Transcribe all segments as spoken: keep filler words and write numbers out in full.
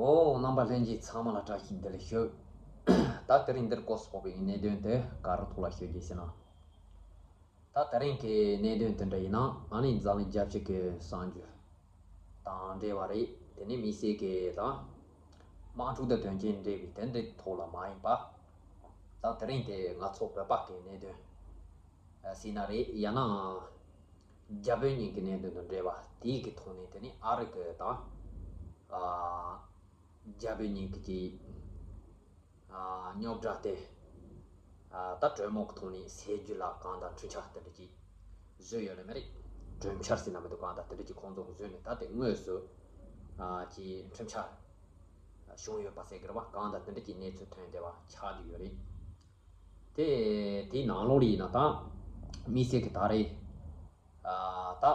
ཨོ། རྣམ་པ་ལྷན་རྒྱས་ཚང་མ་ལ་བཀྲ་ཤིས་བདེ་ལེགས་ཞུ། ད་དེ་རིང་འདིར་སྐོར་སོགས་པའི་གནད་དོན་དེ་ག་རུ་ཐོག་ལ་ཞུ་རྒྱུ་ཟེར་ན། ད་དེ་རིང་གི་གནད་དོན་དེ་འདྲ་ཡིན་ན། ཨ་ནི་འཛམ་གླིང་རྒྱལ་སྤྱི་གི་གསར་འགྱུར་དང་འབྲེལ་བ་རེད། དེ་ནི་དམིགས་བསལ་གྱི་ད་དམག་འཁྲུག་དང་དོན་རྐྱེན་འབྲེལ་བའི་དེ་འདྲའི་ཐོག་ལ་མ་ཡིན་པ། ད་དེ་རིང་དེ་ང་ཚོ་བོད་པ་གི་གནད་དོན་ཟེར་ན་རེད། ཡང་ན་རྒྱ་བོད་གཉིས་ཀྱི་གནད་དོན་དང་འབྲེལ་བ་དེའི་གི་ཐོག་ནས། དེ་ནི་ཨ་རི་གི་ད་རྒྱ་བོད་གཉིས་ཀྱི་རྙོག་དྲ་དེ་ད་གྲོས་མོལ་གྱི་ཐོག་ནས་སེལ་རྒྱུ་ལ་གང་ལྟར་གྲོས་འཆར་དེ་འདྲ་ཅིག་བཟོས་ཡོད་ལེ་མ་རེད། གྲོས་འཆར་ཟེར་ན་མི་འདུག་གང་ལྟར་དེ་འདྲ་ཅིག་ཁོང་ཚོ་བཟོས་ནས། ད་དེ་དངོས་སུ་ཀྱི་གྲོས་འཆར་བྱུང་ཡོད་པ་ཟེར་གི་རེད་བ། གང་ལྟར་དེ་འདྲ་ཅིག་གནས་ཚུལ་ཐོན་བསྡད་པ་ཆགས་བསྡད་ཡོད་རེད། དེ་དེའི་ནང་ལོགས་ལ་ཡིན་ན། ད་དམིགས་བསལ་གྱི་ད་རེས་ད་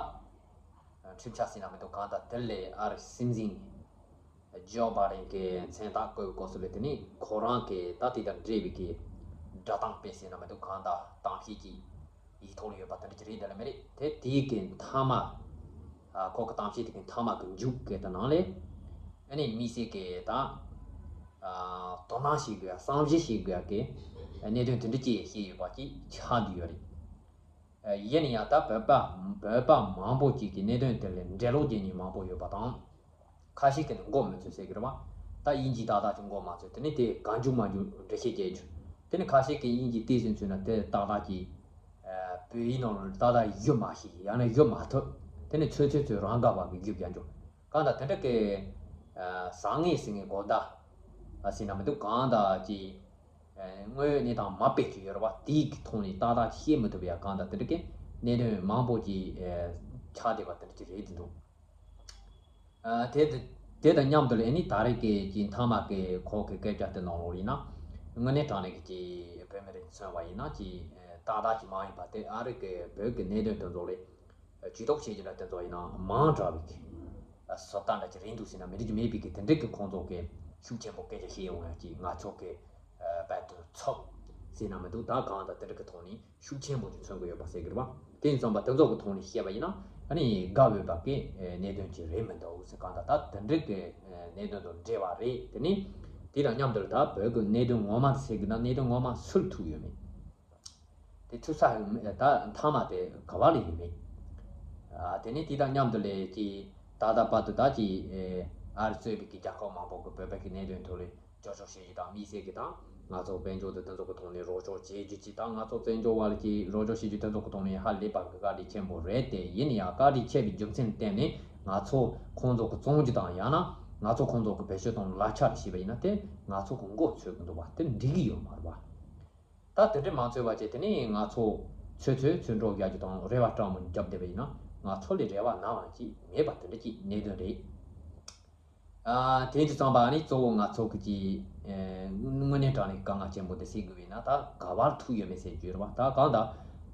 གྲོས་འཆར་ཟེར་ན་མི་འདུག་གང་ལྟར་དེ་ལས་ཨ་རིའི་སྲིད་འཛིན་ཇོ་བྷ་ཌེན་གྱི་མཚན་རྟགས་བཀོད་པའི་སྐབས་སུ་ལ། དེ་ནི་ཁོ་རང་གི་ད་དེ་དང་འབྲེལ་བའི་གི་སྒྲ་གདངས་སྤེལ་ཟེར་ན་མི་འདུག་གང་ལྟར་གཏམ་བཤད་ཅིག་ཡིག་ཐོག་ལ་ཡོད་པ་དེ་འདྲ་ཅིག་རེད་དེ་ལེ་མ་རེད། དེ་དེའི་གི་མཐའ་མ། ཨ། ཁོ་གི་གཏམ་བཤད་དེ་གི་མཐའ་མ་གི་མཇུག་གི་དེ་ནང་ལས། ཨ་ནི་དམིགས་བསལ་གི་ད་ཨ་དོ་སྣང་བྱེད་དགོས་ཡ། བསམ་གཞིག་བྱེད་དགོས་ཡ་གི་གནད་དོན་དེ་འདྲ་ཅིག་བཤད་ཡོད་པ་ཅིག་ཆགས་བསྡད་ཡོད་རེད། ཨ། ཡིན་ན་ཡང་ད་བོད་པ་བོད་པ་མང་པོ་ཅིག་གིས་གནད་དོན་དེ་ལ་འགྲེལ་ལོག་བྱེད་མཁན་མང་པོ་ཡོད་པ་དང་། ཁ་ཤས་ཀྱིས་ནི་མགོ་མི་ཚོས་ཟེར་གི་རེད་བ། ད་དབྱིན་ཇི་ཏག་ཏག་ཅིག་མགོ་མ་ཚོས། དེ་ནི་དེ་གང་བྱུང་མང་བྱུང་འགྲེལ་བཤད་བྱེད་རྒྱུ། དེ་ནི་ཁ་ཤས་ཀྱིས་དབྱིན་ཇི་ཏོག་ཙམ་ཚོས་ན་དེ་ཏག་ཏག་ཅིག་ཨ། བོད་ཡིག་ནང་ལ་ཏག་ཏག་ཡོད་མ་ཤེས། ཡང་ན་ཡོད་མ་ཐུབ། དེ་ནི་ཚོས་ཚོས་ཚོས་རང་དགའ་བ་གི་རྒྱུ་རྒྱག་རྒྱུ། གང་ལྟར་དེ་འདྲ་གི་ཨ་བཟང་ངན་ཟེར་མཁན་གོ་བརྡ་ཟེར་ན་མི་འདུག་གང་ལྟར་ཅིག་ཨ། དངོས་ཡོད་གནས་སྟངས་མ་དཔེ་ཅིག་ཡོད་རེད་བ། དེའི་གི་ཐོག་ནས་ཏག་ཏག་བཤད་མི་ཐུབ་པའི་གང་ལྟར་དེ་འདྲ་གི་གནད་དོན་མང་པོ་ཅིག་ཨ་ཆགས་བསྡད་པ་དེ་འདྲ་ཅིག་རེད་འདུག་ཨ། དེ་དེ་དང་མཉམ་དུ་ལ་ཨ་ནི་ད་རེས་ཀྱི་ཀྱི་མཐའ་མ་གི་ཁོ་གི་སྐད་ཆ་དེ་ནང་ལོགས་ཡིན་ན། དངོས་གནས་དྲང་གནས་ཀྱི་ཀྱི་བོད་མི་རིགས་མཚོན་པ་ཡིན་ན། ཀྱི་ཏག་ཏག་ཅིག་མ་ཡིན་པ་དེ། ཨ་རི་གི་བོད་ཀྱི་གནད་དོན་དེ་ཚོ་ལ་ཇུས་གཏོགས་བྱེད་རྒྱུ་འདྲ་དེ་ཚོ་ཡིན་ན་མང་དྲགས་པའི་གི་བཟོ་ལྟ་འདྲ་ཅིག་རེད་འདུག་ཟེར་ན་མི་འགྲིག་རྒྱུ་མེད་པའི་གི་དེ་འདྲའི་གི་ཁོང་ཚོ་གི་ཤུགས་ཆེན་པོ་སྐད་ཆ་བཤད་ཡོང་ཡ་ཅིག་ང་ཚོ་གི་ཨ་དཔལ་དུ་ཚོགས་ཟེར་ན་མི་འདུག་ད་གང་ལྟར་དེ་འདྲ་གི་ཐོག་ནས་ཤུགས་ཆེན་པོ་ཅིག་མཚོན་གི་ཡོད་པ་ཟེར་གི་རེད་བ། དེ་ཡིན་ཙང་པ་དེ་ཚོ་གི་ཐོག་ནས་བཤད་པ་ཡིན་ན། ཨ་ནི་དགའ་འོས་པ་གི་གནད་དོན་ཅིག་རེད་མི་འདུག་ཟེར། གང་ལྟར་ད་དེ་འདྲའི་གི་གནད་དོན་དང་འབྲེལ་བ་རེད། དེ་ནི་དེ་དང་མཉམ་དུ་ད་བོད་ཀྱི་གནད་དོན་ངོ་མ་ཟེར་གི་ན། གནད་དོན་ངོ་མ་སུ་ལ་ཐུག་ཡོད་མེད། དེ་ཐུག་ས་ཡོད་མེད། ད་མཐའ་མ་དེ་ག་བ་ལ་ཡོད་མེད། ཨ། དེ་ནི་དེ་དང་མཉམ་དུ་ལས་ཀྱི་ད་ལྟ་བར་དུ་ད་ཀྱི་ཨ་རི་གཙོས་པའི་གི་རྒྱལ་ཁབ་མང་པོ་གི་བོད་པའི་གི་གནད་དོན་ཐོག་ལ་སྐྱོན་བརྗོད་བྱེད་རྒྱུ་དང་། དམིགས་བསལ་གྱི་ད་ང་ཚོ་དཔལ་འབྱོར་དང་དེ་ཚོ་གི་ཐོག་ནས་རོགས་སྐྱོར་བྱེད་རྒྱུ་ཅིག་དང་། ང་ཚོ་བཙན་བྱོལ་བ་ལ་ཀྱི་རོགས་སྐྱོར་བྱེད་རྒྱུ་དེ་ཚོ་གི་ཐོག་ནས་ཧ་ལས་པ་གི་བཀའ་དྲིན་ཆེན་པོ་རེད་དེ། ཡིན་ཡང་བཀའ་དྲིན་ཆེ་བའི་རྒྱུ་མཚན་བརྟེན་ནས་ང་ཚོ་ཁོང་ཚོ་གི་བཙོང་རྒྱུ་དང་། ཡང་ན་ང་ཚོ་ཁོང་ཚོ་གི་བེད་སྤྱོད་དང་ལག་ཆ་རེ་བྱས་པ་ཡིན་ན། དེ་ང་ཚོ་གི་མགོ་ཚོས་གི་འདུག་བ། དེ་འགྲིག་གི་ཡོད་མ་རེད་བ། ད་དེ་འདྲ་མ་ཚོས་པ་བྱས། དེ་ནས་ང་ཚོ་ཚོད་ཚོད་ཚོད་འགྲོ་རྒྱག་རྒྱུ་དང་རེ་བ་སྤྲང་མོ་རྒྱབ་བསྡད་པ་ཡིན་ན། ང་ཚོ་ལ་རེ་བ་ནམ་ཡང་ཅིག་མེད་པ་དེ་འདྲ་ཅིག་གནད་དོན་རེད། ཨ། དེ་ཡིན་དུས་ཙམ་པ་ནི་གཙོ་བོ་ང་ཚོ་གི་ཅིག་ཨེ། དངོས་གནས་དྲང་གནས་དཀའ་ངལ་ཆེན་པོ་དེ་སེལ་དགོས་པ་ཡིན་ན། ད་ག་བར་ཐུག་ཡོད་མེད་ཟེར་རྒྱུ་རེད་བ། ད་གང་ལྟར་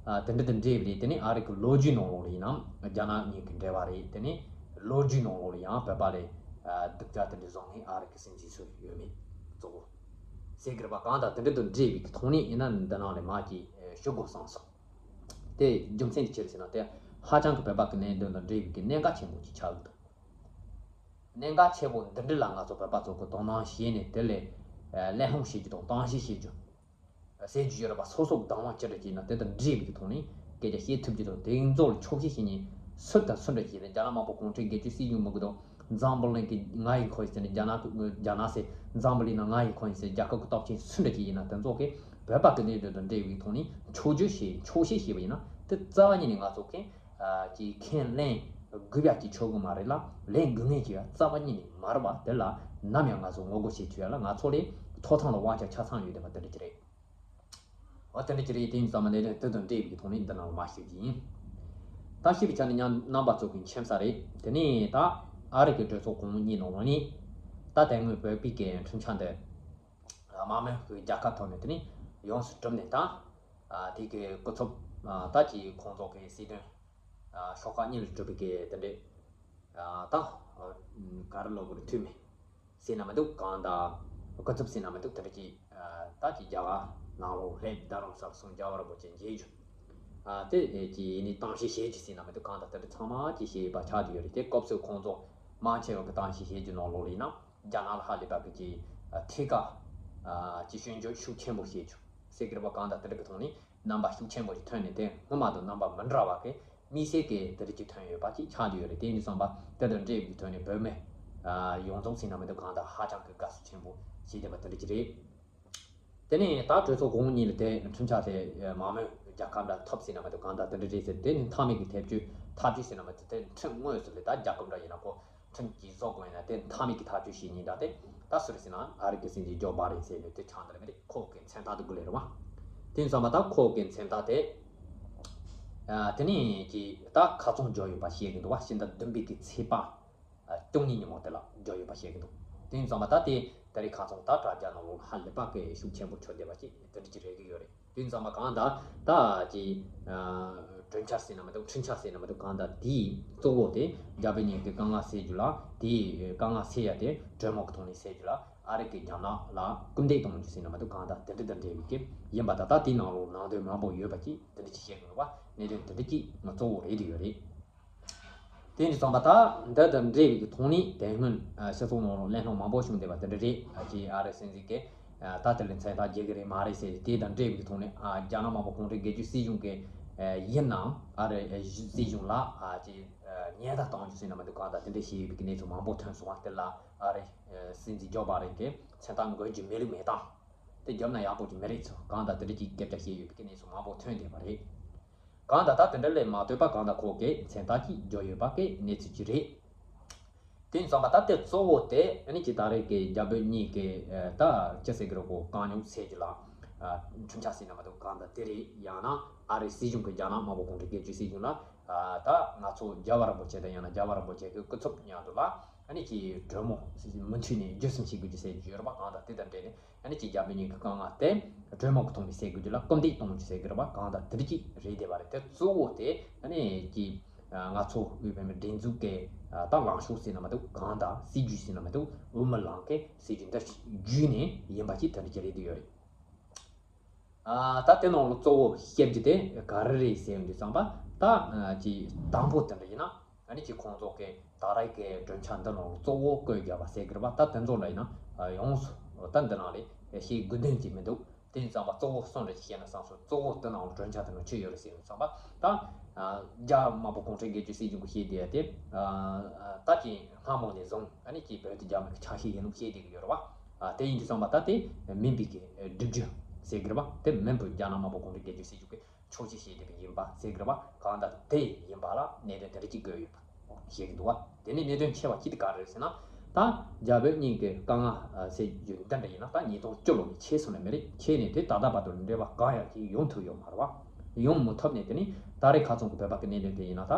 ཨ་དེ་འདྲ་དང་འབྲེལ་བ་རེད། དེ་ནས་ཨ་རི་གི་ལོ་རྒྱུས་ནང་ལོགས་ལ་ཡིན་ནམ། རྒྱ་ནག་གཉིས་ཀྱི་འབྲེལ་བ་རེད། དེ་ནས་ལོ་རྒྱུས་ནང་ལོགས་ལ་ཡང་བོད་པ་ལ་ཨ་སྡུག་ཅག་དེ་འདྲ་བཟོ་མཁན་ཨ་རི་གི་སྲིད་འཛིན་སུ་ཡོད་མེད་གཙོ་བོ་ཟེར་གི་རེད་བ། གང་ལྟར་དེ་འདྲ་དང་འབྲེལ་བའི་གི་ཐོག་ནས་ཡིན་ན། འདི་ནང་ལ་མར་ཅིག་ཞུ་དགོས་བསམ་སོང་། དེ་རྒྱུ་མཚན་དེ་ཅི་རེད་ཟེར་ན། དེ་ཧ་ཅང་གི་བོད་པ་གི་གནད་དོན་དང་འབྲེལ་བའི་གི་གནད་འགག་ཆེན་པོ་ཅིག་ཆགས་ཀྱི་འདུག་གནད་འགག་ཆེན་པོ་འདི་འདྲ་ལ་ང་ཚོ་བོད་པ་ཚོ་གི་དོ་སྣང་བྱས་ནས། དེ་ལ་ཨ་གླེང་སློང་བྱེད་རྒྱུ་དང་། གཏམ་བཤད་བྱེད་རྒྱུ། ཟེར་རྒྱུ་ཡོད་རེད་པ། སོ་སོ་གི་བདག་དབང་ཅི་འདྲ་ཅིག་ཡིན་ན་དེ་དང་འབྲེལ་བའི་ཐོག་ནས་སྐད་ཆ་བཤད་ཐུབ་རྒྱུ་དང་། དེ་ཚོ་ལ་ཆོག་ཤེས་བྱེད་མཁན་སུ་དང་སུ་འདྲ་ཅིག་ཡིན་ན། རྒྱ་ནག་དམར་པོ་གུང་ཁྲན་སྒེར་གཅོད་སྲིད་གཞུང་མི་དགོས་དང་། འཛམ་བུ་གླིང་གི་ང་ཡིན་ཁོ་ཡིན་ཟེར་ནས། རྒྱ་ནག་གི་རྒྱ་ནག་ཟེར། འཛམ་བུ་གླིང་ནང་ང་ཡིན་ཁོ་ཡིན་ཟེར། རྒྱལ་ཁབ་ཀྱི་སྟོབས་ཆེན་སུ་འདྲ་ཅིག་ཡིན་ན། དེ་ཚོ་གིས་བོད་པ་གི་གནད་དོན་དང་འབྲེལ་བའི་ཐོག་ནས་ཆོག་རྒྱུ་བྱེད། ཆོག་ཤེས་བྱས་པ་ཡིན་ན། དེ་རྩ་བ་ཉིད་ནས་ང་ཚོ་གི་ཨ་ཅིག་ཁས་ལེན་དགོས་ཡ་ཅིག་ཆགས་ཀྱི་མ་རེད་ལ། ལེན་དགོས་མཁན་ཅིག་ཡང་རྩ་བ་ཉིད་ནས་མ་རེད་པ། དེ་ལ་ནམ་ཡང་ང་ཚོ་ངོ་རྒོལ་བྱེད་ཐུབ་ཡ་ལ། ང་ཚོ་ལ་ཐོབ་ཐང་དང་དབང་ཆ་ཆ་ཚང་ཡོད་བསྡད་པ་དེ་འདྲ་ཅིག་རེད། འོ། དེ་འདྲ་ཅིག་རེད། དེ་ཡིན་ཙང་མ་གནད་དོན་དེ་དང་འབྲེལ་བའི་ཐོག་ནས་འདི་ནང་ལ་མར་ཞུ་རྒྱུ་ཡིན། ད་ཞུས་པའི་ཆ་ནས་ཉམས་རྣམ་པ་ཚོ་གི་མཁྱེན་གསལ་རེད། དེ་ནས་ད་ཨ་རི་གི་གྲོས་ཚོགས་གོང་མ་གཉིས་ནང་ལོགས་ནས། ད་དེ་སྔོན་བོད་པའི་གི་གྲོས་འཆར་འདི་དམག་མི་གི་རྒྱལ་ཁ་ཐོག་ནས་དེ་ནས་ཡོངས་སུ་གྲུབ་ནས། ད་ཨ་དེ་གི་སྐུ་ཚབ་ཨ་ད་ཀྱི་ཁོང་ཚོ་གི་སྲིད་དོན་ཨ་ཤོག་ཁག་གཉིས་ལས་གྲུབ་པའི་གི་དེ་འདྲའི་ཨ་ད་ཨ་ག་རེ་ལབ་དགོས་རེད། འཐུས་མི་ཟེར་ན་མི་འདུག་གང་ལྟར་སྐུ་ཚབ་ཟེར་ན་མི་འདུག་དེ་འདྲ་ཅིག་ཨ་ད་ཀྱི་རྒྱ་གར་ནང་ལོགས་སླེབས། རྡ་རམ་ས་ལ་སོང་། རྒྱལ་བ་རིན་པོ་ཆེ་མཇལ་རྒྱུ། ཨ་དེ་ཀྱི་ནི་གཏམ་བཤད་བྱེད་རྒྱུ་ཟེར་ན་མི་འདུག་གང་ལྟར་དེ་འདྲ་ཚང་མ་ཀྱི་བྱས་པ་ཆགས་ཀྱི་ཡོད་རེད། དེ་སྐབས་སུ་ཁོང་ཚོ་མང་ཆེ་བ་གི་གཏམ་བཤད་བྱེད་རྒྱུ་ནང་ལོགས་ལ་ཡིན་ན། རྒྱ་ནག་ལ་ཧ་ལས་པ་གི་ཀྱི་ཨ་ཐད་ཀ་ཨ་ཀྱི་སྐྱོན་བརྗོད་ཤུགས་ཆེན་པོ་བྱེད་ཆོག་ཟེར་གི་རེད་པ། གང་ལྟར་དེ་འདྲ་གི་ཐོག་ནས་རྣམ་པ་ཤུགས་ཆེན་པོ་ཞིག་ཐོན་ནས། དེ་སྔོན་མ་དང་རྣམ་པ་མི་འདྲ་བ་གི་དམིགས་བསལ་གི་དེ་འདྲ་ཅིག་ཐོན་ཡོད་པ་ཅིག་ཆགས་བསྡད་ཡོད་རེད། དེ་ཡིན་དུས་ཙམ་པ་དེ་དང་འབྲེལ་བའི་ཐོག་ནས་བོད་མི་ཨ་ཡོངས་རྫོགས་ཟེར་ན་མི་འདུག་གང་ལྟར་ཧ་ཅང་གི་དགའ་བསུ་ཆེན་པོ་བྱེད་བསྡད་པ་དེ་འདྲ་ཅིག་རེད། དེ་ནས་ད་གྲོས་ཚོགས་གོང་གཉིས་ལ་དེ་ཁྲིམས་འཆར་དེ་མང་མོས་རྒྱལ་ཁབ་འདྲ་ཐོབ་ཟེར་ན་མི་འདུག་གང་ལྟར་དེ་འདྲ་རེད་ཟེར། དེ་ནི་མཐའ་མའི་གི་ཐབས་ཇུས་ཐབས་ཇུས་ཟེར་ན་མི་འདུག་དེ་ཁྲིམས་དངོས་སུ་ལས་ད་རྒྱལ་ཁབ་འདྲ་ཡིན་ན་ཁོ་ཁྲིམས་ཀྱིས་བཟོ་དགོས་ཡིན་ན། དེ་མཐའ་མའི་གི་ཐབས་ཇུས་ཤིག་ཡིན་ད། དེ་ད་སུ་རེད་ཟེར་ན་ཨ་རི་གི་སྲིད་འཛིན་ཇོ་བྷའི་ཌེན་ཟེར་ནས་དེ་ཆགས་འདི་རེད་མི་རེད། ཁོ་གི་མཚན་རྟགས་དེ་དགོས་ལེ་རེད་བ། དེ་ཡིན་ཙམ་པ་ད་ཁོ་གི་མཚན་རྟགས་དེ་ཨ་དེ་ནས་ཀྱི་ད་ཁ་ཚོན་བརྗོད་ཡོད་པ་བཤད་གི་འདུག་བ། ཕྱི་ཟླ་བདུན་པའི་གི་ཚེས་པ། ཨ་བཅུ་གཉིས་ཉིན་མོ་དེ་ལ་འབྱོར་ཡོད་པ་བཤད་ཀྱི་འདུག་དེ་ཡིན་ཙང་མ་ད་དེ་ད་རེས་ཁ་སང་ད་དྲ་རྒྱ་ནང་ལོགས་ཧ་ལས་པ་གི་ཤུགས་ཆེན་པོ་ཁྱོན་བསྡད་པ་ཅིག་དེ་འདྲ་ཅིག་རེད་ཀྱི་ཡོད་རེད། དེ་ཡིན་ཙང་མ་གང་ལྟར་ད་ཀྱི་ཨ་གྲོས་འཆར་ཟེར་ན་མི་འདུག་ཁྲིམས་འཆར་ཟེར་ན་མི་འདུག་གང་ལྟར་དེའི་གཙོ་བོ་དེ་རྒྱ་བོད་གཉིས་ཀྱི་དཀའ་ངལ་སེལ་རྒྱུ་ལ། དེའི་དཀའ་ངལ་སེལ་ཡ་དེ་གྲོས་མོལ་གྱི་ཐོག་ནས་སེལ་རྒྱུ་ལ། ཨ་རི་གིས་རྒྱ་ནག་ལ་སྐུལ་འདེད་གཏོང་རྒྱུ་ཟེར་ན་མི་འདུག་གང་ལྟར་དེ་འདྲ་དང་འབྲེལ་བའི་གི་ཡིན་པ་ད་ལྟ་དེའི་ནང་ལོགས་ནང་དོན་མང་པོ་ཡོད་པ་ཅིག་དེ་འདྲ་ཅིག་བཤད་ཀྱི་འདུག་བ། གནད་དོན་དེ་འདྲ་ཅིག་གཙོ་བོ་རེད་དེ་ཡོད་རེད། དེ་འདྲ་སོང་པ་ད་འདི་དང་འབྲེལ་བའི་གི་ཐོག་ནས་དེ་སྔོན་ཨ་སྤྱི་ཚོགས་ནང་ལ་གླེང་སློང་མང་པོ་བྱུང་བསྡད་པ་དེ་འདྲ་རེད། ཨ་ཅེ་ཨ་རི་སྲིད་འཛིན་གྱིས་ཨ་ད་དེ་ལས་མཚན་རྟགས་རྒྱག་གི་རེད་མ་རེད་ཟེར། དེ་དང་འབྲེལ་བའི་གི་ཐོག་ནས་ཨ་རྒྱ་ནག་དམར་པོ་གུང་ཁྲན་སྒེར་གཅོད་སྲིད་གཞུང་གི་ཨ་ཡིན་ནའང་ཨ་རི་སྲིད་གཞུང་ལ་ཨ་ཅེ་ཉེན་བརྡ་གཏོང་རྒྱུ་ཟེར་ན་མི་འདུག་གང་ལྟར་དེ་འདྲ་བྱས་ཡོད་པའི་གི་གནས་ཚུལ་མང་པོ་ཐོན་སོང་བ། དེ་ལ་ཨ་རི་སྲིད་འཛིན་ཇོ་བྷའི་ཌེན་གྱིས་མཚན་རྟགས་འགོད་རྒྱུ་མེད་ལུགས་མེད་སྟངས། དེ་བརྒྱབ་ན་ཡག་པོ་ཅིག་མི་རེད་ཚོ། གང་ལྟར་དེ་འདྲ་ཅིག་སྐད་ཆ་བཤད་ཡོད་པའི་གནས་ཚུལ་མང་པོ་ཐོན་བསྡད་པ་རེད། གང་ལྟར་ད་དེ་འདྲ་ལས་མ་ལྟོས་པ་གང་ལྟར་ཁོ་གིས་མཚན་རྟགས་ཅིག་བརྒྱབ་ཡོད་པ་གི་གནས་ཚུལ་ཅིག་རེད། དེ་ཡིན་ཙང་མ་ད་དེ་གཙོ་བོ་དེ་ཨ་ནི་ཅིག་ད་རེས་ཀྱི་རྒྱ་བོད་གཉིས་ཀྱི་ཨ་ད་ཅི་ཟེར་གི་རེད་གོ། དཀའ་རྙོག་སེལ་རྒྱུ་ལ་ཨ་ཁྲིམས་འཆར་ཟེར་ན་མ་གཏོགས་གང་ལྟར་དེ་རེད། ཡང་ན་ཨ་རིའི་སྲིད་གཞུང་གི་རྒྱ་ནག་དམར་པོ་གུང་ཁྲན་སྒེར་གཅོད་སྲིད་གཞུང་ལ་ཨ་ད་ང་ཚོ་རྒྱལ་བ་རིན་པོ་ཆེ་དང་ཡང་ན་རྒྱལ་བ་རིན་པོ་ཆེ་གི་སྐུ་ཚབ་མཉམ་དུ་ལ་ཨ་ནི་ཅིག་གྲོས་མོལ་མུ་མཐུད་ནས་རྒྱུན་སྲིང་བྱེད་དགོས་རྒྱུ་ཟེར་རྒྱུ་ཡོད་རེད་པ། གང་ལྟར་དེ་དང་འབྲེལ་ནས། ཨ་ནི་ཅིག་རྒྱ་བོད་གཉིས་ཀྱི་དཀའ་ངལ་དེ་གྲོས་མོལ་གྱི་ཐོག་ནས་སེལ་དགོས་རྒྱུ་ལ་སྐུལ་འདེད་གཏོང་རྒྱུ་ཟེར་གི་རེད་པ། གང་ལྟར་དེ་འདྲ་ཅིག་རེད་བསྡད་པ་རེད། དེ་གཙོ་བོ་དེ་ཨ་ནི་ཅིག་ང་ཚོ་དབུས་བོད་མིའི་སྒྲིག་འཛུགས་ཀྱི་ད་ལངས་ཕྱོགས་ཟེར་ན་མ་གཏོགས། གང་ལྟར་སྲིད་ཇུས་ཟེར་ན་མ་གཏོགས། དབུ་མའི་ལམ་གྱི་སྲིད་ཇུས་འདི་བརྒྱུད་ནས་ཡིན་པ་ཅིག་དེ་འདྲ་ཅིག་རེད་བསྡད་ཡོད་རེད། ཨ་ད་དེ་ནང་ལ་གཙོ་བོ་བཤད་རྒྱུ་དེ་ག་རེ་རེད་ཟེར་ཡོང་དུས་ཙམ་པ། ད་ཨ་ཅིག་དང་པོ་དེ་འདྲ་ཡིན་ན། ཨ་ནི་ཅིག་ཁོང་ཚོ་གིས་ད་རེས་ཀྱི་གྲོས་འཆར་འདི་ནང་ལ་གཙོ་བོ་བཀོད་བཞག་པ་ཟེར་གི་རེད་པ། ད་དེ་ཚོ་འདྲ་ཡིན་ན་ཡོངས་སུ་ད་འདི་ནང་ལ་བཤད་དགོས་དོན་ཅིག་མི་འདུག་དེ་ཡིན་ཙང་པ་གཙོ་བོ་གསུམ་རེ་ཅིག་བཤད་ན་བསམ་སོང་། གཙོ་བོ་དེ་ནང་ལ་གྲོས་འཆར་དེ་ནང་ཅི་ཡོད་རེད་ཟེར་ཡོང་ཙམ་པ། ད་ཨ་རྒྱ་དམར་པོ་གུང་ཁྲན་སྒེར་གཅོད་སྲིད་གཞུང་གིས་བཤད་བསྡད་ཡ་དེ་ཨ་ད་ཅིག་སྔ་མོ་ནས་བཟུང་ཨ་ནི་ཅིག་བོད་དེ་རྒྱ་མི་གི་ཆ་ཤས་ཡིན་ནོ་བཤད་བསྡད་གི་ཡོད་རེད་པ། ཨ་དེ་ཡིན་དུས་ཙམ་པ་ད་དེ་མིན་པའི་གི་སྒྲུབ་རྒྱུ་ཟེར་གི་རེད་པ། དེ་མིན་པའི་རྒྱ་ནག་དམར་པོ་གུང་ཁྲན་སྒེར་གཅོད་སྲིད་གཞུང་གིས་ཕྱོགས་བཞི་བྱས་བསྡད་པ་ཡིན་པ་ཟེར་གི་རེད་པ། གང་ལྟར་དེ་ཡིན་པ་ལ་གནད་དོན་དེ་འདྲ་ཅིག་བཀོད་ཡོད་པ་བཤད་གི་འདུག་བ། དེ་ནས་གནད་དོན་ཆེ་བ་ཅིག་དེ་ག་རེ་རེད་ཟེར་ན། ད་རྒྱ་བོད་གཉིས་ཀྱི་དཀའ་ངལ་སེལ་རྒྱུ་འདི་འདྲ་ཡིན་ན་ད་ཉིས་སྟོང་བཅུ་ལོ་ནས་ཆད་སོང་ནི་མ་རེད། ཆད་ནས་དེ་ད་ལྟ་བར་དུ་འབྲེལ་བ་གང་ཡང་ཅིག་ཡོང་ཐུབ་ཡོད་མ་རེད་བ། ཡོང་མི་ཐུབ་ནས་དེ་ནི་ད་རེས་ཁ་སང་གི་བོད་པ་གི་གནད་དོན་དེ་ཡིན་ན་ད་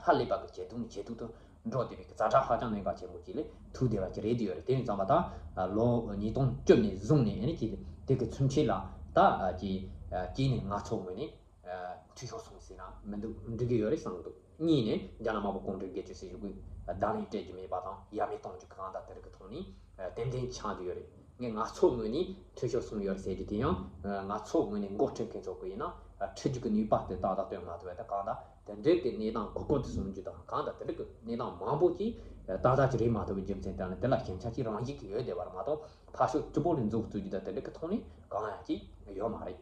ཧ་ལས་པ་གི་ཇེ་སྡུག་ནས་ཇེ་སྡུག་ཏུ་འགྲོ་བསྡད་པའི་གི་ཛ་དྲག་ཧ་ཅང་གནད་འགག་ཆེན་པོ་ཅིག་ལ་ཐུག་བསྡད་པ་ཅིག་རེད་དེ་ཡོད་རེད། དེ་ཡིན་ཙང་མ་ད་ལོ་ཉིས་སྟོང་བཅུ་ནས་བཟུང་ནས་ཨ་ནི་ཅིག་དེ་གི་ཚུན་ཆད་ལ་ད་ཅིག་གཅིག་ནས་ང་ཚོ་ངོས་ནས་འཐུས་ཤོར་སོང་ཟེར་ན་མི་འདུག་འགྲིག་གི་ཡོད་རེད་བསམ་གི་འདུག་གཉིས་ནས་རྒྱ་ནག་དམར་པོ་གུང་ཁྲན་སྒེར་གཅོད་སྲིད་གཞུང་གིས་བརྡ་ལན་སྤྲད་རྒྱུ་མེད་པ་དང་ཡ་མེད་གཏོང་རྒྱུ་གང་ལྟར་དེ་རིགས་ཀྱི་ཐོག་ནས་ཏན་ཏན་ཆགས་བསྡད་ཡོད་རེད། ངས་ང་ཚོ་ངོས་ནས་འཐུས་ཤོར་སོང་ཡོད་རེད་ཟེར་རྒྱུ་དེ་ཡང་ང་ཚོ་ངོས་ནས་འགོ་ཁྲིད་མཁན་ཚོ་གི་ཡིན་ན་ཁྲིད་རྒྱུ་གི་ནུས་པ་དེ་ཏག་ཏག་སྟོན་མ་ཐུབ་པ་དང་། གང་ལྟར་དེ་འདྲའི་གི་གནས་སྟངས་གོ་སྐབས་དེ་བཟུང་རྒྱུ་དང་། གང་ལྟར་དེ་འདྲའི་གི་གནས་སྟངས་མང་པོ་ཅིག་ཏག་ཏག་ཅིག་རེད་མ་ཐུབ་པའི་རྒྱུ་མཚན་དེ་ནི་དེ་ལ་ཞན་ཆ་ཅིག་རང་བཞིན་གྱིས་ཡོད་བསྡད་པ་རེད་མ་གཏོགས། ཕར་ཕྱོགས་སྐྱིད་པོ་ལ་འཛུགས་བཅུག་རྒྱུ་དང་དེ་འདྲའི་གི་ཐོག་ནས་གང་ཡང་ཅིག་ཡོད་མ་རེད།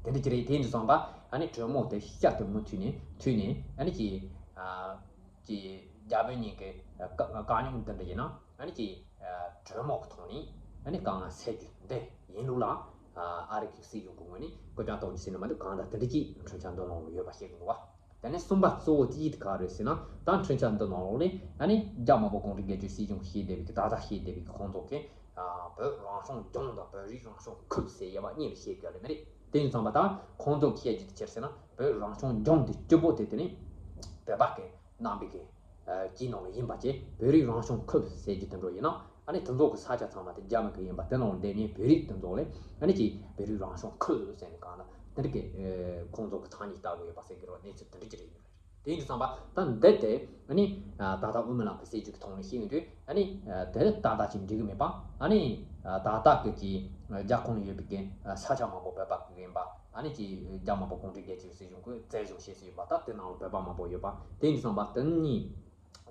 དེ་འདྲ་ཅིག་རེད། དེ་ཡིན་དུས་ཙམ་པ་ཨ་ནི་གྲོས་མོལ་དེ་བསྐྱར་དུ་མུ་མཐུད་ནས་མཐུད་ནས་ཨ་ནི་ཅིག་ཨ་ཅིག་རྒྱ་བོད་གཉིས་ཀྱི་དཀའ་དཀའ་རྙོག་འདི་འདྲ་ཡིན་ན་ཨ་ནི་ཅིག་གྲོས་མོལ་གྱི་ཐོག་ནས་ཨ་ནི་དཀའ་ངལ་སེལ་རྒྱུ་འདི་ཡིན་ལུགས་ལ་ཨ་རི་གི་སྲིད་གཞུང་གི་ངོས་ནས་སྐུལ་ཀྱང་གཏོང་རྒྱུ་ཟེར་ན་མ་གཏོགས་གང་ལྟར་དེ་འདྲ་ཅིག་གྲོས་འཆར་འདོན་གནང་ཡོད་པ་ཤེས་དགོས་པ། དེ་ནས་གསུམ་པ་གཙོ་བོ་དེ་ཡིན་ག་རེ་ཟེར་ན། ད་གྲོས་འཆར་འདི་ནང་ལོགས་ནས་ཨ་ནི་རྒྱ་དམར་པོ་གུང་ཁྲན་སྒེར་གཅོད་སྲིད་གཞུང་བཤད་བསྡད་པའི་གི་ད་ལྟ་བཤད་བསྡད་པའི་གི་ཁོང་ཚོ་གིས་ཨ་བོད་རང་སྐྱོང་ལྗོངས་དང་བོད་རིགས་རང་སྐྱོང་ཁུལ་ཟེར་ཡ་བ་གཉིས་ལ་བཤད་ཀྱི་ཡོད་ལེ་མ་རེད། དེ་ཡིན་ཙང་མ་ད་ཁོང་ཚོ་གིས་བཤད་རྒྱུ་དེ་ཅི་རེད་ཟེར་ན། བོད་རང་སྐྱོང་ལྗོངས་དེ་སྐྱིད་པོ་དེ་དེ་ནི་བོད་པ་གི་རྣམ་པའི་གི་ཨ་སྤྱིའི་ནང་ལ་ཡིན་པ་བྱས། བོད་རིགས་རང་སྐྱོང་ཁུལ་ཟེར་རྒྱུ་དེ་འདྲ་ཡིན་ན། ཨ་ནི་དེ་ཚོ་གི་ས་ཆ་ཚང་མ་དེ་རྒྱ་མི་གི་ཡིན་པ། དེ་ནང་ལ་བསྡད་མཁན་བོད་རིགས་དེ་ཚོ་ལ་ཨ་ནི་ཅིག་བོད་རིགས་རང་སྐྱོང་ཁུལ་ཟེར་ནས་གང་ལ་དེ་འདྲ་གི་ཨ་ཁོང་ཚོ་གི་ཐག་ཉེས་ལྟ་གི་ཡོད་པ་ཟེར་གི་རེད་བ། གནས་ཚུལ་དེ་འདྲ་ཅིག་རེད་ཡོད་རེད། དེ་ཡིན་དུས་ཙམ་པ་ད་འདི་དེ་ཨ་ནི་ཨ་ད་ལྟ་དབུ་མའི་ལམ་གི་སྲིད་ཇུས་ཀྱི་ཐོག་ནས་བཤད་ཡོང་དུས་ཨ་ནི་ཨ་དེ་ཏག་ཏག་ཅིག་འགྲིག་གི་མེད་པ། ཨ་ནི་ཨ་ད་ལྟ་གི་ཅིག་རྒྱ་ཁོངས་ཡོད་པའི་གི་ཨ་ས་ཆ་མང་པོ་བོད་པ་གི་ཡིན་པ། ཨ་ནི་ཅིག་རྒྱ་དམར་པོ་གུང་ཁྲན་སྒེར་གཅོད་སྲིད་གཞུང་གིས་བཙན་བཟུང་བྱས་སྲིད་ཡོད་པ། ད་དེ་ནང་ལ་བོད་པ་མང་པོ་ཡོད་པ། དེ་ཡིན་དུས་ཙམ་པ་དེ་གཉིས་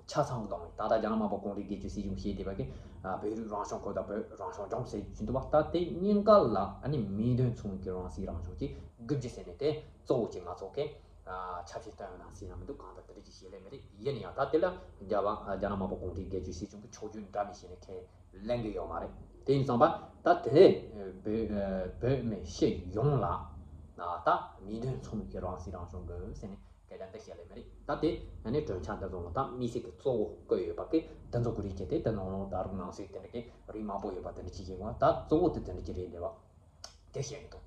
ཆ་ཚང་གི་དང་། ད་ལྟ་རྒྱ་ནག་དམར་པོ་གུང་ཁྲན་སྒེར་གཅོད་སྲིད་གཞུང་བཤད་བསྡད་པ་གི་ཨ་བོད་རིགས་རང་སྐྱོང་ཁུལ་དང་བོད་རང་སྐྱོང་ལྗོངས་ཟེར་གྱི་འདུག་བ། ད་དེ་གཉིས་ཀ་ལ་ཨ་ནི་མིང་དོན་མཚུངས་ཀྱི་རང་སྲིད་རང་སྐྱོང་ཅིག་དགོས་རྒྱུ་ཟེར་ནས། དེ་གཙོ་བོ་ཅིག་ང་ཚོ་གི་ཨ་ཆབ་སྲིད་བསྟན་ཡོད་ན་ཟེར་ན་མི་འདུག། གང་ལྟར་དེ་འདྲ་ཅིག་བཤད་ལེ་མི་རེད། ཡིན་ན་ཡང་ད་དེ་ལ་རྒྱ་བ་ཨ་རྒྱ་ནག་དམར་པོ་གུང་ཁྲན་སྒེར་གཅོད་སྲིད་གཞུང་གི་ཕྱོགས་བསྒྱུར་འདྲ་མིན་བྱས་ནས་ཁས་ལེན་གི་ཡོད་མ་རེད། དེ་ཡིན་ཙང་པ་ད་དེ་བོད་བོད་མི་སྤྱི་ཡོངས་ལ་ད་མིང་དོན་མཚུངས་ཀྱི་རང་སྲིད་རང་སྐྱོང་དགོས་ཟེར་ནས་སྐད་ཆ་འདི་བཤད་ལེ་མི་རེད། ད་དེ་ཨ་ནི་གྲོས་འཆར་འདི་བཟོ་ལ་ད་དམིགས་བསལ་གྱི་གཙོ་བོ་བཀོད་ཡོད་པ་གི་དེ་ཚོ་གི་རིགས་ཀྱི་དེ་དེ་ནང་ལོགས་ད་རུང་ནང་གསེས་དེ་འདྲ་གི་རིགས་མང་པོ་ཡོད་པ་དེ་འདྲ་ཅིག་བྱེད་དགོས། ད་གཙོ་བོ་དེ་དེ་འདྲ་ཅིག་རེད་འདེབས་པ། དེ་བཤད་ཀྱི་འདུག།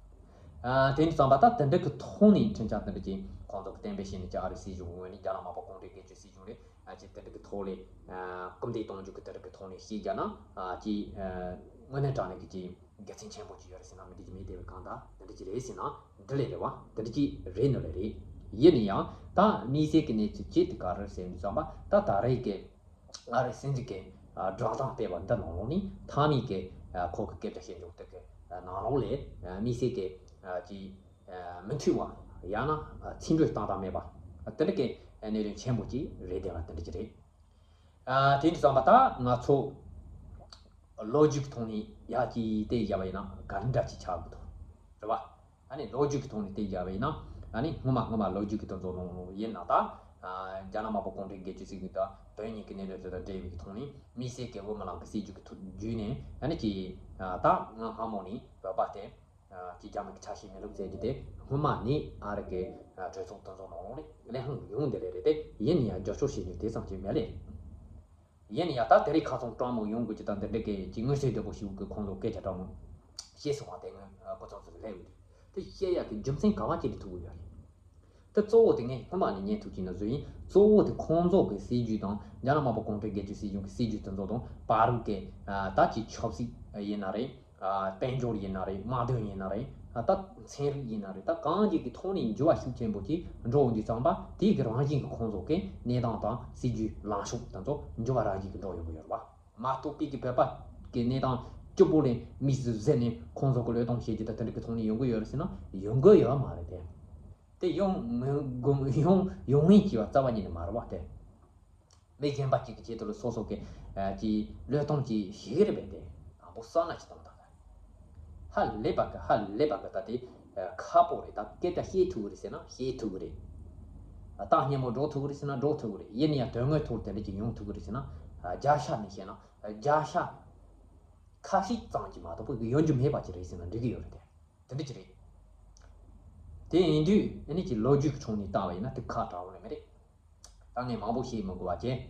ཨ་དེ་ནི་ཙམ་པ་ད་དེ་འདྲ་གི་ཐོག་ནས་འཕྲིན་བཅར་དེ་འདྲ་ཅིག་ཁོང་ཚོ་གི་གཏན་འབེབས་བྱས་ནས་ཀྱི་ཨ་རི་སྲིད་གཞུང་ངོས་ནས་རྒྱ་ནག་དམར་པོ་གུང་ཁྲན་སྒེར་གཅོད་སྲིད་གཞུང་རེད། ཨ་ཅིག་དེ་འདྲ་གི་ཐོག་ལས་ཨ་སྐུལ་འདེད་གཏོང་རྒྱུ་གི་དེ་འདྲ་གི་ཐོག་ནས་བཤད་རྒྱ་ན་ཨ་ཅིག་ཨ་དངོས་གནས་དྲང་གནས་ཀྱི་ཅིག་དགེ་མཚན་ཆེན་པོ་ཅིག་ཡོད་རེད་ཟེར་ན་མི་འགྲིག་གི་མེད། དེ་བས་གང་ལྟར་དེ་འདྲ་ཅིག་རེད་ཟེར་ན་འགྲིག་ལེ་རེད་བ། དེ་འདྲ་ཅིག་རེད་ནི་ལེ་རེད། ཡིན་ན་ཡང་ད་དམིགས་བསལ་གྱི་གནས་ཚུལ་ཅིག་དེ་ག་རེ་ཟེར་ནས་ཙམ་པ་ད་ད་རེས་ཀྱི་ཨ་རི་སྲིད་འཛིན་གྱི་ཨ་བསྒྲགས་གཏམ་སྤེལ་བ་འདི་ནང་ལོགས་ནས་མཐའ་མའི་གི་ཨ་ཁོ་གི་སྐད་ཆ་བཤད་འཇོག་དེ་གི་ནང་ལོགས་ལས་ཨ་དམིགས་བསལ་གྱི་ཨ་ཅིག་ཨ་མི་མཐུན་པ་ཡང་ན་ཨ་ཚིག་འགྲོས་བཏང་སྟངས་མེད་པ་དེ་འདྲ་གི་གནད་དོན་ཆེན་པོ་ཅིག་རེད་བསྡད་པ་དེ་འདྲ་ཅིག་རེད། ཨ་དེ་འདྲ་ཙམ་པ་ད་ང་ཚོ་ལོ་རྒྱུས་ཀྱི་ཐོག་ནས་ཡ་ཅིག་བལྟས་བཞག་པ་ཡིན་ན་ག་འདྲ་ཅིག་ཆགས་ཀྱི་འདུག་རེད་བ། ཨ་ནི་ལོ་རྒྱུས་ཀྱི་ཐོག་ནས་བལྟས་བཞག་པ་ཡིན་ན། ཨ་ནི་སྔོན་མ་སྔོན་མ་ལོ་རྒྱུས་ཀྱི་དོན་ཚོགས་ནང་ཡིན་ན་ད། ཨ་རྒྱ་ནག་དམར་པོ་གུང་ཁྲན་སྒེར་གཅོད་སྲིད་གཞུང་དང་བོད་གཉིས་ཀྱི་གནད་དོན་དེ་དང་འབྲེལ་བའི་ཐོག་ནས་དམིགས་བསལ་གྱི་བོད་མི་ལང་གི་སྲིད་ཇུས་ཀྱི་ཐོག་བརྒྱུད་ནས། ཨ་ནི་ཀྱི་ཨ་ད་སྔ་སྔ་མོ་ནས་བོད་པ་དེ་ཨ་ཀྱི་རྒྱ་མི་གི་ཆ་ཤས་མི་ལུགས་ཟེར་རྒྱུ་དེ་སྔོན་མ་ནས་ཨ་རི་གི་ཨ་གྲོས་ཚོགས་དོན་ཚོགས་ནང་ལོགས་ནས་གླེང་སློང་ཡོང་བསྡད་ལེ་རེད་དེ། ཡིན་ཡང་བསྒྱུར་བཅོས་བྱེད་རྒྱུ་དེ་ཙམ་གྱི་མེད་ལེ། ཡིན་ཡང་ད་དེ་རིང་ཁ་སང་སྤྲང་མོ་ཡོང་དགོས་ཀྱི་དང་འདི་འདྲ་གི་ཀྱི་མངོན་གསལ་དོད་པོ་ཞིག་གི་ཁོང་ཚོ་སྐད་ཆ་སྤྲང་མོ་བཤད་སོང་བ་དེ་སྔོན་ཨ་གོ་ཚང་ཚོ་ལས་འོས་དེ་བཤད་ཡག་གི་རྒྱུ་མཚན་ག་བ་ཅིག་ལ་ཐུག་གི་ཡོད་རེད། དེ་གཙོ་བོ་དེ་ངས་སྔོན་མ་ནས་ཉན་ཐུབ་ཀྱི་ན་བཟོ་ཡིན། གཙོ་བོ་དེ་ཁོང་ཚོ་གི་སྲིད་ཇུས་དང་རྒྱ་ནག་དམར་པོ་གུང་ཁྲན་སྒེར་གཅོད་སྲིད་གཞུང་གི་སྲིད་ཇུས་དེ་ཚོ་དང་བར་རུ་གི་ཨ་ད་ཀྱི་ཆབ་སྲིད་ཡིན་ན་རེད། ཨ་དཔལ་འབྱོར་ཡིན་ན་རེད། དམག་དོན་ཡིན་ན་རེད། ཨ་ད་ཚན་རིག་ཡིན་ན་རེད། ད་གང་ཅིག་གི་ཐོག་ནས་འགྱུར་བ་ཤུགས་ཆེན་པོ་ཅིག་འགྲོ་འོང་དུས་ཙམ་པ་དེའི་གི་རང་བཞིན་གྱི་ཁོང་ཚོ་གི་གནས་སྟངས་དང་སྲིད་ཇུས་ལངས་ཕྱོགས་དེ་ཚོ་འགྱུར་བ་རང་བཞིན་གྱི་འགྲོ་ཡོང་གི་ཡོད་རེད་བ། མ་གཏོགས་པའི་གི་བོད་པ་གི་གནས་སྟངས་སྐྱིད་པོ་ལས་མི་སུ་ཟད་ནས་ཁོང་ཚོ་གི་བློས་གཏོང་བྱེད་རྒྱུ་ད་དེ་འདྲ་གི་ཐོག་ནས་ཡོང་གི་ཡོད་རེད་ཟེར་ན་ཡོང་གི་ཡོད་མ་རེད་དེ། དེ་ཡོང་ངོ་ཡོང་ཡོང་ངེས་ཀྱི་བ་རྩ་བ་ཉིད་ནས་མ་རེད་བ་དེ། མི་གཞན་པ་གཅིག་གི་ཆེད་དུ་ལ་སོ་སོ་གི་ཨ་ཀྱི་བློས་གཏོང་ཅིག་བྱེད་ཀྱི་རེད་པས། དེ་དང་པོ་བསམ་བློ་ཅིག་གཏོང་དང་། ཧ་ལས་པ་གི་ཧ་ལས་པ་གི་ད་དེ་ཨ་ཁག་པོ་རེད། ད་སྐད་ཆ་བཤད་ཐུབ་ཀྱི་རེད་ཟེར་ན་བཤད་ཐུབ་ཀྱི་རེད། ཨ་ཏང་སྙན་མོ་སྒྲོག་ཐུབ་ཀྱི་རེད་ཟེར་ན་སྒྲོག་ཐུབ་ཀྱི་རེད། ཡིན་ན་ཡང་དོན་དངོས་ཐོག་དེ་འདྲ་ཅིག་ཡོང་ཐུབ་ཀྱི་རེད་ཟེར་ན་ཨ་བརྒྱ་ཆ་ནས་བཤད་ན་ཨ་བརྒྱ་ཆ་ཁ་ཤས་ཙམ་ཅིག་མ་གཏོགས་པ་ཡོང་རྒྱུ་མེད་པ་ཅིག་རེད་ཟེར་ན་འགྲིག་གི་ཡོད་རེད་དེ། དེ་འདྲ་ཅིག་རེད། དེ་ཡིན་དུས་ཨ་ནི་ཅིག་ལོ་རྒྱུས་ཀྱི་ཕྱོགས་ནས་བལྟ་བ་ཡིན་ན་དེ་ཁག་དྲག་པོ་རེད་མི་རེད། ད་ངས་མང་པོ་བཤད་མི་དགོས་པ་བྱས།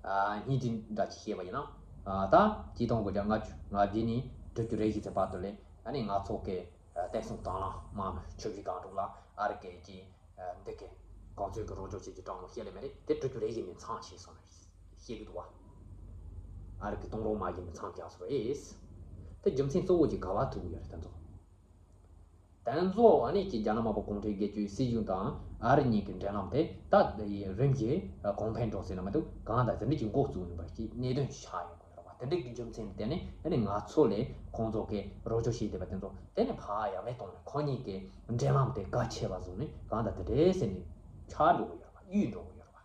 ཨ་སྙིང་བསྡུས་འདྲ་ཅིག་བཤད་པ་ཡིན་ན། ཨ་ད་ཆིག་སྟོང་དགུ་བརྒྱ་ལྔ་བཅུ་ང་བརྒྱད་ནས་དྲུག་ཅུ་རེ་བཞི་ཚེ་བར་དུ་ལས་ཨ་ནི་ང་ཚོ་གི་ཨ་བསྟན་སྲུང་དྭང་བླངས་དམག་མི་ཆུ་བཞི་སྒང་དྲུག་ལ་ཨ་རི་གི་ཀྱི་ཨ་འདི་གི་གོང་ཚོད་ཀྱི་རོགས་སྐྱོར་བྱེད་ཀྱི་སྤྲང་མོ་བཤད་ལེ་མི་རེད་དེ། དྲུག་ཅུ་རེ་བཞི་ནས་མཚམས་ཆད་སོང་ནས་བཤད་གི་འདུག་བ། ཨ་རི་གི་གཏོང་རོགས་མ་བྱས་ནས་མཚམས་བཞག་སོང་རེད། དེ་རྒྱུ་མཚན་གཙོ་བོ་གཅིག་ག་བ་ཐུག་གི་ཡོད་རེད་དེ་ཚོ། དེ་ཚོ་ཨ་ནི་ཀྱི་རྒྱ་ནག་དམར་པོ་གུང་ཁྲན་སྒེར་གཅོད་སྲིད་གཞུང་དང་ཨ་རི་གཉིས་ཀྱི་འབྲེལ་ལམ་དེ་ད་རིམ་གྱིས་གོང་འཕེལ་འགྲོ་སྲིད་ན་མི་འདུག། གང་ལྟར་དེ་འདྲ་གྱི་འགོ་བཙུགས་ཡོད་པ་ཞིག་གནད་དོན་ཞིག་ཆགས་ཡོང་གི་ཡོད་རེད་བ། དེ་འདྲ་གི་རྒྱུ་མཚན་དེ་ནི་ཨ་ནི་ང་ཚོ་ལས་ཁོང་ཚོ་གི་རོགས་སྐྱོར་བྱེད་བསྡད་པ་དེ་ཚོ་དེ་ནི་ཕར་ཡར་མེད་གཏོང་ནས་ཁོ་གཉིས་ཀྱི་འབྲེལ་ལམ་དེ་གལ་ཆེ་བ་བཟུང་ནས་གང་ལྟར་དེ་འདྲའི་ཟེར་ནས་ཆགས་འགྲོ་གི་ཡོད་རེད་བ། གཡུག་འགྲོ་གི་ཡོད་རེད་བ།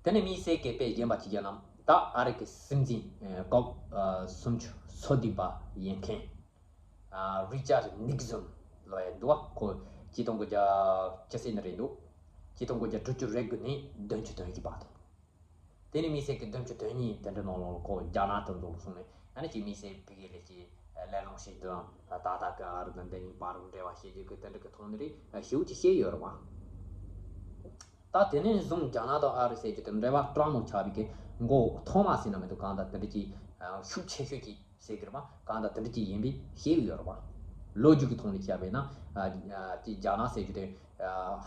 དེ་ནས་དམིགས་བསལ་གྱི་དཔེ་གཞན་པ་ཅིག་བརྒྱབ་ན་ད་ཨ་རི་གི་སྲིད་འཛིན་ཨ་སྐབས་ཨ་སུམ་ཅུ་སོ་བདུན་པ་ཡིན་མཁན་ཨ་རི་ཅར་ནིག་སོན་ལབ་ཡ་འདུག་བ། ཁོ་ཆིག་སྟོང་དགུ་བརྒྱ་བཅུ་གསུམ་ནས་རེད་འདུག། ཆིག་སྟོང་དགུ་བརྒྱ་དྲུག་ཅུ་རེ་དགུ་ནས་བདུན་ཅུ་དོན་བཞི་བར་དུ། དེ་ནས་དམིགས་བསལ་གྱི་བདུན་ཅུ་དོན་གཉིས་དེ་འདྲ་ནང་ལོགས་ལ་ཁོ་རྒྱ་ནག་དེ་ཚོ་ལ་སོང་ནས་ཨ་ནི་ཅིག་དམིགས་བསལ་ཕ་གི་ལ་ཅིག་གླེང་སློང་བྱེད་དུས་ད་ལྟ་གི་ཨ་རི་དང་འདི་གཉིས་བར་འབྲེལ་བ་བྱེད་རྒྱུ་གི་དེ་འདྲ་གི་ཐོག་ནས་རེད་ཞེ་པོ་ཅིག་བཤད་ཡོད་རེད་བ། ད་དེ་ནས་བཟུང་རྒྱ་ནག་དང་ཨ་རི་ཟེར་རྒྱུ་དེ་འབྲེལ་བ་སྤྲང་མོ་ཆགས་པའི་གི་མགོ་ཐོག་མ་ཟེར་ན་མི་འདུག། གང་ལྟར་དེ་འདྲ་ཅིག་ཤུགས་ཆེ་ཤོས་ཅིག་ཟེར་གི་རེད་བ། གང་ལྟར་དེ་འདྲ་ཅིག་ཡིན་པའི་བཤད་ཡོད་རེད་བ། ལོ་རྒྱུས་ཀྱི་ཐོག་ནས་བཤད་པས་ན་ཨ་ཅིག་རྒྱ་ནག་ཟེར་རྒྱུ་དེ་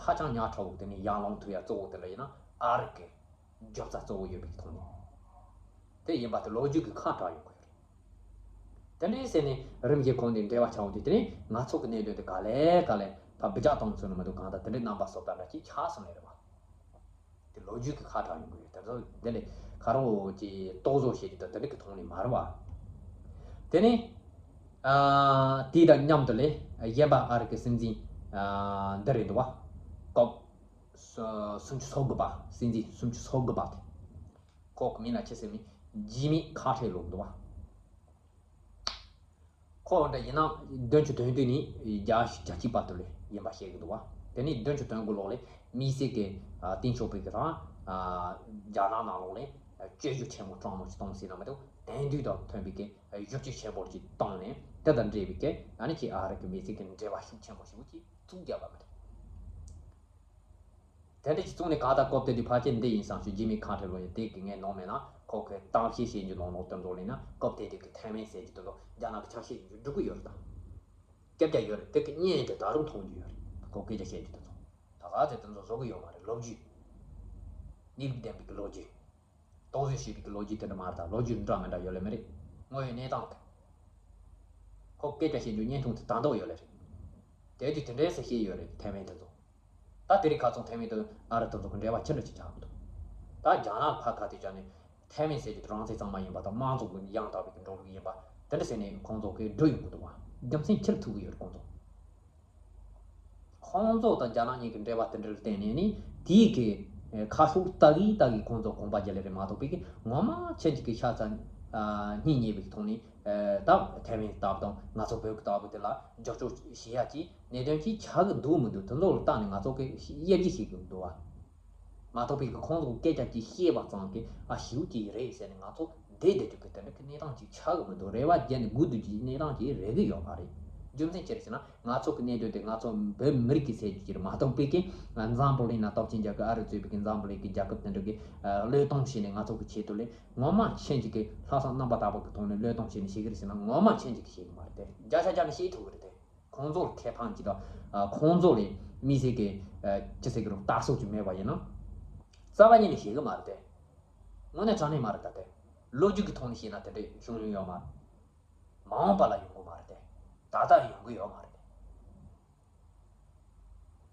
ཧ་ཅང་ཉག་ཕྲ་བོ་དེ་ནས་ཡར་ལངས་ཐུབ་ཡ་གཙོ་བོ་དེ་འདྲ་ཡིན་ན་ཨ་རི་གི་རྒྱབ་རྩ་གཙོ་བོ་ཡོད་པའི་ཐོག་ནས། དེ་ཡིན་པ་དེ་ལོ་རྒྱུས་ཀྱི་ཁ་གྲག་ཡོང་གི་ཡོད་རེད། དེ་འདྲའི་ཟེར་ནས་རིམ་གྱིས་གོང་དུ་འབྲེལ་བ་ཆགས་འོང་དུས་དེ་ནས་ང་ཚོ་གི་གནད་དོན་དེ་ག་ལེ་ག་ལེ་ཕར་འབུད་རྒྱག་གཏོང་ཚུལ་ནི་མི་འདུག། གང་ལྟར་དེ་འདྲའི་རྣམ་པ་གསོབ་ལྟ་འདྲ་ཅིག་ཆགས་སོང་ནས་རེད་བ། དེ་ལོ་རྒྱུས་ཀྱི་ཁ་གྲག་ཡོང་གི་ཡོད། དེ་ཚོ་དེ་ལས་ཁ་རོག་ཅིག་རྟོག་བཟོ་བྱེད་རྒྱུ་དང་དེ་འདྲ་གི་ཐོག་ནས་མ་རེད་བ། དེ་ནས་ཨ་དེ་དང་མཉམ་དུ་ལས་གཞན་པ་ཨ་རི་གི་སྲིད་འཛིན་ཨ་འདི་རེད་འདུག་བ། སྐབས་ སུམ་ཅུ་སོ་དགུ་པ། སྲིད་འཛིན་སུམ་ཅུ་སོ་དགུ་པ་དེ། ཁོ་གི་མིང་ལ་ཅི་ཟེར་མིན། ཇི་མི་ཁ་ཁྲེ་ལོ་འདུག་བ། ཁོ་འདྲ་ཡིན་ན་བདུན་ཅུ་དོན་བདུན་ནས་བརྒྱད་ཅུ་གྱ་གཅིག་བར་དུ་ལས་ཡིན་པ་བཤད་ཀྱི་འདུག་བ། དེ་ནས་བདུན་ཅུ་དོན་དགུ་ལོ་ལས་དམིགས་བསལ་གྱི་ཨ་དེང་ཕྱོགས་པའི་གི་དང་ཨ་རྒྱ་ནག་ནང་ལོགས་ལས་བཅོས་བསྒྱུར་ཆེན་མོ་སྤྲང་མོ་ཞིག་བཏང་ཟིན་ན་མི་འདུག་དེང་དུས་དང་མཐུན་པའི་གི་བསྒྱུར་བཅོས་ཆེན་པོ་ཅིག་བཏང་ནས་དེ་དང་འབྲེལ་བའི་གི་ཨ་ནི་ཁྱེད་ཨ་རི་གི་མི་སེར་གི་འབྲེལ་བ་ཤུགས་ཆེན་པོ་ཞིག་ཅིག་བཙུགས་རྒྱབ་པ་མི་འདུག་དེ་འདྲ་ཅིག་བཙུགས་ནས་གང་ལྟར་སྐབས་དེ་དུས་ཕལ་ཆེར་འདི་ཡིན་བསམ་ཞུ་ཇི་མི་ཁ་ཁྲེ་ལོ་ཡིན་དེ་གི་ངས་ནོར་མེད་ན་ཁོ་གི་གཏམ་བཤད་བཤད་རྒྱུ་ནང་ལོགས་དེ་ཚོ་ལས་ན་སྐབས་དེ་དུས་ཀྱི་ཐའེ་ཝན་ཟེར་རྒྱུ་དེ་ཚོ་རྒྱ་ནག་གི་ཆ་ཤས་ཡིན་རྒྱུ་འགྲོ་གི་ཡོད་རེད་ད། སྐད་ཆ་ཡོད་རེད། དེ་གི་བརྙན་དེ་ད་རུང་མཐོང་རྒྱུ་ཡོད་རེད། ཁོ་སྐད་ཆ་བཤད་རྒྱུ་དེ་ཚོ་ད་ག་ཚོད་དེ་ཚོ་བཟོ་གི་ཡོད་མ་རེད། ལོ་རྒྱུས། གནས་ལུགས་ལྡན་པའི་གི་ལོ་རྒྱུས། རྟོག་བཟོས་བྱས་པའི་གི་ལོ་རྒྱུས་དེ་འདྲ་མ་རེད་ད། ལོ་རྒྱུས་འདྲ་མི་འདྲ་ཡོད་ལེ་མི་རེད། དངོས་ཡོད་གནས་སྟངས་དེ། ཁོ་སྐད་ཆ་བཤད་རྒྱུ་བརྙན་ཐུང་དེ་ད་འདོག་ཡོད་ལེ་རེད། དེ་དུས་དེ་འདྲའི་ཟེར་བཤད་ཡོད་རེད་ཐའེ་ཝན་དེ་ཚོ། ད་དེ་རིང་ཁ་སང་ཐའེ་ཝན་དང་ཨ་རི་དེ་ཚོ་གི་འབྲེལ་བ་ཅི་འདྲ་ཅིག་ཆགས་འདུག་ད་རྒྱ་ནག་ཕར་ཁ་ཐུག་བྱས་ནས་ཐའེ་ཝན་ཟེར་རྒྱུ་དེ་རང་བཙན་གཙང་མ་ཡིན་པ་དང་དམངས་གཙོ་གི་ཡང་དག་པའི་གི་འགྲོ་ལུགས་ཡིན་པ་དེ་འདྲ་ཟེར་ནས་ཁོང་ཚོ་གིས་སྒྲུབ་ཡོང་གི་འདུག་བ། རྒྱུ་མཚན་ཅི་ལ་ཐུག་གི་ཡོད་རེད་ཁོང་ཚོ། ཁོང་ཚོ་དང་རྒྱ་ནག་གཉིས་ཀྱི་འབྲེལ་བ་དེ་འདྲར་བརྟེན་ནས་ནི་དེའི་གི་ཁ་ཕྱོགས་ལྟ་གི་ལྟ་གི་ཁོང་ཚོ་གོམ་པ་རྒྱག་ལེ་རེད་མ་གཏོགས་པའི་གི་ངོ་མ་ཁྱེད་ཀྱི་གི་ཤ་ཚ་སྙིང་ཉེ་བའི་ཐོག་ནས་ད་ཐའེ་ཝན་ལྟ་བུ་དང་ང་ཚོ་བོད་ཀྱི་ལྟ་བུ་དེ་ལ་འཇོག་འཇོག་བྱེད་ཡ་ཅིག་གནད་དོན་ཅིག་ཆགས་གི་འདུག་མི་འདུག་དེ་ཚོ་ལ་བལྟས་ནས་ང་ཚོ་གི་དབྱེ་འབྱེད་བྱེད་གི་འདུག་བ། མ་གཏོགས་པའི་གི་ཁོང་ཚོ་སྐད་ཆ་ཅིག་བཤད་པ་ཙམ་གྱིས་ཨ་ཞེ་པོ་ཅིག་རེད་ཟེར་ནས་ང་ཚོ་བསྡད་བསྡད་རྒྱུ་གི་དེ་འདྲ་གི་གནས་སྟངས་ཅིག་ཆགས་གི་མི་འདུག་རེ་བ་བརྒྱབ་ནས་སྒུག་སྡོད་རྒྱུའི་གནས་སྟངས་ཅིག་རེད་གི་ཡོད་མ་རེད། རྒྱུ་མཚན་ཅི་རེད་ཟེར་ན་ང་ཚོ་གི་གནད་དོན་དེ་ང་ཚོ་བོད་མི་རིགས་ཀྱི་ཟེར་རྒྱུ་ཅིག་རེད་མ་གཏོགས་པའི་གི་འཛམ་བུ་གླིང་ན་སྟོབས་ཆེན་རྒྱལ་ཁབ་ཨ་རི་གཙོས་པའི་གི་འཛམ་བུ་གླིང་གི་རྒྱལ་ཁབ་དེ་འདྲ་གི་བློས་གཏོང་བྱས་ནས་ང་ཚོ་གི་ཆེད་དུ་ལས་ངོ་མ་ཁྱེད་ཅིག་གི་ལྷག་བསམ་རྣམ་པ་དག་པ་གི་ཐོག་ནས་བློས་གཏོང་བྱས་ནས་བཤད་གི་རེད་ཟེར་ན་ངོ་མ་ཁྱེད་ཅིག་གི་བཤད་གི་མ་རེད་དེ། བརྒྱ་ཆ་བརྒྱ་ནས་བཤད་ཐུབ་གི་རེད་དེ། ཁོང་ཚོར་ཁེ་ཕན་གྱི་དང་ཁོང་ཚོ་ལས་མི་སེར་གྱི་ཅི་ཟེར་གྱི་རུང་ལྟ་སོགས་ཀྱི་མེད་པ་ཡིན་ན། རྩ་བ་ཉིད་ནས་ཤེས་གི་མ་རེད་དེ། དངོས་གནས་དྲང་གནས་མ་རེད་ད་དེ། ལོ་རྒྱུས་ཀྱི་ཐོག་ནས་བཤད་ན་དེ་འདྲའི་བྱུང་མྱོང་ཡོད་མ་རེད། མ་འོངས་པ་ལ་ཡོང་གི་མ་རེད་དེ། ད་ལྟ་ཡོང་གི་ཡོད་མ་རེད་དེ།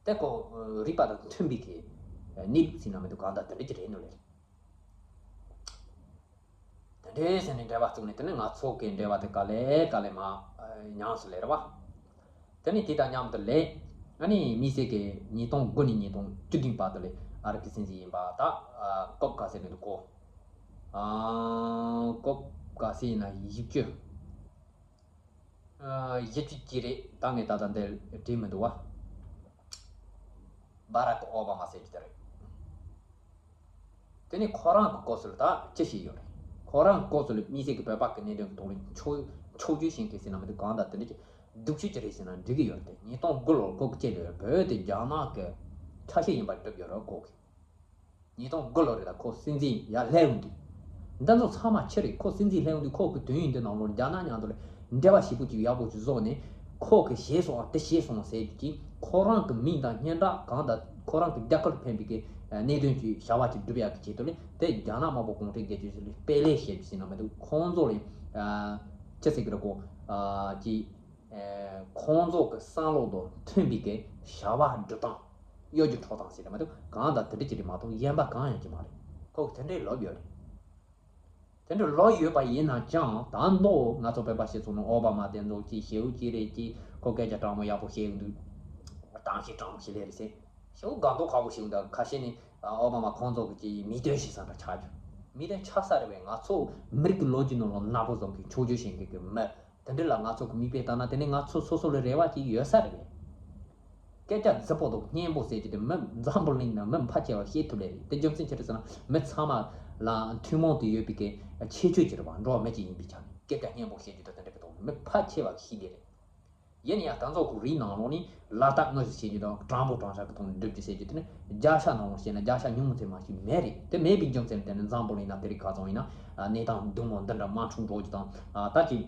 དེ་ཁོ་རིག་པ་དང་མཐུན་པའི་གི་གནས་ལུགས་ཟིན་ན་མི་འདུག་གང་ལྟར་དེ་འདྲ་ཅིག་རེད་འདུག་ལེ། དེ་འདྲའི་ཟེར་ནས་འབྲེལ་བ་བཙུགས་ནས་དེ་ནས་ང་ཚོ་གི་འབྲེལ་བ་དེ་ག་ལེ་ག་ལེ་མ་ཉམས་སུ་ལེ་རེད་བ། དེ་ནས་དེ་དང་མཉམ་དུ་ལས་ཨ་ནི་མི་སེར་གི་ཉིས་སྟོང་དགུ་ནས་ཉིས་སྟོང་བཅུ་བདུན་བར་དུ་ལས་ཨ་རི་གི་སྲིད་འཛིན་ཡིན་པ་ད་སྐབས་ག་ཚོད་ནས་འདུག་གོ། སྐབས་ག་ཚོད་ཡིན་ན་བཞི་བཅུ། བཞི་བཅུ་གཅིག་རེད་ད། ངས་ད་ལྟ་འདིར་བྲིས་མི་འདུག་བ། བྷ་རག་ཨོ་བྷ་མ་ཟེར་གྱི་དེ་རེད། དེ་ནས་ཁོ་རང་གི་སྐོར་སུ་ད་ཅི་ཞིག་ཡོད་རེད། ཁོ་རང་གི་སྐོར་སུ་ལ་དམིགས་བསལ་གྱི་བོད་པ་གི་གནད་དོན་གྱི་ཐོག་ལ་ཕྱོགས་ཕྱོགས་བསྒྱུར་བྱེད་མཁན་ཟེར་ན་མི་འདུག་གང་ལྟར་དེ་འདྲ་ཅིག་སྡུག་ཤོས་ཅིག་རེད་ཟེར་ན་འགྲིག་གི་ཡོད་རེད་དེ། ཉིས་སྟོང་དགུ་ལོར་ཁོ་གི་ཅི་ལ་བོད་དེ་རྒྱ་ནག་གི་ཆ་ཤས་ཡིན་པར་བསྒྲུབས་ཡོད་རེད་ཁོ་གི། ཉིས་སྟོང་དགུ་ལོ་རེད་ད་ཁོ་སྲིད་འཛིན་ཡར་སླེབས་ཡོང་དུས། འདི་ཚོ་ཚང་མ་ཕྱི་རེད། ཁོ་སྲིད་འཛིན་སླེབས་ཡོང་དུས་ཁོ་གི་དུས་ཡུན་འདི་ནང་ལོགས་རྒྱ་ནག་མཉམ་དུ་ལ་འབྲེལ་བ་ཞིབ་པོ་ཅིག་ཡག་པོ་ཅིག་བཟོས་ནས་ཁོ་གི་བྱས་སོང་བ་དེ་བྱས་སོང་ཟེར་རྒྱུ་ཅིག་ཁོ་རང་གི་མིང་དང་སྙན་གྲགས་གང་དང་ཁོ་རང་གི་རྒྱལ་ཁབ་ལ་ཕན་པའི་གི་གནད་དོན་གྱི་བྱ་བ་ཅིག་སྒྲུབ་ཡག་གི་ཆེད་དུ་ལས་དེ་རྒྱ་ནག་དམར་པོ་གུང་ཁྲན་སྒེར་གཅོད་ཅིག་ལས་དཔེ་ལས་བྱེད་རྒྱུ་ཟེར་ན་མི་འདུག་ཁོང་ཚོ་ལས་ཅི་ཟེར་གི་རེད་གོ་ཅིག་ཁོང་ཚོ་གི་བསམ་བློ་དང་མཐུན་པའི་གི་བྱ་བ་སྒྲུབ་སྟངས། གཡོ་སྒྱུ་འཕྲོག་སྟངས་ཟེར་རེད་མ་གཏོགས་གང་དང་དེ་འདྲ་ཅིག་རེད་མ་གཏོགས་གཞན་པ་གང་ཡང་ཅིག་མ་རེད། ཁོ་གི་དེ་འདྲའི་ལབ་ཡོད་རེད། དེ་འདྲ་ལབ་ཡོད་པ་ཡིན་ན་ཅང་ད་མདོ་ང་ཚོ་བོད་པ་སྤྱི་ཚོགས་ནང་ཨོ་བྷ་མ་དེ་ཚོ་ཅིག་ཞེའུ་ཅིག་རེད་ཅིག་ཁོ་སྐད་ཆ་དྲང་མོ་ཡག་པོ་བཤད་གི་འདུག་དྲང་ཞིག་དྲང་མོ་ཞིག་ལས་རེད་ཟེར། ཞེའུ་དགའ་མདོག་ཁ་པོ་ཞིག་འདུག་ཁ་ཤས་ནི་ཨོ་བྷ་མ་ཁོང་ཚོ་གི་ཅིག་མིག་སྟོན་ཞིག་བསམ་འདྲ་ཆགས་རྒྱུ། མིག་སྟོན་ཆགས་ས་རེད་པས། ང་ཚོ་མི་རིགས་ཀྱི་ལོ་རྒྱུས་ནང་ལ་ནག་པོ་བཟོ་མཁན་ཕྱོགས་བསྒྱུར་བྱེད་མཁན་གི་མི། དེ་འདྲ་ལ་ང་ཚོ་གི་མིག་དཔེ་ལྟ་ན་དེ་ནི་ང་ཚོ་སོ་སོ་ལ་རེ་བ་ཅིག་ཡོད་ས་རེད་པས། སྐད་ཆ་རྫིག་པོ་དང་སྙན་པོ་ཟེར་རྒྱུ་དེ་མི་འཛམ་བུ་གླིང་ན་མི་ཕལ་ཆེ་བ་ཤེས་ཐུབ་ལེ་རེད། དེ་རྒྱུ་མཚན་ཅི་རེད་ཟེར་ན་མི་ཚང་མ་ལ་ཐུན་མོང་དུ་ཡོད་པའི་གི་ཁྱད་ཆོས་ཅིག་རེད་པ། འགྲོ་བ་མི་གཅིག་ཡིན་པའི་ཆ་ནས་སྐད་ཆ་སྙན་པོ་བཤད་རྒྱུ་དང་དེ་འདྲ་གི་ཐོག་ནས་མི་ཕལ་ཆེ་བ་གི་ཤེས་ལེ་རེད། ཡིན་ཡང་ད་ཚོ་གི་རིགས་ནང་ལོགས་ནས་ལ་དྭགས་དངོས་སུ་བཤད་རྒྱུ་དང་དྲང་པོ་དྲང་བཞག་གི་ཐོག་ནས་སྒྲུབ་རྒྱུ་ཟེར་རྒྱུ་དེ་ནི་བརྒྱ་ཆ་ནང་ལོགས་བཤད་ན་བརྒྱ་ཆ་ཉུང་ངུ་ཙམ་མ་ཞིག་མེད་རེད། དེ་མེད་པའི་རྒྱུ་མཚན་དེ་ནི་འཛམ་བུ་གླིང་ན་དེ་རིང་ཁ་སང་ཡིན་ན་གནས་སྟངས་སྡུག་མོ་འདི་འདྲ་མང་འཁྲུག་འགྲོ་རྒྱུ་དང་ད་ཅིག་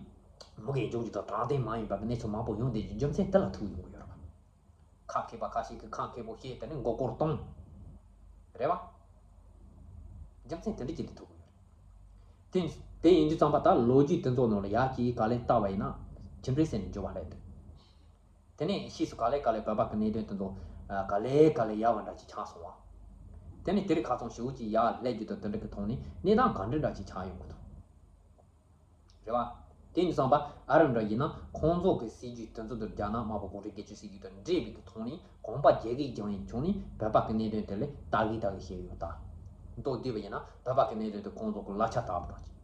མུ་གེ་འཇོག་རྒྱུ་དང་དྲང་བདེན་མ་ཡིན་པ་གི་གནས་ཚུལ་མང་པོ་ཡོང་བསྡད་རྒྱུ་རྒྱུ་མཚན་དེ་ལ་ཐུག་ཡོང་གི་ཡོད་རེད་པ། ཁ་མཁས་པ་ཁ་ཤས་ཀྱིས་ཁ་མཁས་པོ་བཤད་དེ་ནི་མགོ་སྐོར་གཏོང་། རེད་པ། རྒྱུ་མཚན་དེ་འདྲ་ཅིག་ལ་ཐུག་གི་ཡོད་རེད། དེ་དེ་ཡིན་དུས་ཙམ་པ་ད་ལོ་རྒྱུས་དེ་ཚོ་ནང་ལ་ཡག་གི་ག་ལེ་ལྟ་བ་ཡིན་ན་ཇི་འདྲའི་ཟེར་ནས་འགྱུར་བ་རེད་འདུག་དེ་ནས་ཕྱིས་སུ་ག་ལེ་ག་ལེ་བོད་པ་གི་གནད་དོན་དེ་ཚོ་ག་ལེ་ག་ལེ་ཡག་པ་འདྲ་ཅིག་ཆགས་སོང་བ། དེ་ནས་དེ་རིང་ཁ་སང་ཞེ་པོ་ཅིག་ཡར་སླེབས་རྒྱུ་དང་དེ་འདྲ་གི་ཐོག་ནས་གནས་སྟངས་ག་འདྲ་འདྲ་ཅིག་ཆགས་ཡོང་གི་འདུག་རེད་བ། དེ་ཡིན་དུས་ཙམ་པ་ཨ་རི་འདྲ་ཡིན་ན་ཁོང་ཚོ་གི་སྲིད་ཇུས་དེ་ཚོ་དང་རྒྱ་ནག་དམར་པོ་གུང་ཁྲན་སྒེར་གཅོད་སྲིད་ཇུས་དང་འདྲེས་པའི་གི་ཐོག་ནས་གོམ་པ་རྒྱག་གི་རྒྱང་ཡིན་བྱུང་ནས་བོད་པ་གི་གནད་དོན་དེ་ལ་ལྟ་གི་ལྟ་གི་བཤད་ཡོད་ད། མདོར་བསྡུས་པ་ཡིན་ན་བོད་པ་གི་གནད་དོན་དེ་ཁོང་ཚོ་གི་ལག་ཆ་ལྟ་བུ་རང་ཅིག་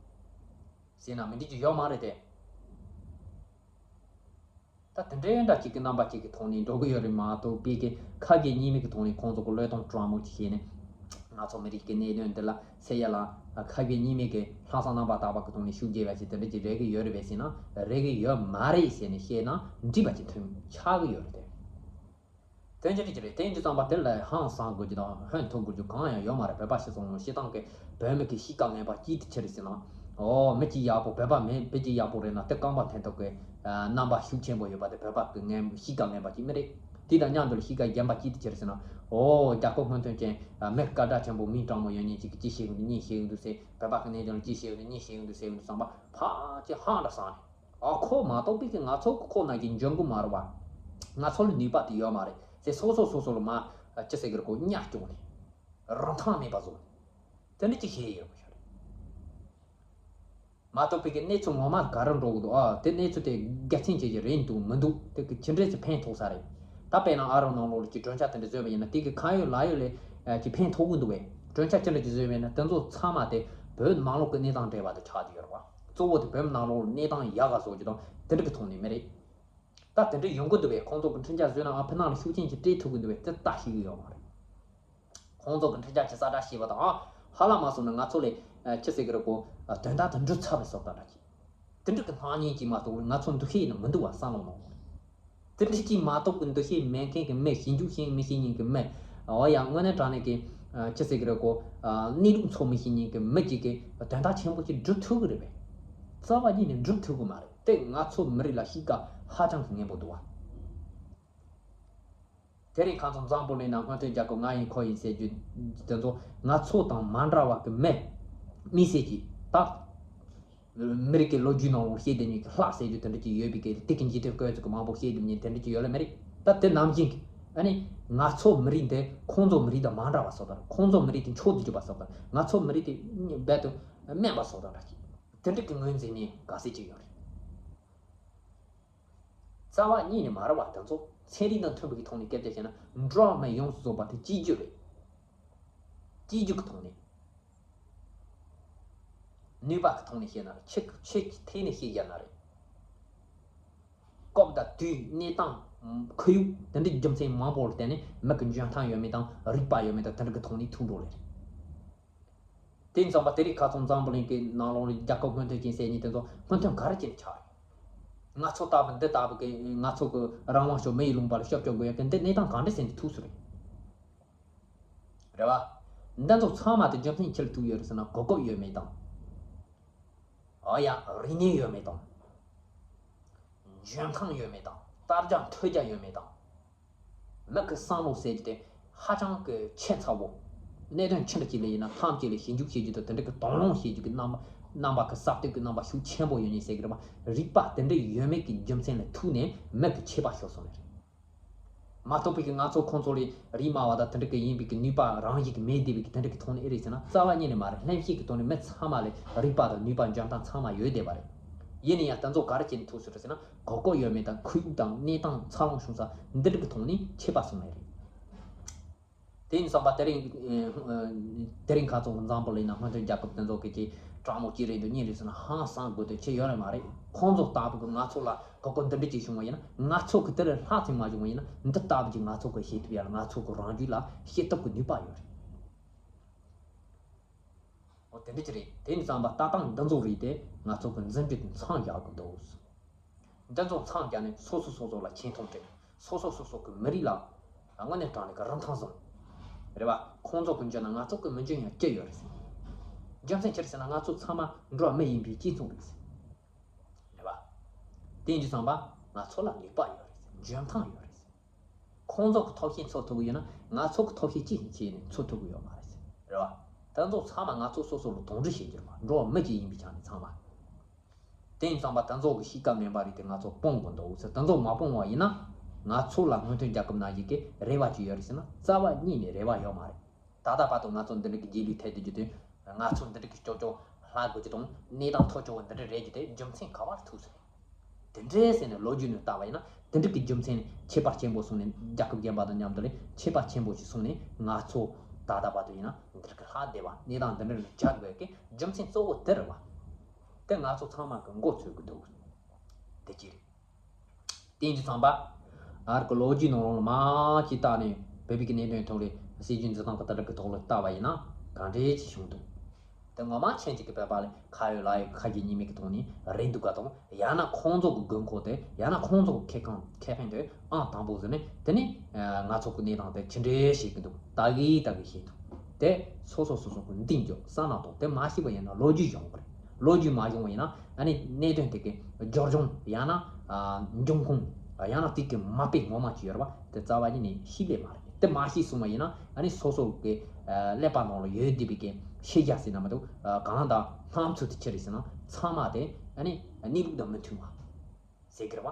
ཟེར་ན་མི་འགྲིག་གི་ཡོད་མ་རེད་དེ། ད་དེ་འདྲའི་འདྲ་གཅིག་གི་རྣམ་པ་གཅིག་གི་ཐོག་ནས་འགྲོ་གི་ཡོད་རེད་མ་གཏོགས་པའི་གི་ཁ་གི་གཉིས་མེད་ཀྱི་ཐོག་ནས་ཁོང་ཚོ་གི་བློས་གཏོང་སྤྲང་མོ་གཅིག་བྱས་ནས་ང་ཚོ་མི་རིགས་ཀྱི་གནད་དོན་འདི་ལ་སེ་ཡ་ལ་ཁ་གི་གཉིས་མེད་ཀྱི་ལྷག་བསམ་རྣམ་པ་དག་པ་གི་ཐོག་ནས་ཤུགས་རྒྱས་པ་ཞིག་དེ་འདྲ་ཅིག་རེག་གི་ཡོད་རེད་པས་ཟེར་ན་རེག་གི་ཡོད་མ་རེད་ཟེར་ནས་བཤད་ན་འགྲིག་པ་ཅིག་ཐོན་ཆགས་གི་ཡོད་རེད་དེ། དོན་ཅི་རེད་ཅི་རེད་དེ་ཡིན་དུས་ཙམ་པ་དེ་ལ་ཧང་སང་དགོས་རྒྱུ་དང་ཧོན་ཐུག་དགོས་རྒྱུ་གང་ཡང་ཡོད་མ་རེད། བོད་པ་སྤྱི་ཚོགས་ནང་སྤྱི་བཏང་གི་བོད་མི་གི་གཤིས་ཀ་ངན་པ་ཅིའི་ཐད་ཆེ་རེད་ཟེར་ན། ཨོ་མི་གཅིག་ཡག་པོ་བོད་པ་མི་བོད་ཀྱི་ཡག་པོ་རེད་ན་དེ་རྐང་པ་འཐེན་ཐུབ་གི་རྣམ་པ་ཤུགས་ཆེན་པོ་ཡོད་པ་དེ་བོད་པ་གི་ངན་གཤིས་ཀ་ངན་པ་ཅིག་མི་རེད། དེ་དང་མཉམ་དུ་ལ་གཤིས་ཀ་རྒན་པ་ཅིའི་ཐད་ཆེ་རེད་ཟེར་ན། ཨོ་རྒྱལ་ཁབ་སྔོན་ཐོན་ཅན་མི་སྐད་གྲགས་ཆེན་པོ་མི་དྲང་མོ་ཡོད་མཁན་ཅིག་གིས་ཅི་བཤད་གི་འདུག་གཉིས་བཤད་གི་འདུག་ཟེར། བོད་པ་གི་གནད་དོན་ལ་ཅི་བཤད་གི་འདུག་གཉིས་བཤད་གི་འདུག་ཟེར་གི་འདུག་བསམ་པ་ཕ་ཅི་ཧང་འདྲ་སང་ནས། ཨ་ཁོ་མ་གཏོགས་པའི་གི་ང་ཚོ་གི་ཁོ་ན་གི་འཇོན་གི་མ་རེད་བ། ང་ཚོ་ལ་ནུས་པ་དེ་ཡོད་མ་རེད་ཟེར་སོ་སོ་སོ་སོ་ལ་མ་ཅི་ཟེར་གི་རེད་གོ་གཉའ་སྐྱོག་ནས་རང་ཐང་མེད་པ་བཟོ་ནས་དེ་འདྲ་ཅིག་བཤད་ཡོད་པ་ཤོད་རེད། མ་གཏོགས་པའི་གི་གནས་ཚུལ་ངོ་མ་ག་རེ་འགྲོ་གི་འདུག་ཨ་དེ་གནས་ཚུལ་དེ་དགེ་མཚན་ཅན་ཅིག་རེད་འདུག་མི་འདུག་དེ་གི་ཅི་འདྲས་ཅིག་ཕན་ཐོགས་ས་རེད། ད་དཔེར་ན་ཨ་རོ་ནང་ལོགས་ལ་ཅིག་གྲོས་འཆར་དེ་འདྲ་བཟོས་པ་ཡིན་ན་དེ་གི་ཁ་ཡོད་ལག་ཡོད་ལས་ཅིག་ཕན་ཐོགས་གི་འདུག་བས། གྲོས་འཆར་ཅི་འདྲ་ཅིག་བཟོས་པ་ཡིན་ན་དེ་ཚོ་ཚང་མ་དེ་བོད་ནང་ལོགས་གི་གནས་སྟངས་འབྲེལ་བ་དང་ཆགས་ཀྱི་ཡོད་རེད་བ། གཙོ་བོ་དེ་བོད་ནང་ལོགས་གནས་སྟངས་ཡག་ག་བཟོ་རྒྱུ་དང་དེ་འདྲ་གི་ཐོག་ནས་མི་རེད། ད་དེ་འདྲ་ཡོང་གི་འདུག་བས། ཁོང་ཚོ་གི་འཕྲིན་བཅར་བཟོས་ན་ཨ་ཕི་ནང་ལ་ཤུགས་རྐྱེན་ཅིག་སྤྲད་ཐུབ་གི་འདུག་བས་དེ་ལྟ་ཤེས་གི་ཡོད་མ་རེད། ཁོང་ཚོ་གི་འཕྲིན་བཅར་གྱི་ས་བཀྲ་ཤིས་པ་དང་ཨ་ཧ་ལམ་མ་སོང་ན་ང་ཚོ་ལས་ཅི་ཟེར་གི་རེད་གོ། དོན་དག་དེ་འགྲུབ་ཚར་བའི་བཟོ་ལྟ་འདྲ་གི། དེ་འདྲ་གི་སྣང་བརྙན་གྱིས་མ་གཏོགས་ང་ཚོ་འདུ་ཤེས་ཡིན་ན་མི་འདུག་བ་བསམ་བློ་ནང་། དེ་འདྲ་གྱིས་མ་གཏོགས་གི་འདུ་ཤེས་མེད་མཁན་གྱི་མི་ཞིབ་འཇུག་ཤེས་མི་ཤེས་མཁན་གྱི་མི། འོ་ཡ་དངོས་གནས་དྲང་གནས་ཀྱི་ཅི་ཟེར་གི་རེད་གོ། གནས་ལུགས་ཚོ་མི་ཤེས་མཁན་གྱི་མི་གཅིག་གིས་དོན་དག་ཆེན་པོ་ཅིག་སྒྲུབ་ཐུབ་གི་རེད་པས། རྩ་བ་ཉིད་ནས་སྒྲུབ་ཐུབ་གི་མ་རེད་དེ་ང་ཚོ་མི་རིགས་ལ་གཤིས་ཀ་ཧ་ཅང་གི་ངན་པོ་འདུག་བ། དེ་རིང་ཁ་ཚོ་འཛམ་བུ་གླིང་ན་སྔོན་ཐོན་རྒྱལ་ཁབ་ང་ཡིན་ཁོ་ཡིན་ཟེར་རྒྱུ་དེ་ཚོ་ང་ཚོ་དང་མ་འདྲ་བ་གི་མི་མི་ཟེར་གྱི་ད། མི་རིགས་ཀྱི་ལོ་རྒྱུས་ནང་ལ་བཤད་དེ་ཉིད་ཀྱི་ལྷག་ཟེར་རྒྱུ་དེ་འདྲ་ཅིག་ཡོད་པའི་གི་དེ་གི་འཇིག་རྟེན་སྐོར་ཚོ་གི་མང་པོ་བཤད་དེ་ཉིད་དེ་འདྲ་ཅིག་ཡོད་ལ་མི་རིགས་ད་དེ་ནམ་བཞིན་གི་ཨ་ནི་ང་ཚོ་མི་རིགས་འདི་ཁོང་ཚོ་མི་རིགས་དང་མ་འདྲ་བ་བཟོ་དང་ཁོང་ཚོ་མི་རིགས་དེ་མཆོག་ཏུ་གྱུར་པ་བཟོ་དང་ང་ཚོ་མི་རིགས་དེ་རྦད་དུ་དམན་པ་བཟོ་དང་འདྲ་ཅིག་དེ་འདྲ་གི་ངོས་འཛིན་ནི་ག་ཚད་ཅིག་ཡོད་རེད། རྩ་བ་ཉིད་ནས་མ་རེད་བ། དེ་ཚོ་ཚན་རིག་དང་མཐུན་པའི་ཐོག་ནས་སྐད་ཆ་བཤད་ན་འགྲོ་བ་མི་ཡོངས་སུ་རྫོགས་པ་དེ་གཅིག་གྱུར་རེད། གཅིག་གྱུར་གྱི་ཐོག་ནས། ནུས་པ་གི་ཐོག་ནས་བཤད་ན་རེད། ཆེ་ཆེ་ཐད་ནས་བཤད་རྒྱ་ན་རེད། སྐབས་དང་དུས་གནས་སྟངས་ཁོར་ཡུག་དེ་འདྲའི་རྒྱུ་མཚན་མང་པོ་ལ་བརྟེན་ནས་མི་གི་འཇོན་ཐང་ཡོད་མེད་དང་རིག་པ་ཡོད་མེད་དང་དེ་འདྲ་གི་ཐོག་ནས་ཐུག་འགྲོ་ལེ་རེད། དེ་ཙམ་པ་དེ་རིང་ཁ་སང་འཛམ་བུ་གླིང་གི་ནང་ལོགས་ལ་རྒྱལ་ཁབ་སྔོན་ཐོན་ཅན་ཟེར་མཁན་དེ་ཚོ་སྔོན་ཐོན་ག་རེ་བྱས་ནས་ཆགས་རེད། ང་ཚོ་ལྟ་བུ་འདི་ལྟ་བུ་གི་ང་ཚོ་གི་རང་དབང་ཤོར་མི་ཡི་ལུང་པ་ལ་ཤོབ་སྐྱོར་དགོས་ཡ་གི་འདི་གནས་སྟངས་གང་འདྲ་ཟེར་ནས་ཐུག་སོང་རེད། རེད་བ། འདི་ཚོ་ཚང་མ་དེ་རྒྱུ་མཚན་ཅི་ལ་ཐུག་ཡོད་རེད་ཟེར་ན་གོ་སྐབས་ཡོད་མེད་དང་། ཨ་ཡ་རིག་གནས་ཡོད་མེད་དང་། འཇོན་ཐང་ཡོད་མེད་དང་། དར་རྒྱས་ཐོས་རྒྱ་ཡོད་མེད་དང་། མི་གི་བསམ་བློ་ཟེར་རྒྱུ་དེ་ཧ་ཅང་གི་ཆེ་ཚ་བོ། གནད་དོན་ཆེ་འདྲ་ཅིག་ལ་ཡིན་ན་ཐམས་ཅད་ལ་ཞིབ་འཇུག་བྱེད་རྒྱུ་དང་དེ་འདྲ་གི་དོགས་སློང་བྱེད་རྒྱུ་གི་རྣམ་པ་རྣམ་པ་གི་ཟབ་ཏོག་གི་རྣམ་པ་ཤུགས་ཆེན་པོ་ཡོད་ནི་ཟེར་གི་རེད་བ། རིག་པ་དེ་འདྲ་ཡོད་མེད་ཀྱི་རྒྱུ་མཚན་ལ་ཐུག་ནས་མི་གི་ཆད་པ་ཤོར་སོང་ནི་རེད། མ་གཏོགས་པའི་གི་ང་ཚོ་ཁོང་ཚོ་ལས་རིག་དམའ་བ་དང་དེ་འདྲ་གི་ཡིན་པའི་གི་ནུས་པ་རང་བཞིན་གི་མེད་བསྡད་པའི་གི་དེ་འདྲ་གི་ཐོག་ནས་ཨེ་རེད་ཟེར་ན་རྩ་བ་ཉིད་ནས་མ་རེད། ལྷན་སྐྱེས་ཀྱི་ཐོག་ནས་མི་ཚང་མ་ལས་རིག་པ་དང་ནུས་པ་འཇོན་ཐང་ཚང་མ་ཡོད་བསྡད་པ་རེད། ཡིན་ན་ཡང་དེ་ཚོ་ག་རེ་བྱས་ནས་ཐུག་སོང་རེད་ཟེར་ན་གོ་སྐབས་ཡོད་མེད་དང་ཁོར་ཡུག་དང་གནས་སྟངས་འཚར་ལོངས་བྱུང་ས་འདི་འདྲ་གི་ཐོག་ནས་ཆད་པ་སོང་ནི་རེད། དེ་ཡིན་ཙང་པ་དེ་རིང་དེ་རིང་ཁ་ཚོ་འཛམ་བུ་གླིང་ན་སྔོན་ཐོན་རྒྱལ་ཁབ་དེ་ཚོ་གི་ཅིག་དྲང་མོ་ཅི་རེད་འདུག་གཉིས་རེད་ཟེར་ན་ཧང་སང་དགོས་དོན་ཅི་ཡོད་རེད་མ་རེད། ཁོང་ཚོ་ལྟ་བུ་གི་ང་ཚོ་ལ་གོ་སྐབས་འདི་འདྲ་ཅིག་བྱུང་བ་ཡིན་ན་ང་ཚོ་གི་དེ་རུ་ལྷག་ཙམ་མ་བྱུང་བ་ཡིན་ན་འདི་ལྟ་བུ་ཅིག་ང་ཚོ་གི་ཤེས་ཐུབ་ཡ་ལ་ང་ཚོ་གི་རང་རྒྱུད་ལ་ཤེས་ཐུབ་གི་ནུས་པ་ཡོད་རེད། འོ་དེ་འདྲ་ཅིག་རེད། དེ་ཡིན་ཙང་པ་ལྟ་སྟངས་འདི་ཚོ་རེད་དེ་ང་ཚོ་གི་འཛིན་གྲྭ་དེ་མཚམས་བཞག་དགོས་འདུག་འདི་ཚོ་མཚམས་བརྒྱབ་ནས་སོ་སོ་སོ་སོ་ལ་ཆེ་མཐོང་སྤྲད། སོ་སོ་སོ་སོ་གི་མི་རིགས་ལ་དངོས་གནས་དྲང་གནས་ཀྱི་རིན་ཐང་བཟང་། རེད་བ། ཁོང་ཚོ་གི་འཇོན་ན་ང་ཚོ་གི་མི་འཇོན་ཡང་ཅི་ཡོད་རེད་ཟེར། རྒྱུ་མཚན་ཅི་རེད་ཟེར་ན་ང་ཚོ་ཚང་མ་འགྲོ་བ་མི་ཡིན་པའི་གཅིག་མཚུངས་རེད་ཟེར། རེད་བ། དེ་ཡིན་དུས་ཙམ་པ་ང་ཚོ་ལ་ནུས་པ་ཡོད་རེད་ཟེར། འཇོན་ཐང་ཡོད་རེད་ཟེར། ཁོང་ཚོ་གི་ཐབས་ཤེས་འཚོལ་ཐུབ་གི་ཡོད་ན་ང་ཚོ་གི་ཐབས་ཤེས་ཅི་ཞིག་བྱས་ནས་འཚོལ་ཐུབ་གི་ཡོད་མ་རེད་ཟེར། རེད་བ། དེ་ཚོ་ཚང་མ་ང་ཚོ་སོ་སོ་ལ་གདོན་འདྲེ་བྱེད་རྒྱུ་རེད་བ། འགྲོ་བ་མི་གཅིག་ཡིན་པའི་ཆ་ནས་ཚང་མ། དེ་ཡིན་ཙང་པ་དེ་ཚོ་གི་གཤིས་ཀ་ངན་པ་རིགས་དེ་ང་ཚོ་སྤོང་དགོས་འདུག་ཟེར། དེ་ཚོ་མ་སྤོང་བ་ཡིན་ན་ང་ཚོ་ལ་སྔོན་ཐོན་རྒྱལ་ཁབ་ནང་བཞིན་གྱི་རེ་བ་ཅིག་ཡོད་རེད་ཟེར་ན་རྩ་བ་ཉིད་ནས་རེ་བ་ཡོད་མ་རེད། ད་ལྟ་བར་དུ་ང་ཚོ་འདི་འདྲ་གི་རྗེས་ལུས་ཐེབས་བསྡད་རྒྱུ་དེ་ང་ཚོ་འདི་འདྲ་གི་སྐྱོ་སྐྱོ་ ལྟ་དགོས་ཀྱི་དང་གནས་སྟངས་ཐག་ཆོད་པོ་འདི་འདྲ་རེད་རྒྱུ་དེ་རྒྱུ་མཚན་ག་བར་ཐུག་སོང་། དེ་འདྲའི་ཟེར་ནས་ལོ་རྒྱུས་ནས་ལྟ་བ་ཡིན་ན་དེ་འདྲ་གི་རྒྱུ་མཚན་ནི་ཁྱད་པར་ཆེན་པོ་གསུངས་ནས། རྒྱལ་ཁབ་རྒན་པ་དང་མཉམ་དུ་ལས་ཁྱད་པར་ཆེན་པོ་ཞིག་གསུངས་ནས། ང་ཚོ་ད་ལྟ་བར་དུ་ཡིན་ན་འདིར་གི་ལྷག་བསྡད་པ་གནས་སྟངས་འདི་འདྲ་ནས་བྱ་དགོས་ཀྱི་རྒྱུ་མཚན་གཙོ་བོ་དེ་རེད་བ། དེ་ང་ཚོ་ཚང་མ་གི་མགོ་ཚོས་གི་འདུག་དེ་གཅིག་རེད། དེ་ཡིན་དུས་ཙམ་པ། ཨ་རི་གི་ལོ་རྒྱུས་ནང་ལ་མ་ཅིག་བལྟས་ནས་བོད་པའི་གི་གནད་དོན་ཐོག་ལས་སྲིད་ཇུས་འཛིན་སྟངས་གི་དེ་འདྲ་གི་ཐོག་ལ་བལྟ་བ་ཡིན་ན་ག་འདྲས་ཅིག་བྱུང་འདུག་དེ་ངོ་མ་ཁྱེད་ཅིག་གི་བོད་པ་ལ་ཁ་ཡོད་ལག་ཡོད་ཁ་རྒྱུ་གཉིས་མེད་ཀྱི་ཐོག་ནས་རེད་འདུག་ག་དང་། ཡང་ན་ཁོང་ཚོ་གི་དགོས་མཁོ་དེ། ཡང་ན་ཁོང་ཚོ་གི་ཁེ་ཁང་ཁེ་ཕན་དེ་ཨང་དང་པོ་ཟེར་ནས། དེ་ནས་ང་ཚོ་གི་གནས་སྟངས་དེ་ཅི་འདྲས་བྱེད་ཀྱི་འདུག་ལྟ་གི་ལྟ་གི་བྱེད་འདུག་དེ་སོ་སོ་སོ་སོ་གི་འདི་འཇོག་བསམ་བློ་གཏོང་། དེ་མ་ཤེས་པ་ཡིན་ན་ལོ་རྒྱུས་སྦྱོང་དགོས་རེད། ལོ་རྒྱུས་མ་སྦྱོང་བ་ཡིན་ན་ཨ་ནི་གནད་དོན་དེ་གི་སྦྱོར་སྦྱོང་ཡང་ན་འབྱུང་ཁུངས་ཡང་ན་དེ་གི་མ་དཔེ་ངོ་མ་ཅིག་ཡོད་རེད་བ། དེ་རྩ་བ་ཉིད་ནས་ཤེས་ལེ་མ་རེད། དེ་མ་ཤེས་སོང་བ་ཡིན་ན་ཨ་ནི་སོ་སོ་གི་ཀླད་པ་ནང་ལ་ཡོད་བསྡད་པའི་གི་ཤེས་བྱ་ཟེར་ན་མི་འདུག་གང་དང་སྣང་ཚུལ་དེ་ཅི་རེད་ཟེར་ན་ཚང་མ་དེ་ཨ་ནི་གནས་ལུགས་དང་མི་མཐུན་པ་ཟེར་གི་རེད་བ།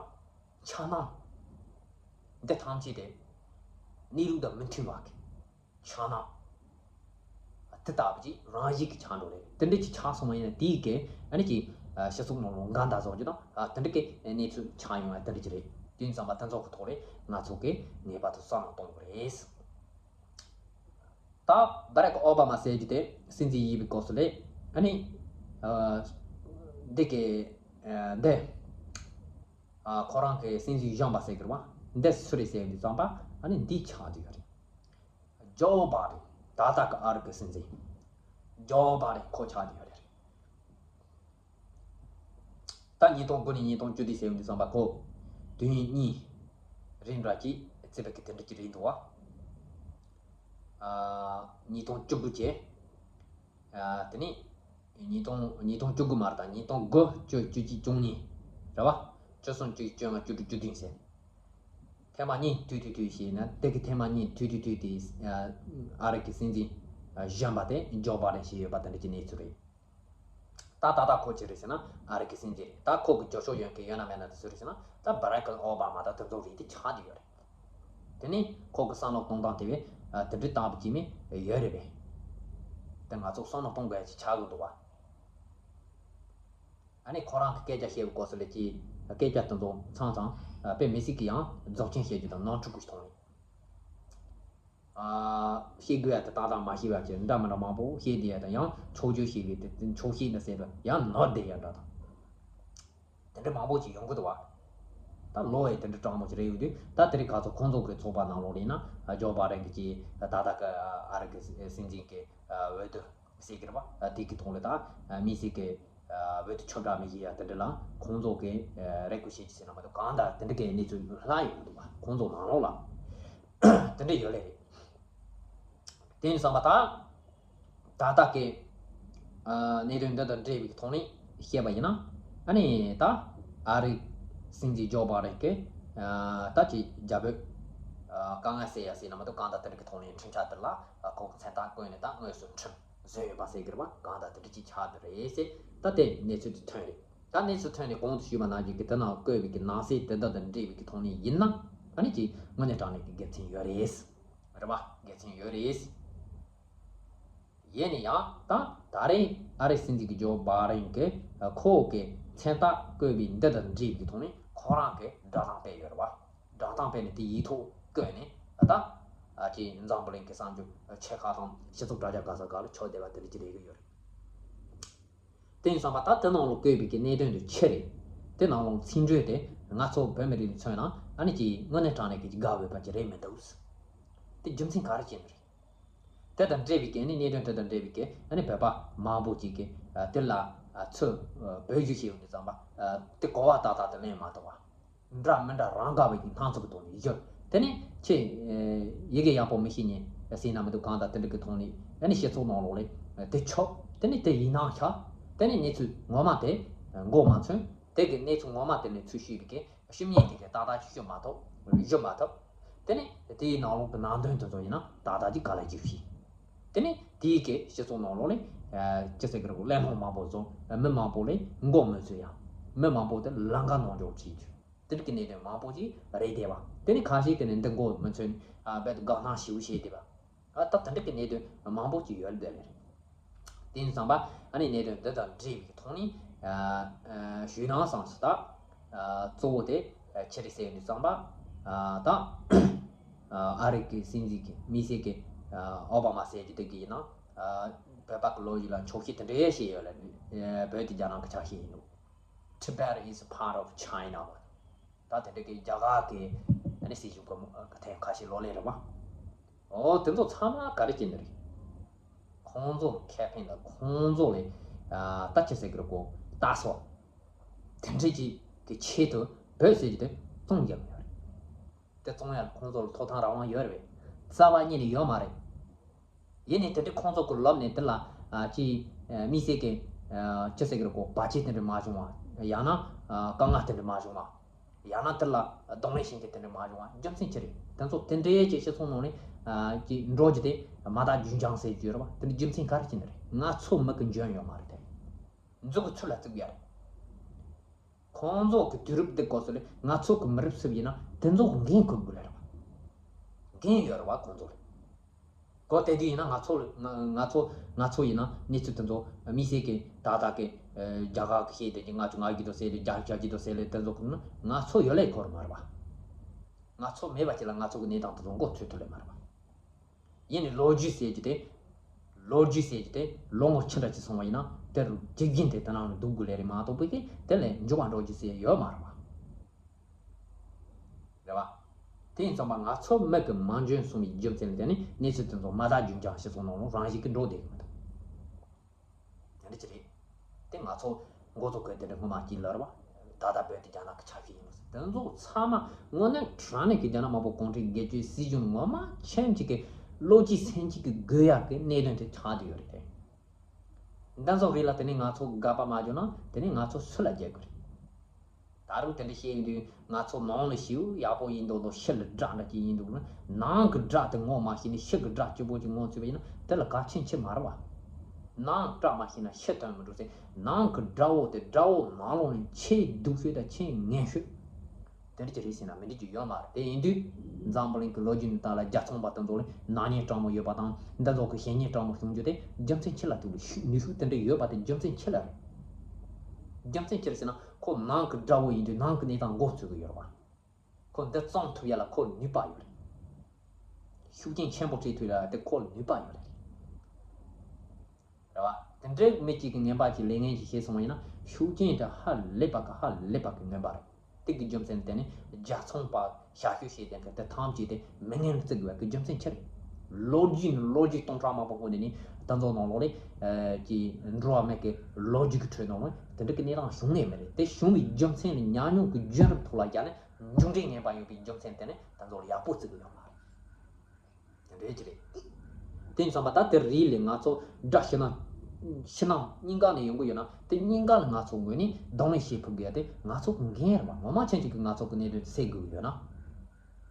འཆར་སྣང་འདི་ཐམས་ཅད་དེ་གནས་ལུགས་དང་མི་མཐུན་པ་གི་འཆར་སྣང་། དེ་ལྟ་བུ་ཅིག་རང་བཞིན་གྱི་ཆགས་འགྲོ་རེད། དེ་འདྲ་ཅིག་ཆགས་སོང་བ་ཡིན་ན་དེའི་གི་ཨ་ནི་ཅིག་སྤྱི་ཚོགས་ནང་ལ་འགལ་ཟླ་བཟོ་རྒྱུ་དང་། དེ་འདྲ་གི་གནས་ཚུལ་ཆགས་ཡོང་བ་དེ་འདྲ་ཅིག་རེད། དེ་ཡིན་ཙང་མ་དེ་ཚོ་གི་ཐོག་ལས་ང་ཚོ་གི་ངེས་པར་དུ་བསམ་བློ་གཏོང་དགོས་རེད། ད་བྷ་རག་ཨོ་བྷ་མ་ཟེར་རྒྱུ་དེ་སྲིད་འཛིན་ཡིན་པའི་སྐབས་སུ་ལས་ཨ་ནི་འདི་གི་འདི་ཁོ་རང་གི་སྲིད་འཛིན་གཞོན་པ་ཟེར་གི་རེད་བ། འདི་སུ་རེད་ཟེར་དུས་ཙམ་པ་ཨ་ནི་འདི་ཆགས་བསྡད་ཡོད་རེད། ཇོ་བྷ་ཌེན། ད་ལྟ་གི་ཨ་རི་གི་སྲིད་འཛིན་ཇོ་བྷ་ཌེན་ཁོ་ཆགས་བསྡད་ཡོད་རེད། ད་ཉིས་སྟོང་དགུ་ནས་ཉིས་སྟོང་བཅུ་བདུན་ཟེར་ཡོང་དུས་ཙམ་པ་ཁོ་དུས་ཡུན་གཉིས་རིང་འདྲ་ཅིག་བརྩིས་པའི་གི་དེ་འདྲ་ཅིག་རེད་འདུག་བ། ཨ། ཉིས་སྟོང་བཅུ་དགུ་བྱས། ཨ། དེ་ནས་ཉིས་སྟོང་ཉིས་སྟོང་བཅུ་དགུ་མ་རེད། ད་ཉིས་སྟོང་དགུ་བཅུ་བཅུ་གཅིག་བཅུ་གཉིས་རེད་བ། བཅུ་གསུམ་བཅུ་བཞི་བཅོ་ལྔ་བཅུ་དྲུག་བཅུ་བདུན་ཟེར། ཐེངས་མ་གཉིས་ཐུག་ཐུག་ཐུག་བྱས་ན་དེ་གི་ཐེངས་མ་གཉིས་ཐུག་ཐུག་ཐུག་དེ་ཨ་རི་གི་སྲིད་འཛིན་གཞོན་པ་དེ་ཇོ་བྷ་ཌེན་ཞིག་ཡོད་པ་དེ་འདྲ་གི་གནས་ཚུལ་རེད། ད་ད་ལྟ་ཁོ་ཅི་རེད་ཟེར་ན་ཨ་རི་གི་སྲིད་འཛིན་རེད། ད་ཁོ་གི་རྒྱབ་ཕྱོགས་ཡོད་མཁན་ཡོད་ན་མེད་ན་དེ་སུ་རེད་ཟེར་ན་ད་བྷ་རག་ཨོ་བྷ་མ་དང་དེ་ཚོ་རེད། དེ་ཆགས་བསྡད་ཡོད་རེད། དེ་ནས་ཁོ་གི་བསམ་བློ་གཏོང་སྟངས་དེ་བས་དེ་འདྲའི་སྟབས་ཀྱིས་མི་ཡོད་རེད་པས། དེ་ང་ཚོ་བསམ་བློ་གཏོང་དགོས་ཡ་ཅིག་ཆགས་ཀྱི་འདུག་བ། ཨ་ནི་ཁོ་རང་གི་སྐད་ཆ་བཤད་པའི་སྐབས་སུ་ལས་ཀྱི་སྐད་ཆ་དེ་ཚོ་ཚང་ཚང་དཔེ་མི་སྲིད་ཀྱི་ཡང་རྫོགས་ཆེན་བཤད་རྒྱུ་དང་ནོར་འཁྲུལ་གྱི་མཐོང་ཡིན། ཨ། བཤད་དགོས་ཡ་དེ་ཏག་ཏག་མ་བཤད་པ་ཅིག་འདྲ་མི་འདྲ་མང་པོ་བཤད་བསྡད་ཡ་དང་། ཡང་ཕྱོགས་བསྒྱུར་བྱེད་དགོས་དེ་ཕྱོགས་བཤད་འདྲ་ཟེར་དང་། ཡང་ནོར་བསྡད་ཡ་འདྲ་དང་། དེ་འདྲ་མང་པོ་ཅིག་ཡོང་གི་འདུག་བ། ད་ལོ་ཡི་དེ་འདྲ་གྲང་མོ་ཅིག་རེད་ཡོད་དུས། ད་དེ་རིང་ཁ་སང་ཁོང་ཚོ་གི་ཚོགས་པ་ནང་ལོགས་ལ་ཡིན་ན་ཇོ་བྷ་ཌེན་གྱི་ད་ལྟ་གི་ཨ་རི་གི་སྲིད་འཛིན་གྱི་འོས་བསྡུ་ཟེར་གི་རེད་བ། དེ་གི་ཐོག་ལ་ད་མི་སེར་གྱི་འོས་བསྡུ་ཁྱབ་བསྒྲགས་མི་བྱེད་ཡ་དེ་འདྲ་ལ་ཁོང་ཚོ་གི་རེ་སྐུལ་བྱེད་ཀྱི་ཟེར་ན་མ་གཏོགས་གང་ལྟར་དེ་འདྲ་གི་གནས་ཚུལ་ལྷག་ཡོང་གི་འདུག་བ། ཁོང་ཚོ་ནང་ལོགས་ལ་དེ་འདྲ་ཡོད་ལེ་རེད། དེ་ཡིན་བསམ་པ་ད། ད་ལྟ་གི་ཨ་གནད་དོན་འདི་དང་འབྲེལ་བའི་ཐོག་ནས་བཤད་པ་ཡིན་ན། ཨ་ནི་ད་ཨ་རིའི་སྲིད་འཛིན་ཇོ་བྷ་ཌེན་གྱིས་ཨ་ད་ཅིག་རྒྱ་བོད་ཨ་དཀའ་ངལ་སེལ་ཡ་ཟེར་ན་མ་གཏོགས་གང་ལྟར་དེ་འདྲ་གི་ཐོག་ནས་འཕྲིན་ཕྲན་དེ་ལ་ཨ་ཁོ་མཚན་རྟགས་བཀོད་ནས་ད་དངོས་སུ་ཁྲིམས་བཟོས་ཡོད་པ་ཟེར་གི་རེད་བ། གང་ལྟར་དེ་འདྲ་ཅིག་ཆགས་བསྡད་རེད་ཟེར། ད་དེ་གནས་ཚུལ་དེ་ཐོན་རེད། ད་གནས་ཚུལ་ཐོན་ནས་གོང་དུ་ཞུས་པ་ནང་བཞིན་གྱི་དེ་ནང་བཀོད་པའི་གི་ནང་གསེས་དེ་དག་དང་འབྲེལ་བའི་གི་ཐོག་ནས་ཡིན་ན། ཨ་ནི་ཅིག་དངོས་གནས་དྲང་གནས་ཀྱི་དགེ་མཚན་ཡོད་རེད། རེད་བ། དགེ་མཚན་ཡོད་རེད། ཡིན་ན་ཡང་ད་ད་རེས་ཨ་རིའི་སྲིད་འཛིན་གྱི་ཇོ་བྷ་ཌེན་གྱིས་ཁོ་གི་མཚན་རྟགས་བཀོད་པའི་འདི་དང་འབྲེལ་བའི་ཐོག་ནས་ཁོ་རང་གི་བསྒྲགས་གཏམ་སྤེལ་ཡོད་རེད་བ། བསྒྲགས་གཏམ་སྤེལ་ནས་དེ་ཡིག་ཐོག་བཀོད་ནས་ད་ད་ཅིག་འཛམ་བུ་གླིང་གི་གསར་འགྱུར་ཆེ་ཁག་དང་སྤྱི་ཚོགས་དྲ་རྒྱ་ག་ས་ག་ལ་ཁྱབ་བསྡད་པ་དེ་འདྲ་ཅིག་རེད་གི་ཡོད་རེད། དེ་ཡིན་བསམ་པ་ད་དེ་ནང་ལ་བཀོད་པའི་གི་གནད་དོན་དེ་ཆི་རེད། དེ་ནང་ལ་ཚིག་འགྲོས་དེ་ང་ཚོ་བོད་མི་རིགས་ལ་མཚོན་ན་ཨ་ནི་ཅིག་དངོས་གནས་དྲང་གནས་ཀྱི་དགའ་འོས་པ་ཅིག་རེད་མི་འདུག། དེ་རྒྱུ་མཚན་ག་རེ་བྱས་ནས་རེད། དེ་དང་འབྲེལ་བའི་གི་ཨ་ནི་གནད་དོན་དེ་དང་འབྲེལ་བའི་གི་ཨ་ནི་བོད་པ་མང་པོ་ཅིག་གིས་དེ་ལ་ཚུར་བོད་བསྒྱུར་བྱས་ཡོང་དུས་ཙམ་པ་དེ་གོ་བ་ཏག་ཏག་དེ་ལེན་མ་ཐུབ་པ། འདྲ་མི་འདྲ་རང་དགའ་བའི་སྣང་ཚུལ་གྱི་ཐོག་ནས་བཞག་དེ་ནས་ཁྱེད་ཡི་གེ་ཡག་པོ་མི་ཤེས་ཉེ་ཟེར་ན་མི་འདུག། གང་ལྟར་དེ་འདྲ་གི་ཐོག་ནས་ཨ་ནི་སྤྱི་ཚོགས་ནང་ལོགས་ལ་དེ་ཆོག་དེ་ནས་དེ་ཡིན་ན་ཆ་དེ་ནས་གནས་ཚུལ་ངོ་མ་དེ་མགོ་མ་ཚོས། དེ་གི་གནས་ཚུལ་ངོ་མ་དེ་ནས་ཚུར་ཤེས་པའི་གི་ཤེས་ཉེན་དེ་གི་ཏག་ཏག་ཅིག་ཤོད་མ་ཐུབ། ཞུ་མ་ཐུབ། དེ་ནས་དེའི་ནང་ལོགས་ཀྱི་ནང་དོན་དེ་ཚོ་ཡིན་ན་ཏག་ཏག་ཅིག་ག་ལ་ཅིག་ཤེས། དེ་ནས་དེའི་གི་སྤྱི་ཚོགས་ནང་ལོགས་ལ་ཅི་ཟེར་གི་རེད། གླེང་སློང་མང་པོ་བཟོ། མི་མང་པོ་ལ་མགོ་མི་ཚོས་ཡ། མི་མང་པོ་དེ་ལམ་ཁ་ནང་འཇོག་བྱེད་རྒྱུ། དེ་འདྲ་གི་གནད་དོན་མང་པོ་ཅིག་རེད་བསྡད་པ། དེ་ནས་ཁ་ཤས་དེ་ནས་འདི་མགོ་མི་ཚོས་ནས་ཨ་རྦད་དེ་དགའ་སྣང་ཞེ་པོ་བྱས་བསྡད་པ། ཨ་ད་དེ་འདྲ་གི་གནད་དོན་མང་པོ་ཅིག་ཡོད་བསྡད་ལེ་རེད། དེ་ཡིན་ཙང་པ་ཨ་ནི་གནད་དོན་འདི་དང་འབྲེལ་བའི་ཐོག་ནས་ཞུས་ནང་བསམ་སོང་། ད་གཙོ་བོ་དེ་ཆི་རེད་ཟེར་ནས་ཙང་པ་ད་ཨ་རི་གི་སྲིད་འཛིན་གི་དམིགས་བསལ་གི་ཨོ་བྷ་མ་ཟེར་གྱི་དེ་གི་ཡིན་ན་བོད་པ་གི་ལོ་རྒྱུས་ལ་འཁྱོག་བཤད་དེ་འདྲ་བྱས་ཡོད་ལ། བོད་དེ་རྒྱ་ནག་གི་ཆ་ཤས་ཡིན་འདུག Tibet is part of China. ད་དེ་འདྲ་གི་རྒྱ་གར་གི་ཨ་ནི་སྲིད་གཞུང་གི་ཐེངས་ཁ་ཤས་ལོ་ལེ་རེད་བ། ཨོ་དེ་ཚོ་ཚང་མ་ག་རེ་བྱས་ནི་རེད། ཁོང་ཚོ་ཁེ་ཕན་ལ་ཁོང་ཚོ་ལས་ད་ཆི་ཟེར་གི་རེད་གོ། ལྟ་སོ། དེ་འདྲ་ཅིག་གི་ཆེད་དུ་བོད་ཟེར་གྱི་དེ་བཙོང་རྒྱབ་ཡོད་རེད། དེ་བཙོང་ཡ་ལ་ཁོང་ཚོ་ལ་ཐོབ་ཐང་རང་དབང་ཡོད་རེད་པས། རྩ་བ་ཉིད་ནས་ཡོད་མ་རེད། ཡིན་ནའི་དེ་འདྲའི་ཁོང་ཚོ་གི་ལབ་ནས་དེ་ལ་ཅི་དམིགས་བསལ་གྱི་ཅི་ཟེར་གི་རེད་གོ། བར་ཆད་དེ་འདྲ་མ་བྱུང་བ། ཡང་ན་དཀའ་ངལ་དེ་འདྲ་མ་བྱུང་བ། ཡང་ན་དེ་ལ་གདོང་ལེན་བྱེད་མཁན་དེ་འདྲ་མ་བྱུང་བ། རྒྱུ་མཚན་ཅི་རེད། དེ་ཚོ་དེ་འདྲའི་ཅིག་སྤྱི་ཚོགས་ནང་ནས་ཅིག་འགྲོ་རྒྱུ་དེ་མ་དག་རྒྱུན་འཁྱོངས་ཟེར་རྒྱུ་རེད་བ། དེ་འདྲ་རྒྱུ་མཚན་ག་རེ་བྱས་ནི་རེད། ང་ཚོ་མི་གི་འཇོན་ཡོད་མ་རེད་དེ། མཛུབ་གུ་ཚུར་ལ་བཙུགས་ཡ་རེད། ཁོང་ཚོ་གི་དུས་རབས་འདི་སྐབས་སུ་ལས་ང་ཚོ་གི་མི་རབས་སུ་ཡིན་ན་དེ་ཚོ་འགན་འཁུར་དགོས་ལ་རེད་བ། འགན་ཡོད་རེད་བ་ཁོང་ཚོ་ལ། གོ་དེ་དུས་ཡིན་ན་ང་ཚོ་ལ་ང་ང་ཚོ་ང་ཚོ་ཡིན་ན་གནས་ཚུལ་དེ་ཚོ་དམིགས་བསལ་གྱི་ད་ལྟ་གི་རྒྱ་གར་གི་བཤད་དེ་གི་ང་ཚོ་ང་གི་དོ་ཟེར་ལས་རྒྱ་རྒྱ་གི་དོ་ཟེར་ལས་དེ་ཚོ་གི་ན་ང་ཚོ་ཡོད་ལས་ཁོ་ར་མ་རེད་བ། ང་ཚོ་མེད་པ་ཅིག་ལ་ང་ཚོ་གི་གནས་སྟངས་དེ་ཚོ་མགོ་ཚོད་ཐུབ་ལས་མ་རེད་བ། ཡིན་ནའི་ལོ་རྒྱུས་ཟེར་རྒྱུ་དེ། ལོ་རྒྱུས་ཟེར་རྒྱུ་དེ་ལོ་ངོ་ཆི་འདྲ་ཅིག་སོང་བ་ཡིན་ན་དེ་རུ་དགེ་རྒན་དེ་དེ་ནང་ལ་འདུག་དགོས་ལས་རེད་མ་གཏོགས་པའི་གི་དེ་ལས་འགྱུར་བ་འགྲོ་རྒྱུ་ཟེར་ཡོད་མ་རེད་བ། རེད་བ། དེ་ཡིན་ཙང་མ་ང་ཚོ་མི་གི་མ་འཇོན་སོང་བའི་རྒྱུ་མཚན་ལ་བརྟེན་ནས་གནས་ཚུལ་དེ་ཚོ་མ་དག་རྒྱུན་འཁྱོངས་སྤྱི་ཚོགས་ནང་ལ་རང་བཞིན་གི་འགྲོ་བསྡད་གི་མི་འདུག་དེ་འདྲ་ཅིག་རེད། དེ་ང་ཚོ་འགོ་ཚུགས་དགོས་དེ་འདྲ་སྔོན་མ་ཅིག་ལབ་རེད་བ། ད་ལྟ་བོད་དེ་རྒྱ་ནག་གི་ཆ་ཤས་ཡིན་ལ་ཟེར། དེ་ཚོ་ཚང་མ་དངོས་གནས་དྲང་གནས་ཀྱི་རྒྱ་ནག་དམར་པོ་གུང་ཁྲན་སྒེར་གཅོད་སྲིད་གཞུང་ངོ་མ་ཁྱིམ་གཅིག་གི་བློ་གཅིག་སེམས་གཅིག་གི་དགོས་ཡག་གི་གནད་དོན་དེ་ཆགས་བསྡད་ཡོད་རེད་དེ། འདི་ཚོ་རིགས་ལ་དེ་ནས་ང་ཚོ་དགག་པ་མ་བརྗོད་ན་དེ་ནས་ང་ཚོ་སུ་ལ་རྒྱལ་དགོས་རེད། ད་རུང་དེ་འདྲ་བཤད་ཡོང་དུས་ང་ཚོ་ནང་ལ་ཞེ་པོ་ཡག་པོ་ཡིན་མདོག་མདོག་ཕྱི་ལ་དགྲ་འདྲ་ཅིག་ཡིན་འདུག་ན། ནང་གི་དགྲ་དེ་ངོ་མ་ཤེས་ནས་ཕྱི་གི་དགྲ་སྐྱོ་པོ་ཅིག་ངོ་ཚུད་པ་ཡིན་ན་དེ་ལ་གལ་ཆེན་ཆེ་མ་རེད་བ། ནང་དགྲ་མ་ཤེས་ན་ཕྱི་དོན་མི་འགྲུབ་ཟེར། ནང་གི་དགྲ་བོ་དེ་དགྲ་བོ་ནང་ལོགས་ནས་ཆེས་སྡུག་ཤོས་དང་ཆེས་ངན་ཤོས། དེ་འདྲ་ཅིག་རེད་ཟེར་ན་མི་འགྲིག་རྒྱུ་ཡོད་མ་རེད། དེ་ཡིན་དུས་འཛམ་བུ་གླིང་གི་ལོ་རྒྱུས་ནང་ལ་རྒྱལ་ཚོང་པ་དེ་ཚོ་ལ་ནག་ཉེས་དྲག་མོ་ཡོད་པ་དང་འདི་ཚོ་གི་ཞན་ཉེས་དྲག་མོ་བྱུང་རྒྱུ་དེ་རྒྱུ་མཚན་ཆི་ལ་ཐུག་ལ་ཤུགས་ནུས་ཤུགས་དེ་འདྲ་ཡོད་པ་དེ་རྒྱུ་མཚན་ཆི་ལ་རེད། རྒྱུ་མཚན་ཅི་རེད་ཟེར་ན་ཁོ་ནང་གི་དགྲ་བོ་ཡིན་དུས་ནང་གི་གནས་སྟངས་མགོ་ཚོས་གི་ཡོད་རེད་བ། ཁོ་འདི་བཙོང་ཐུབ་ཡ་ལ་ཁོ་ནུས་པ་ཡོད་རེད། ཤུགས་རྐྱེན་ཆེན་པོ་སྤྲད་ཐུབ་ཡ་ལ་དེ་ཁོ་ལ་ནུས་པ་ཡོད་རེད། རེད་བ། དེ་འདྲའི་མི་གཅིག་གི་ངན་པ་གཅིག་ལས་ངན་ཞིག་བྱས་སོང་བ་ཡིན་ན་ཤུགས་རྐྱེན་དེ་ཧ་ལས་པ་གི་ཧ་ལས་པ་གི་ངན་པ་རེད། དེ་གི་རྒྱུ་མཚན་དེ་ནི་རྒྱལ་ཚོང་པ་ཞབས་ཞུ་བྱེད་མཁན་གི་དེ་ཐམས་ཅད་དེ་མི་ངན་ལ་བརྩི་དགོས་པ་གི་རྒྱུ་མཚན་ཆི་རེད། ལོ་རྒྱུས་ནི་ལོ་རྒྱུས་སྟོང་ཕྲག་མང་པོ་སྔོན་ནས་ནི་དེ་ཚོ་ནང་ལོགས་ལས་ཀྱི་འགྲོ་བ་མི་གི་ལོ་རྒྱུས་ཀྱི་ཁྲོད་ནང་ལོགས་དེ་འདྲ་གི་གནས་སྟངས་བྱུང་ནས་མི་རེད། དེ་བྱུང་བའི་རྒྱུ་མཚན་ནི་ཉམས་མྱོང་གི་བརྒྱུད་རིམ་ཐོག་ལ་བཞག་ནས་མཇུག་འབྲས་ངན་པ་ཡོང་བའི་རྒྱུ་མཚན་དེ་ནི་དེ་ཚོ་ལ་ཡག་པོ་བརྩི་གི་ཡོད་མ་རེད། དེ་འདྲའི་ཅི་རེད། དེ་ཡིན་ཙང་མ་ད་དེ་རིགས་ལས་ང་ཚོ་དགྲ་ཕྱི་ནང་ཕྱི་ནང་གཉིས་ཀ་ནས་ཡོང་གི་ཡོད་ན་དེ་གཉིས་ཀ་ལ་ང་ཚོ་ངོས་ནས་གདོང་ལེན་བྱེད་ཕོད་དགོས་ཡ་དེ་ང་ཚོ་གི་འགན་རེད་བ། ངོ་མ་ཆེན་ཆེ་གི་ང་ཚོ་གི་གནད་དོན་སེལ་དགོས་ཀྱི་ཡོད་ན།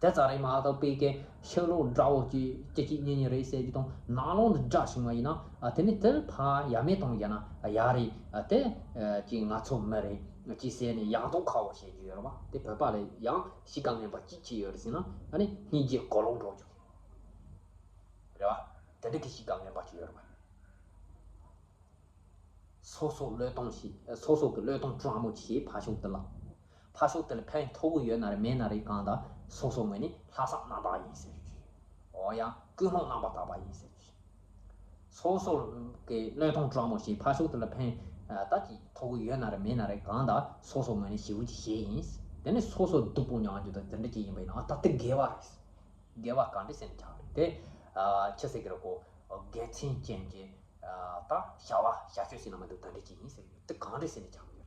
དེ་ཙམ་རེད་མ་གཏོགས་པའི་གི་ཕྱི་ལོགས་དགྲ་བོ་གཅིག་གཅིག་གཉིས་གཉིས་རེད་ཟེར་རྒྱུ་དང་ནང་ལོགས་ནས་དགྲ་བྱུང་བ་ཡིན་ན་ཨ་དེ་ནི་དེ་ཕར་ཡ་མེད་གཏོང་རྒྱུ་ན་ཡ་རེད། ཨ་དེ་ཨ་གཅིག་ང་ཚོ་མི་རེད་གཅིག་ཟེར་ནས་ཡང་དོ་ཁ་བོ་བྱེད་རྒྱུ་ཡོད་རེད་བ། དེ་བོད་པ་ལ་ཡང་གཤིས་ཀ་ངན་པ་གཅིག་གཅིག་ཡོད་རེད་ཟེར་ན་ཨ་ནི་སྙིང་རྗེ་གོ་ལོག་འགྲོ་རྒྱུ། རེད་བ། དེ་འདྲ་གི་གཤིས་ཀ་ངན་པ་ཅིག་ཡོད་རེད་བ། སོ་སོ་བློས་གཏོང་ཞིག་སོ་སོ་གི་བློས་གཏོང་སྤྲང་མོ་ཞིག་ཕར་ཕྱོགས་དེ་ལ། ཕར་ཕྱོགས་དེ་ལ་ཕན་ཐོགས་ཀྱི་ཡོད་ན་རེད་མེད་ན་རེད་གང་ལྟར་སོ་སོ་ངོས་ནས་ལྷག་བསམ་རྣམ་དག་ཡིན་ཟེར་གྱི། འོ་ཡང་ཀུན་སློང་རྣམ་པར་དག་པ་ཡིན་ཟེར་གྱི། སོ་སོ་གི་བློས་གཏོང་སྤྲང་མོ་ཞིག་ཕར་ཕྱོགས་དེ་ལ་ཕན་ད་ཅིག་ཐོགས་ཀྱི་ཡོད་ན་རེད་མེད་ན་རེད་གང་ལྟར་སོ་སོ་ངོས་ནས་ཞེ་པོ་ཅིག་ཞེད་ཡིན། དེ་ནས་སོ་སོ་སྡུག་པོ་མྱོང་རྒྱུ་དང་དེ་འདྲ་ཅིག་ཡིན་པ་ཡིན་ན་ཨ་ད་དེ་དགེ་བ་རེད། དགེ་བ་གང་འདྲ་ཟེར་ནས་ཆགས་རེད་དེ། ཨ་ཆི་ཟེར་གི་རེད་གོ། དགེ་མཚན་ཅན་གྱི་ཨ་ད་བྱ་བ་བྱ་སྤྱོད་ཟེར་ན་མི་འདུག་ད་འདྲ་ཅིག་ཡིན་ཟེར་གི་ཡོད་དེ་གང་འདྲ་ཟེར་ནས་ཆགས་གི་ཡོད།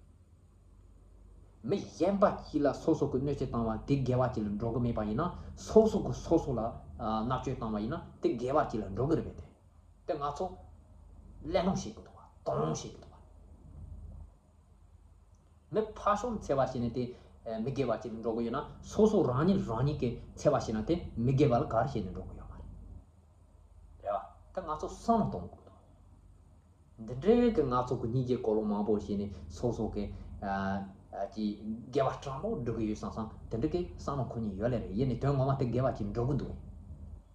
མི་གཞན་པ་གཅིག་ལ་སོ་སོ་གི་གནོད་འཚེ་བཏང་བ་དེ་དགེ་བ་གཅིག་ལ་འགྲོ་གི་མེད་པ་ཡིན་ན་སོ་སོ་གི་སོ་སོ་ལ་ཨ་མནར་གཅོད་བཏང་བ་ཡིན་ན་དེ་དགེ་བ་གཅིག་ལ་འགྲོ་གི་རེད་པས་དེ། དེ་ང་ཚོ་གླེང་སློང་བྱེད་དགོས་འདུག་བ། དོགས་སློང་བྱེད་དགོས་འདུག་བ། མི་ཕར་ཕྱོགས་འཚེ་བ་བྱས་ནས་དེ་མི་དགེ་བ་ཅིག་འགྲོ་གི་ཡོད་ན་སོ་སོ་རང་ཉིད་རང་ཉིད་ཀྱིས་འཚེ་བ་བྱས་ན་དེ་མི་དགེ་བ་ལ་ག་རེ་བྱས་ནས་འགྲོ་གི་ཡོད་མ་རེད། རེད་བ། ད་ང་ཚོ་བསམ་བློ་གཏོང་དགོས་འདུག་འདི་འདྲའི་གི་ང་ཚོ་གི་སྙིང་རྗེ་གོ་ལོག་མང་པོ་བྱས་ནས་སོ་སོ་གི་ཨ་ཨ་ཀྱི་དགེ་བ་སྤྲང་པོ་སྒྲུབ་གི་ཡོད་བསམ་བསམ་དེ་འདྲ་གི་བསམ་བློ་ཁོ་ཉིད་ཡོད་ལེ་རེད། ཡིན་ནའི་དོན་ངོ་མ་དེ་དགེ་བ་ཅིག་འགྲོ་གི་འདུག་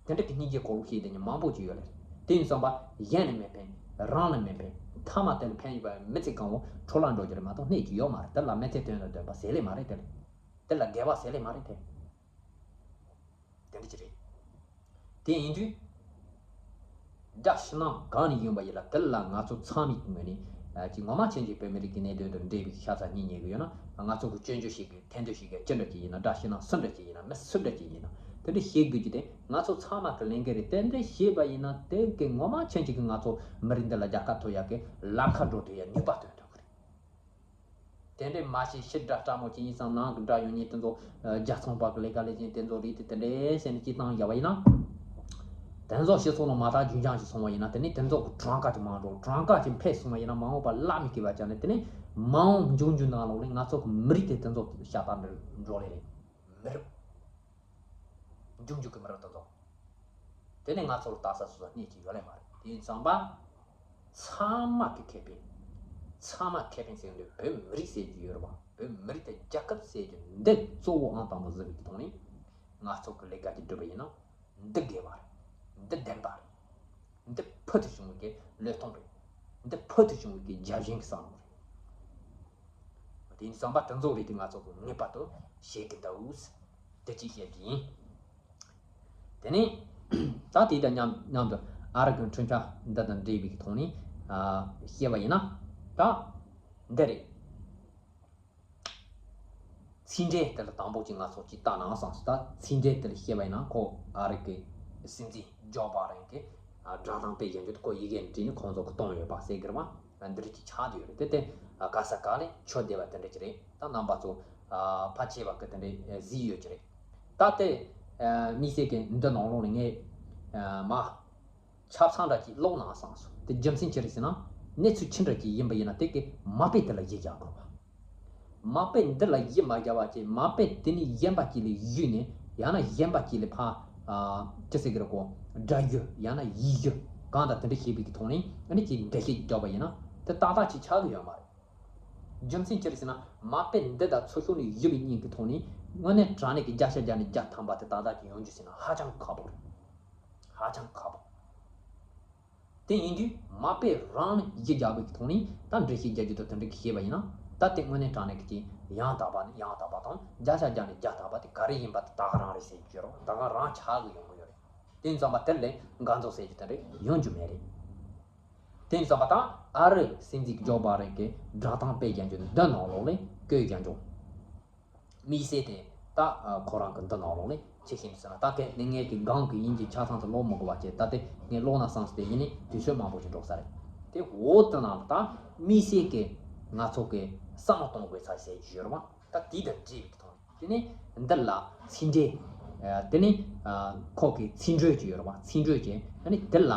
དེ་འདྲ་གི་སྙིང་རྗེ་གོ་ལོག་བྱས་དེ་ཉིད་མང་པོ་ཅིག་ཡོད་ལེ་རེད། དེ་ཡིན་བསམ་པ་གཞན་ནས་མེད་པའི་ རང་ལ་མི་ཕན། ཐ་མ་དེ་ལ་ཕན་ཡོད་པ་མི་ཚེ་གང་བོ་འཕྲོ་བརླག་འགྲོ་རྒྱུ་རེད་མ་གཏོགས་གནས་རྒྱུ་ཡོད་མ་རེད། དེ་ལ་མི་ཚེ་དོན་དང་ལྡན་པ་ཟེར་ལེ་མ་རེད་དེ། དེ་ལ་དགེ་བ་ཟེར་ལེ་མ་རེད་དེ། དེ་འདྲ་ཅིག་རེད། དེ་ཡིན་དུས། དགྲ་ཕྱི་ནང་གང་ནས་ཡིན་པ་ཡིན་ལ་དེ་ལ་ང་ཚོ་ཚང་མའི་ངོས་ནས་ཨ་ཅིག་ངོ་མ་ཕྱིན་ཅིག་བོད་མི་རིགས་ཀྱི་གནད་དོན་དང་འབྲེལ་བའི་ཤ་ཚ་གཉིས་ཉེ་གི་ཡོད་ན་ང་ཚོ་གི་སྐྱོན་བརྗོད་ཞིག་གི་ཐེར་འདོན་ཞིག་གི་ཅི་འདྲ་ཅིག་ཡིན་ན་དགྲ་ཕྱི་ནང་སུ་འདྲ་ཅིག་ཡིན་ན་མི་སུ་འདྲ་ཅིག་ཡིན་ན་དེ་འདྲ་བྱེད་དགོས་ཀྱི་དེ་ང་ཚོ་ཚང་མ་གི་ལས་འགན་རེད། དེ་འདྲ་བྱས་པ་ཡིན་ན་དེ་གི་ངོ་མ་ཕྱིན་ཅིག་གི་ང་ཚོ་མི་རིགས་འདི་ལ་རྒྱལ་ཁ་ཐོབ་ཡག་གི་ལམ་ཁ་འགྲོ་ཐུབ་ཡག་ནུས་པ་སྟོན་ཐུབ་གི་རེད། དེ་འདྲས་མ་བྱས་ཕྱི་དགྲ་དྲག་མོ་ཅིག་ཡིན་ཙང་ནང་གི་དགྲ་ཡོད་ཉེན་དེ་ཚོ་རྒྱལ་ཚོང་པ་གི་ལས་ཀ་ལས་ཀྱིན་དེ་ཚོ་རིགས་དེ་དེ་འདྲས་བྱས་ནས་ཅིག་བཏང་བཞག་པ་ཡིན་ན། དེ་ཚོ་སྤྱི་ཚོགས་ནང་མ་དག་རྒྱུན་འཁྱོངས་ཞིག་སོང་བ་ཡིན་ན་དེ་ནས་དེ་ཚོ་གི་གྲངས་ཀ་ཅིག་མང་འགྲོ་གྲངས་ཀ་ཅིག་འཕེལ་སོང་བ་ཡིན་ན་མ་འོངས་པ་བླ་མི་དགེ་བ་ཅན་ནས་དེ་ནས་མ་འོངས་འབྱུང་འགྱུར་ནང་ལོགས་ལས་ང་ཚོ་གི་མི་རིགས་དེ་དེ་ཚོ་ཤ་སྟག་འགྲོ་ལེ་རེད། མི་རིགས། འབྱུང་འགྱུར་གྱི་མི་རབས་དེ་ཚོ། དེ་ནས་ང་ཚོར་ལྟ་ས་སོ་སོ་གནས་ཀྱི་ཡོད་ལེ་མ་རེད། དེ་ཡིན་ཙང་པ། ཚང་མ་གི་ཁེ་ཕན། ཚང་མ་ཁེ་ཕན་ཟེར་འདོད་བོད་མི་རིགས་ཟེར་རྒྱུ་ཡོད་རེད་པ། བོད་མི་རིགས་དེ་རྒྱལ་ཁབ་ཟེར་རྒྱུ་འདི་གཙོ་བོ་ཨང་དང་པོ་བཟོ་བའི་ཐོག་ནས། ང་ཚོ་གི་ལས་ཀ་ཅིག་སྒྲུབ་པ་ཡིན་ན། འདི་དགེ་བ་རེད། འདི་བདེན་པ་རེད། འདི་ཕུལ་དུ་བྱུང་བའི་གི་བློས་གཏོང་རེད། འདི་ཕུལ་དུ་བྱུང་བའི་གི་རྒྱབ་བཞེས་ཀྱི་བསམ་བློ་རེད། དེ་ཡིན་ཙང་པ་དེ་ཚོ་རིགས་དེ་ང་ཚོ་གི་ངེས་པར་དུ་ཤེས་ཀྱི་འདུག་དེ་ཅིག་བཤད་རྒྱུ་ཡིན། དེ་ནས། ད་དེ་དང་མཉམ་མཉམ་དུ་ཨ་རི་གི་འཕྲིན་ཕྲན་འདི་དང་འབྲེལ་བའི་གི་ཐོག་ནས། ཨ། བཤད་པ་ཡིན་ན། ད། འདི་རེད། ཚིག་འགྲེལ་དེ་ལ་དང་པོ་ཅིག་ང་ཚོ་ཅིག་ལྟ་ན་བསམ་སོང་། ད་ཚིག་འགྲེལ་དེ་ལ་བཤད་པ་ཡིན་ན་ཁོ་ཨ་རི་གི་སྲིད་འཛིན་ཇོ་བྷའི་ཌེན་གི་སྒྲ་གདངས་དཔེ་ཡང་བསྐྱར་ཁོ་ཡི་གེ་བྲིས་ནས་ཁོང་ཚོ་གི་གཏོང་ཡོད་པ་ཟེར་གི་རེད་པ། འདི་རིགས་ཀྱི་ཆགས་བསྡད་ཡོད་རེད། དེ་དེ་ག་ས་ག་ལས་ཆོས་སྡེ་བ་དེ་འདྲ་ཅིག་རེད། ད་རྣམ་པ་ཚོ་ཕལ་ཆེ་བ་གི་དེ་འདྲ་གཟིགས་ཡོད་ཀྱི་རེད། ད་དེ་དམིགས་བསལ་གི་འདི་ནང་ལོགས་ནས་ངས་མ་ཆ་ཚང་འདྲ་ཅིག་ཀློག་ན་བསམ་སོང་། དེ་རྒྱུ་མཚན་ཅི་རེད་ཟེར་ན་གནས་ཚུལ་ཆི་འདྲ་ཅིག་ཡིན་པ་ཡིན་ན་དེ་གི་མ་དཔེ་དེ་ལ་གཞི་རྒྱག་དགོས་པ། མ་དཔེ་འདི་ལ་གཞི་མ་རྒྱག་པ་བྱས་མ་དཔེ་དེ་ནི་གཞན་པ་ཅིག་ལས་བརྒྱུད་ནས་ཡང་ན་གཞན་པ་ཅིག་ལས་ཕར། ཨ། ཅི་ཟེར་གི་རེད་གོ། སྒྲ་བསྒྱུར་ཡང་ན་ཡིག་བསྒྱུར་གང་དང་དེ་འདྲ་བྱས་པའི་གི་ཐོག་ནས་ཨ་ནི་ཅིག་འགྲེལ་བཤད་རྒྱག་པ་ཡིན་ན་དེ་ཏག་ཏག་ཅིག་ཆགས་གི་ཡོད་མ་རེད། རྒྱུ་མཚན་ཅི་རེད་ཟེར་ན་མ་དཔེ་འདི་དང་ཚུར་ཤོག་ནས་བསྒྱུར་བའི་གཉིས་ཀྱི་ཐོག་ནས་དངོས་གནས་དྲང་གནས་ཀྱི་བརྒྱ་ཆ་བརྒྱ་ནས་བརྒྱ་ཐམ་པ་དེ་ཏག་ཏག་ཅིག་ཡོང་རྒྱུ་ཟེར་ན་ཧ་ཅང་ཁག་པོ་རེད། ཧ་ཅང་ཁག་པོ། དེ་ཡིན་དུས་མ་དཔེ་རང་ནས་གཞི་རྒྱག་པའི་ཐོག་ནས་ད་འགྲེལ་བཤད་རྒྱག་རྒྱུ་དང་དེ་འདྲ་གི་བཤད་པ་ཡིན་ན་ད་དེ་དངོས་གནས་དྲང་གནས་ཀྱི་ཡང་དག་པ་ནི་ཡང་དག་པ་དང་བརྒྱ་ཆ་བརྒྱ་ནས་བརྒྱ་དག་པ་དེ་ག་རེ་ཡིན་པ་དེ་ད་ག་རང་རེད་ཟེར་རྒྱུ་རོ། ད་ག་རང་ཆགས་གི་ཡོང་གི་ཡོད་རེད། དེ་ཙམ་པ་དེ་ལས་འགལ་འཛོག་ཟེར་རྒྱུ་དེ་འདྲ་ཡོང་རྒྱུ་མེད་རེད། དེ་ཙམ་པ་དང་ཨ་རི་སྲིད་འཛིན་ཇོ་བྷའི་ཌེན་གྱི་སྒྲ་གདངས་དཔེ་རྒྱག་རྒྱུ་འདི་ནང་ལོགས་ལས་བཀོད་རྒྱག་རྒྱུ། དམིགས་བསལ་དེ་ད་ཁོ་རང་གི་འདི་ནང་ལོགས་ནས་ཅི་ཤེས་ཟེར་ན་ད་གལ་ནས་ངས་ཀྱི་སྒང་གི་དབྱིན་ཇི་ཆ་ཚང་དུ་ཀློག་མི་དགོས་པ་བྱས་ད་དེ་ངས་ཀློག་ན་བསམ་སྟེ་ཡིན་ནི་དུས་ཚོད་མང་པོ་ཞིག་འགྲོ་ས་རེད། དེ་འོ་དེ་ནང་ད་དམིགས་བསལ་གྱི་ང་ཚོ་གི་བསམ་བློ་གཏོང་དགོས་ས་ཞིག་ཡོད་རེད་མ་ད་དེ་དང་འབྲེལ་བའི་ཐོག་ནས་དེ་ནས་འདི་ལ་ཚིག་འགྲེལ་དེ་ནས་ཁོ་གི་ཚིག་འགྲོས་ཀྱི་ཡོད་རེད་བ། ཚིག་འགྲོས་ཀྱི་དེ་ནས་འདི་ལ་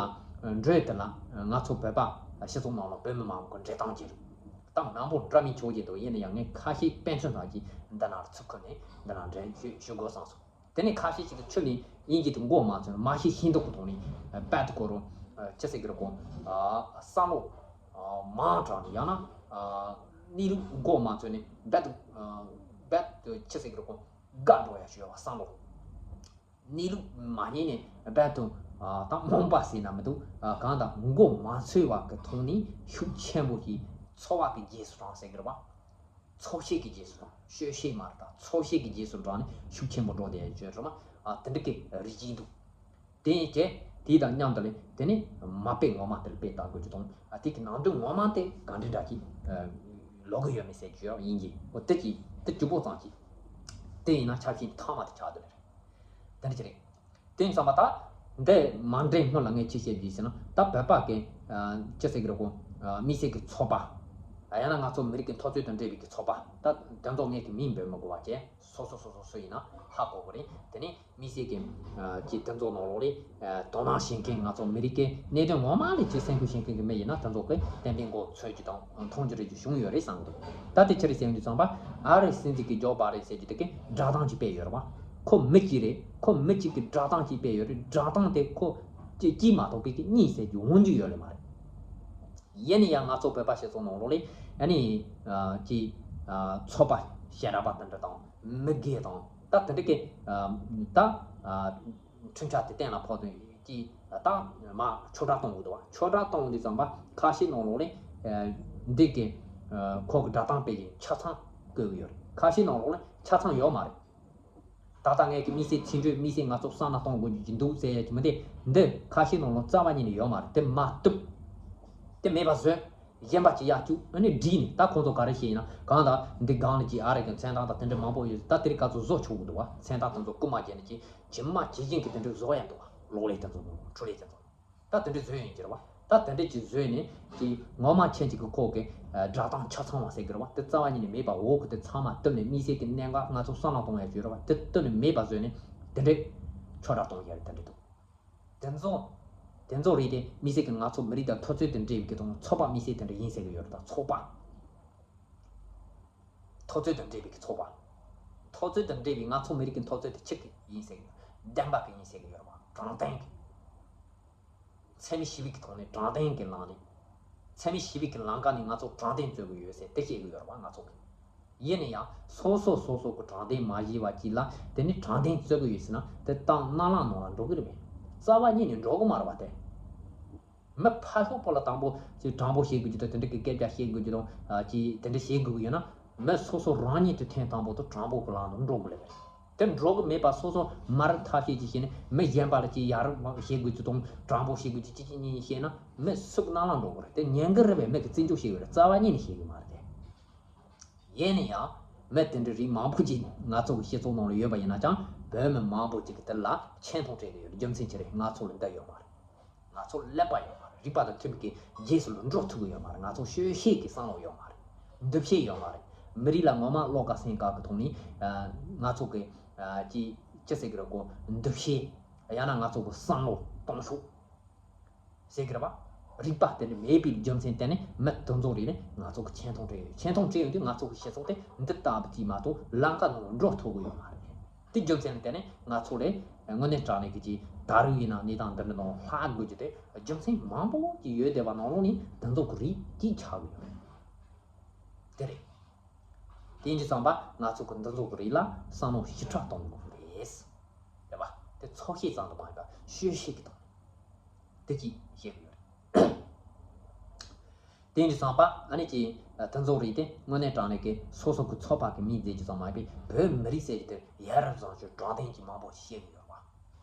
འགྲོས་དེ་ལ་ང་ཚོ་བོད་པ་སྤྱི་ཚོགས་ནང་ལ་བོད་མི་མང་པོ་གི་འགྲེལ་སྟངས་ཀྱི་རེད། ད་མང་པོ་འདྲ་མིན་ཆོག་གི་འདུག་ཡིན་ན་ཡང་ངས་ཁ་ཤས་དཔེ་མཚོན་ཐོག་གིས་འདི་ན་ཚུར་ཁུར་ནས་འདི་ན་འགྲེལ་བཤད་ཞུ་དགོས་བསམ་སོང་། དེ་ནས་ཁ་ཤས་ཅིག་གིས་ཆུ་ནི་དབྱིན་ཇི་དེ་མགོ་མ་ཚོས་ན་མ་ཤེས་ཤེས་མདོག་གི་ཐོག་ནས་རྦད་དེ་ཁོ་རང་ཅི་ཟེར་གི་རེད་གོ། བསམ་བློ་མང་དྲགས་ནས་ཡང་ན་གནས་ལུགས་མགོ་མ་ཚོས་ནས་རྦད་དེ་རྦད་དེ་ཅི་ཟེར་གི་རེད་གོ། དགའ་འགྲོ་ཡ་ཞུ་བ་བསམ་བློ། གནས་ལུགས་མ་རྙེད་ནས་རྦད་དེ་ད་རྨོངས་པ་ཟེར་ན་མི་འདུག་གང་ལྟར་མགོ་མ་ཚོས་པ་གི་ཐོག་ནས་ཤུགས་ཆེན་པོ་ཞིག་འཚོ་བ་གི་རྗེས་སུ་འབྲངས་ཟེར་གི་རེད་བ། འཚོ་བྱེད་ཀྱི་རྗེས་སུ་འབྲངས། སྤྱོད་བྱེད་མ་རེད་ད་འཚོ་བྱེད་ཀྱི་རྗེས་སུ་འབྲངས་ནས་ཤུགས་ཆེན་པོ་འགྲོ་བསྡད་ཡོད་རེད་བ། དེ་འདྲ་གི་རིགས་ཅིག་འདུག་དེ་ཡིན་ཀྱེ་དེ་དང་མཉམ་དུ་ལས་དེ་ནས་མ་དཔེ་ངོ་མ་དེར་དཔེ་ལྟ་དགོས་ཀྱི་དང་དེ་གི་ནང་དོན་ངོ་མ་དེ་ག་འདྲ་འདྲ་ཅིག་ལོག་གི་ཡོད་མེད་ཟེར་རྒྱུ་ཡང་ཡིན་གྱི་འོ་དེ་ཅིག་དེ་ཅུ་པོ་ཙམ་ཅིག་དེ་ཡིན་ན་ཆ་ཤས་ཐ་མ་དེ་ཆགས་འདུག་ལེ་རེད། དེ་འདྲ་ཅི་རེད། དེ་ཡིན་ཙང་མ་ད་འདི་མ་འདྲེས་སྔོན་ལ་ངས་ཅི་བཤད་རྒྱུ་ཡིན་ཟེར་ན་ད་བོད་པ་གི་ཅི་ཟེར་གི་རེད་གོ། མི་སེར་གི་ཚོགས་པ། ཡང་ན་ང་ཚོ་མི་རིགས་ཀྱི་འཐབ་རྩོད་དང་འབྲེལ་བའི་གི་ཚོགས་པ་ད་དེ་ཚོ་ངས་གི་མིང་འབོད་མི་དགོས་པ་བྱས་སོ་སོ་སོ་སོ་སུ་ཡིན་ན་ཧ་གོ་གི་རེད། དེ་ནས་མི་སེར་གི་ཅི་དེ་ཚོ་ནང་ལོགས་ལས་དོ་སྣང་བྱེད་མཁན་ང་ཚོ་མི་རིགས་ཀྱི་གནད་དོན་ངོ་མ་ལས་ཅི་སེམས་ཁུར་བྱེད་མཁན་གི་མི་ཡིན་ན་དེ་ཚོ་གི་ཏན་ཏན་མགོ་ཚོས་རྒྱུ་དང་མཐོང་རྒྱུ་རེད་རྒྱུ་བྱུང་ཡོད་རེད་བསམ་གི་འདུག་ད་དེ་ཕྱིར་ཟེར་རྒྱུ་ཙམ་པ་ཨ་རི་སྲིད་འཛིན་གི་ཇོ་བྷའི་ཌེན་ཟེར་རྒྱུ་དེ་གི་སྒྲ་གདངས་ཅིག་དཔེ་ཡོད་རེད་བ། ཁོ་མི་གཅིག་རེད། ཁོ་མི་གཅིག་གི་སྒྲ་གདངས་གཅིག་དཔེ་ཡོད་རེད། སྒྲ་གདངས་དེ་ཁོ་གཅིག་གཅིག་མ་གཏོགས་པའི་གི་གཉིས་ཟེར་རྒྱུ་འོང་རྒྱུ་ཡོད་ལེ་མ་རེད། ཡིན་ན་ཡང་ང་ཚོ་བོད་པ་སྤྱི་ཚོགས་ནང་ལོགས་ལས་ཨ་ནི་ཅིག་ཚོགས་པ་ཞེ་དྲག་པ་དེ་འདྲ་དང་མི་སྒེར་དང་ད་དེ་འདྲ་གི་ད་འཕྲིན་ཕྲ་དེ་གཏན་ལ་ཕབ་དུས་ ཀྱིས་ད་མ་ཆོས་སྒྲ་གཏོང་གི་འདུག་བ། ཆོས་སྒྲ་གཏོང་དུས་ཙམ་པ་ཁ་ཤས་ནང་ལོགས་ལ་འདི་གི་ཁོ་གི་སྒྲ་གདངས་སྤེལ་གྱི་ཆ་ཚང་བཀོད་གི་ཡོད་རེད། ཁ་ཤས་ནང་ལོགས་ལ་ཆ་ཚང་ཡོད་མ་རེད། ད་ལྟ་ངས་ཀྱི་དམིགས་བསལ་ཚིག་འགྲོས་དམིགས་བསལ་ང་ཚོ་བསམ་བློ་གཏོང་དགོས་ཀྱི་འདུག་ཟེར་ཡ་ཅིག་མི་འདུག་འདི་ཁ་ཤས་ནང་ལོགས་རྩ་བ་ཉིད་ནས་ཡོད་མ་རེད། དེ་མ་བཏུབ། དེ་མེད་པ་བཟོས། གཞན་པ་ཅིག་ཡར་བཅུག་ཨ་ནི་བསྒྲིགས་ནས། ད་ཁོང་ཚོ་ག་རེ་བཤད་ཡིན་ན། གང་ལྟར་འདི་སྒང་ལ་ཅིག་ཨ་རི་གི་མཚན་རྟགས་དང་དེ་འདྲ་མང་པོ་ཡོད། ད་དེ་རིགས་ག་ཚོད་བཟོ་ཆོག་གི་འདུག་བ། མཚན་རྟགས་དེ་ཚོ་རྐུ་མ་བྱས་ནས་ཅིག་ཇི་མ་ཇི་བཞིན་གྱི་དེ་འདྲ་བཟོ་ཡ་འདུག་བ། གློག་ཀླད་དེ་ཚོ་འཕྲུལ་ལས་དེ་ཚོ། ད་དེ་འདྲ་བཟོས་ཡིན་གྱི་རེད་བ། ད་དེ་འདྲ་ཅིག་བཟོས་ནས་ཅིག་ངོ་མ་ཁྱེད་ཅིག་གི་ཁོག་གི་སྒྲ་གདངས་ཆ་ཚང་བ་ཟེར་གི་རེད་བ། དེ་རྩ་བ་ཉིད་ནས་མེད་པ། འོག་གི་དེ་ཚང་མ་བཏུབ་ནས་དམིགས་བསལ་གྱི་གནད་འགག་ང་ཚོ་བསམ་བློ་གཏོང་ཡ་ཅིག་ཡོད་རེད་བ། དེ་བཏུབ་ནས་མེད་པ་བཟོས་ནས་དེ་འདྲ་ཆོས་སྒྲ་གཏོང་ཡ་རེད། དེ་འདྲ་འདུག་དེ་ཚོ། དེ་ཚོ་རིགས་དེ་དམིགས་བསལ་གྱི་ང་ཚོ་མི་རིགས་དང་འཐབ་རྩོད་དང་འབྲེལ་བའི་གི་དང་ཚོགས་པ་དམིགས་བསལ་དེ་འདྲ་ཡིན་ཟེར་གི་ཡོད་རེད། ད་ཚོགས་པ། འཐབ་རྩོད་དང་འབྲེལ་བའི་གི་ཚོགས་པ། འཐབ་རྩོད་དང་འབྲེལ་བའི་ང་ཚོ་མི་རིགས་ཀྱི་འཐབ་རྩོད་དེ་ཆི་གི་ཡིན་ཟེར་གི་ཡོད། བདེན་པ་གི་ཡིན་ཟེར་གི་ཡོད་རེད་བ། དྲང་བདེན་གི། འཚེ་མེད་ཞི་བའི་གི་ཐོག་ནས་དྲང་བདེན་གི་ལམ་ནས། འཚེ་མེད་ཞི་བའི་གི་ལམ་ཁ་ནས་ང་ཚོ་དྲང་བདེན་རྩོད་གི་ཡོད་ཟེར་དེ་བཤད་གི་ཡོད་རེད་བ། ང་ཚོ་གི། ཡིན་ན་ཡང་སོ་སོ་སོ་སོ་གི་དྲང་བདེན་མ་བཞེས་པ་ཅིག་ལ་དེ་ནི་དྲང་བདེན་རྩོད་གི་ཡོད་ཟེར་ན་དེ་ཏང་ནང་ལ་ནང་ལ་འགྲོ་གི་རེད་པས། རྩ་བ་ཉིད་ནས་འགྲོ་གི་མ་རེད་བ། དེ་མི་ཕར་ཕྱོགས་པོ་ལ་དང་པོ་ཅིག་དྲང་པོ་བཤད་དགོས་ཀྱི་དང་དེ་འདྲ་གི་སྐད་ཆ་བཤད་དགོས་ཀྱི་དང་ཅིག་དེ་འདྲ་བཤད་དགོས་ཀྱི་ཡོད་ན། མི་སོ་སོ་རང་ཉིད་དུ་ཐེངས་དང་པོ་དུ་དྲང་པོ་གི་ལམ་དུ་འགྲོ་དགོས་ལེ་རེད། དེ་འགྲོ་གི་མེད་པ་སོ་སོ་མར་ཐབས་ཤེས་ཀྱིས་བྱས་ནས་མི་གཞན་པ་ལ་ཅིག་ཡ་རབས་བཤད་དགོས་ཀྱི་དང་དྲང་པོ་བཤད་དགོས་ཀྱི་ཅིག་ཅིག་གཉིས་གཉིས་བཤད་ན་མི་སུ་གི་ནང་ལ་འགྲོ་གི་རེད། དེ་ཉན་གི་རེད་པས། མི་གི་བརྩི་འཇོག་བྱེད་གི་རེད། རྩ་བ་ཉིད་ནས་བྱེད་གི་མ་རེད་དེ། ཡིན་ན་ཡང་མི་དེ་འདྲ་རིགས་མང་པོ་ཅིག་ང་ཚོ་གི་སྤྱི་ཚོགས་ནང་ལ་ཡོད་པ་ཡིན་ན་ཅང་བོད་མི་མང་པོ་ཅིག་གི་དེ་ལ་ཆེ་མཐོང་སྤྲད་གི་ཡོད་རེད། རྒྱུ་མཚན་ཅི་རེད། ང་ཚོ་ལ་འདི་ཡོད་མ་རེད། ང་ཚོ་ཀླད་པ་ཡོད་མ་རེད། རིག་པ་དང་མཐུན་པའི་གི་རྗེས་སུ་ལ་འགྲོ་ཐུབ་གི་ཡོད་མ་རེད། ང་ཚོ་ཤེས་བྱའི་གི་བསམ་བློ་ཡོད་མ་རེད། འདུ་ཤེས་ཡོད་མ་རེད། མི་རིགས་ལ་ངོ་མ་བློ་དགའ་སེམས་དགའ་གི་ཐོག་ནས་ང་ཚོ་གི་ཅི་ཅི་ཟེར་གི་རེད་གོ། འདུ་ཤེས་ཡང་ན་ང་ཚོ་གི་བསམ་བློ་གཏོང་ཕྱོགས་ཟེར་གི་རེད་བ། རིག་པ་དེ་འདྲ་མེད་པའི་རྒྱུ་མཚན་དེ་ནི་མི་དེ་ཚོ་རིགས་ནི་ང་ཚོ་གི་ཆེ་མཐོང་སྤྲད་ཡོད། ཆེ་མཐོང་སྤྲད་ཡོད་དུས་ང་ཚོ་གི་སྤྱི་ཚོགས་དེ་འདི་ལྟ་བུ་ཅིག་མ་གཏོགས་ལམ་ཁ་ནང་འགྲོ་ཐུབ་གི་ཡོད་མ་རེད། དེ་རྒྱུ་མཚན་ལ་བརྟེན་ནས་ང་ཚོ་ལས་དངོས་གནས་དྲང་གནས་ཀྱི་ཅིག་ད་རུང་ཡིན་ན་གནས་སྟངས་འདི་འདྲ་ནང་ལྷག་དགོས་ཀྱི་དེ་རྒྱུ་མཚན་མང་པོ་ཅིག་ཡོད་བསྡད་པ་ནང་ལོགས་ནས་དེ་ཚོ་གི་རིགས་ཅིག་ཆགས་ཀྱི་ཡོད་རེད། དེ་རེད། དེ་ཡིན་དུས་ཙམ་པ་ང་ཚོ་གི་འདི་ཚོ་གི་རིགས་ལ་བསམ་བློ་ཞིབ་ཕྲ་གཏོང་དགོས་རེད། རེད་བ། དེ་ཚོགས་ཤེས་ཙམ་དུ་མ་ཡིན་པ་ཤེས་བྱེད་ཀྱི་ཐོག་ནས་དེ་ཅིག་བཤད་ཀྱི་ཡོད་རེད། དེ་ཡིན་དུས་ཙམ་པ་ཨ་ནི་ཅིག་དེ་ཚོ་རིགས་དེ་དངོས་གནས་དྲང་གནས་ཀྱི་སོ་སོ་གི་ཚོགས་པ་གི་མིང་བརྗེ་རྒྱུ་ཙམ་མ་ཡིན་པའི་བོད་མི་རིགས་ཟེར་གྱི་དེ་ཡ་རབས་བཟང་སྤྱོད་དྲང་བདེན་གྱི་མང་པོ་བཤད་ཀྱི་ཡོད་རེད་བ།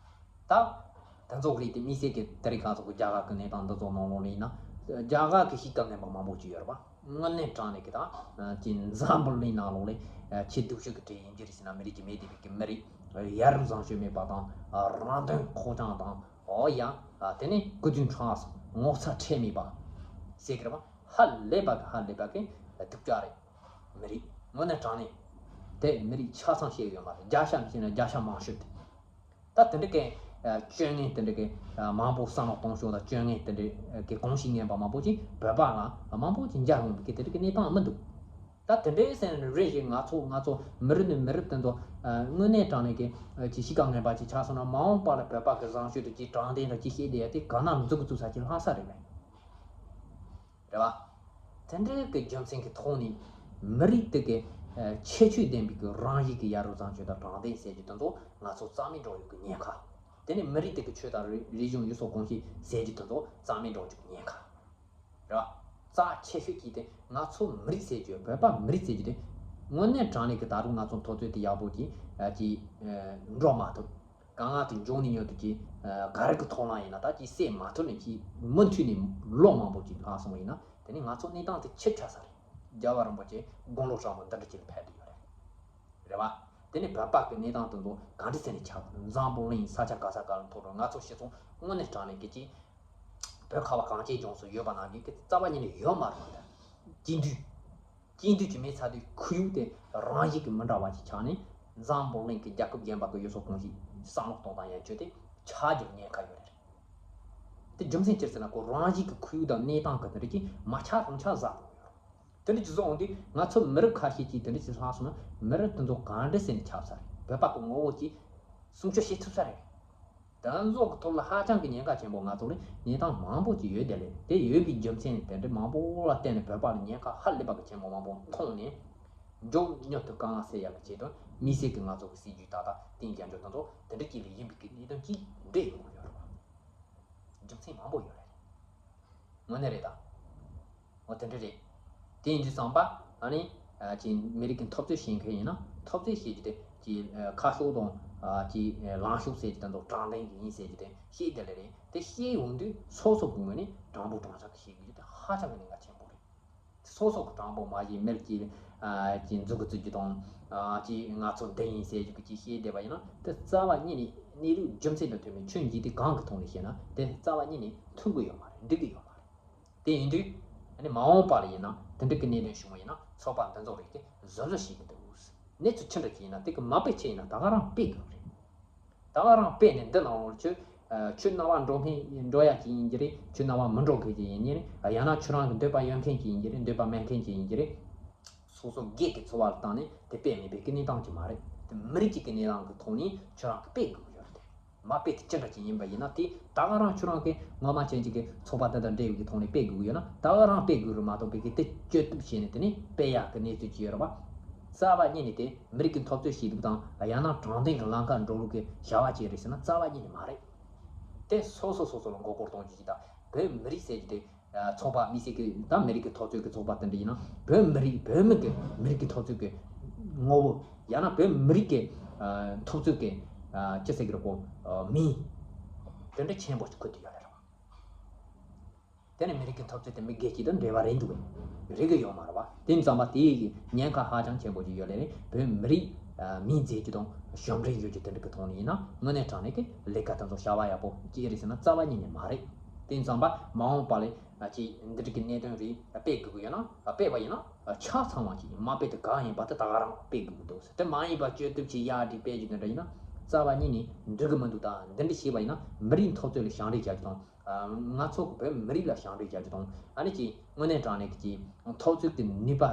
ད། དེ་ཚོ་རིགས་དེ་དམིགས་བསལ་གྱི་དེ་རིང་ཁ་སང་གི་རྒྱ་གར་གྱི་གནས་སྟངས་འདི་ཚོ་ནང་ལོགས་ལ་ཡིན་ན། རྒྱ་གར་གྱི་གཤིས་ཀ་ངན་པ་མང་པོ་ཅིག་ཡོད་རེད་པ། དངོས་གནས་དྲང་གནས་ཀྱི་ད། ཅིག་འཛམ་བུ་གླིང་ནང་ལོགས་ལ་ཆེས་སྡུག་ཤོས་ཀྱི་གྲས་ཡིན་གྱི་རེད་ཟེར་ན་མི་རིགས་ཀྱི་མེད་བསྡད་པའི་གི་མི་རིགས། ཡ་རབས་བཟང་སྤྱོད་མེད་པ་དང་། རང་དོན་ཁོག་བཅངས་དང་། འོ་ཡ། དེ་ནས་སྐུ་དུས་འཕྲང་སོང་ངོ་ཚ་ཁྲེལ་མེད་པ། ཟེར་གི་རེད་པ། ཧ་ལས་པ་གི་ཧ་ལས་པ་གི་སྡུག་ཅག་རེད། མི་རིགས་དངོས་གནས་དྲང་གནས། དེ་མི་རིགས་ཆ་ཚང་ཤེས་ཡོད་མ་རེད། བརྒྱ་ཆ་མི་ཤེས་ན་བརྒྱ་ཆ་མང་ཤོས་དེ། ད་དེ་འདྲ་གི་སྤྱོད་ངན་དེ་འདྲ་གི་མང་པོ་བསམ་བློ་གཏོང་ཕྱོགས་དང་སྤྱོད་ངན་དེ་འདྲ་གི་གོམས་གཤིས་ངན་པ་མང་པོ་ཅིག་བོད་པ་ལ་མང་པོ་ཅིག་འཇགས་ཡོང་གི་དེ་འདྲ་གི་གནས་སྟངས་མི་འདུག་ད་དེ་འདྲའི་སེམས་རེ་ཞིག་ང་ཚོ་ང་ཚོ་མི་རིགས་ནས་མི་རིགས་དེ་ཚོ་དངོས་གནས་དྲང་གནས་ཀྱི་ཅིག་གཤིས་ཀ་ངན་པ་ཅིག་ཆགས་སོང་ན་མ་འོངས་པ་ལ་བོད་པ་གི་བཟང་སྤྱོད་དེ་ཅིག་དྲང་བདེན་དང་ཅིག་བཤད་བསྡད་ཡ་དེ་ག་ན་འཛུགས་འཛུགས་ས་ཅིག་ལྷག་ས་རེད་པས། རེད་བ། དེ་འདྲའི་གི་རྒྱུ་མཚན་གྱི་ཐོག་ནས་མི་རིགས་དེ་གི་ཁྱད་ཆོས་ལྡན་པའི་གི་རང་བཞིན་གྱི་ཡ་རབས་བཟང་སྤྱོད་དང་དྲང་བདེན་ཟེར་རྒྱུ་དེ་ཚོ་ང་ཚོ་རྩ་མེད་འགྲོ་ཡོད་གི་ཉེན་ཁ། དེ་ནས་མི་རིགས་དེ་གི་ཆོས་དང་རིག་རིག་གཞུང་ཡུལ་སྲོལ་གོམས་གཤིས་ཟེར་རྒྱུ་དེ་ཚོ་རྩ་མེད་འགྲོ་རྒྱུ་གི་ཉེན་ཁ། རེད་བ། རྩ་ཆེ་ཤོས་ཀྱི་དེ་ང་ཚོ་མི་རིགས་ཟེར་རྒྱུ་བོད་པ་མི་རིགས་ཟེར་རྒྱུ་དེ་དངོས་གནས་དྲང་གནས་ཀྱི་ད་རུང་ང་ཚོ་འཐབ་རྩོད་དེ་ཡག་པོ་ཅིག་ཅིག་འགྲོ་མ་ཐུབ། གང་ང་དུ་འབྱུང་ནས་ཡོད་དུ་ཅིག་ག་རེ་གི་ཐོག་ལ་ཡིན་ན་ད་ཅིག་སེལ་མ་ཐུབ་ནས་ཅིག་མུ་མཐུད་ནས་ལོ་མང་པོ་ཅིག་ལྷག་སོང་བ་ཡིན་ན་དེ་ནི་ང་ཚོ་གནས་སྟངས་དེ་ཕྱིར་ཆགས་ས་རེད། རྒྱལ་བ་རིན་པོ་ཆེ་དགུང་ལོ་བསམ་པ་འདི་འདྲ་ཅིག་ལ་ཕེབས་བསྡད་ཡོད་རེད། རེད་བ། དེ་ནི་བོད་པ་གི་གནས་སྟངས་དེ་ཚོ་ག་འདྲ་ཟེར་ནས་ཆགས་འཛམ་བུ་གླིང་ས་ཆ་ག་ས་ག་ལ་མཐོ་རུ་ང་ཚོ་སྤྱི་ཚོགས་དངོས་གནས་དྲང་གནས་ཀྱི་ཅིག་བོད་ཁ་བ་གངས་ཅན་ལྗོངས་སུ་ཡོད་པ་ནང་བཞིན་གྱི་རྩ་བ་ཉིད་ནས་ཡོད་མ་རེད་པ། དེ་སྐྱིད་འདུས། སྐྱིད་འདོད་ཀྱི་མེད་ཚ་དུས་ཁོར་ཡུག་དེ་རང་བཞིན་གྱིས་མི་འདྲ་བ་ཞིག་ཆགས་ནས་འཛམ་བུ་གླིང་གི་རྒྱལ་ཁབ་གཞན་པ་གི་ཡུལ་སྲོལ་གོམས་གཤིས་བསམ་བློ་གཏོང་སྟངས་ཡན་ཆོད་དེ་ཆགས་རྒྱུར་ཉེན་ཁ་ཡོད་རེད། དེ་རྒྱུ་མཚན་ཅི་ཟེར་ན་ཁོ་རང་བཞིན་གྱི་ཁོར་ཡུག་དང་གནས་སྟངས་ཀྱི་དེ་འདྲ་ཅིག་མ་ཆགས་རུང་ཆགས་ཟ་དགོས་ཡོད་རེད། དེ་འདྲ་ཅིག་བཟོ་འོང་དུས་ང་ཚོ་མི་རབས་ཁ་ཤས་ཀྱིས་དེ་འདྲ་ཅིག་ལྷག་སོང་ན་མི་རབས་དེ་ཚོ་གང་འདྲ་ཟེར་ནས་ཁྱབ་ས་རེད། བོད་པ་གི་ངོ་བོ་ཅིག་སྲུང་སྐྱོབ་བྱེད་ཐུབ་ས་རེད། དེ་ཚོ་གི་ཐོག་ལ་ཧ་ཅང་གི་ཉེན་ཁ་ཆེན་པོ་ང་ཚོ་ལ་གནས་སྟངས་མང་པོ་ཅིག་ཡོད་དེ་ལས་དེ་ཡོད་པའི་རྒྱུ་མཚན་དེ་འདྲ་མང་པོ་ལ་བརྟེན་ནས་བོད་པ་ལ་ཉེན་ཁ་ཧ་ལས་པ་གི་ཆེན་པོ་མང་པོ་མཐོང་ནས་མགྱོགས་མྱུར་དུ་དཀའ་ངལ་སེལ་ཡག་གི་ཆེད་དུ་དམིགས་བསལ་གྱི་ང་ཚོ་གི་སྲིད་ཇུས་ད་ལྟ་བསྟན་རྒྱ་འཇོག་དེ་ཚོ་དེ་འདྲ་ཅིག་ལ་ཡིན་པའི་གི་གནད་དོན་ཅིག་འདྲེས་ཡོང་གི་ཡོད་རེད་བ། རྒྱུ་མཚན་མང་པོ་ཡོད་རེད། དངོས་གནས་རེད་ད། འོ་དེ་འདྲ་རེད། དེ་ཡིན་དུས་ཙམ་པ་ཨ་ནི་ཅིག་མི་རིགས་ཀྱི་འཐབ་རྩོད་བྱེད་མཁན་ཡིན་ན་འཐབ་རྩོད་བྱེད་རྒྱུ་དེ་ཅིག་ཁ་ཕྱོགས་དང་ཅིག་ལངས་ཕྱོགས་ཟེར་རྒྱུ་དེ་ཚོ་དྲང་བདེན་གྱི་ཡིན་ཟེར་རྒྱུ་དེ་བཤད་དེ་ལས་རེད། དེ་བཤད་ཡོང་དུས་སོ་སོ་གི་ངོས་ནས་དྲང་པོ་དྲང་བཞག་གི་བཤད་དགོས་རྒྱུ་དེ་ཧ་ཅང་གི་གནད་འགག་ཆེན་པོ་རེད། སོ་སོ་གི་དྲང་པོ་མ་བྱས་མི་རིགས་ཀྱི་ཨ་ཀྱི་མཛུབ་གུ་བཙུགས་རྒྱུ་དང་། ཨ་ཀྱི་ང་ཚོ་འདི་ཡིན་ཟེར་རྒྱུ་གི་ཅིག་བཤད་བསྡད་པ་ཡིན་ན་དེ་རྩ་བ་ཉིད་ནས་གནས་ལུགས་རྒྱུ་མཚན་དང་མཐུན་པའི་ཆོས་འཇིག་རྟེན་གང་གི་ཐོག་ནས་བཤད་ན་དེ་རྩ་བ་ཉིད་ནས་མཐུན་གི་ཡོད་མ་རེད། འགྲིག་གི་ཡོད་མ་རེད། དེ་ཡིན་དུས་ཨ་ནི་མ་འོངས་པ་ལ་ཡིན་ན་དེ་འདྲ་གི་གནད་དོན་བྱུང་བ་ཡིན་ན་ཚོགས་པ་འདི་ཚོ་རིགས་དེ་གཟབ་གཟབ་བྱེད་གི་འདུག་གནས་ཚུལ་ཅི་འདྲ་ཅིག་ཡིན་ན་དེ་གི་མ་དཔེ་ཆེ་ཡིན་ན་ད་ག་རང་དཔེ་དགོས་རེད། ད་ག་རང་དཔེ་ནས་འདི་ནང་ལོགས་ཁྱོད། ཁྱོད་རྣ་བ་འགྲོ་མཁན་འགྲོ་ཡ་ཅིག་ཡིན་གྱི་རེད། ཁྱོད་རྣ་བ་མི་འགྲོ་མཁན་ཅིག་ཡིན་གྱི་རེད། ཡང་ན་ཁྱོད་རང་གི་འདོད་པ་ཡོད་མཁན་ཅིག་ཡིན་གྱི་རེད། འདོད་པ་མེད་མཁན་ཅིག་ཡིན་གྱི་རེད། སོ་སོ་སྒེར་གྱི་འཚོ་བ་ལ་བཏང་ནས་དེ་དཔེ་མེད་པའི་གི་གནས་སྟངས་ཅིག་མ་རེད། དེ་མི་རིགས་ཅིག་གི་གནས་སྟངས་ཀྱི་ཐོག་ནས་ཁྱོད་རང་གི་དཔེ་དགོས་ཀྱི་ཡོད་རེད། དེ་མ་དཔེ་དེ་ཅི་འདྲ་ཅིག་ཡིན་པ་ཡིན་ན་དེ་ད་ག་རང་ཁྱོད་རང་གི་ངོ་མ་ཅན་ཅིག་གི་ཚོགས་པ་དེ་དང་འབྲེལ་བའི་གི་ཐོག་ནས་དཔེ་དགོས་ཀྱི་ཡོད་ན་ད་ག་རང་དཔེ་དགོས་རེད་མ་གཏོགས་པའི་གི་དེ་བཅོས་གཏུབ་བྱས་ནས་དེ་ནས་དཔེ་ཡག་གི་གནས་ཚུལ་ཅིག་ཡོད་རེད་བ། རྩ་བ་ཉིད་ནས་དེ་མི་རིགས་ཀྱི་འཐབ་རྩོད་བྱེད་ལུགས་དང་ཡང་ན་དྲང་བདེན་གྱི་ལམ་ཁར་འགྲོ་ལུགས་ཀྱི་བྱ་བ་ཅིག་རེད་ཟེར་ན་རྩ་བ་ཉིད་ནས་མ་རེད། དེ་སོ་སོ་སོ་སོ་ལ་མགོ་སྐོར་གཏོང་རྒྱུ་ཅིག་དང་བོད་མི་རིགས་ཟེར་རྒྱུ་དེ་ཚོགས་པ་མི་སེར་གྱི་དང་མི་རིགས་ཀྱི་འཐབ་རྩོད་ཀྱི་ཚོགས་པ་དེ་འདྲ་ཡིན་ན་བོད་མི་རིགས་བོད་མི་གི་མི་རིགས་ཀྱི་འཐབ་རྩོད་ཀྱི་ངོ་བོ་ཡང་ན་བོད་མི་རིགས་ཀྱི་འཐབ་རྩོད་ཀྱི་ཅི་ཟེར་གི་རེད་གོ་མིང་དེ་འདྲ་ཆེན་པོ་ཞིག་འཁོད་དུ་ཡོད་རེད་བ། དེ་ནི་མི་རིགས་ཀྱི་འཐབ་རྩོད་དེ་མི་སྒེར་གཅིག་དང་འབྲེལ་བ་རེད་འདུག་གས། རེད་གི་ཡོད་མ་རེད་བ། དེ་ཙམ་པ་དེའི་ཉེན་ཁ་ཧ་ཅང་ཆེན་པོ་ཅིག་ཡོད་ལེ་རེད། བོད་མི་རིགས་མིང་མཛད་རྒྱུ་དང་གཞུང་འབྲེལ་ཡོད་རྒྱུ་དེ་འདྲ་གི་ཐོག་ནས་ཡིན་ན་དངོས་གནས་དྲང་གནས་ཀྱི་ལས་ཀ་དེ་ཚོ་བྱ་བ་ཡག་པོ་ཅིག་རེད་ཟེར་ན་རྩ་བ་ཉིད་ནས་མ་རེད། དེ་ཙམ་པ་མ་འོངས་པ་ལ་ཅིག་འདི་འདྲ་གི་གནད་དོན་རེད་སྤེལ་དགོས་ཀྱི་ཡོད་ན་སྤེལ་བ་ཡིན་ན་ཆ་ཚང་བ་ཅིག་མ་སྤེལ་དེ་གང་ཡིན་པ་དེ་ད་ག་རང་སྤེལ་དགོས་ཀྱི་འདུག་ཟེར། དེ་མ་ཡིན་པ་བཅོས་གཏུབ་ཅིག་ཡར་འགྲིག་སྤེལ་རྒྱུ་དེ་འདྲ་ཡིན་ན་རྩ་བ་ཉིད་ནས་འགྲིག་གི་མི་འདུག་ད་འདི་འདྲ་བྱས་པ་ཡིན་ན་མི་རིགས་འཐབ་རྩོད་ལ་ཞབས་འདེགས་རྒྱག་རྒྱུ་དང་། ང་ཚོ་གི་བོད་མི་རིགས་ལ་ཞབས་འདེགས་རྒྱག་རྒྱུ་དང་ཨ་ནི་ཅིག་དངོས་གནས་དྲང་གནས་ཀྱི་ཅིག་འཐབ་རྩོད་ཀྱི་ནུས་པ་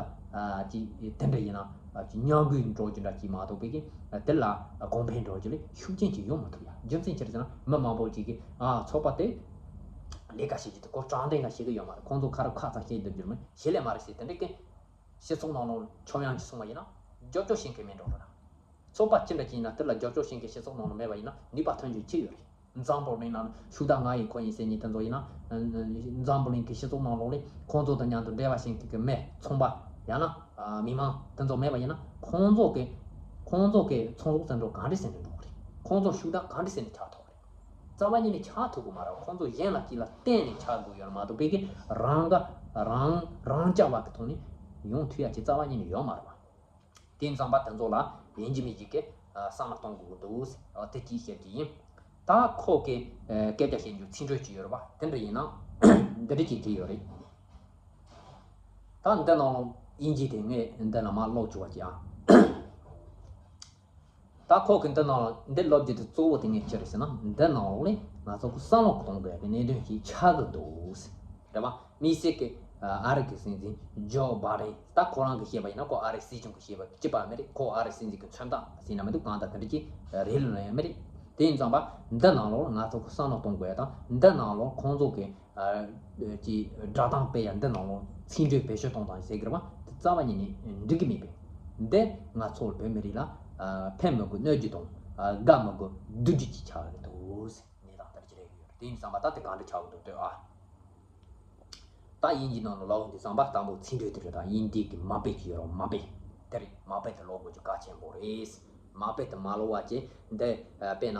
ཅིག་དེ་འདྲ་ཡིན་ན་ཅིག་ཉམས་རྒུད་འགྲོ་རྒྱུ་འདྲ་ཅིག་མ་གཏོགས་པའི་གི་དེ་ལ་གོང་འཕེལ་འགྲོ་རྒྱུ་ལས་ཤུགས་རྐྱེན་ཅིག་ཡོང་མི་ཐུབ་ཡ། རྒྱུ་མཚན་ཅི་རེད་ཟེར་ན་མི་མང་པོ་ཅིག་གིས་ཨ་ཚོགས་པ་དེ་ལས་ཀ་བྱེད་རྒྱུ་དེ་ཁོ་དྲང་བདེན་ག་བྱེད་གི་ཡོད་མ་རེད། ཁོང་ཚོ་ཁ་རུ་ཁ་ཚང་བཤད་སྡོད་རྒྱུ་མིན་བྱེད་ལས་མ་རེད་ཟེར་དེ་འདྲ་གི་སྤྱི་ཚོགས་ནང་ལ་ཆོམ་ཡང་ཅིག་སོང་བ་ཡིན་ན་རྒྱབ་སྐྱོར་བྱེད་མཁན་མེད་འགྲོ་རེད། ཚོགས་པ་ཅི་འདྲ་ཅིག་ཡིན་ན་དེ་ལ་རྒྱབ་སྐྱོར་བྱེད་མཁན་སྤྱི་ཚོགས་ནང་ལ་མེད་པ་ཡིན་ན་ནུས་པ་ཐོན་རྒྱུ་ཅི་ཡོད་རེད། འཛམ་བུ་གླིང་ནང་ཤུགས་དྲག་ང་ཡིན་ཁོ་ཡིན་ཟེར་མཁན་དེ་ཚོ་ཡིན་ན། འཛམ་བུ་གླིང་གི་སྤྱི་ཚོགས་ནང་ལོགས་ལ་ཁོང་ཚོ་དང་མཉམ་དུ་འབྲེལ་བ་བྱེད་མཁན་གྱི་མི་ཚོང་པ་ཡང་ན་མི་མང་དེ་ཚོ་མེད་པ་ཡིན་ན་ཁོང་ཚོ་གི་ཁོང་ཚོ་གི་ཚོང་ཟོག་བཙན་འཕྲོག་ག་འདྲ་ཟེར་ནས་འགྲོ་གི་རེད། ཁོང་ཚོ་ཤུགས་དྲག་ག་འདྲ་ཟེར་ནས་ཆགས་ཐུབ་ཀྱི་རེད། རྩ་བ་ཉིད་ནས་ཆགས་ཐུབ་ཀྱི་མ་རེད། ཁོང་ཚོ་གཞན་ལ་གཅིག་ལ་བརྟེན་ནས་ཆགས་དགོས་ཡོད་མ་གཏོགས་པའི་གི་རང་ག་རང་རང་རྐྱ་བ་གི་ཐོག་ནས་ཡོང་ཐུབ་ཡ་ཅིག་རྩ་བ་ཉིད་ནས་ཡོད་མ་རེད་བ། དེ་ཙམ་པ་དེ་ཚོ་ལ་ཡིན་གཅིག་མིན་གཅིག་གི་བསམ་བློ་གཏོང་དགོས་ཀྱི་འདུག་ཟེར་དེ་གཅིག་བཤད་ཀྱི་ཡིན། ད་ཁོ་གི་སྐད་ཆ་བཤད་རྒྱུ་ཚིག་འགྲོས་ཅིག་ཡོད་རེད་བ། དེ་འདྲ་ཡིན་ན་འདི་འདྲ་ཅིག་བྲིས་ཡོད་རེད། ད་འདི་ནང་དབྱིན་ཇི་དེ་ངས་འདི་ལ་མར་ཀློག་བཅུག་པ་ཅིག་ཨ། ད་ཁོ་གི་འདི་ནང་ལ་འདི་ལབ་རྒྱུ་དེ་གཙོ་བོ་དེ་ངས་ཅི་རེད་ཟེར་ན་འདི་ནང་ལོགས་ལས་ང་ཚོ་གི་བསམ་བློ་གཏོང་དགོས་ཡ་གི་གནད་དོན་ཞིག་ཆགས་ཀྱི་འདུག་ཟེར་རེད་བ། དམིགས་བསལ་གྱི་ཨ་རི་གི་སྲིད་འཛིན་ཇོ་བྷ་ཌེན་ད་ཁོ་རང་གིས་བཤད་པ་ཡིན་ན་ཁོ་ཨ་རི་སྲིད་སྐྱོང་གིས་བཤད་པ་གཅིག་པ་མི་རེད། ཁོ་ཨ་རི་སྲིད་འཛིན་གྱི་མཚོན་རྟགས་ཟེར་ན་མི་འདུག་གང་ལྟར་དེ་འདྲ་ཅིག་རེད་ལབ་ན་ཡང་མི་རེད། དེ་ཡིན་ཙང་པ་འདི་ནང་ལོགས་ལ་ང་ཚོ་གི་བསམ་བློ་གཏོང་དགོས་ཡ་དང་འདི་ནང་ལོགས་ཁོང་ཚོ་གི་ཀྱི་སྒྲ་གདངས་སྤེལ་ཡ་འདི་ནང་ལོགས་ཚིག་འགྲོས་བེད་སྤྱོད་གཏོང་སྟངས་ཟེར་གི་རེད་བ། དེ་རྩ་བ་ཉིད་ནས་འགྲིག་གི་མེད་པས། འདི་ང་ཚོ་བོད་མི་རིགས་ལ་ཕན་མི་དགོས་གནོད་རྒྱུ་དང་དགའ་མི་དགོས་སྡུག་རྒྱུ་ཅིག་ཆགས་ཀྱི་འདུག་ཟེར་གནས་སྟངས་དེ་འདྲ་ཅིག་རེད་གི་ཡོད་རེད། དེ་ཡིན་ཙང་པ་ད་དེ་གང་འདྲ་ཆགས་ཀྱི་འདུག་ལྟོས་ཨ། ད་དབྱིན་ཇིའི་ནང་ལ་ལབ་དུས་ཙམ་པ་དང་པོ་ཚིག་འགྲོས་དེ་རེད། ད་དབྱིན་ཇི་གི་མ་དཔེ་ཅིག་ཡོད་རེད། མ་དཔེ་དེ་རེད། མ་དཔེ་དེ་ཀློག་དགོས་རྒྱུ་གལ་ཆེན་པོ་རེད། མ་དཔེ་དེ་མ་ཀློག་པ་བྱས་འདི་དཔེར་ན་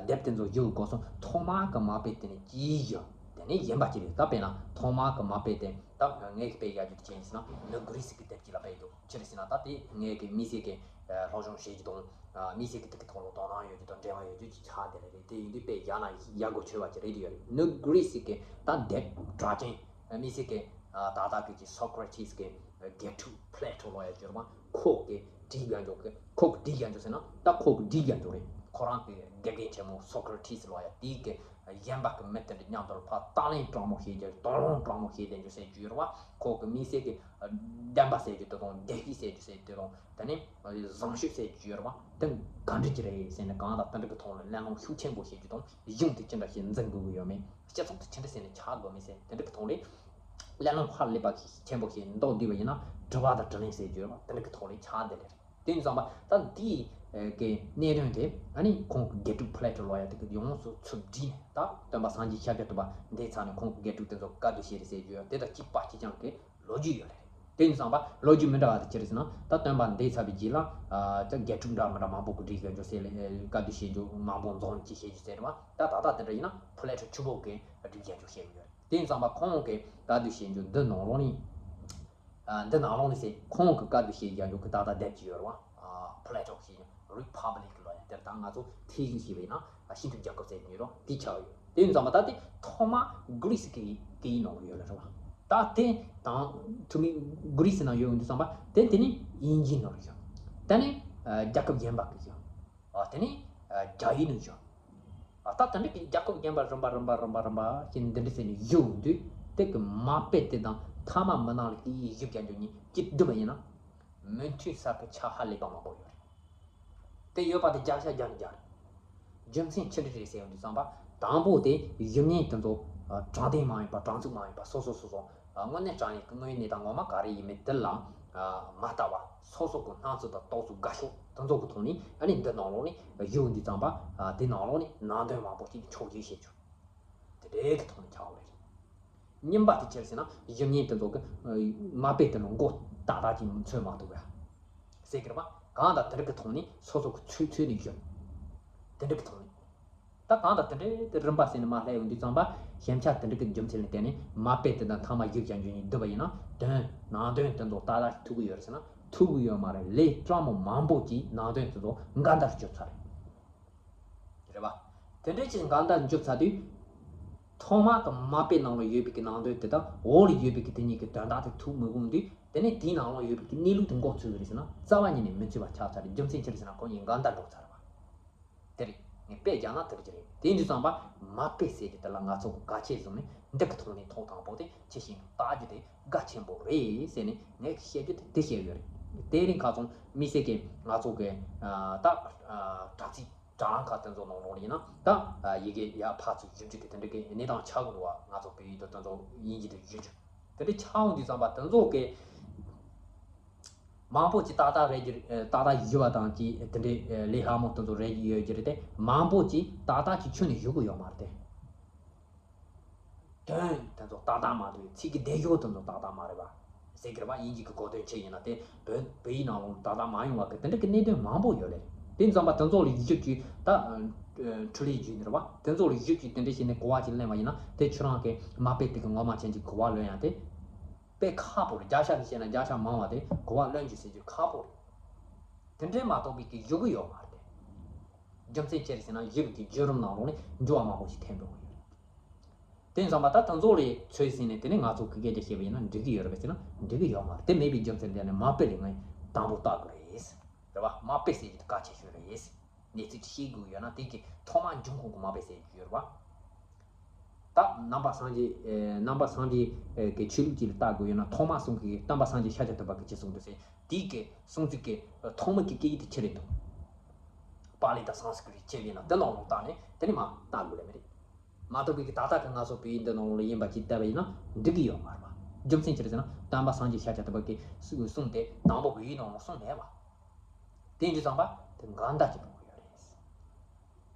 དེབ་དེ་ཚོ་བཞུགས་དགོས་སོང་། ཐོག་མ་གི་མ་དཔེ་དེ་ནས་ཅིག་བཞག་དེ་ནས་གཞན་པ་ཅིག་རེད། ད་དཔེར་ན་ཐོག་མ་གི་མ་དཔེ་དེ་ད་ངས་དཔེ་བཞག་རྒྱུ་དེ་ཅི་ཡིན་ཟེར་ན་ནུབ་གྷི་རི་སི་གི་དེབ་ཅིག་ལ་དཔེ་འདུག་ཅི་རེད་ཟེར་ན་ད་དེ་ངས་གི་དམིགས་བསལ་གི་སློབ་སྦྱོང་བྱེད་རྒྱུ་དང་དམིགས་བསལ་གི་དེ་གི་ཐོག་ལ་དོ་སྣང་ཡོད་རྒྱུ་དང་འབྲེལ་བ་ཡོད་རྒྱུ་ཅིག་ཆགས་བསྡད་ལེ་རེད། དེ་ཡིན་དུས་དཔེ་བཞག་ན་ཡག་གོ་ཆོད་པ་ཅིག་རེད་དེ་ཡོད་རེད། ནུབ་གྷི་རི་སི་གི་ད་དེབ་གྲགས་ཅན་དམིགས་བསལ་གི་ད་ལྟ་གི་ཅིག་སོ་ཀྲ་ཏིས་གི་དགེ་ཕྲུག་པི་ལེ་ཊོ་ལབ་ཡ་ཅིག་ཡོད་རེད་པ། ཁོ་གི་བྲིས་རྒྱག་འཇོག་གི་ཁོ་གི་བྲིས་རྒྱག་འཇོག་ཟེར་ན་ད་ཁོ་གི་བྲིས་རྒྱག་འཇོག་རེད། ཁོ་རང་གི་དགེ་རྒན་ཆེན་མོ་སོ་ཀྲ་ཏིས་ལབ་ཡ་དེའི་གི་གཞན་པ་གི་མི་དེ་འདྲ་མཉམ་དུ་ཕར་དང་ལེན་དྲང་མོ་བྱེད་རྒྱུ་དང་བླངས་དྲང་མོ་བྱེད་བསྡད་རྒྱུ་ཟེར་རྒྱུ་ཡོད་རེད་པ། ཁོ་གི་དམིགས་བསལ་གི་བདེན་པ་ཟེར་རྒྱུ་དེ་དང་བདེ་སྐྱིད་ཟེར་རྒྱུ་ཟེར་དེ་དང་དེ་ནས་བཟང་སྤྱོད་ཟེར་རྒྱུ་ཡོད་རེད་པ། དེ་ག་འདྲ་ཅིག་རེད་ཟེར་ནས་གང་ལྟར་དེ་འདྲ་གི་ཐོག་ལ་གླེང་སློང་ཤུགས་ཆེན་པོ་བྱེད་རྒྱུ་དང་གཞུང་དེ་ཅི་འདྲ་ཞིག་འཛིན་དགོས་ཀྱི་ཡོད་མེད། སྤྱི་ཚོགས་དེ་ཅི་འདྲ་ཟེར་ནས་ཆགས་དགོས་མིན་ཟེར་དེ་འདྲ་གི་ཐོག་ལས་གླེང་སློང་ཧ་ལས་པ་ཞིག་ཆེན་པོ་ཞིག་འདོགས་བསྡུས་པ་ཡིན་ན་དྲི་བ་དང་དྲིས་ལན་ཟེར་རྒྱུ་ཡོད་པ་དེ་འདྲ་གི་ཐོག་ལས་ཆགས་བསྡད་ལེ་རེད། དེ་ཡིན་ཙང་པ་ད་འདིའི་གི་གནད་དོན་དེ་ཨ་ནི་ཁོང་གི་དགེ་ཕྲུག་ཕུ་ལེ་ཊོ་ལོ་ཡ་དེ་གི་ཡོངས་སུ་ཚུར་བསྒྲིལ་ནས། ད་སྟོན་པ་སངས་རྒྱས་ཤཱཀྱ་ཐུབ་པ་འདས་ཚར་ནས་ཁོང་གི་དགེ་ཕྲུག་དེ་ཚོ་བཀའ་བསྡུ་བྱས་རེད་ཟེར་རྒྱུ་དེ་དང་གཅིག་པ་གཅིག་རྐྱང་གི་ལོ་རྒྱུས་ཡོད་རེད། དེ་ཡིན་ཙང་པ་ལོ་རྒྱུས་མི་འདྲ་བ་དེ་ཅི་རེད་ཟེར་ན། ད་སྟོན་པ་འདས་ཚར་བའི་རྗེས་ལ་ད་དགེ་ཕྲུག་འདྲ་མི་འདྲ་མང་པོ་གི་བསྒྲིགས་ཡོད་འཇོག་ཟེར་ལ་བཀའ་བསྡུ་བྱེད་འཇོག་མང་པོ་འཛོམས་ཀྱི་བྱེད་རྒྱུ་ཟེར་བ། ད་ད་ལྟ་དེ་འདྲ་ཡིན་ན་ཕུ་ལེ་ཊོ་ཆུ་བོ་གི་བསྒྲིགས་ཡོད་འཇོག་བཤད་ཀྱི་ཡོད་རེད། དེ་ཡིན་ཙང་པ་ཁོང་གི་བཀའ་བསྡུ་བྱེད་འཇོག་འདི་ནང་ལོགས་ནས། ཨ། འདི་ནང་ལོགས་ནས་ཟེར། ཁོང་གི་བཀའ་བསྡུ་བྱེད་རྒྱུ་གི་ད་ལྟ་དེབ་ཅིག་ཡོད་རེད་བ། ཨ། ཕུ་ལེ་ཊོ་ཞེས་རི་ཕབ་ལིག་ལོ་ཡ་དེར་ད་ང་ཚོ་ཐེ་ཡིན་ཞེས་པ་ཡིན་ན་ཤིན་ཏུ་རྒྱལ་ཁབ་ཟེར་གྱི་ཡོད་རེད། དེ་ཆགས་ཡོད། དེ་ཡིན་ཙང་མ་ད་དེ་ཐོག་མ་གྷི་རི་སི་གི་གི་ཡིན་ནོ་ཡོད་ལ་རེད་བ། ད་དེ་དང་ཐུ་མི་གྷི་རི་སི་ནང་ཡོད་འདུག་ཙང་པ་དེ་དེ་ནི་དབྱིན་ཇི་ནོ་རེད་བ། ད་ནི་ཨ་རྒྱལ་ཁབ་གཞན་པ་གི་ཡོད། ཨ། དེ་ནི་ཨ་རྒྱ་ཡིག་ནོ་ཡོད། ཨ། ད་དེ་འདྲ་གི་རྒྱལ་ཁབ་གཞན་པ་རིམ་པ་རིམ་པ་རིམ་པ་རིམ་པ་ཞིག་འདི་འདྲ་ཟེར་ནས་བཞུགས་དུས། དེ་གི་མ་དཔེ་དེ་དང་ཐ་མ་མི་ནག་ལ་གི་ཡིག་བཞི་བརྒྱ་འཇོག་གཉིས་ཀྱིས་བསྡུས་པ་ཡིན་ན། མི་མཐུན་ས་ཁུལ་ཆ་ཧ་ལས་པ་མང་པོ་ཡོད་རེད། དེ་ཡོད་པ་དེ་བརྒྱ་ཆ་བརྒྱ་ནས་བརྒྱ་རེད། རྒྱུ་མཚན་ཅི་འདྲ་རེད་ཟེར་ཡོང་དུས་ཙམ་པ། དང་པོ་དེ་ཡིག་རྙིང་དེ་ཚོ་དྲང་བདེན་མ་ཡིན་པ། དྲང་ཚུགས་མ་ཡིན་པ། སོ་སོ་སོ་སོ་དངོས་གནས་དྲང་ཡིག་གི་དངོས་གནས་དང་ངོ་མ་ག་རེ་ཡིན་མིན་དེ་ལ་མ་ལྟ་བ། སོ་སོ་གི་སྣང་ཚུལ་དང་རྟོག་ཚུལ་དགའ་ཕྱོགས་དེ་ཚོ་གི་ཐོག་ནས་ཨ་ནི་འདི་ནང་ལོགས་ནས་ཡོད་འདུག་ཙམ་པ། དེ་ནང་ལོགས་ནས་ནང་དོན་མང་པོ་ཅིག་ཕྱོགས་བཞིར་བཤད་རྒྱུ་དེ་འདྲའི་གི་ཐོག་ནས་ཆགས་པ་རེད། གཉིས་པ་དེ་ཅི་རེད་ཟེར་ན། ཡིག་རྙིང་དེ་ཚོ་གི་མ་དཔེ་དེ་ནི་མགོ་ཏག་ཏག་ཅིག་འཚོལ་མ་ཐུབ་པ་ཟེར་གི་རེད་པ། གང་ལྟར་དེ་འདྲ་གི་ཐོག་ནས་སོ་སོ་གི་ཚུལ་འཚོལ་ནས་བཞག་དེ་འདྲ་གི་ཐོག་ནས། ད་གང་ལྟར་དེ་འདྲའི་དེ་རིམ་པ་ཟེར་ནས་མར་སླེབས་ཡོང་དུས་ཙམ་པ། ཞན་ཆ་དེ་འདྲ་གི་རྒྱུ་མཚན་ལ་བརྟེན་ནས་མ་དཔེ་དེ་དང་ཐ་མ་ཡིག་བརྒྱ་འཇོག་གཉིས་བསྡུས་པ་ཡིན་ན། དོན་ནང་དོན་དེ་ཚོ་ཏག་ཏག་ཐུག་གི་ཡོད་རེད་ཟེར་ན། ཐུག་གི་ཡོད་མ་རེད། ལས་སྤྲང་མོ་མང་པོ་ཅིག་ནང་དོན་དེ་ཚོ་འགལ་ཟླར་གྱུར་ཚར་རེད། རེད་པ། དེ་འདྲའི་ཅིག་འགལ་ཟླར་གྱུར་ཚར་དུས། ཐོག་མ་གི་མ་དཔེ་ནང་ལ་ཡོད་པའི་གི་ནང་དོན་དེ་དང་འོག་ལ་ཡོད་པའི་གི་དེ་གཉིས་ཀྱི་དོན་དག་དེ་ཐུག་མི་འོང་དུས། དེ་ནས་དེའི་ནང་ལ་ཡོད་པའི་གི་གནས་ལུགས་དེ་འགོག་ཚུལ་རེད་ཟེར་ན། རྩ་བ་ཉིད་ནས་མི་འཚོལ་བ་ཆགས་ཚར་རེད། རྒྱུ་མཚན་ཅི་རེད་ཟེར་ན། ཁོ་གཉིས་འགལ་ཟླར་འགྲོ་ཚར་བ། དེ་རེད། ངས་དཔེ་རྒྱག་ན་དེ་རེད་ཀྱི་རེད། དེ་ཡིན་དུས་ཙམ་པ། མ་དཔེ་ཟེར་གྱི་དེ་ལ་ང་ཚོ་གི་གལ་ཆེ་ཟུང་ནས་འདི་གི་ཐོག་ནས་ཐོག་དང་པོ་དེ་ཆེ་ཞིང་ལྟ་རྒྱུ་དེ་གལ་ཆེན་པོ་རེད་ཟེར་ནས་ངས་བཤད་རྒྱུ་དེ་དེ་བཤད་ཡོད་རེད། དེ་རིང་ཁ་སང་མི་སེར་གྱི་ང་ཚོ་གི་ད་དྲ་ཚིགས། དྲ་ལམ་ཁག་དེ་ཚོ་ནང་ལོགས་ཡིན་ན་ད་ཡི་གེ་ཡར་ཕར་ཚུར་བསྒྱུར་རྒྱུ་དེ་དེ་འདྲ་གི་གནས་སྟངས་ཆགས་ཀྱི་འདུག་བ། ང་ཚོ་བོད་ཡིག་དང་དེ་ཚོ་དབྱིན་ཇི་དུ་བསྒྱུར་རྒྱུ་དེ་འདྲ་ཆགས་འོང་དུས་ཙམ་པ། དེ་ཚོ་གི་མང་པོ་ཅིག་ཏག་ཏག་རེད་ཀྱི། ཏག་ཏག་བསྒྱུར་བ་དང་ཅིག་དེ་འདྲའི་ལས་སླ་མོ་དེ་ཚོ་རེད་ཀྱི་ཡོད་ཀྱི་རེད་དེ། མང་པོ་ཅིག་ཏག་ཏག་ཅིག་ཁྱོན་ནས་བསྒྱུར་གྱི་ཡོད་མ་རེད་དེ། དོན་དེ་ཚོ་ཏག་ཏག་མ་འདུག་ཚིག་གི་སྡེབ་སྦྱོར་དེ་ཚོ་ཏག་ཏག་མ་རེད་པ། ཟེར་གི་རེད་པ། དབྱིན་ཇི་གི་གོ་དོན་ཆེ་ཡིན་ན་དེ་བོད་བོད་ཡིག་ནང་ལོགས་ཏག་ཏག་མ་ཡོང་བ་གི་དེ་འདྲ་གི་གནད་དོན་མང་པོ་ཡོད་རེད། དེ་ཙམ་པ་དེ་ཚོ་ལ་བསྒྱུར་རྒྱུ་ད་འཕྲུལ་ལས་བརྒྱུད་ནི་རེད་པ། དེ་ཚོ་ལ་བསྒྱུར་རྒྱུ་དེ་འདྲ་བྱས་ནས་གོ་བ་ཅིག་ལེན་པ་ཡིན་ན། དེ་ཁྱོད་རང་གི་མ་དཔེ་དེ་གི་ངོ་མ་ཅན་གྱི་གོ་བ་ལོན་ཡ་དེ་དཔེ་ཁག་པོ་རེད། བརྒྱ་ཆ་ནས་བཤད་ན་བརྒྱ་ཆ་མང་བ་དེ་གོ་བ་ལོན་རྒྱུ་ཟེར་རྒྱུ་ཁག་པོ་རེད། དེ་འདྲའི་མ་གཏོགས་པའི་གི་བསྒྱུར་གི་ཡོད་མ་རེད། རྒྱུ་མཚན་ཅི་རེད་ཟེར་ན། བསྒྱུར་གྱི་བརྒྱུད་རིམ་ནང་ལོགས་ནས་འགྱུར་བ་མང་པོ་ཞིག་ཐེབས་འགྲོ་གི་ཡོད་རེད། དེ་ཙམ་པ་ད་དེ་ཚོ་ལས་ཚོད་ཟིན་ནས་དེ་ནས་ང་ཚོ་གི་སྐད་ཆ་བཤད་པ་ཡིན་ན་འགྲིག་གི་ཡོད་རེད་པས་ཟེར་ན། འགྲིག་གི་ཡོད་མ་རེད། དེ་མེད་པའི་རྒྱུ་མཚན་དེ་ནས་མ་དཔེ་ལས་ངས་དང་པོ་བལྟ་དགོས་རེད། རེད་པ། མ་དཔེ་ཟེར་གྱི་དེ་གལ་ཆེ་ཤོས་རེད། གནས་ཚུལ་ཅིག་ཤེས་དགོས་ཡོད་ན་དེ་གི་ཐོག་མ་འབྱུང་ཁུངས་ཀྱི་མ་དཔེ་ཟེར་གྱི་ཡོད་རེད་པ། ད་ནང་པ་སངས་རྒྱས། ཨེ། ནང་པ་སངས་རྒྱས་ཀྱི་ཆོས་ལུགས་ཅིག་ལ་བལྟ་དགོས་ཡོད་ན། ཐོག་མ་གསུང་གི་སྟོན་པ་སངས་རྒྱས་ཤཱཀྱ་ཐུབ་པ་གིས་ཅི་གསུངས་འདུག་ཟེར། དེའི་གི་གསུང་ཚིག་གི་ཐོག་མ་གི་སྐད་ཡིག་དེ་ཆི་རེད་འདུག་པཱ་ལི་དང་སཾ་སྐྲྀཏ་བྱས་པ་ཡིན་ན་དེ་ནང་ལོགས་བལྟས་ནས་དེ་ནས་མར་བལྟ་དགོས་ལེ་མི་རེད། མ་གཏོགས་པའི་གི་ད་ལྟ་གི་ང་ཚོ་བོད་ཡིག་འདི་ནང་ལོགས་ལ་ཡིན་པ་ཅིག་བལྟས་པ་ཡིན་ན་འགྲིག་གི་ཡོད་མ་རེད་པ། རྒྱུ་མཚན་ཅི་རེད་ཟེར་ན། སྟོན་པ་སངས་རྒྱས་ཤཱཀྱ་ཐུབ་པ་གིས་གསུངས་དེ་དང་པོ་བོད་ཡིག་ནང་ལ་གསུངས་མེད་པ། དེ་ཡིན་དུས་ཙམ་པ་དེ་འགལ་ཟླ་ཅིག་འགྲོ་གི་ཡོད་རེད།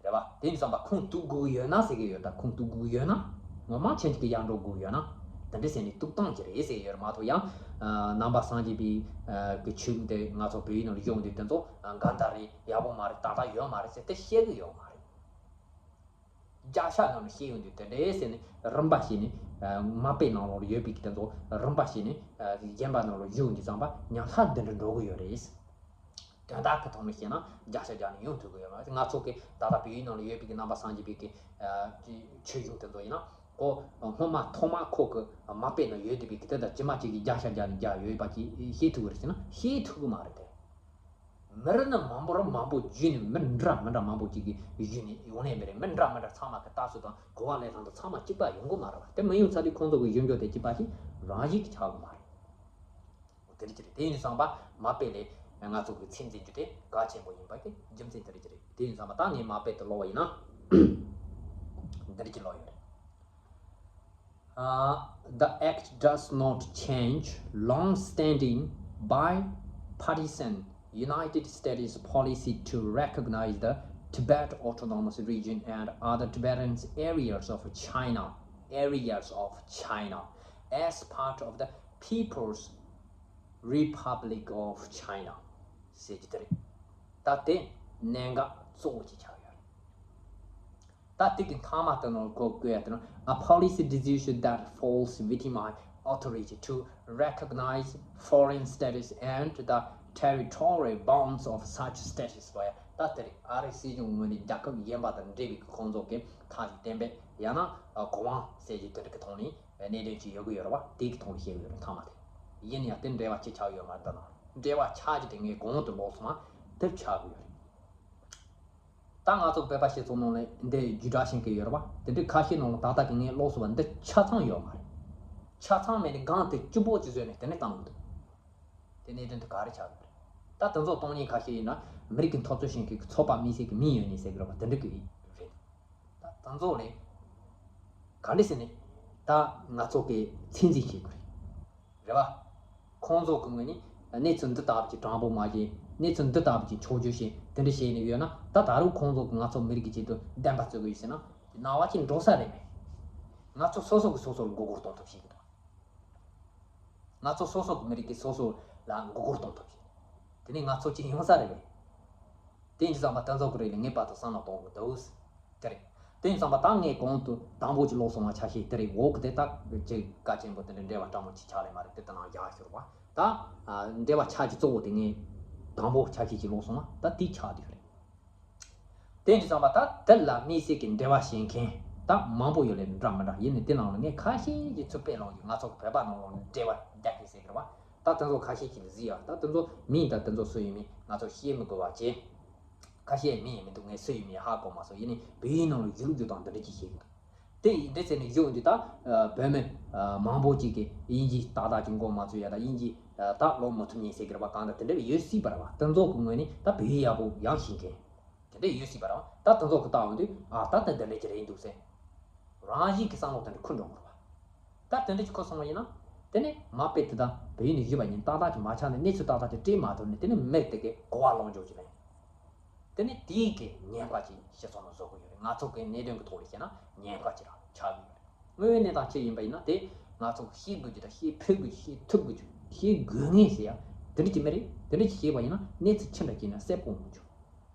རེད་པ། དེ་ཡིན་དུས་ཙམ་པ་ཁུངས་གཏུག་དགོས་ཀྱི་ཡོད་ན་ཟེར་གྱི་ཡོད། ད་ཁུངས་གཏུག་དགོས་ཀྱི་ཡོད་ན། ངོ་མ་ཁྱེད་ཀྱི་ཡར་འགྲོ་དགོས་ཀྱི་ཡོད་ན། དེ་འདྲ་ཟེར་ནས་གཏུག་སྟངས་ཅིག་རེད་ཟེར་གྱི་ཡོད་རེད་མ་གཏོགས། ཡང་ནང་པ་སངས་རྒྱས་པའི་གི་ཆོས་ལུགས་དེ་ང་ཚོ་བོད་ཡིག་ནང་ལ་ཡོང་དུས་དེ་ཚོ་འགལ་ཟླ་རེད། ཡག་པོ་མ་རེད། ཏག་ཏག་ཡོད་མ་རེད་ཟེར་དེ་བཤད་གི་ཡོད་མ་རེད། བརྒྱ་ཆ་ནང་ནས་བཤད་ཡོང་དུས་དེ་འདྲ་ཟེར་ནས་རིམ་པ་བྱས་ནས། མ་དཔེ་ནང་ལོགས་ལ་ཡོད་པའི་གི་དེ་ཚོ་རིམ་པ་བྱས་ནས་གཞན་པ་ནང་ལ་བསྒྱུར་ཡོང་དུས་ཙམ་པ་ཉམས་ཐག་འདི་འདྲ་འགྲོ་གི་ཡོད་རེད། དོན་དག་གི་ཐོག་ནས་བཤད་ན་བརྒྱ་ཆ་བརྒྱ་ནས་ཡོང་ཐུབ་ཀྱི་ཡོད་མ་རེད། ང་ཚོ་གི་ད་ལྟ་བོད་ཡིག་ནང་ལ་ཡོད་པའི་གི་ནང་པ་སངས་རྒྱས་པའི་གི་ཆོས་གཞུང་དེ་ཚོ་ཡིན་ན། ཁོ་སྔོན་མ་ཐོག་མ་ཁོ་གི་མ་དཔེ་ནང་ཡོད་བསྡད་པའི་གི་དེ་དང་ཇི་མ་ཇི་བཞིན་བརྒྱ་ཆ་བརྒྱ་ནས་བརྒྱ་ཡོད་པ་ཅིག་ཤེས་ཐུབ་ཀྱི་རེད་ཟེར་ན། ཤེས་ཐུབ་ཀྱི་མ་རེད་དེ། མི་རིགས་ནི་མང་པོ་ར་མང་པོ་བརྒྱུད་ནས། མི་འདྲ་མི་འདྲ་མང་པོ་ཅིག་གིས་བརྒྱུད་ནས་ཡོང་ལེ་མི་རེད། མི་འདྲ་མི་འདྲ་ཚང་མ་གི་ལྟ་ཚུལ་དང་གོ་བ་ལེན་སྟངས་དང་ཚང་མ་གཅིག་པ་ཡོང་གི་མ་རེད་པ། དེ་མི་ཡོང་ཚར་དུས་ཁོང་ཚོ་གི་གཞུང་ཕྱོགས་དེ་གཅིག་པ་ཞིག་རང་བཞིན་གྱིས་ཆགས་ཀྱི་མ་རེད། དེ་རེད་ཀྱི་རེད། དེ་ཡིན་ཙང་པ་མ་དཔེ་ལས་ང་ཚོ་གི་ཚིག་འཛིན་རྒྱུ་དེ་གལ་ཆེན་པོ་ཡིན་པ་གི་རྒྱུ་མཚན་དེ་རེད་ཀྱི་རེད། དེ་ཡིན་ཙང་པ་ད་ངས་མ་དཔེ་དེ་ཀློག་པ་ཡིན་ན་འདི་རེད་ཀྱི་ཀློག་ཡོད་རེད། Uh, the Act does not change long-standing bipartisan United States policy to recognize the Tibet Autonomous Region and other Tibetan areas of China, areas of China, as part of the People's Republic of China. ཟེར་གྱི་དེ་རེད། ད་དེ་གནད་འགག་གཙོ་བོ་ཅིག་ཆགས་ཡོད་རེད། ད་དེ་གི་མཐའ་མ་དེ་ནང་གོ་དགོས་ཡ་དེ་ནི། A policy decision that falls within my authority to recognize foreign states and the territorial bounds of such states ལབ་ཡ། ད་དེ་རེད། ཨ་རིའི་སྲིད་གཞུང་ངོས་ནས་རྒྱལ་ཁབ་གཞན་པ་དང་འབྲེལ་བའི་ཁོང་ཚོ་གི་ཐག་གཅོད་གཏན་འབེབས་ཡང་ན་གོ་དབང་ཟེར་གྱི་དེ་རིགས་ཀྱི་ཐོག་ནས་གནད་དོན་ཅིག་ཡོད་གི་ཡོད་རེད་བ། དེ་གི་ཐོག་ནས་བཤད་གི་ཡོད་རེད། མཐའ་མ་དེ་ཡིན་ཡང་དེ་འབྲེལ་བ་ཅི་ཆགས་ཡོད་མ་རེད། ད་ནང་འབྲེལ་བ་ཆགས་ཀྱི་དེ་ངས་གོང་དུ་ལོག་སོང་བ་དེ་ཆགས་གི་ཡོད་རེད། ད་ང་ཚོ་བོད་པ་སྤྱི་ཚོགས་ནང་ལ་འདི་བརྒྱུད་བསྒྲགས་བྱེད་མཁན་ཡོད་རེད་བ། དེ་འདྲའི་ཁ་ཤས་ནང་ལ་ད་ལྟ་གི་ངས་ཀློག་སོང་བ་འདི་ཆ་ཚང་ཡོད་མ་རེད། ཆ་ཚང་མེད་ནས་སྒང་དེ་སྐྱུ་པོ་ཅིག་བཟོས་ནས་དེ་ནས་བཏང་གི་འདུག་དེ་གནད་དོན་དེ་ག་རེ་ཆགས་ཡོད་རེད། ད་དེ་ཚོ་གཏོང་མཁན་ཁ་ཤས་ཡིན་ན་མི་རིགས་ཀྱི་འཐབ་རྩོད་བྱེད་མཁན་གྱི་ཚོགས་པ་དམིགས་བསལ་གྱི་མི་ཡོད་ནི་ཟེར་གི་རེད་བ། དེ་འདྲ་གི་རེད། ད་དེ་ཚོ་ལས་ག་འདྲ་ཟེར་ནས་ད་ང་ཚོ་གི་ཚད་འཛིན་བྱེད་དགོས་རེད། རེད་བ། ཁོང་ཚོ་གི་ངོས་ནས་གནས་ཚུལ་འདི་ལྟ་བུ་ཅིག་དྲང་པོ་མ་བྱས། གནས་ཚུལ་འདི་ལྟ་བུ་ཅིག་འཁྱོག་བརྗོད་བྱས། དེ་འདྲ་བྱས་ནས་ཡོད་ན། ད་ད་རུང་ཁོང་ཚོ་གི་ང་ཚོ་མི་རིགས་ཀྱི་ཆེད་དུ་བདེན་པ་རྩོད་གི་ཡོད་ཟེར་ན་སྣང་བ་ཅིག་འགྲོ་ས་རེད་མེད། ང་ཚོ་སོ་སོ་གི་སོ་སོར་མགོ་སྐོར་གཏོང་ཐབས་བྱེད་གི་འདུག་ང་ཚོ་སོ་སོ་གི་མི་རིགས་ཀྱི་སོ་སོ་ལ་མགོ་སྐོར་གཏོང་ཐབས་བྱེད། དེ་ནས་ང་ཚོ་ཅིག་ཡོང་ས་རེད་མེད། དེ་ཡིན་དུས་ཙམ་པ་དེ་ཚོ་གི་རིགས་ལ་ངེས་པར་དུ་བསམ་བློ་གཏོང་དགོས་འདུག་དེ་རེད། དེ་ཡིན་ཙམ་པ་ད་ངས་གོང་དུ་དང་པོ་ཅིག་ཀློག་སོང་བ་ཆ་ཤས་དེ་རེད། འོག་གི་དེ་དག་ཅིག་གལ་ཆེན་པོ་དེ་འདྲ་འབྲེལ་བ་སྤྲང་མོ་ཅིག་ཆགས་རེད་མ་རེད། དེ་དེ་ནང་བཞག་ཤོར་བ། ད་ཨ་འབྲེལ་བ་ཆགས་ཀྱི་གཙོ་བོ་དེ་ངས་དང་པོ་ཆ་ཤས་ཅིག་ཀློག་སོང་བ་ད་དེ་ཆགས་བསྡད་ཡོད་རེད། དེ་ཡིན་དུས་ཙམ་པ་ད་དེ་ལ་དམིགས་བསལ་གྱི་འབྲེལ་བ་བྱེད་མཁན་ད་མང་པོ་ཡོད་ལེ། འདྲ་མི་འདྲ་ཡིན་ནི་དེ་ནང་ལ་ངས་ཁ་ཤས་ཀྱི་ཚུར་དཔེ་བླངས་ཀྱི། ང་ཚོ་གི་བོད་པ་ནང་ལོགས་ནས་འབྲེལ་བ་རྒྱག་མཁན་ཟེར་གི་རེད་བ། ད་དེ་ཚོ་ཁ་ཤས་ཅིག་ལ་གཟིགས་ཡ། ད་དེ་ཚོ་མིང་ད་དེ་ཚོ་སུ་ཡིན་མིན་ང་ཚོ་ཤེས་མི་དགོས་པ་བྱས། ཁ་ཤས་མིང་ཡང་མི་འདུག་ངས་སུ་ཡིན་མིན་ཧ་གོ་མ་སོང་། ཡིན་ནའི་བོད་ཡིག་ནང་ལ་བཞུགས་རྒྱུ་དང་འདི་འདྲ་ཅིག་བཤད་ཀྱི་འདུག་དེ་ཡིན་འདྲ་ཟེར་ནས་བཞུགས་འདི་ད་བོད་མི་མང་པོ་ཅིག་གིས་དབྱིན་ཇི་ཏག་ཏག་ཅིག་མགོ་མ་ཚོས་ཡ། ད་དབྱིན་ཇི་ད་ཀློག་མི་ཐུབ་མཁན་ཟེར་གི་རེད་བ། གང་ལྟར་དེ་འདྲ་ཡོད་སྲིད་པ་རེད་བ། དེ་ཚོ་གི་ངོས་ནས་ད་བོད་ཡིག་ཡག་པོ་ཡང་ཤེས་མཁན་དེ་འདྲ་ཡོད་སྲིད་པ་རེད་བ། ད་དེ་ཚོ་གི་ལྟ་འོང་དུས་ཨ་ད་ད་འདི་འདྲ་ཅིག་རེད་འདུག་ཟེར། རང་བཞིན་གྱི་བསམ་བློ་དེ་འདྲ་འཁོར་འགྲོ་དགོས་རེད་བ། ད་དེ་འདྲ་ཅིག་འཁོར་སོང་བ་ཡིན་ན། དེ་ནས་མ་དཔེ་དེ་དང་བོད་ཡིག་ནས་བཞུགས་པ་ཡིན་ཏག་ཏག་ཅིག་མ་ཆགས་ནས་གནས་ཚུལ་ཏག་ཏག་ཅིག་སྤྲད་མ་ཐུབ་ནས། དེ་ནས་མི་དེ་གི་གོ་བ་ལོག་འགྲོ་གི་རེད། དེ་ནས་དེའི་གི་ཉེན་ཁ་ཅིག་སྤྱི་ཚོགས་ནང་བཟོ་གི་ཡོད་རེད། ང་ཚོ་གི་གནད་དོན་གི་ཐོག་ལ་བཤད་ན་ཉེན་ཁ་ཅིག་རང་ཆགས་གི་ཡོད་རེད། དངོས་ཡོད་གནས་སྟངས་ཅིག་ཡིན་པ་ཡིན་ན་དེ་ང་ཚོ་གི་ཤེས་དགོས་རྒྱུ་དང་ཤེས་ཕོད་དགོས་རྒྱུ། ཤེས་ཐུབ་དགོས་རྒྱུ། ཤེས་དགོས་ངེས་ཟེར་ཡ་དེ་འདྲ་ཅིག་མེད་རེད། དེ་འདྲ་ཅིག་བྱས་པ་ཡིན་ན་གནས་ཚུལ་ཅི་འདྲ་ཅིག་ཡིན་ན་གསལ་པོ་ཡོང་རྒྱུ།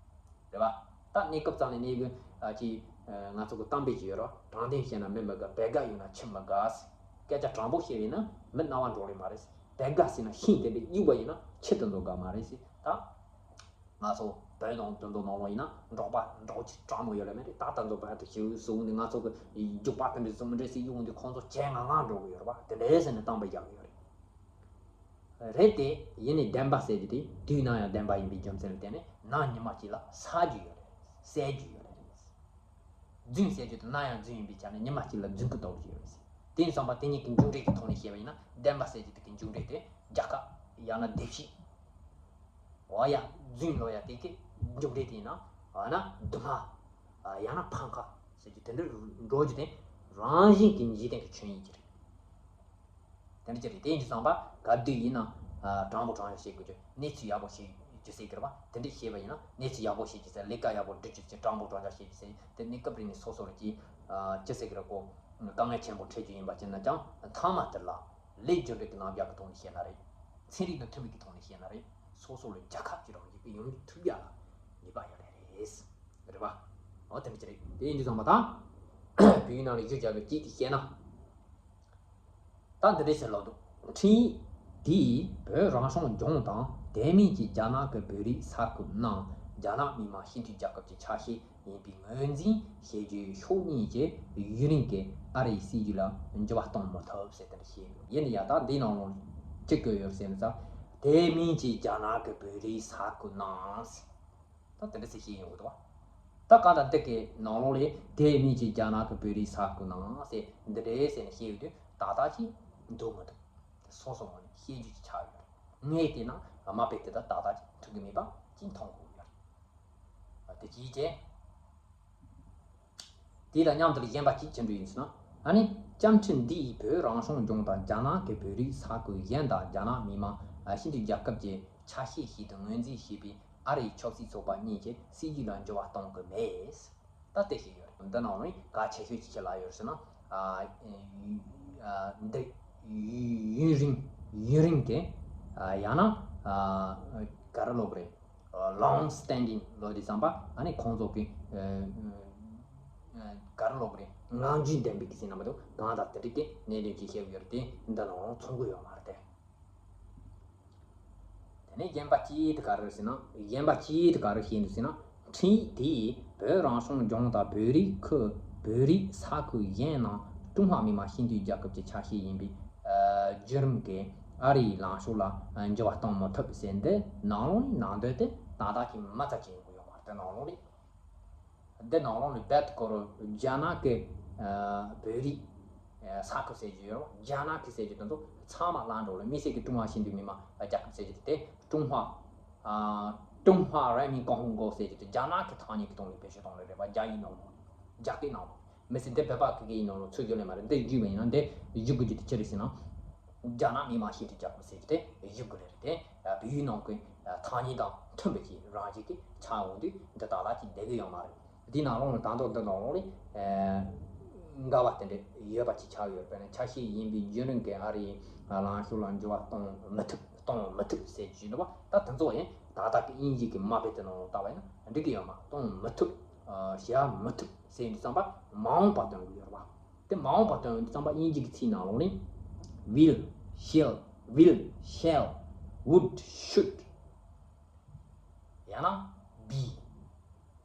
རེད་བ། ད་གནས་སྐབས་ཙམ་ནས་གནས་དགོས། ཨ་ཅི། ང་ཚོ་གི་གཏམ་དཔེ་ཅིག་ཡོད་རེད། དྲང་བདེན་བཤད་ན་མི་མི་དགའ། བེ་དགའ་ཡོང་ན་ཁྱི་མི་དགའ་ཟེར། སྐད་ཆ་དྲང་པོ་བཤད་པ་ཡིན་ན་མི་རྣ་བར་འགྲོ་གི་མ་རེད་ཟེར། བེ་དགའ་ཟེར་ན་ཤིང་དེ་འདྲ་གཡུག་པ་ཡིན་ན་ཁྱི་དེ་ཚོ་དགའ་མ་རེད་ཟེར། ད་ང་ཚོ་བོད་ནང་དོན་དུ་ནང་ལོགས་ཡིན་ན་འབྲོག་པ་འབྲོག་ཁྱི་དྲང་མོ་ཡོད་ལེ་མེད་རེད། ད་ད་ཚོ་བར་དུ་ཞིག་བཟུང་ནས་ང་ཚོ་གི་རྒྱུག་པ་དེ་འདྲ་བཟུང་མི་འདྲ་ཟེར་གཡུག་འདི་ཁོང་ཚོ་བྱས་ང་ང་འགྲོ་གི་ཡོད་རེད་བ། དེ་འདྲ་ཟེར་ནས་གཏམ་དཔེ་བཞག་གི་ཡོད་རེད། རེད་དེ། ཡིན་ནའི་བདེན་པ་ཟེར་རྒྱུ་དེ་དུས་ནམ་ཡང་བདེན་པ་ཡིན་པའི་རྒྱུ་མཚན་ལ་བརྟེན་ནས་ནམ་ཉི་མ་གཅིག་ལ་ཟ་རྒྱུ་ཡོད་རེད། བསད་རྒྱུ་ཡོད་རེད། རྫུན་ཟེར་རྒྱུ་དེ་ནམ་ཡང་རྫུན་ཡིན་པའི་ཆ་ནས་ཉི་མ་གཅིག་ལ་རྫུན་གྱི་ལྟ་བུ་ཞིག་ཡོད་རེད། དེ་ཡིན་ཙང་པ་དེ་གཉིས་ཀྱི་མཇུག་འབྲས་ཀྱི་ཐོག་ནས་བཤད་པ་ཡིན་ན། བདེན་པ་ཟེར་རྒྱུ་དེ་གི་མཇུག་འབྲས་དེ་རྒྱལ་ཁབ་ཡང་ན་སྡེབ་གཅིག་འོ་ཡ། རྫུན་ལོ་ཡ་དེ་གི་མཇུག་འབྲས་དེ་ཡིན་ན། འོ་ན་རྡུང་ང་། ཡང་ན་ཕམ་ཁ་ཟེར་རྒྱུ་དེ་འདྲ་འགྲོ་རྒྱུ་དེ་རང་བཞིན་གྱི་འཇིག་རྟེན་གྱི་ཆོས་ཉིད་ཅིག་རེད། དེ་འདྲ་ཅིག་རེད། དེ་ཡིན་དུས་ཙམ་པ་ག་དུས་ཡིན་ན་དྲང་པོ་དྲང་བཞག་བྱེད་དགོས་རྒྱུ། གནས་ཚུལ་ཡག་པོ་བྱེད་རྒྱུ་ཟེར་གི་རེད་པ། དེ་འདྲ་བྱས་པ་ཡིན་ན་གནས་ཚུལ་ཡག་པོ་བྱེད་རྒྱུ་ཟེར། ལས་ཀ་ཡག་པོ་སྒྲུབ་རྒྱུ་ཟེར། དྲང་པོ་དྲང་བཞག་བྱེད་རྒྱུ་ཟེར། དེ་གནས་སྐབས་རིང་ནས་སོ་སོ་རུ་ཅིག་ཅི་ཟེར་གི་རེད་གོ། དཀའ་ངལ་ཆེན་པོ་འཕྲད་རྒྱུ་ཡིན་པ་ཅིག་ན་ཀྱང་མཐའ་མ་དེ་ལ་ལས་རྒྱུ་འབྲས་ཀྱི་རྣམ་གཞག་གི་ཐོག་ནས་བཤད་ན་རེད། ཚན་རིག་དང་མཐུན་པའི་གི་ཐོག་ནས་བཤད་ན་རེད། སོ་སོ་ལ་རྒྱལ་ཁབ་ཀྱི་རང་བཞིན་གྱི་ཡོང་ཐུབ་ཡ་ལ་ནུས་པ་ཡོད་རེད། རེད་པ། འོ་དེ་འདྲ་ཅིག་རེད། དེ་ཡིན་དུས་ཙམ་པ་ད་བོད་ཡིག་ནང་ལ་ཡིག་སྒྱུར་རྒྱག་རྒྱུ་ཅིག་དེ་བཤད་ན། ད་འདི་འདྲ་ཟེར་ལབ་འདུག་འཕྲིན་ཡིག་འདིས་བོད་རང་སྐྱོང་ལྗོངས་དང་དེ་མིན་གྱི་རྒྱ་ནག་གི་བོད་རིགས་ས་ཁུལ་རྣམས་རྒྱ་ནག་མི་དམངས་སྤྱི་མཐུན་རྒྱལ་ཁབ་ཀྱི་ཆ་ཤས་ཡིན་པའི་ངོས་འཛིན་བྱེད་རྒྱུའི་ཕྱོགས་གཉིས་ཀྱི་ཡུན་རིང་གི་ཨ་རིའི་སྲིད་ཇུས་ལ་འགྱུར་བ་གཏོང་མི་ཐུབ་ཟེར་དེ་འདྲ་བཤད་ཡོད། ཡིན་ན་ཡང་ད་འདིའི་ནང་ལོགས་ཅི་བཀོད་ཡོད་ཟེར་ན། ད་དེ་མིན་གྱི་རྒྱ་ནག་གི་བོད་རིགས་ས་ཁུལ་རྣམས། ད་དེ་འདྲ་ཟེར་བཤད་ཡོང་གི་འདུག་བ། ད་གང་ལྟར་འདི་གའི་ནང་ལོགས་ལས་དེ་མིན་གྱི་རྒྱ་ནག་གི་བོད་རིགས་ས་ཁུལ་ནང་ཟེར་འདི་འདྲས་ཟེར་ནས་བཤད་ཡོང་དུས་ཏག་ཏག་ཅིག་འདུག་མི་འདུག་དེ་སོ་སོ་ངོས་ནས་བཤད་རྒྱུ་ཅིག་ཆགས་ཡོད་རེད། ངས་བལྟས་ན་མ་དཔེ་དེ་དག་ཏག་ཏག་ཅིག་ཐུག་གི་མེད་པ་ཅིག་མཐོང་གི་ཡོད་རེད། དེ་གཅིག་བྱས། དེ་དང་མཉམ་དུ་གཞན་པ་གཅིག་ཅི་འདྲ་ཡིན་ཟེར་ན། ཨ་ནི་བཅའ་ཁྲིམས་འདི་ཡིས་བོད་རང་སྐྱོང་ལྗོངས་དང་རྒྱ་ནག་གི་བོད་རིགས་ས་ཁུལ་གཞན་དང་རྒྱ་ནག་མི་དམངས་སྤྱི་མཐུན་རྒྱལ་ཁབ་ཀྱི་ ཆ་ཤས་ཤིག་ཏུ་ངོས་འཛིན་བྱས་པའི་ཨ་རིའི་ཆབ་སྲིད་ཚོགས་པ་གཉིས་ཀྱི་སྲིད་ཇུས་ལ་འགྱུར་བ་གཏོང་གི་མེད། ད་དེ་བཤད་ཡོད་རེད། འདི་ནང་ལ་གལ་ཆེ་ཤོས་ཅིག་ཆེད་ལ་ཡོད་ཟེར་ན། ཨ་ཨ་འདི་ཡུན་རིང་ཡུན་རིང་གི་ཨ་ཡང་ན་ཨ་ག་རེ་ལབ་དགོས་རེད། long standing ལབ་དུས་ཙམ་པ་ཨ་ནི་ཁོང་ཚོ་གི་ཨ་ཨ་ག་རེ་ལབ་དགོས་རེད། ངང་རྒྱུད་ལྡན་པའི་གི་ཟེར་ན་མི་འདུག་གང་དང་དེ་འདྲ་གི་གནད་དོན་ཅིག་བཤད་ཡོད་རེད། དེ་འདི་ནང་ལ་མཚུངས་ཀྱི་ཡོད་མ་རེད་དེ། དེ་ནས་གཞན་པ་གཅིག་དེ་ག་རེ་ཟེར་ན། གཞན་པ་གཅིག་དེ་ག་རེ་བཤད་འདུག་ཟེར་ན། འཕྲིན་ཡིག་དེས་བོད་རང་སྐྱོང་ལྗོངས་དང་བོད་རིགས་ཁུལ་བོད་རིགས་ས་ཁུལ་གཞན་ནང་ཀྲུང་ཧྭ་མི་དམངས་སྤྱི་མཐུན་རྒྱལ་ཁབ་ཀྱི་ཆ་ཤས་ཡིན་པའི་ཨ་བརྒྱུད་རིམ་གྱི་ཨ་རིའི་ལངས་ཕྱོགས་ལ་འགྱུར་བ་གཏོང་མི་ཐུབ་ཟེར། འདི་ནང་ལོགས་ནས་ནང་དོན་དེ་ཏག་ཏག་ཅིག་མ་རྩ་ཅིག་ཡོང་གི་ཡོད་མ་རེད། དེ་ནང་ལོགས་ནས། འདི་ནང་ལོགས་ནས་རྦད་དེ་ཁོ་རང་རྒྱ་ནག་གི་ཨ་བོད་རིགས་ཨ་ས་ཁུལ་ཟེར་རྒྱུ་ཡོད་རེད། རྒྱ་ནག་གི་ཟེར་རྒྱུ་དེ་ཚོ་ཚང་མ་བླངས་འགྲོ་ལ། དམིགས་བསལ་གྱི་ཀྲུང་ཧྭ་ཞིང་ལུགས་མི་དམངས་རྒྱལ་ཁབ་ཟེར་རྒྱུ་དེ་ཀྲུང་ཧྭ་ཨ་ཀྲུང་ཧྭ་人民共和国ཟེར་རྒྱུ་དེ་རྒྱ་ནག་གི་ཐ་སྙད་ཀྱི་སྟེང་ལ་བེད་སྤྱོད་གཏོང་ལེ་རེད་པ། རྒྱ་ཡིག་ནང་ལོགས་རྒྱ་སྐད་ནང་ལོགས་མི་སྲིད། འདི་བོད་པ་གི་སྐད་ཡིག་ནང་ལོགས་ཚུད་རྒྱུ་ལས་མ་རེད། འདི་བརྒྱུད་པ་ཡིན་ན་འདི་བརྒྱུད་དགོས་རྒྱུ་དེ་ཅི་རེད་ཟེར་ན། རྒྱ་ནག་མི་དམངས་སྤྱི་མཐུན་རྒྱལ་ཁབ་ཟེར་གྱི་དེ་བཞུགས་དགོས་རེད་དེ། བོད་ཡིག་ནང་གི་ཐ་སྙད་དང་མཐུན་པའི་ཅིག་རང་བཞིན་གྱི་ཆགས་འོང་དུས་འདི་ཏག་ཏག་ཅིག་བསྡད་ཀྱི་ཡོད་མ་རེད། འདི་ནང་ལོགས་ནས་ད་དུང་འདི་ནང་ལོགས་ནས་འགལ་བ་དེ་འདྲ་ཡོད་པ་ཅིག་ཆགས་ཡོད་པས་ན། ཆ་ཤས་ཡིན་པའི་བརྒྱུད་རིམ་གྱི་ཨ་རིའི་ལངས་ཕྱོགས་ལ་འགྱུར་བ་གཏོང་མི་ཐུབ། གཏོང་མི་ཐུབ་ཟེར་གྱི་འདུག་པ། ད་དེ་ཚོ་ཡང་ཏག་ཏག་གི་དབྱིན་ཇི་གི་མ་དཔེ་དེ་ནང་ལོགས་བལྟས་པ་ཡིན་ན་འགྲིག་གི་ཡོད་མ། གཏོང་མི་ཐུབ། བྱ་མི་ཐུབ་ཟེར་དུས་ཙམ་པ་མ་འོངས་པ་སྟོན་གྱི་ཡོད་རེད་པ། དེ་མ་འོངས་པ་སྟོན་དུས་ཙམ་པ་དབྱིན་ཇི་གི་ཚིག་ནང་ལོགས་ནི་will, shall, will, shall, would, should ཡང་ན་be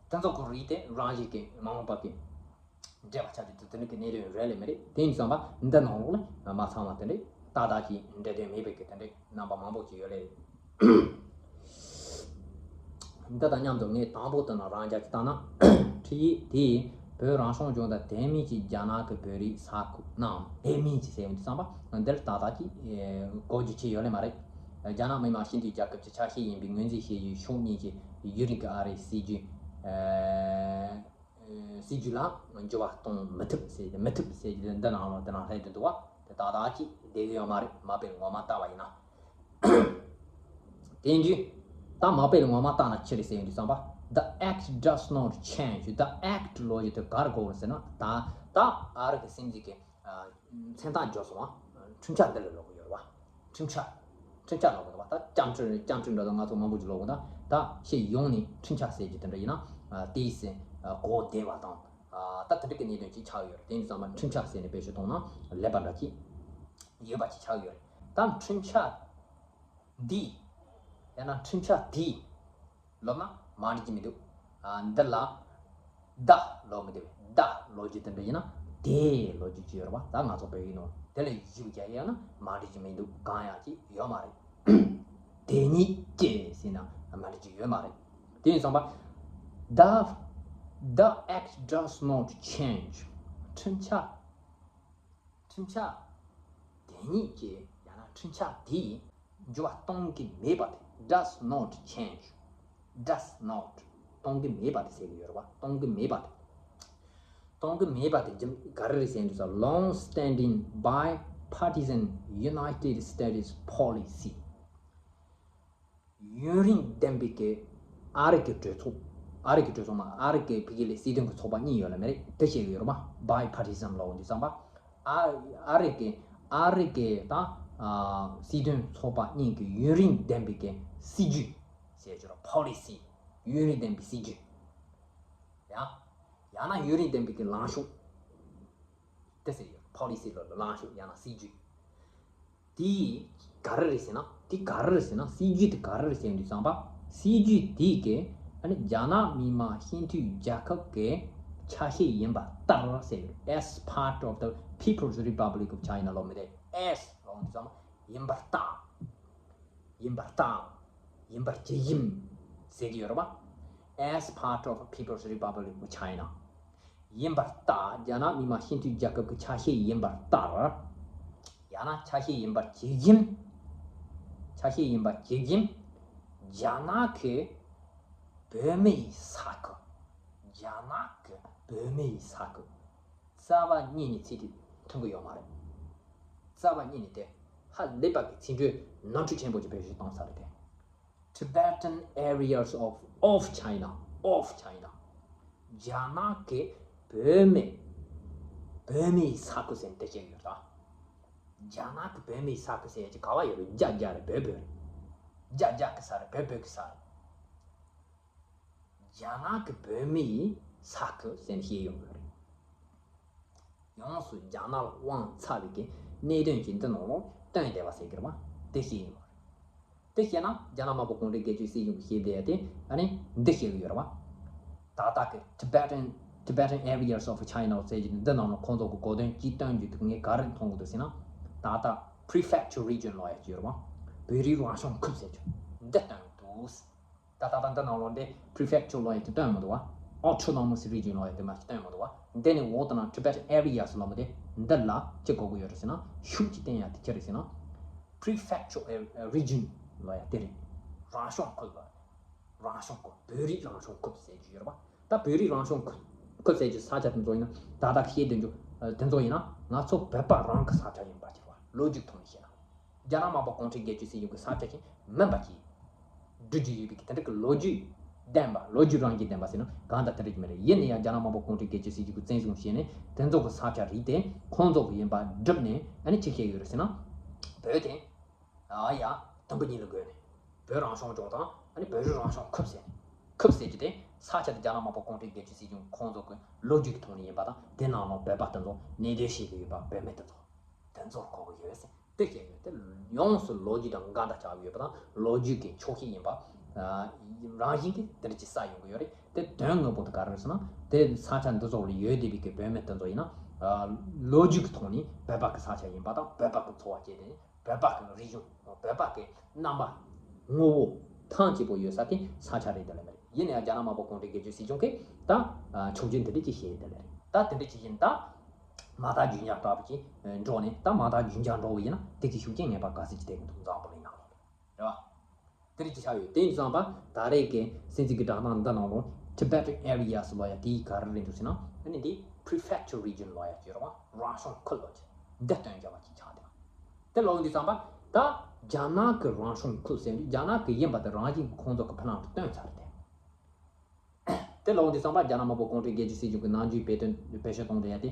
དེ་ཚོ་ཁོ་རེད་དེ། རང་བཞིན་གྱི་མ་འོངས་པ་གི་འབྲེལ་བ་ཆགས་རྒྱུ་དེ་དེ་འདྲ་གི་གནད་དོན་རེད་ལེ་མི་རེད། དེ་ཡིན་ཙམ་པ་འདི་ནང་ལོགས་ལ་མ་ཚང་བ་དེ་འདྲ་ཏག་ཏག་ཅིག་འབྲེལ་དོན་མེད་པའི་གི་དེ་འདྲ་རྣམ་པ་མང་པོ་ཅིག་ཡོད་ལེ། འདི་དང་མཉམ་དུ་ངས་དང་པོ་དེ་ནང་རང་རྒྱལ་གྱི་བཏང་ན། འཕྲིན་ཡིག་དེས་བོད་རང་སྐྱོང་ལྗོངས་དང་དེ་མིན་གྱི་རྒྱ་ནག་གི་བོད་རིགས་ས་ཁུལ་ནང་། དེ་མིན་གྱི་ཟེར་བའི་དུས་ཙམ་པ་འདིར་ཏག་ཏག་ཅིག་གོ་རྒྱུ་ཅིག་ཡོད་ལེ་མ་རེད། རྒྱ་ནག་མི་དམངས་སྤྱི་མཐུན་རྒྱལ་ཁབ་ཀྱི་ཆ་ཤས་ཡིན་པའི་ངོས་འཛིན་བྱེད་ཡུལ་ཕྱོགས་གཉིས་ཀྱི་ཡུན་རིང་གི་ཨ་རིའི་སྲིད་ཇུས། སྲིད་ཇུས་ལ་འགྱུར་བ་གཏོང་མི་ཐུབ་ཟེར། མི་ཐུབ་ཟེར་གྱི་འདི་ནང་ལ་དེ་ནང་སླེབས་དུ་འདུག་བ། དེ་ཏག་ཏག་ཅིག་བསྡད་ཀྱི་ཡོད་མ་རེད། མ་དཔེ་ངོ་མ་ལྟ་བ་ཡིན་ན། དེ་འདྲ་ད་མ་དཔེ་ངོ་མ་ལྟ་ན་ཅི་རེད་ཟེར་ཡོང་དུས་ཙམ་པ། The act does not change. The act ལབ་རྒྱུ་དེ་ག་རེ་གོ་དགོས་རེད་ཟེར་ན། ད་ད་ཨ་རི་གི་སྲིད་འཛིན་གྱི་མཚན་རྟགས་འཇོག་སོང་བ། འཕྲིན་བཅར་འདི་ལ་ལོག་གི་ཡོད་རེད་བ། འཕྲིན་བཅར། འཕྲིན་བཅར་ལབ་དགོས་པ། ད་བཅར་འཕྲིན་བཅར་འཕྲིན་འདྲ་དང་ང་ཚོ་མང་པོ་ཅིག་ལབ་དགོས། ད་ད་ཕྱི་ཡོང་ནས་འཕྲིན་བཅར་ཟེར་རྒྱུ་དེ་འདྲ་ཡིན་ན། དེའི་སེ་གོ་བདེ་བ་དང་། ད་དེ་འདྲ་གི་གནད་དོན་ཅིག་ཆགས་ཡོད་རེད། དེ་ཡིན་ཙང་མ་འཕྲིན་བཅར་ཟེར་ནས་བེད་སྤྱོད་གཏོང་ན་ལེགས་པ་འདྲ་ཅིག་ཡོད་པ་ཅིག་ཆགས་ཡོད་རེད། ད་འཕྲིན་བཅར་འདི་ཡང་ན་འཕྲིན་བཅར་འདི་ལབ་ན་མ་འགྲིག་གི་མི་འདུག་ཨ་འདི་ལ་ད་ལབ་མི་འདུག་ད་ལབ་རྒྱུ་དེ་འདྲ་ཡིན་ན་དེ་ལབ་རྒྱུ་ཅིག་ཡོད་རེད་བ། ད་ང་ཚོ་བོད་ཡིག་ནང་དེ་ལ་གཞུག་རྒྱག་ཡག་ན་མ་འགྲིག་གི་མི་འདུག་གང་ཡག་ཅིག་ཡོད་མ་རེད། དེ་ཉིད་ཀྱི་ཟེར་ན་མ་འགྲིག་གི་ཡོད་མ་རེད། དེ་ཡིན་ཙང་པ། The the act does not change. འཕྲིན་བཅར། འཕྲིན་བཅར་དེ་ཉིད་ཀྱི་ཡང་ན་འཕྲིན་བཅར་དེས་འགྱུར་བ་གཏོང་གི་མེད་པ་དེ། Does not change. Does not. གཏོང་གི་མེད་པ་དེ་ཟེར་གྱི་ཡོད་རེད་བ། གཏོང་གི་མེད་པ་དེ། གཏོང་གི་མེད་པ་དེ་རྒྱུ་ག་རེ་རེད་ཟེར་དུས་ཙམ། Long standing bipartisan United States policy. ཡུན་རིང་ལྡན་པའི་གི་ཨ་རི་གི་གྲོས་ཚོགས། ཨ་རི་གི་གྲོས་ཚོགས་མ། ཨ་རི་གི་ཕ་གི་ལ་སྲིད་དོན་གི་ཚོགས་པ་གཉིས་ཡོད་ལ་མེ་རེད། དེ་བཤད་གི་ཡོད་རེད་མ། Bipartisan ལབ་འོང་དུས་ཙམ་པ། ཨ་ཨ་རི་གི་ཨ་རི་གི་ད་ཨ་སྲིད་དོན་ཚོགས་པ་གཉིས་ཀྱི་ཡུན་རིང་ལྡན་པའི་གི་སྲིད་ཇུས་ཟེར་གྱི་རེད། Policy. ཡུན་རིང་ལྡན་པའི་སྲིད་ཇུས། ཡང་ཡང་ན་ཡུན་རིང་ལྡན་པའི་གི་ལངས་ཕྱོགས། དེ་ཟེར་ཡོད། Policy ལབ་ལ་ལངས་ཕྱོགས་ཡང་ན་སྲིད་ཇུས། དེ་ག་རེ་རེད་ཟེར་ན། དེ་ག་རེ་རེད་ཟེར་ན། སྲིད་ཇུས་དེ་ག་རེ་རེད་ཟེར་དུས་ཙམ་པ། སྲིད་ཇུས་དེ་གིས་ཨ་ནི་རྒྱ་ནག་མི་དམངས་སྤྱི་མཐུན་རྒྱལ་ཁབ་ཀྱི་ཆ་ཤས་ཡིན་པ་ལྟར་ཟེར་ཡོད། As part of the People's Republic of China ལབ་མི་དེ། As ལབ་དུས་ཙམ་པ་ཡིན་པར་ཐལ། ཡིན་པར་ཐལ། ཡིན་པར་བྱེད་བཞིན་ཟེར་གྱི་ཡོད་རེད་པ། As part of People's Republic of China. ཡིན་པར་ཐལ། རྒྱ་ནག་མི་དམངས་སྤྱི་མཐུན་རྒྱལ་ཁབ་ཀྱི་ཆ་ཤས་ཡིན་པར་ཐལ། ཡང་ན་ཆ་ཤས་ཡིན་པར་བྱེད་བཞིན། ཆ་ཤས་ཡིན་པར་བྱེད་བཞིན། རྒྱ་ནག་གི་བོད་མིའི་ས་ཁུལ། རྒྱ་ནག་གི་བོད་མིའི་ས་ཁུལ། རྩ་བ་ཉིད་ནས་ཚིག་དེ་མཐུན་གྱི་ཡོད་མ་རེད། རྩ་བ་ཉིད་ནས་དེ་ཧ་ལས་པ་གི་ཚིག་འགྲོས་ནོར་འཁྲུལ་ཆེན་པོ་ཅིག་བེད་སྤྱོད་བཏང་ས་རེད་དེ། Tibetan areas of of China, of China. རྒྱ་ནག་གི་བོད་མི་བོད་མིའི་ས་ཁུལ་ཟེར་ནས་དེ་བཤད་ཡོད་ར། རྒྱ་ནག་གི་བོད་མིའི་ས་ཁུལ་ཟེར་ཡ་ཅིག་ག་བ་ཡོད་རེད། རྒྱ་རྒྱ་རེད། བོད་བོད་རེད། རྒྱ་རྒྱ་གི་ས་རེད། བོད་བོད་གི་ས་རེད། རྒྱ་ནག་གི་བོད་མིའི་ས་ཁུལ་ཟེར་ནས་བཤད་ཡོང་གི་རེད། ཡོངས་སུ་རྒྱ་ནག་ལ་དབང་ཚ་བའི་གི་གནད་དོན་གྱི་འདི་ནང་ལ་བཏོན་བསྡད་པ་ཟེར་གི་རེད་བ། དེ་བཤད་ཡོང་གི་རེད། དེ་བཤད་ན་རྒྱ་ནག་དམར་པོ་གུང་ཁྲན་སྒེར་གཅོད་སྲིད་གཞུང་གི་བཤད་བསྡད་ཡ་དེ་ཨ་ནི་འདི་བཤད་གི་ཡོད་རེད་བ། ད་ལྟ་གི་Tibetan Tibetan areas of China ཟེར་གྱི་འདི་ནང་ལ་ཁོང་ཚོ་གི་གོ་དོན་གཅིག་བཏོན་རྒྱུ་དེ་ངས་ག་རེ་མཐོང་གི་འདུག་ཟེར་ན། ད་ལྟ་Prefecture Region ལབ་ཡ་ཅིག་ཡོད་རེད་བ། བོད་རིགས་རང་སྐྱོང་ཁུལ་ཟེར་རྒྱུ་འདི་བཏོན་གི་འདུག་ད་ད་ལྟ་འདི་ནང་ལོགས་འདི་Prefecture ལབ་ཡ་དེ་བཏོན་མི་འདུག་བ། Autonomous Region ལབ་ཡ་དེ་མ་ཞིག་བཏོན་མི་འདུག་བ། འདི་ནི་འོག་ཏུ་ན་Tibetan Areas ལབ་མི་དེ་འདི་ལ་ཅི་གོ་གི་ཡོད་རེད་ཟེར་ན། ཤུགས་ཀྱིས་བསྟན་ཡ་དེ་ཅི་རེད་ཟེར་ན། Prefecture Region ལབ་ཡ་དེ་རེད། རང་སྐྱོང་ཁུལ་ལབ། རང་སྐྱོང་ཁུལ། བོད་རིགས་རང་སྐྱོང་ཁུལ་ཟེར་རྒྱུ་ཡོད་རེད་བ། ད་བོད་རིགས་རང་སྐྱོང་ཁུལ་ཁུལ་ཟེར་རྒྱུ་ས་ཆ་དེ་ཚོ་ཡིན་ན། ད་ལྟ་བཤད་དོན་རྒྱུ་དེ་ཚོ་ཡིན་ན་ང་ཚོ་བོད་པ་རང་གི་ས་ཆ་ཡིན་པ་གྱུར་བ། ལོ་རྒྱུས་ཐོག་ནས་བཤད་ན། རྒྱ་ནག་དམར་པོ་གུང་ཁྲན་སྒེར་གཅོད་སྲིད་གཞུང་གི་ས་ཆ་ཞིག་མིན་པ་གྱིས། སྒྲུབ་རྒྱུ་ཡོད་པའི་དེ་འདྲ་གི་ལོ་རྒྱུས་ལྡན་པ། ལོ་རྒྱུས་རང་བཞིན་ལྡན་པ་ཟེར་ན་གང་ལྟར་དེ་འདྲ་གྱི་མི་རེད། ཡིན་ནའི་ཡང་རྒྱ་ནག་དམར་པོ་གུང་ཁྲན་སྒེར་གཅོད་སྲིད་གཞུང་གིས་བཙན་བཟུང་བྱས་ནས་དེ་ཚོ་གི་ས་ཆ་རིག་སྟེ་ཁོང་ཚོ་གི་ཡིན་པ་བསྒྲུབས་ནས་ཨ་ནི་ཅི་བྱས་ཡོད་རེད་ཟེར་ན། བོད་དེ་ཨ་ཡ་དུམ་བུ་གཉིས་ལ་བགོས་ནས་བོད་རང་སྐྱོང་ལྗོངས་དང་ཨ་ནི་བོད་རིགས་རང་སྐྱོང་ཁུལ་ཟེར་ནས། ཁུལ་ཟེར་རྒྱུ་དེ་ས་ཆ་དེ་རྒྱ་ནག་དམར་པོ་གུང་ཁྲན་སྒེར་གཅོད་སྲིད་གཞུང་ཁོང་ཚོ་གི་ལོ་རྒྱུས་ཀྱི་ཐོག་ནས་ཡིན་པ་དང་། དེ་ནང་ལ་བོད་པ་དེ་ཚོ་གནས་སྡོད་བྱེད་ཀྱི་ཡོད་པ། བོད་མི་དེ་ཚོ་དེ་ཚོར་གོ་གི་ཡོད་ཟེར། དེ་བཤད་ཡོད། དེ་ཡོངས་སུ་ལོ་རྒྱུས་དང་འགལ་ཟླ་ཆགས་ཡོད་པ་དང་། ལོ་རྒྱུས་ཀྱི་འཁྱོག་བཤད་ཡིན་པ། ཨ། རང་བཞིན་གྱིས་དེ་འདྲ་ཅིག་བསགས་ཡོང་གི་ཡོད་རེད། དེ་དོན་དངོས་པོ་དེ་ག་རེ་རེད་ཟེར་ན། དེ་ས་ཆ་འདི་ཚོ་ལ་ཡོད་བསྡད་པའི་གི་བོད་མི་དེ་ཚོ་ཡིན་ན། ཨ། ལོ་རྒྱུས་ཀྱི་ཐོག་ནས་བོད་པ་གི་ས་ཆ་ཡིན་པ་དང་། བོད་པ་གི་འཚོ་བ་སྐྱེལ་ཏེ་བོད་པ་གི་རིག་གཞུང་། བོད་པ་གི་རྣམ་པ་ངོ་བོ་ཐམས་ཅད་པོ་ཡོད་ས་དེ་ས་ཆ་རེད། དེ་ལས་མ་རེད། ཡིན་ན་ཡང་རྒྱ་ནག་དམར་པོ་གུང་ཁྲན་སྒེར་གཅོད་སྲིད་གཞུང་གིས་ད་ཆོས་བརྒྱུད་འདི་འདྲ་ཅིག་བཤད་ཡིན། དེ་ལས་རེད། ད་དེ་འདྲ་ཅིག་ཡིན། ད་མ་དག་རྒྱུན་འབྱམས་ལྟ་བུ་ཅིག་འགྲོ་ནས། ད་མ་དག་རྒྱུན་འབྱམས་འགྲོ་བ་ཡིན་ན་དེ་གི་ཤུགས་རྐྱེན་ངེས་པར་ག་ཚོད་ཅིག་ཐེབས་ཀྱི་འདུག་འཛམ་བུ་གླིང་ནང་ལ་རེད་བ། དེ་རིགས་ཀྱི་ཆ་ཡོད། དེ་ཡིན་དུས་ཙམ་པ་ད་རེས་ཀྱི་སྲིད་འཛིན་གྱི་བསྒྲགས་གཏམ་འདི་ནང་ལོགས་Tibetan Areas ལབ་ཡ་དེའི་ག་རེ་རེད་འདུག་ཟེར་ན། ཨ་ནི་འདི་Prefecture Region ལབ་ཡ་ཅིག་ཡོད་རེད་བ། རང་སྐྱོང་ཁུལ་ལབ་ཅིག་འདི་བཏོན་བཞག་པ་ཅིག་ཆགས་བསྡད་པ། དེ་ལབ་ཡོང་དུས་ཙམ་པ་ད་རྒྱ་ནག་གི་རང་སྐྱོང་ཁུལ་ཟེར་ནས། རྒྱ་ནག་གི་ཡིན་པ་དེ་རང་བཞིན་གྱིས་ཁོང་ཚོ་གི་ཕི་ནང་དུ་བཏོན་ཚར་ཏེ། དེ་ལབ་ཡོང་དུས་ཙམ་པ་རྒྱ་ནག་དམར་པོ་གུང་ཁྲན་སྒེར་གཅོད་སྲིད་གཞུང་གི་ནམ་རྒྱུན་བེད་སྤྱོད་བེད་སྤྱོད་གཏོང་བསྡད་ཡ་དེ།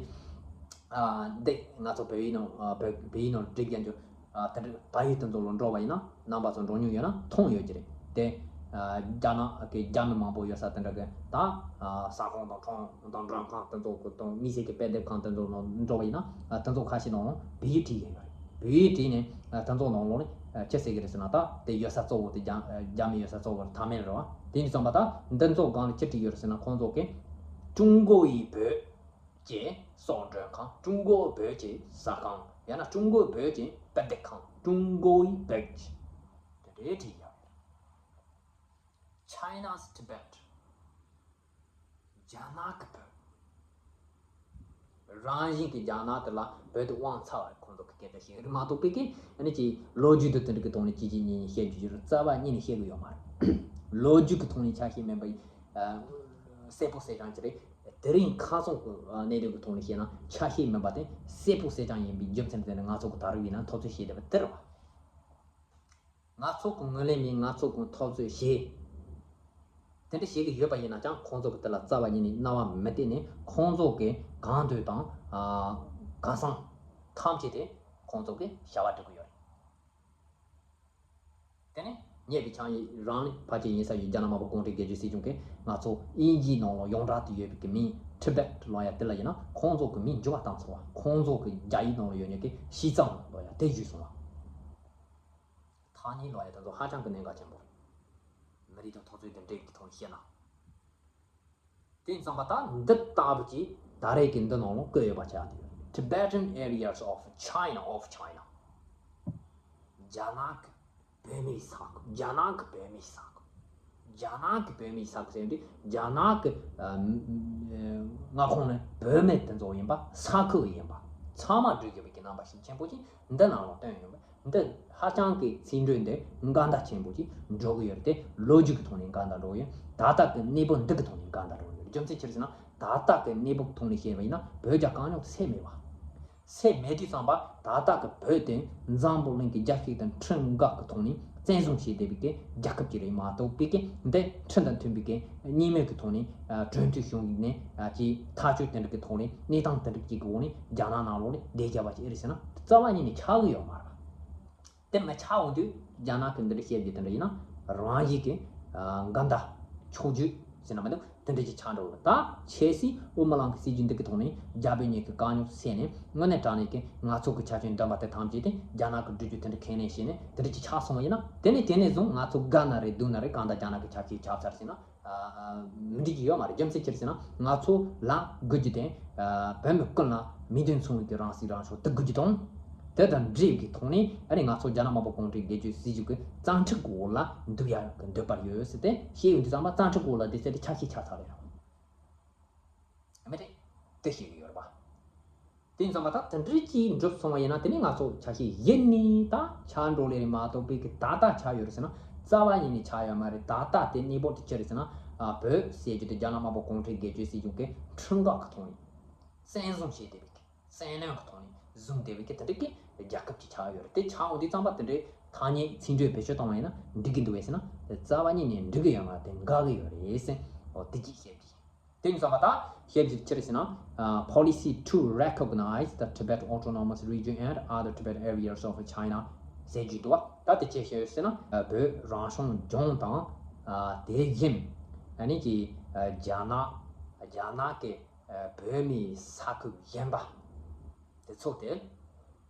ཨ། འདི་ང་ཚོ་བལ་ཡུལ་ནང་། ཨ། བལ་བལ་ཡུལ་ནང་སྒྲིག་རྒྱག་རྒྱུ། ཨ། དེ་འདྲ་བལ་ཡུལ་དེ་ཚོ་ལ་འགྲོ་བ་ཡིན་ན། རྣམ་པ་ཚོ་འགྲོ་མྱོང་ཡོད་ན་མཐོང་ཡོད་ཀྱི་རེད་དེ། ཨ། རྒྱ་ནག་གི་རྒྱ་མི་མང་པོ་ཡོད་ས་དེ་འདྲ་གི་ད། ཨ། ས་ཁང་དང་ཁྲོམ་དང་མགྲོན་ཁང་དེ་ཚོ་གི་དང་། མི་སེར་གྱི་དཔེ་དེབ་ཁང་དེ་ཚོ་ནང་འགྲོ་བ་ཡིན་ན། ཨ། དེ་ཚོ་ཁ་ཤས་ནང་ལ་བོད་ཡིག་བྲིས་ཡོད་རེད། བོད་ཡིག་བྲིས་ནས། ཨ། དེ་ཚོ་ནང་ལོགས་ནས། ཨ། ཅི་ཟེར་གི་རེད་ཟེར་ན། ད་དེ་ཡོད་ས་གཙོ་བོ་དེ་རྒྱ། ཨ། རྒྱ་མི་ཡོད་ས་གཙོ་བོ་ཐ་མལ་རེད་བ། དེ་ཡིན་དུས་ཙམ་པ་ད་འདི་ཚོ་སྒང་ལ་ཅི་བྲིས་ཡོད་རེད་ཟེར་ན། ཁོང་ཚོ་གིས་ཀྲུང་གོའི་བོད་ཀྱི་གསོག་མགྲོན་ཁང་། ཀྲུང་གོའི་བོད་ཀྱི་ཟ་ཁང་། ཡང་ན་ཀྲུང་གོའི་བོད་ཀྱི་དཔེ་དེབ་ཁང་། ཀྲུང་གོའི་བོད་ཀྱི། དེ་འདྲ་བྲིས་ཡོད་རེད། China's Tibet། རྒྱ་ནག་གི་བོད། རང་བཞིན་གྱིས་རྒྱ་ནག་དེ་ལ་བོད་དེ་དབང་ཚ་བ་ཁོང་ཚོ་གི་སྐད་ཆ་བཤད་རེད་མ་གཏོགས། པའི་གི་ཨ་ནི་ཅིག་ལོ་རྒྱུས་དེ་དེ་འདྲ་གི་ཐོག་ནས་གཅིག་གཅིག་གཉིས་གཉིས་བཤད་རྒྱུ་ཅིག་རྩ་བ་ཉིད་ནས་བཤད་གི་ཡོད་མ་རེད། ལོ་རྒྱུས་ཀྱི་ཐོག་ནས་ཆ་ཤས་མིན་པ། ཨ། གསལ་པོ་གསལ་རྐྱང་ཅིག་རེད། དེ་རིང་ཁ་སང་གི་གནད་དོན་གྱི་ཐོག་ནས་བཤད་ན་ཆ་ཤས་མིན་པ་དེ་གསལ་པོ་གསལ་རྐྱང་ཡིན་པའི་རྒྱུ་མཚན་དེ་ནི་ང་ཚོ་གི་ད་རུང་ཡིན་ན་འཐབ་རྩོད་བྱེད་བསྡད་པ་དེ་རེད་བ། ང་ཚོ་གི་ངོས་ལེན་མིན། ང་ཚོ་གི་འཐབ་རྩོད་བྱེད། དེ་འདྲ་བྱེད་ཀྱི་ཡོད་པ་ཡིན་ན་ཀྱང་། ཁོང་ཚོ་གི་དེ་ལ་རྩ་བ་ཉིད་ནས་རྣ་བ་མི་གཏད་ནས། ཁོང་ཚོ་གི་གང་འདོད་དང་། ཨ། གང་བསམ་ཐམས་ཅད་དེ་ཁོང་ཚོ་གི་བྱ་བ་སྒྲུབ་ཀྱི་ཡོད་རེད། དེ་ནས་ཉེ་བའི་ཆར་རང་ལ་ཕལ་ཆེར་ཡིན་ས་ཡོད། རྒྱ་ནག་དམར་པོ་གུང་ཁྲན་སྒེར་གཅོད་སྲིད་གཞུང་གིས་ང་ཚོ་དབྱིན་ཇིའི་ནང་ལ་ཡོངས་གྲགས་དུ་ཡོད་པའི་གི་མིང་Tibet ལབ་ཡ་དེ་ལ་ཡིན་ན། ཁོང་ཚོ་གི་མིང་འགྱུར་བ་བཏང་ཚར་བ། ཁོང་ཚོ་གི་རྒྱ་ཡིག་ནང་ལ་ཡོད་མཁན་གི་ཞི་ཙང་ལབ་ཡ་དེ་བརྗེས་སོང་བ། ཐ་སྙད་ལབ་ཡ་དེ་ཚོ་ཧ་ཅང་གི་གནད་འགག་ཆེན་པོ་རེད། མི་རིགས་དང་འཐབ་རྩོད་དེ་འདྲའི་གི་ཐོག་ནས་བཤད་ན། དེ་ཙམ་པ་ད་འདི་ལྟ་བུ་ཅིག་ད་རེས་ཀྱི་འདི་ནང་ལ་བཀོད་ཡོད་པ་ཆགས་བསྡད་ཡོད། Tibetan areas of China, of China. རྒྱ་ནག་གི་བོད་མིའི་ས་ཁུལ། རྒྱ་ནག་གི་བོད་མིའི་ས་ཁུལ། རྒྱ་ནག་གི་བོད་མིའི་ས་ཁུལ་ཟེར་དུས། རྒྱ་ནག་གི། ཨ། མངའ་ཁོངས་ནས་བོད་མི་དེ་ཚོ་ཡིན་པ། ས་ཁུལ་ཡིན་པ། ཚང་མ་འདྲུད་ཡོད་པའི་གི་རྣམ་པ་ཤུགས་ཆེན་པོ་ཅིག་འདི་ནང་ལ་བཏོན་ཡོད་པ། འདི་ཧ་ཅང་གི་ཚིག་འགྲོས་འདི་འགལ་ཟླ་ཆེན་པོ་ཅིག་འགྲོ་གི་ཡོད་རེད་དེ། ལོ་རྒྱུས་ཀྱི་ཐོག་ནས་འགལ་ཟླ་འགྲོ་གི་ཡོད། ད་ལྟ་གི་གནས་བབ་འདི་གི་ཐོག་ནས་འགལ་ཟླ་འགྲོ་གི་ཡོད་རེད། རྒྱུ་མཚན་ཅི་རེད་ཟེར་ན། ད་ལྟ་གི་གནས་བབ་ཐོག་ནས་བཤད་པ་ཡིན་ན། བོད་རྒྱ་གང་རུང་སེལ་མེད་པ། སེལ་མེད་དུས་ཙམ་པ་ད་ལྟ་གི་བོད་དེ་འཛམ་བུ་གླིང་གི་རྒྱལ་སྤྱི་དང་ཁྲིམས་འགལ་གི་ཐོག་ནས་ བཙན་བཟུང་བྱས་བསྡད་པའི་གི་རྒྱལ་ཁབ་ཅིག་རེད་མ་གཏོགས་པའི་གི་འདི་ཁྲིམས་དང་མཐུན་པའི་གི་གཉིས་མོས་ཀྱི་ཐོག་ནས་གྲོས་མཐུན་བྱུང་ནས་ཀྱི་ཐག་གཅོད་དེ་འདྲ་གི་ཐོག་ནས་གནས་སྟངས་དེ་འདྲ་ཅིག་གི་འོག་ནས་རྒྱ་ནག་ནང་ལོགས་ནས་བསྡད་རྒྱ་བ་ཅིག་ཨེ་རེད་ཟེར་ན་རྩ་བ་ཉིད་ནས་ཆགས་གི་ཡོད་མ་རེད། དེ་མི་ཆགས་འོང་དུས་རྒྱ་ནག་གི་འདི་འདྲ་བཤད་རྒྱུ་དེ་འདྲ་ཡིན་ན་རང་བཞིན་གྱི་འགལ་ཟླ་ཕྱོགས་བརྒྱུད་ཟེར་ན་མི་འདུག་དེ་འདྲ་ཅིག་ཆགས་འགྲོ་གི་རེད། ད་ཆབ་སྲིད་དབུ་མ་ལམ་གྱི་སྲིད་ཇུས་འདི་གི་ཐོག་ནས་རྒྱ་བོད་གཉིས་ཀྱི་དཀའ་རྙོག་སེལ་ནས་དངོས་གནས་དྲང་གནས་ཀྱི་ང་ཚོ་གི་ཆ་རྐྱེན་འདོན་པ་དེ་ཐམས་ཅད་དེ་རྒྱ་ནག་གི་སྒྲིག་གཞི་དེ་འདྲ་ཁས་ལེན་བྱས་ནས་དེ་འདྲ་ཅིག་ཆགས་སོང་བ་ཡིན་ན་དེ་ནས་དེ་ནས་བཟུང་ང་ཚོ་དགའ་ན་རེད་སྡུག་ན་རེད་གང་ལྟར་རྒྱ་ནག་གི་ཆབ་སྲིད་ཆགས་ཚར་ཟིན་ན། མི་འགྲིག་གི་ཡོད་མ་རེད། རྒྱུ་མཚན་ཅི་རེད་ཟེར་ན་ང་ཚོ་ལ་དགོས་རྒྱུ་དེ་བོད་མི་ཀུན་ལ་མིང་དོན་མཚུངས་ཀྱི་རང་སྲིད་རང་སྐྱོང་དེ་དགོས་རྒྱུ་དང་། དེ་དང་འབྲེལ་གྱི་ཐོག་ནས་ཨ་ནི་ང་ཚོ་རྒྱ་ནག་དམར་པོ་གུང་ཁྲན་སྒེར་གཅོད་སྲིད་ཇུས་ཀྱི་རྩ་ཁྲིམས་ཀྱི་འོག་ལ་འདུག་ཡག་གི་འདོད་པ་ཡོད་ཟེར་ཏེ་བཤད་ཡོང་དུས་ཙམ་པ་རྩ་ཁྲིམས་ཀྱི་འོག་ལ་དེ་ཟེར་ཏེ་ཆ་ཤས་ཆགས་ཚར་རེད། མི་རེད། དེ་ཤེས་ཀྱི་ཡོད་རེད་པ། དེ་ཡིན་ཙང་མ་ད་དེ་འདྲའི་ཅིག་འགྲུབ་སོང་བ་ཡིན་ན་དེ་ནི་ང་ཚོ་ཆ་ཤས་ཡིན་ནི་ད་ཆགས་འགྲོ་ལེ་རེད་མ་གཏོགས་པའི་གི་ད་ལྟ་ཆགས་ཡོད་རེད་ཟེར་ན་རྩ་བ་ཉིད་ནས་ཆགས་ཡོད་མ་རེད། ད་ལྟ་དེ་གནས་བབ་དེ་ཅི་རེད་ཟེར་ན་ཨ་བོད་ཟེར་རྒྱུ་དེ་རྒྱ་ནག་དམར་པོ་གུང་ཁྲན་སྒེར་གཅོད་སྲིད་གཞུང་གི་ཁྲིམས་འགལ་གི་ཐོག་ནས་བཙན་བཟུང་བྱས་བསྡད་པའི་གི་བཙན་གནོན་གི་ཐོག་ནས་བཟུང་བསྡད་པའི་གི་དེ་འདྲའི་གི་རྒྱལ་ཁབ་ཅིག་ཆགས་ཡོད་རེད། དེ་ཆགས་འོང་དུས་ཙམ་པ་དེ་འདྲའི་ཐ་སྙད་ཚིག་འགྲོས་བེད་སྤྱོད་བཏང་བ་ཡིན་ན་འགྲིག་གི་འདུག་བས་ཟེར་ན་དེ་རྩ་བ་ཉིད་ནས་འགྲིག་གི་ཡོད་མ་རེད། དེ་འགལ་གི་ཡོད་རེད་ཟེར། འོ་དེ་ཅིག་བཤད་རྒྱུ་ཡིན། དེ་ཡིན་ཙང་ད་བཤད་རྒྱུ་ཅི་རེད་ཟེར་ན། Policy to recognize the Tibet Autonomous Region and other Tibetan areas of China ཟེར་རྒྱུ་འདུག་བ། ད་དེ་ཅི་བཤད་ཡོད་ཟེར་ན། བོད་རང་སྐྱོང་ལྗོངས་དང་དེ་བཞིན་ཨ་ནི་ཀྱི་རྒྱ་ནག་རྒྱ་ནག་གི་བོད་མིའི་ས་ཁུལ་གཞན་པ་དེ་ཚོ་དེ།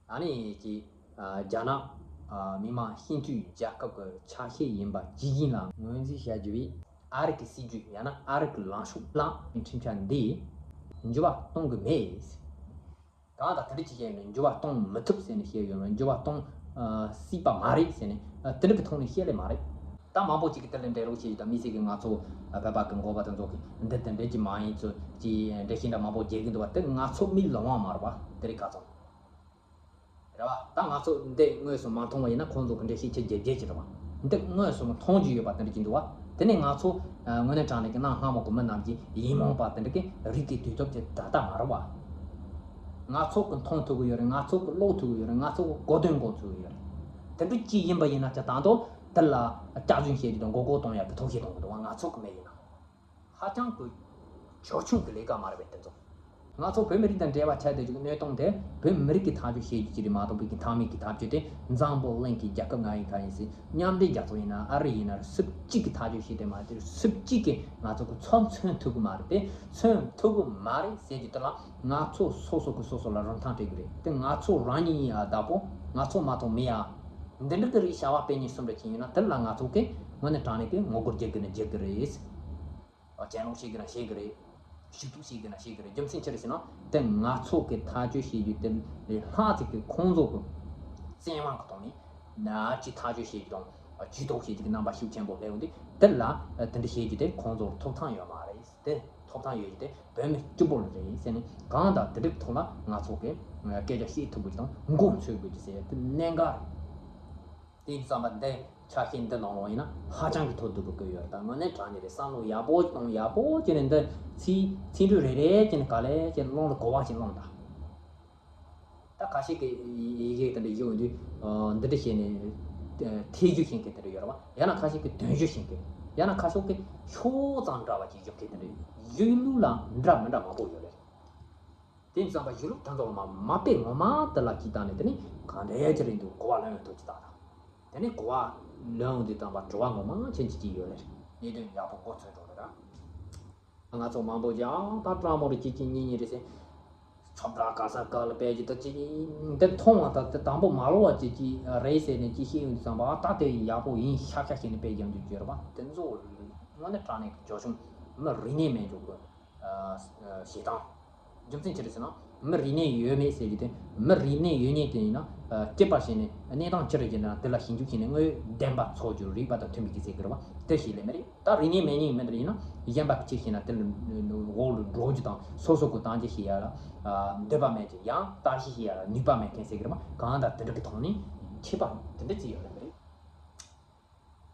ཨ་ནི་ཀྱི་རྒྱ་ནག་མི་དམངས་སྤྱི་མཐུན་རྒྱལ་ཁབ་ཀྱི་ཆ་ཤས་ཡིན་པ་ཇི་བཞིན་ལ་ངོས་འཛིན་བྱ་རྒྱུ་བས་ཨ་རི་གི་སྲིད་ཇུས་ཡང་ན་ཨ་རི་གི་ལངས་ཕྱོགས་ལ་ཁྲིམས་འཆར་འདི་འགྱུར་བ་གཏོང་གི་མེད། གང་ལྟར་དེ་འདྲ་ཅིག་བཤད་ནས་འགྱུར་བ་གཏོང་མི་ཐུབ་ཟེར་ནས་བཤད་ཡོད་རེད། འགྱུར་བ་གཏོང་སྲིད་པ་མ་རེད་ཟེར་ནས་དེ་འདྲ་གི་ཐོག་ནས་བཤད་ལེ་མ་རེད། ད་མང་པོ་ཅིག་གིས་དེ་ལ་འགྲེལ་བཤད་ཞིག་དང་མི་སེར་གྱིས་ང་ཚོ་བོད་པ་གི་འགོ་པ་དེ་ཚོ་གིས་འདི་དེ་འདྲ་ཅིག་མ་ཡིན་ཚོ་ཅིག་འགྲེལ་བཤད་འདྲ་མང་པོ་རྒྱག་གི་འདུག་བ། དེ་ང་ཚོ་མི་ལོང་བ་མ་རེད་བ། དེ་རིགས་ག་ཚོད། རེད་བ། ད་ང་ཚོ་འདི་དངོས་སུ་མ་མཐོང་བ་ཡིན་ན་ཁོང་ཚོ་གི་འགྲེལ་བཤད་ཆེ་རྒྱས་རྒྱས་ཀྱི་རེད་བ། འདི་དངོས་སུ་མཐོང་རྒྱུ་ཡོད་པ་དེ་འདྲ་ཅིག་འདུག་བ། དེ་ནས་ང་ཚོ་དངོས་གནས་དྲང་གནས་ཀྱི་གནའ་སྔ་མོ་གི་མི་རྣམས་ཀྱི་ཡིད་སྨོན་པ་དེ་འདྲ་གི་རིགས་ཀྱི་དུས་སྟོབས་ཀྱི་ད་ལྟ་མ་རེད་བ། ང་ཚོ་གི་མཐོང་ཐུབ་གི་ཡོད་རེད། ང་ཚོ་གི་ཀློག་ཐུབ་གི་ཡོད་རེད། ང་ཚོ་གི་གོ་དོན་གོ་ཐུབ་གི་ཡོད་རེད། དེ་འདྲ་ཅིག་ཡིན་པ་ཡིན་ན་ཀྱང་ད་དུང་དེ་ལ་སྐྱག་རྫུན་བཤད་རྒྱུ་དང་མགོ་སྐོར་གཏོང་ཡག་གི་ཐབས་ཤེས་གཏོང་གི་འདུག་བ། ང་ཚོ་གི་མི་ཡིན་ན། ཧ་ཅང་གི་ཇོ་ཆུང་གི་ལས་ཀ་མ་རེད་པས་དེ་ཚོ། ང་ཚོ་བོད་མི་རིགས་དང་འབྲེལ་བ་ཆགས་བསྡད་རྒྱུ་གི་གནས་སྟངས་དེ་བོད་མི་རིགས་ཀྱི་ཐག་གཅོད་བྱེད་རྒྱུ་ཅིག་རེད་མ་གཏོགས་བོད་ཀྱི་མཐའ་མའི་གི་ཐག་གཅོད་དེ་འཛམ་བུ་གླིང་གི་རྒྱལ་ཁབ་ང་ཡིན་ག་ཡིན་སྲིད་མཉམ་འབྲེལ་རྒྱལ་ཚོགས་ཡིན་ན་ཨ་རི་ཡིན་ན་སུ་གཅིག་གི་ཐག་གཅོད་བྱེད་དེ་མ་དེ་སུ་གཅིག་གི་ང་ཚོ་གི་ཚབ་མཚོན་ཐུབ་གི་མ་རེད། དེ་མཚོན་ཐུབ་གི་མ་རེད་ཟེར་རྒྱུ་དེ་ལ་ང་ཚོ་སོ་སོ་གི་སོ་སོ་ལ་རིན་ཐང་སྤྲད་གི་རེད། དེ་ང་ཚོ་རང་ཉིད་ཡིན་ཡ་བདག་པོ་ང་ཚོ་མ་གཏོགས་མེད་ཡ། འདི་འདྲ་གི་རིགས་བྱ་བ་སྤེལ་མཁན་གསུམ་རེ་ཅིག་ཡིན་ན་དེ་ལ་ང་ཚོ་གི་དངོས་གནས་དྲང་གནས་ཀྱི་ངོ་རྒོལ་རྒྱག་གི་ན་རྒྱག་གི་རེད། གྱེན་ལོག་བྱེད་དགོས་ན་བྱེད་དགོས་རེད། ཞུ་གཏུག་བྱེད་དགོས་ན་བྱེད་དགོས་རེད། རྒྱུ་མཚན་ཅི་རེད་ཟེར་ན་དེ་ང་ཚོ་གི་ཐག་གཅོད་བྱེད་རྒྱུ་དེ་ལས་ལྷག་ཅིག་གི་ཁོང་ཚོ་གི་བཙན་དབང་གི་ཐོག་ནས་ནག་ཅིག་ཐག་གཅོད་བྱེད་རྒྱུ་དང་ཇུས་གཏོགས་བྱེད་རྒྱུ་གི་རྣམ་པ་ཤུགས་ཆེན་པོ་སླེབས་འོང་དུས་དེ་ལ་དེ་འདྲ་བྱེད་རྒྱུ་དེ་ཁོང་ཚོར་ཐོབ་ཐང་ཡོད་མ་རེད། དེ་ཐོབ་ཐང་ཡོད་རྒྱུ་དེ་བོད་མི་སྐྱུ་པོ་རེད་ཟེར་ནས་གང་ལྟར་དེ་འདྲའི་ཐོག་ལ་ང་ཚོ་གི་སྐད་ཆ་བཤད་ཐུབ་དགོས་ཀྱི་དང་མགོ་འཚོས་དགོས་ཀྱི་ཟེར་དེ་གནད་འགག་རེད། དེ་ཡིན་ཙང་པ་འདི་ཆ་ཤས་འདི་ནང་ལོགས་ཡིན་ན་ཧ་ཅང་གི་ཐོག་སྡུག་གི་བཀོད་ཡོད་རེད། ད་དངོས་གནས་དྲང་གནས་རེད། བསམ་བློ་ཡག་པོ་གཏོང་ཡག་པོ་བྱས་ནས་འདི་ཚིག་ཚིག་འབྲུ་རེ་རེ་བྱས་ནས་ག་ལེ་བྱས་ནས་ཀློང་ལ་གོ་བ་ཞིག་ཀློང་དང་། ད་ཁ་ཤས་ཀྱི་ཡི་གེ་དེ་འདྲ་ཡོད་དུས་འདི་འདྲ་བྱས་ནས་ཐེ་ཇུས་ཤེས་མཁན་དེ་འདྲ་ཡོད་རེད་བ། ཡང་ན་ཁ་ཤས་ཀྱི་དོན་ཞུ་ཤེས་མཁན། ཡང་ན་ཁ་ཤས་ཀྱི་ཤོག་ཙམ་འདྲ་བ་ཅིག་ཡོད་མཁན་དེ་འདྲ་ཡིག་ལུགས་ལ་འདྲ་མི་འདྲ་མང་པོ་ཡོད་རེད། དེ་ཙམ་པ་གཞི་ལུགས་དེ་ཚོ་མ་མ་དཔེ་ངོ་མ་དེ་ལ་ཅིག་བལྟས་ནས་དེ་ནི་གང་འདྲ་ཅི་རེད་འདུག་གོ་བ་ལོན་ཡོང་ཐུབ་ཅིག་བལྟ་དང་། དེ་ནི་གོ་བ་ལོན་ཡོང་དུས་ཙམ་པ་དྲི་བ་ངོ་མ་ཆེན་ཅིག་ཅིག་ཡོད་ལེ། གནད་དོན་ཡག་པོ་མགོ་ཚོས་འགྲོ་ལེ་ར། ང་ཚོ་མང་པོ་ཅིག་ཨང་ད་སྤྲང་མོ་རེ་གཅིག་གཅིག་གཉིས་གཉིས་རེ་ཟེར། ཁྱོད་དྲ་ག་ས་ག་ལ་དཔེ་ཅིག་ད་ཅིག་འདི་མཐོང་བ་ད་དེ་དང་པོ་མ་ལོ་བ་ཅིག་ཅིག་རེད་ཟེར་ནས་ཅིག་ཤེས་ཡོང་དུས་ཙམ་པ་ད་དེ་ཡག་པོ་ཡིན་ཤག་ཤག་བྱས་ནས་དཔེ་རྒྱབ་འཇུག་བྱོས་ར་བ་དེ་ཚོ་དངོས་གནས་དྲང་གནས་ཀྱི་ཇོ་ཆུང་མི་རིག་གནས་མེད་འཇུག་གི་ཞེ་སྡང་། རྒྱུ་མཚན་ཅི་རེད་ཟེར་ན། མི་རིག་གནས་ཡོད་མེད་ཟེར་རྒྱུ་དེ་མི་རིག་གནས་ཡོད་མེད་དེ་ཡིན་ན་སྐྱེས་པ་བྱས་ནས་གནས་སྟངས་ཅི་རེད་ཟེར་ན་དེ་ལ་ཞིབ་འཇུག་བྱས་ནས་དངོས་བདེན་པ་འཚོལ་རྒྱུ་རིགས་པ་དང་མཐུན་པའི་གི་ཟེར་གི་རེད་བ་དེ་ཞིག་ལས་མི་རེད། ད་རིག་གནས་མེད་ཉིན་མེད་ཡིན་ན་གཞན་པ་གཅིག་བྱས་ན་དེ་ལ་འོག་ལ་འགྲོ་རྒྱུ་དང་སོ་སོ་གི་བཏང་རྒྱུ་ཞིག་ཡ་ལ་འདོད་པ་མེད་ཀྱི་ཡང་བརྟག་ཞིབ་ཞིག་ཡ་ལ་ནུས་པ་མེད་མཁན་ཟེར་གི་རེད་བ་གང་ལྟར་དེ་འདྲ་གི་ཐོག་ནས་ཁྱད་པར་དེ་འདྲ་ཅིག་ཡོད་ལས་མི་རེད།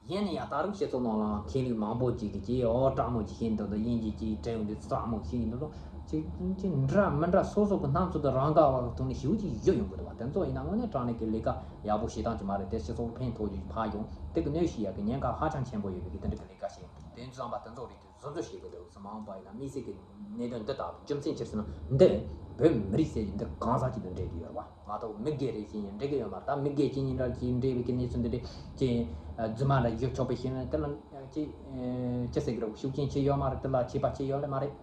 གཞན་ནི་ཡང་ད་རུང་སྤྱི་ཚོགས་ནང་ལ་མཁས་རིགས་མང་པོ་ཅིག་གིས་ཀྱིས་ཨོ་སྤྲང་མོ་ཅིག་ཤེས་འདུག་དང་དབྱིན་ཇི་ཅིག་དྲན་འདུག་སྤྲང་མོ་ཤེས་འདུག་དང་ ཅིག་ཅིག་འདྲ་མི་འདྲ་སོ་སོ་གི་སྣང་ཚུལ་དང་རང་དགའ་བ་གི་ཐོག་ནས་ཞེ་པོ་ཅིག་བཞུ་ཡོང་གི་འདུག་བ། དེ་ཚོ་ཡིན་ན་དངོས་གནས་དྲང་གནས་ཀྱི་ལས་ཀ་ཡག་པོ་བྱེད་སྟངས་ཅིག་མ་རེད། དེ་སྤྱི་ཚོགས་ཕན་ཐོགས་རྒྱུ་ཕར་ཡོང་དེ་གི་གནོད་ཤེས་ཡག་གི་ཉེན་ཁ་ཧ་ཅང་ཆེན་པོ་ཡོད་པའི་གི་དེ་འདྲ་གི་ལས་ཀ་བྱེད་དེ་ཚོ་བསམ་པ་དེ་ཚོ་རེད། དེ་བཟོ་འཛུལ་བྱེད་དགོས་འདུག་སེ་མ་འོངས་པ་ཡིན་ན་དམིགས་བསལ་གྱི་གནད་དོན་འདི་ལྟ་བུ་རྒྱུ་མཚན་ཅི་ཟེར་ན་འདི་བོད་མི་རིགས་ཟེར་རྒྱུ་འདི་གང་ཟག་ཅིག་དང་འབྲེལ་གྱི་ཡོད་རེད་བ། མ་གཏོགས་མི་སྒེར་རེ་ཟེར་ཡང་འབྲེལ་གྱི་ཡོད་མ་རེད། ད་མི་སྒེར་གཅིག་གཉིས་འདྲ་ཅིག་འབྲེལ་བའི་གི་གནས་ཚུལ་འདི་འདྲ་ཅིག་རྫུན་མ་འདྲ་བརྗོད་ཆོག་པའི་ཤེས་ན་དེ་ལ་ཅིག་ཅི་ཟེར་གི་རེད། ཤུགས་རྐྱེན་ཅི་ཡོད་མ་རེད། དེ་ལ་ཆད་པ་ཅི་ཡོད་ལེ་མ་རེད།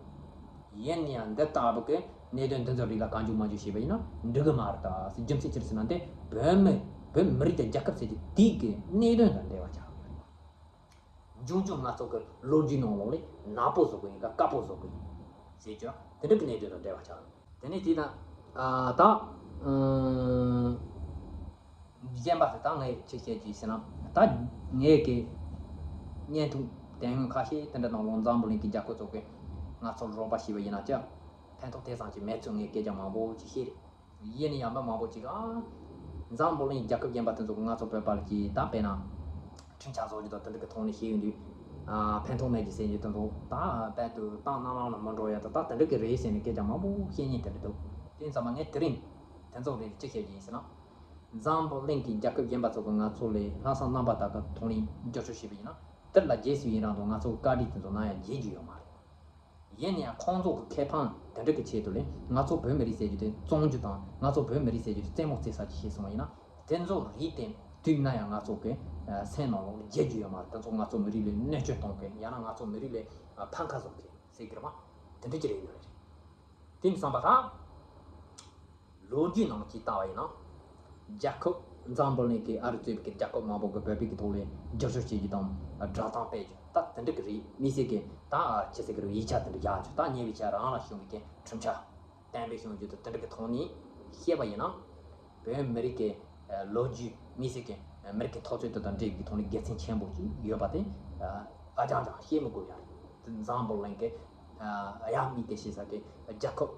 ཡིན་ན་ཡང་འདི་ལྟ་བུ་གི་གནད་དོན་འདི་ཚོ་རིགས་ལ་གང་བྱུང་མང་བྱུང་བྱས་པ་ཡིན་ན་འགྲིག་གི་མ་རེད། ད་རྒྱུ་མཚན་ཅི་རེད་ཟེར་ན་འདི་བོད་མི་བོད་མི་རིགས་དང་རྒྱལ་ཁབ་ཟེར་གྱི་དེའི་གི་གནད་དོན་དང་འབྲེལ་བ་ཆགས་ཡོད་རེད། འབྱུང་འགྱུར་ང་ཚོ་གི་ལོ་རྒྱུས་ནང་ལོགས་ལས་ནག་པོ་བཟོ་གི་ཡིན་ག་དཀར་པོ་བཟོ་གི་ཡིན་ཟེར་གྱི་དེ་འདྲ་གི་གནད་དོན་དང་འབྲེལ་བ་ཆགས། དེ་ནས་དེ་དང་ཨ་ད་ཨ་གཞན་པ་དེ་ད་ངས་ཅིག་བཤད་རྒྱུ་ཡིན་ཟེར་ན་ད་ངས་གི་བརྙན་ཐུང་དེ་སྔོན་ཁ་ཤས་དེ་འདྲ་ནང་ལོགས་འཛམ་བུ་གླིང་གི་རྒྱལ་ཁབ་ཚོ་གི་ང་ཚོར་རོགས་པ་བྱས་པ་ཡིན་ན་ཅི་ཕན་ཐོགས་དེ་ཙམ་ཅིག་མེད་ཚུལ་ངས་སྐད་ཆ་མང་པོ་ཅིག་བཤད་རེད། ཡིན་ན་ཡང་མི་མང་པོ་ཅིག་ཨ། འཛམ་བུ་གླིང་རྒྱལ་ཁབ་གཞན་པ་དེ་ཚོ་གི་ང་ཚོ་བོད་པ་ལ་ཅིག་ད་དཔེར་ན། ཁྲིམས་འཆར་བཟོ་རྒྱུ་དང་དེ་འདྲ་གི་ཐོག་ནས་བཤད་ཡོང་དུས། ཨ་ཕན་ཐོགས་མེད་ཀྱི་ཟེར་རྒྱུ་དེ་ཚོ་ད་རྦད་དེ་ཏང་ནང་ལོགས་ལ་མི་འགྲོ་ཡ་ད་ད་དེ་འདྲ་གི་རེད་ཟེར་ནས་སྐད་ཆ་མང་པོ་བཤད་མཁན་དེ་འདྲ་འདུག་དེ་ཙམ་པ་ངས་དེ་རིང་དེ་ཚོ་རེད་ཅི་བཤད་རྒྱུ་ཡིན་ཟེར་ན། འཛམ་བུ་གླིང་གི་རྒྱལ་ཁབ་གཞན་པ་ཚོ་གི་ང་ཚོ་ལ་ལྷག་བསམ་རྣམ་པ་དག་གི་ཐོག་ནས་བསྒྱུར་བཅོས་བྱས་པ་ཡིན་ན་དེ་ལ་རྗེས་སུ་ཡི་རང་དང་ང་ཚོ་གི་བཀའ་དྲིན་དེ་ཚོ་ནམ་ཡང་བརྗེད་རྒྱུ་ཡོད་མ་རེད། ཡིན་ན་ཡང་ཁོང་ཚོ་གི་ཁེ་ཕན་དེ་འདྲ་གི་ཆེད་དུ་ལས་ང་ཚོ་བོད་མི་རིགས་ཟེར་རྒྱུ་དེ་བཙོང་རྒྱུ་དང་ང་ཚོ་བོད་མི་རིགས་ཟེར་རྒྱུ་དེ་རྩེད་མོ་རྩེ་ས་ཅིག་བྱས་སོང་བ་ཡིན་ན་དེ་ཚོ་རིགས་དེ་དུས་ན་ཡང་ང་ཚོ་གི་སེམས་ནང་ལོགས་ལ་བརྗེད་རྒྱུ་ཡོད་མ་རེད། དེ་ཚོ་ང་ཚོ་མི་རིགས་ལ་གནོད་སྐྱོན་གཏོང་མཁན་ཡང་ན་ང་ཚོ་མི་རིགས་ལ་ཕམ་ཁ་བཟོ་མཁན་ཟེར་གི་རེད་མ། དེ་འདྲ་ཅིག་རེད་ཡོད་རེད། དེ་ནི་བསམ་པ་དང་། ལོ་རྒྱུས་ནང་ཅིག་ལྟ་བ་ཡིན་ན། རྒྱལ་ཁབ་འཛམ་བུ་གླིང་གི་ཨ་རི་གཙོས་པའི་རྒྱལ་ཁབ་མང་པོ་གི་བོད་པའི་གི་ཐོག་ལས་བསྒྱུར་བཅོས་བྱེད་རྒྱུ་དང་སྒྲ་གདངས་སྤེལ་རྒྱུ་ད་དེ་འདྲ་གི་རེད། མི་སེར་གི་ད་ཅི་ཟེར་གི་རེད། ཡིག་ཆ་དེ་འདྲ་རྒྱག་རྒྱུ་ད་ཉེ་བའི་ཆར་རང་ལ་བྱུང་བའི་གི་ཁྲིམས་འཆར་གཏན་འབེབས་བྱུང་རྒྱུ་དང་དེ་འདྲ་གི་ཐོག་ནས་བཤད་པ་ཡིན་ན། བོད་མི་རིགས་ཀྱི་ལོ་རྒྱུས་མི་སེར་གི་མི་རིགས་ཀྱི་འཐབ་རྩོད་དེ་དང་འབྲེལ་བའི་ཐོག་ནས་དགེ་མཚན་ཆེན་པོ་ཅིག་ཡོད་པ་དེ་ཨ་ཅང་ཅང་བཤད་མི་དགོས་ཡ་རེད། འཛམ་བུ་གླིང་གི་ཨ་ཡ་མི་དེ་ཤེས་ས་གི་རྒྱལ་ཁབ་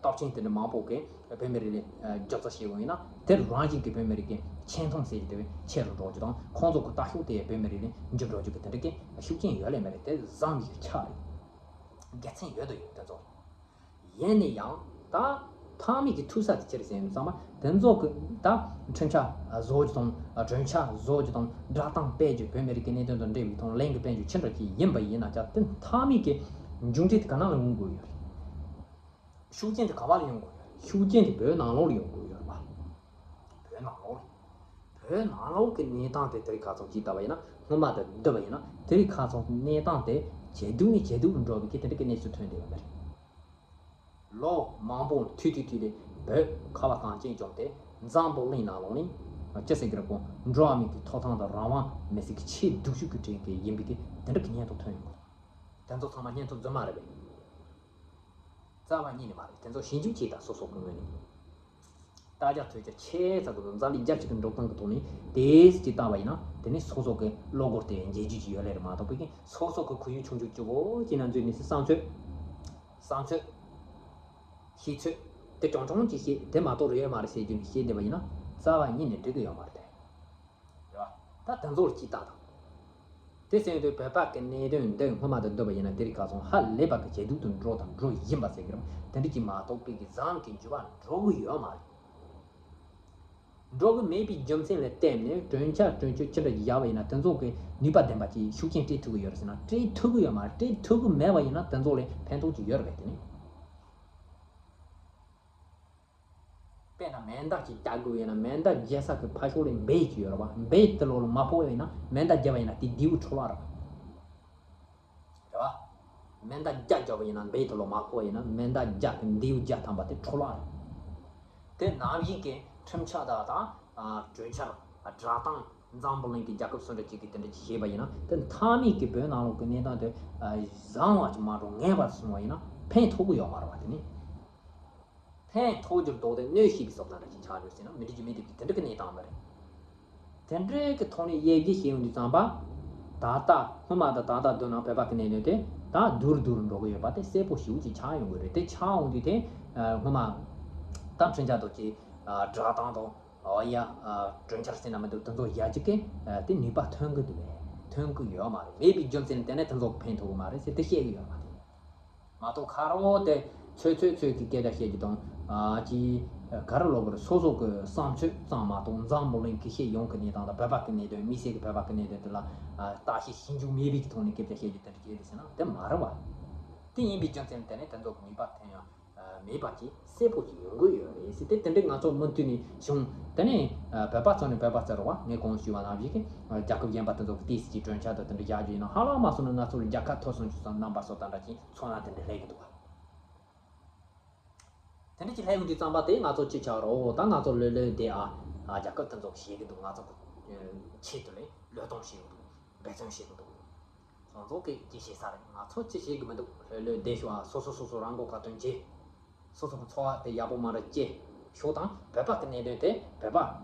སྟོབས་ཆེན་དེ་འདྲ་མང་པོ་གི་བོད་མི་རིགས་ལ་རྒྱབ་རྩ་བྱེད་འོང་ཡིན་ན་དེ་རང་བཞིན་གྱི་བོད་མི་རིགས་ཀྱི་ཆེ་མཐོང་ཟེར་གྱི་དེ་བས་ཆེ་རུ་འགྲོ་རྒྱུ་དང་ཁོང་ཚོ་གི་ལྟ་ཤུགས་དེ་བོད་མི་རིགས་ལ་འགྱུར་འགྲོ་རྒྱུ་གི་དེ་འདྲ་གི་ཤུགས་རྐྱེན་ཡོད་ལེ་མེད་ལེ་དེ་བཟང་གི་ཆ་རེད། དགེ་མཚན་ཡོད་དུ་ཡོད་དེ་ཚོ། ཡིན་ནའི་ཡང་ད་ཕ་མེས་ཀྱི་ཐུག་ས་དེ་ཅི་རེད་ཟེར་ཡིན་ཙང་མ་དེ་ཚོ་གི་ད་ཁྲིམས་འཆར་བཟོ་རྒྱུ་དང་གྲོས་འཆར་བཟོ་རྒྱུ་དང་སྒྲ་གདངས་སྤེལ་རྒྱུ་བོད་མི་རིགས་ཀྱི་གནད་དོན་དང་འབྲེལ་བའི་ཐོག་ལན་གྱི་སྤེལ་རྒྱུ་ཅི་འདྲ་ཅིག་ཡིན་པ་ཡིན་ན་ཀྱང་དེ་ཕ་མེས་ཀྱི་མཇུག་འབྲས་དེ་ག་ན་ལ་ཡོང་དགོས་ཡོད་རེད། ཤུགས་རྐྱེན་དེ་ག་བ་ལ་ཡོང་དགོས་ཡོད་རེད། ཤུགས་རྐྱེན་དེ་བོད་ནང་ལོགས་ལ་ཡོང་དགོས་ཡོད་རེད་པ། བོད་ནང་ལོགས་ལ། བོད་ནང་ལོགས་ཀྱི་གནས་སྟངས་དེ་དེ་རིང་ཁ་སང་ཅིག་ལྟ་བ་ཡིན་ན་སྔོན་མ་དང་བསྡུར་བ་ཡིན་ན་དེ་རིང་ཁ་སང་གནས་སྟངས་དེ་ཇེ་སྡུག་ནས་ཇེ་སྡུག་ཏུ་འགྲོ་བའི་གི་དེ་འདྲ་གི་གནས་ཚུལ་ཐོན་བསྡད་ཡོད་པ་རེད། ལོ་མང་པོ་མཐུད་མཐུད་མཐུད་དེ་བོད་ཁ་བ་གངས་ཅན་ལྗོངས་དེ་འཛམ་བུ་གླིང་ནང་ལོགས་ནས་ཅི་ཟེར་གི་རེད་པོ། འགྲོ་བ་མིའི་གི་ཐོབ་ཐང་དང་རང་དབང་མི་སྲིད་གི་ཆེས་སྡུག་ཤོས་གི་གྲས་གི་ཡིན་པའི་གི་དེ་འདྲ་གི་སྙན་ཐོ་ཐོན་ཡོང་གི་འདུག་དེ་ཚོ་ཚང་མ་སྙན་ཐོ་རྫུན་མ་རེད་པས། རྩ་བ་ཉིད་ནས་མ་རེད། དེ་ཚོ་ཞིབ་འཇུག་བྱས་དང་སོ་སོ་གི་ངོས་ནས། ལྟ་རྒྱ་ཐོས་རྒྱ་ཆེ་ཙམ་གི་འཛམ་གླིང་རྒྱ་ཆེ་གི་འགྲོ་སྟངས་ཀྱི་ཐོག་ནས་དེ་ཅིག་བལྟ་བ་ཡིན་ན་དེ་ནི་སོ་སོ་གི་བློ་སྒོ་དེ་འབྱེད་རྒྱུ་ཅིག་ཡོད་ལེ་རེད་མ་གཏོགས་པའི་སོ་སོ་གི་ཁོར་ཡུག་ཆུང་ཆུང་གཅིག་པོ་ཅིག་ན་འཛུལ་ནས་སི་བསམ་ཚོད། བསམ་ཚོད། ཤེས་ཚོད། དེ་གྲོང་གྲོང་ཅིག་ཤེས་དེ་མ་གཏོགས་རེ་ཡོད་མ་རེད་ཟེར་རྒྱུ་ནི་ཤེས་བསྡད་པ་ཡིན་ན་རྩ་བ་ཉིད་ནས་འགྲིག་གི་ཡོད་མ་རེད་དེ། རེད་བ། ད་དེ་ཚོར་ཅིག་ལྟ་དང་། དེ་ཟེར་དུས་བོད་པ་གི་གནད་དོན་འདི་སྔོན་མ་དང་བསྡུར་བ་ཡིན་ན་དེ་རིང་ཁ་སང་ཧ་ལས་པ་གི་ཇེ་སྡུག་ཏུ་འགྲོ་དང་འགྲོ་བཞིན་པ་ཟེར་གི་རེད། དེ་འདྲ་ཅིག་མ་གཏོགས་པའི་གི་བཟང་གི་འགྱུར་བ་འགྲོ་གི་ཡོད་མ་རེད། འགྲོ་གི་མེད་པའི་རྒྱུ་མཚན་ལ་བརྟེན་ནས་གྲོས་འཆར་གྲོས་ཆོད་ཅི་འདྲ་ཞིག་བཞག་པ་ཡིན་ན་དེ་ཚོ་གི་ནུས་པ་ལྡན་པ་ཅིག་ཤུགས་རྐྱེན་སྤྲད་ཐུབ་ཀྱི་ཡོད་རེད་ཟེར་ན་སྤྲད་ཐུབ་ཀྱི་ཡོད་མ་རེད། སྤྲད་ཐུབ་ཀྱི་མེད་པ་ཡིན་ན་དེ་ཚོ་ལ་ཕན་ཐོགས་ཅིག་ཡོད་རེད་པས་དེ་ནི། དཔེར་ན་མེ་མདའ་ཅིག་རྒྱག་དགོས་ཡིན་ན་མེ་མདའ་རྒྱག་ས་གི་ཕར་ཕྱོགས་ལ་འབེད་ཅིག་ཡོད་རེད་བ། འབེད་དེ་ལོགས་ལ་མ་ཕོག་པ་ཡིན་ན་མེ་མདའ་བརྒྱབ་པ་ཡིན་ན་དེ་མདེའུ་འཕྲོ་བརླག་རེད་བ། རེད་བ། མེ་མདའ་བརྒྱ་བརྒྱབ་པ་ཡིན་ན་འབེད་དེ་ལོགས་མ་ཕོག་པ་ཡིན་ན་མེ་མདའ་བརྒྱ་གི་མདེའུ་བརྒྱ་ཐམ་པ་དེ་འཕྲོ་བརླག་རེད། དེ་ནང་བཞིན་གྱི་ཁྲིམས་འཆར་དང་དང་གྲོས་འཆར་སྒྲ་གདངས་འཛམ་བུ་གླིང་གི་རྒྱལ་ཁབ་སུ་འདྲ་ཅིག་གིས་དེ་འདྲ་ཅིག་བྱས་པ་ཡིན་ན་དེ་མཐའ་མའི་གི་བོད་ནང་ལོགས་ཀྱི་གནས་སྟངས་དེ་བཟང་བ་ཅིག་མ་འགྲོ་ངན་པ་སོང་བ་ཡིན་ན་ཕན་ཐོགས་ཀྱི་ཡོད་མ་རེད་བ། དེ་ནི། ཕན་ཐོགས་རྒྱུར་ལྡོག་སྟེ་གནོད་བྱེད་པའི་བཟོ་ལྟ་འདྲ་ཞིག་ཆགས་ཡོད་ཟེར་ན་མི་འགྲིག་རྒྱུ་མེད་དེ་དེ་འདྲ་གི་གནས་སྟངས་མ་རེད། དེ་འདྲའི་གི་ཐོག་ནས་དབྱེ་འབྱེད་བྱས་ཡོང་དུས་ཙམ་པ། ད་ལྟ་སྔོན་མ་དང་ད་ལྟ་བསྡུར་ན་བོད་པ་གི་གནད་དོན་དེ་ད་སྡུག་རུ་སྡུག་རུ་འགྲོ་གི་ཡོད་པ་དེ་གསལ་པོ་ཞེ་པོ་ཅིག་ཆགས་ཡོང་གི་རེད། དེ་ཆགས་འོང་དུས་དེ་སྔོན་མ་ད་ཁྲིམས་འཆར་དང་ཅིག་སྒྲ་གདངས་དང་ཨོ་ཡ་གྲོས་འཆར་ཟེར་ན་མི་འདུག་དེ་ཚོ་ཡ་གཅིག་གི་དེ་ནུས་པ་ཐོན་གི་འདུག་བས་ཐོན་གི་ཡོད་མ་རེད། མེད་པའི་རྒྱུ་མཚན་དེ་ནས་དེ་ཚོ་ཕན་ཐོགས་གི་མ་རེད་ཟེར་དེ་བཤད་གི་ཡོད་མ་རེད། མ་གཏོགས་ཁ་རོག་དེ་ ཚོད་ཚོད་ཚོད་ཀྱི་སྐད་ཆ་བཤད་རྒྱུ་དང་། ཨ་ཅི་ག་རེ་ལབ་དགོས་རེད། སོ་སོ་གི་བསམ་ཚོད་ཙམ་མ་གཏོགས་འཛམ་བུ་གླིང་གི་ཤེས་ཡོན་གི་གནས་སྟངས་དང་བོད་པ་གི་གནད་དོན། དམིགས་བསལ་གྱི་བོད་པ་གི་གནད་དོན་དེ་ལ་ཨ་བརྟག་དཔྱད་ཞིབ་འཇུག་མེད་པའི་ཐོག་ནས་སྐད་ཆ་བཤད་རྒྱུ་དེ་འདྲ་བྱས་རེད་ཟེར་ན་དེ་མ་རེད་བ། དེ་ཡིན་པའི་རྒྱུ་མཚན་དེ་ནི་དེ་ཚོ་གི་ནུས་པ་ཐོན་ཡང་མེད་པ་ཅིག་གསལ་པོ་ཞིག་ཡོང་གི་ཡོད་རེད་ཟེར་ཏེ། དེ་འདྲའི་ང་ཚོ་མུ་མཐུད་ནས་བྱུང་། དེ་ནས་བོད་པ་ཚོ་ནས་བོད་པ་ཟེར་རོགས་བ། ངས་གོང་ཞུས་པ་ནང་བཞིན་གྱི་རྒྱལ་ཁབ་གཞན་པ་དེ་ཚོ་གི་ཏིས་ཀྱི་གྲོས་འཆར་དང་དེ་འདྲ་རྒྱག་རྒྱུ་ཡིན་ན། ཧ་ལམ་མ་སོང་ན་ང་ཚོ་ལ་རྒྱལ་ཁ་ཐོབ་སོང་ཅིག་བསམ་རྣམ་པ་ཚོ་དེ་འདྲ་ཅིག་ཚོར་སྣང་དེ་འདྲ་སླེབས་ཀྱི་འདུག་བ། དེ་འདྲ་ཅིག་སླེབས་ཡོང་དུས་ཙམ་པ་དེ་ང་ཚོ་ཅི་ཆགས་རོ། ད་ང་ཚོ་ལོས་ལོས་དེ་ཨ་ཨ་རྒྱལ་ཁབ་དེ་ཚོ་ཤེས་ཀྱི་འདུག་ང་ཚོ་གི་ཆེད་དུ་ལས་བློས་གཏོང་བྱེད་ཀྱི་འདུག་འབད་བརྩོན་བྱེད་ཀྱི་འདུག་ཁོང་ཚོ་གིས་ཅི་བྱེད་ས་རེད། ང་ཚོ་ཅི་བྱེད་ཀྱི་མི་འདུག་ལོས་ལོས་བསྡད་ཤོག་ཨ། སོ་སོ་སོ་སོ་རང་མགོ་ཁ་ཐོན་བྱེད། སོ་སོ་གི་འཚོ་བ་དེ་ཡག་པོ་མ་འདྲ་སྐྱེལ་ཤོག་དང་། བོད་པ་གི་གནད་དོན་དེ་བོད་པ་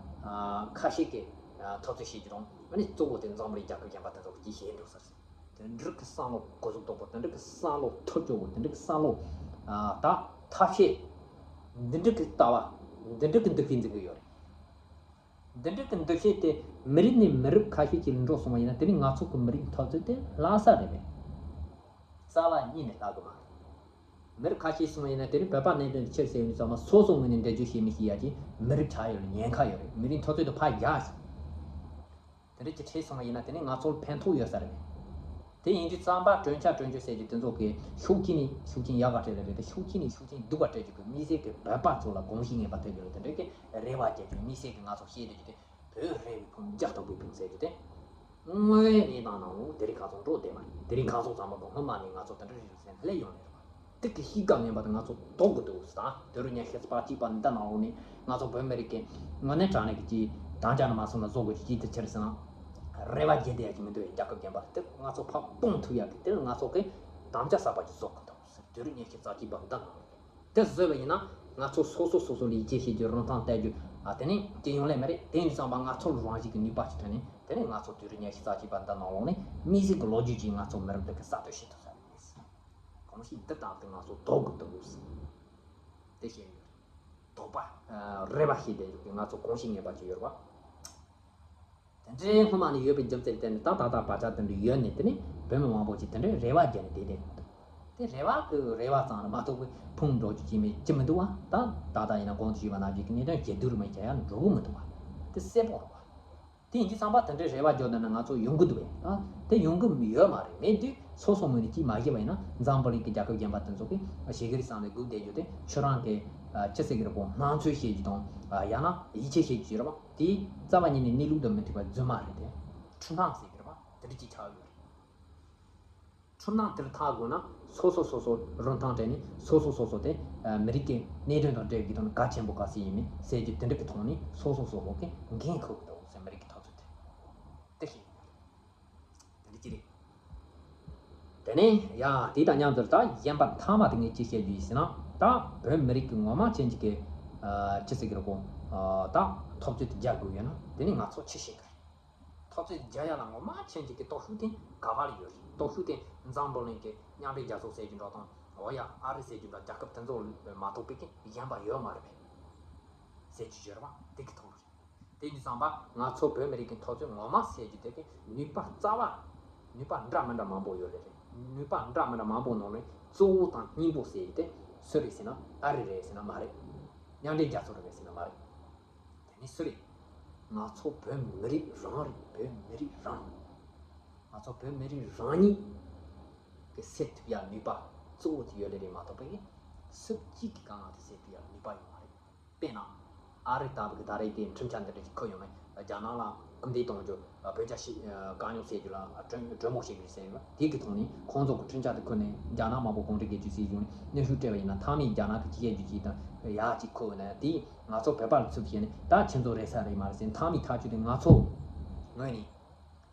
ཨ་ཁ་ཤས་ཀྱིས་ཨ་འཐབ་རྩོད་བྱེད་ཀྱི་རུང་། ཨ་ནི་གཙོ་བོ་དེ་འཛམ་བུ་གླིང་རྒྱལ་ཁབ་གཞན་པ་དེ་ཚོ་གིས་ཅི་བྱེད་འགྲོ་ས་རེད། དེ་འདྲ་གི་བསམ་བློ་གོ་ཟུག་དོག་པོ། དེ་འདྲ་གི་བསམ་བློ་ཐོར་ཅོག་པོ། དེ་འདྲ་གི་བསམ་བློ་ཨ་ད་ཐབས་ཤེས། འདི་འདྲ་གི་ལྟ་བ། འདི་འདྲ་གི་འདུ་ཤེས་འཛིན་གི་ཡོད་རེད། འདི་འདྲ་གི་འདུ་ཤེས་དེ་མི་རིགས་ནས་མི་རིགས་ཁ་ཤས་ཅིག་འགྲོ་སོང་བ་ཡིན་ན། དེ་ནི་ང་ཚོ་གི་མི་རིགས་འཐབ་རྩོད་དེ་ལྷག་ས་རེད་པས། རྩ་བ་ཉིད་ནས་ལྷག་གི་མ་རེད། མི་རིགས་ཁ་ཤས་སོང་བ་ཡིན་ན། དེ་ནི་བོད་པ་གནད་དོན་དེ་ཕྱིར་ཟེར་ཡོང་དུས་ཙམ་པ་སོ་སོ་ངོས་ནས་འགྲེལ་བརྗོད་བྱེད་མི་ཤེས་ཡ་ཅིག་མི་རིགས་ཆགས་ཡོད་རེད། ཉེན་ཁ་ཡོད་རེད། མི་རིགས་འཐབ་རྩོད་དེ་ཕར་རྒྱག་ཟེར། དེ་འདྲ་ཅིག་བྱས་སོང་བ་ཡིན་ན། དེ་ནི་ང་ཚོར་ཕན་ཐོགས་ཡོད་ས་རེད། དེ་ཡིན་དུས་ཙམ་པ་གྲོས་འཆར་གྲོས་ཆོད་ཟེར་རྒྱུ་དེ་ཚོ་གི་ཤུགས་རྐྱེན་ནི་ཤུགས་རྐྱེན་ཡག་ག་སྤྲད་ལེ་རེད་དེ། ཤུགས་རྐྱེན་ནི་ཤུགས་རྐྱེན་སྡུག་ག་སྤྲད་རྒྱུ་གི་དམིགས་བསལ་གྱི་བོད་པ་ཚོ་ལ་དགོངས་གཞི་ངན་པ་ཐེབས་ཡོད་རེད། དེ་འདྲ་གི་རེ་བ་རྒྱག་རྒྱུ། དམིགས་བསལ་གྱི་ང་ཚོ་བཤད་བསྡད་རྒྱུ་དེ། བོད་རེ་བའི་ཕུང་། རྒྱ་སྟག་པའི་ཕུང་ཟེར་རྒྱུ་དེ། དངོས་གནས་དང་ནང་ལོགས་དེ་རིང་ཁ་སང་འགྲོ་བསྡད་པ་ཡིན། དེ་རིང་ཁ་སང་ཙམ་པ་དང་སྔོན་མ་ནས་ང་ཚོ་དེ་འདྲ་རེད་ཟེར་ནས་སླེབས་ཡོང་ནས་རེད་པ། དེ་གི་གཤིས་ཀ་ངན་པ་དེ་ང་ཚོ་ལྡོག་དགོས་འདུག་ཟེར། ད་དུས་རབས་ཉི་ཤུ་རྩ་གཅིག་པ་འདི་ནང་ལོགས་ནས་ང་ཚོ་བོད་མི་རིགས་ཀྱི་དངོས་གནས་དྲང་གནས་ཀྱི་ཅིག་དམ་བཅའ་ནང་མ་སོང་ན་བཟོ་དགོས་ཀྱི་ཅིག་དེ་ཕྱིར་ཟེར་ན། རེ་བ་བརྗེད་བསྡད་ཡ་ཅིག་མི་འདུག་རྒྱལ་ཁབ་རྒན་པ་དེ་ང་ཚོ་ཕར་སྤུངས་ཐུབ་ཡ་གི་དེ་ང་ཚོ་གི་དམ་བཅའ་གསར་པ་ཅིག་བཟོ་དགོས་འདུག་ཟེར། དུས་རབས་ཉི་ཤུ་རྩ་གཅིག་པ་འདི་ནང་ལོགས་ནས། དེ་བཟོས་པ་ཡིན་ན་ང་ཚོ་སོ་སོ་སོ་སོ་ལ་ཡིད་ཆེས་བྱེད་རྒྱུ། རིན་ཐང་གཏད་རྒྱུ། ཨ་དེ་ནི་དེ་ཡོང་ལེ་མ་རེད། དེ་ཡིན་ཙང་པ་ང་ཚོར་རང་བཞིན་གྱི་ནུས་པ་ཞིག་ཐོན་ནས། དེ་ནི་ང་ཚོ་དུས་རབས་ཉི་ཤུ་རྩ་གཅིག་པ་འདི་ནང་ལོགས་ནས་དམིགས་བསལ་གྱི་ལོ་རྒྱུས་ཀྱིས་ང་ཚོ་མི་རབས་འདི་གི་གསར་གཏོད་བྱེད་ཐུབ་ས་རེད། གོམས་གཤིས་འདི་ལྟར་དུ་ང་ཚོ་ལྡོག་དགོས་འདུག་ཟེར། དེ་བཤད་ཡོད་རེད། དོགས་པ། ཨ་རེ་བ་ཞིག་ལྡན་འཇུག་གི་ང་ཚོ་གོམས་གཤིས་ངན་པ་ཅིག་ཡོད་རེད་བ། དེ་འདྲའི་སྔོན་མ་ནས་ཡོད་པའི་རྒྱུ་མཚན་དེ་ནི་ད་ད་ལྟ་བར་ཆད་དེ་འདྲ་ཡོད་ནས། དེ་ནི་བོད་མི་མང་པོ་ཞིག་དེ་འདྲའི་རེ་བ་བརྒྱབ་ནས་བསྡད་བསྡད་ཡོད་འདུག་དེ་རེ་བ་གི་རེ་བ་ཙམ་རེད་མ་གཏོགས་པའི་ཕུང་འགྲོ་རྒྱུ་ཅིག་མེད་ཅི་མི་འདུག་བ། ད་ད་ལྟ་ཡིན་ན་གོང་དུ་ཞུས་པ་ནང་བཞིན་གྱི་གནད་དོན་ཇེ་སྡུག་རུ་མི་བྱ་ཡ་འགྲོ་གི་མི་འདུག་བ། དེ་གསལ་པོ་རེད་བ། དེ་ཡིན་དུས་ཙམ་པ་དེ་འདྲའི་རེ་བ་བརྒྱབ་བསྡད་ན་ང་ཚོ་ཡོང་གི་འདུག་བས། ད་དེ་ཡོང་གི་ཡོད་མ་རེད། མེད་དུས་སོ་སོ་ངོས་ནས་ཅིག་མ་བྱས་པ་ཡིན་ན། འཛམ་བུ་གླིང་གི་རྒྱལ་ཁབ་གཞན་པ་དེ་ཚོ་གིས་ཞེ་གི་རེད་བསམ་ནས་སྒུག་བསྡད་རྒྱུ་དེ། ཁྱོད་རང་གི་ཨ་ཅི་ཟེར་གི་རེད་གོ། སྣང་ཚུལ་བཤད་རྒྱུ་དང་། ཨ་ཡང་ན་ཡིད་ཆེས་བྱེད་རྒྱུ་ཡོད་རེད་བ། དེ་རྩ་བ་ཉིད་ནས་གནས་ལུགས་དང་མི་མཐུན་པ་རྫུན་མ་རེད་དེ། འཁྲུལ་སྣང་ཟེར་གི་རེད་བ། དེ་འདྲ་ཅིག་ཆགས་ཡོད་རེད། འཁྲུལ་སྣང་དེར་ཐར་དགོས་ན་སོ་སོ་སོ་སོ་རིན་ཐང་སྤྲད་ནས། སོ་སོ་སོ་སོ་དེ་ཨ་མི་རིགས་ཀྱི་གནད་དོན་དང་འབྲེལ་གྱི་ཐོག་ནས་གལ་ཆེན་པོ་ག་ཚོད་ཡིན་མིན་ཟེར་རྒྱུ་དེ་འདྲ་གི་ཐོག་ནས་སོ་སོ་སོ་སོ་གིས་འགན་འཁུར་དགོས་འདུག་ཟེར། མི་རིགས་ཀྱི་འཐབ་རྩོད་དེ། དེ་ཤེས་ཡོད་རེད། དེ་འདྲ་ཅིག་རེད། དེ་ནས་ཡ་དེ་དང་མཉམ་དུ་ད་གཞན་པ་མཐའ་མ་དེ་ངས་ཅི་བཤད་རྒྱུ་ཡིན་ཟེར་ན། ད་བོད་མི་རིགས་ཀྱི་ངོ་མ་ཅན་ཅིག་གི་ཨ་ཅི་ཟེར་གི་རེད་གོ། ཨ་ད་འཐབ་རྩོད་དེ་རྒྱག་དགོས་ཡོད་ན། དེ་ནས་ང་ཚོ་ཅི་བྱེད་དགོས་རེད། འཐབ་རྩོད་རྒྱག་ཡ་ལ་ངོ་མ་ཅན་ཅིག་གི་སྟོབས་ཤུགས་དེ་ག་བ་ལ་ཡོད་རེད། སྟོབས་ཤུགས་དེ་འཛམ་བུ་གླིང་གི་མཉམ་འབྲེལ་རྒྱལ་ཚོགས་ཟེར་རྒྱུ་འདྲ་དང་། འོ་ཡ་ཨ་རི་ཟེར་རྒྱུ་འདྲ་རྒྱལ་ཁབ་དེ་ཚོ་མ་གཏོགས་པའི་གི་གཞན་པ་ཡོད་མ་རེད་པས་ཟེར་རྒྱུ་ཡོད་རེད་བ། དེ་གི་ཐོག་རེད། དེ་ཡིན་དུས་ཙམ་པ་ང་ཚོ་བོད་མི་རིགས་ཀྱི་འཐབ་རྩོད་ངོ་མ་ཟེར་རྒྱུ་དེ་གི་ནུས་པ་རྩ་བ། ནུས་པ་འདྲ་མི་འདྲ་མང་པོ་ཡོད་ལེ་རེད། ནུས་པ་འདྲ་མི་འདྲ་མང་པོ་ནང་ནས་གཙོ་བོ་དང་སྙིང་པོ་ཟེར་རྒྱུ་དེ་སུ་རེད་ཟེར་ན། ཨ་རི་རེད་ཟེར་ན་མ་རེད། མཉམ་འབྲེལ་རྒྱལ་ཚོགས་རེད་ཟེར་ན་མ་རེད། དེ་ནི་སུ་རེད། ང་ཚོ་བོད་མི་རིགས་རང་རེད། བོད་མི་རིགས་རང་། ང་ཚོ་བོད་མི་རིགས་རང་ཉིད་ཀྱི་སེལ་ཐུབ་ཡ་ནུས་པ་གཙོ་བོ་དེ་ཡོད་ལེ་རེད་མ་གཏོགས་པའི་སུ་གཅིག་གིས་གང་ང་དེ་སེལ་ཐུབ་ཡ་ནུས་པ་ཡོད་མ་རེད། དཔེར་ན། ཨ་རི་ལྟ་བུ་གི་ད་རེས་དེ་ཁྲིམས་འཆར་འདི་འདྲ་ཞིག་འཁུར་ཡོང་ནས་རྒྱ་ནག་ལ་སྐུར་འདེབས་གཏོང་རྒྱུ། བོད་རྒྱ་ཞི་དཀའ་རྙོག་སེལ་རྒྱུ་ལ་གྲོས་གྲོས་མོལ་བྱེད་ཀྱི་རེད་ཟེར་ཡོད། དེ་གི་ཐོག་ནས་ཁོང་ཚོ་གི་ཁྲིམས་འཆར་དེ་འཁུར་ནས་རྒྱ་ནག་མང་པོ་གུང་ཁྲན་སྒེར་གཅོད་བྱེད་བྱུང་ནས་གནོན་ཤུགས་སྤྲད་པ་ཡིན་ན། མཐའ་མའི་རྒྱ་ནག་གི་ཅི་བཤད་རྒྱུ་ཅིག་དང་ཡག་ཅིག་འཁུར་ནས། དེ་ང་ཚོ་བོད་པ་ལ་ཚུར་བཤད་ནས་ད་ཁྱེད་ཚོ་རེད་ས་རེད་མ་རེད་ཟེར། མཐའ་མའི་ཐག་གཅོད་དེ་ང་ཚོ་ངོས་ནས་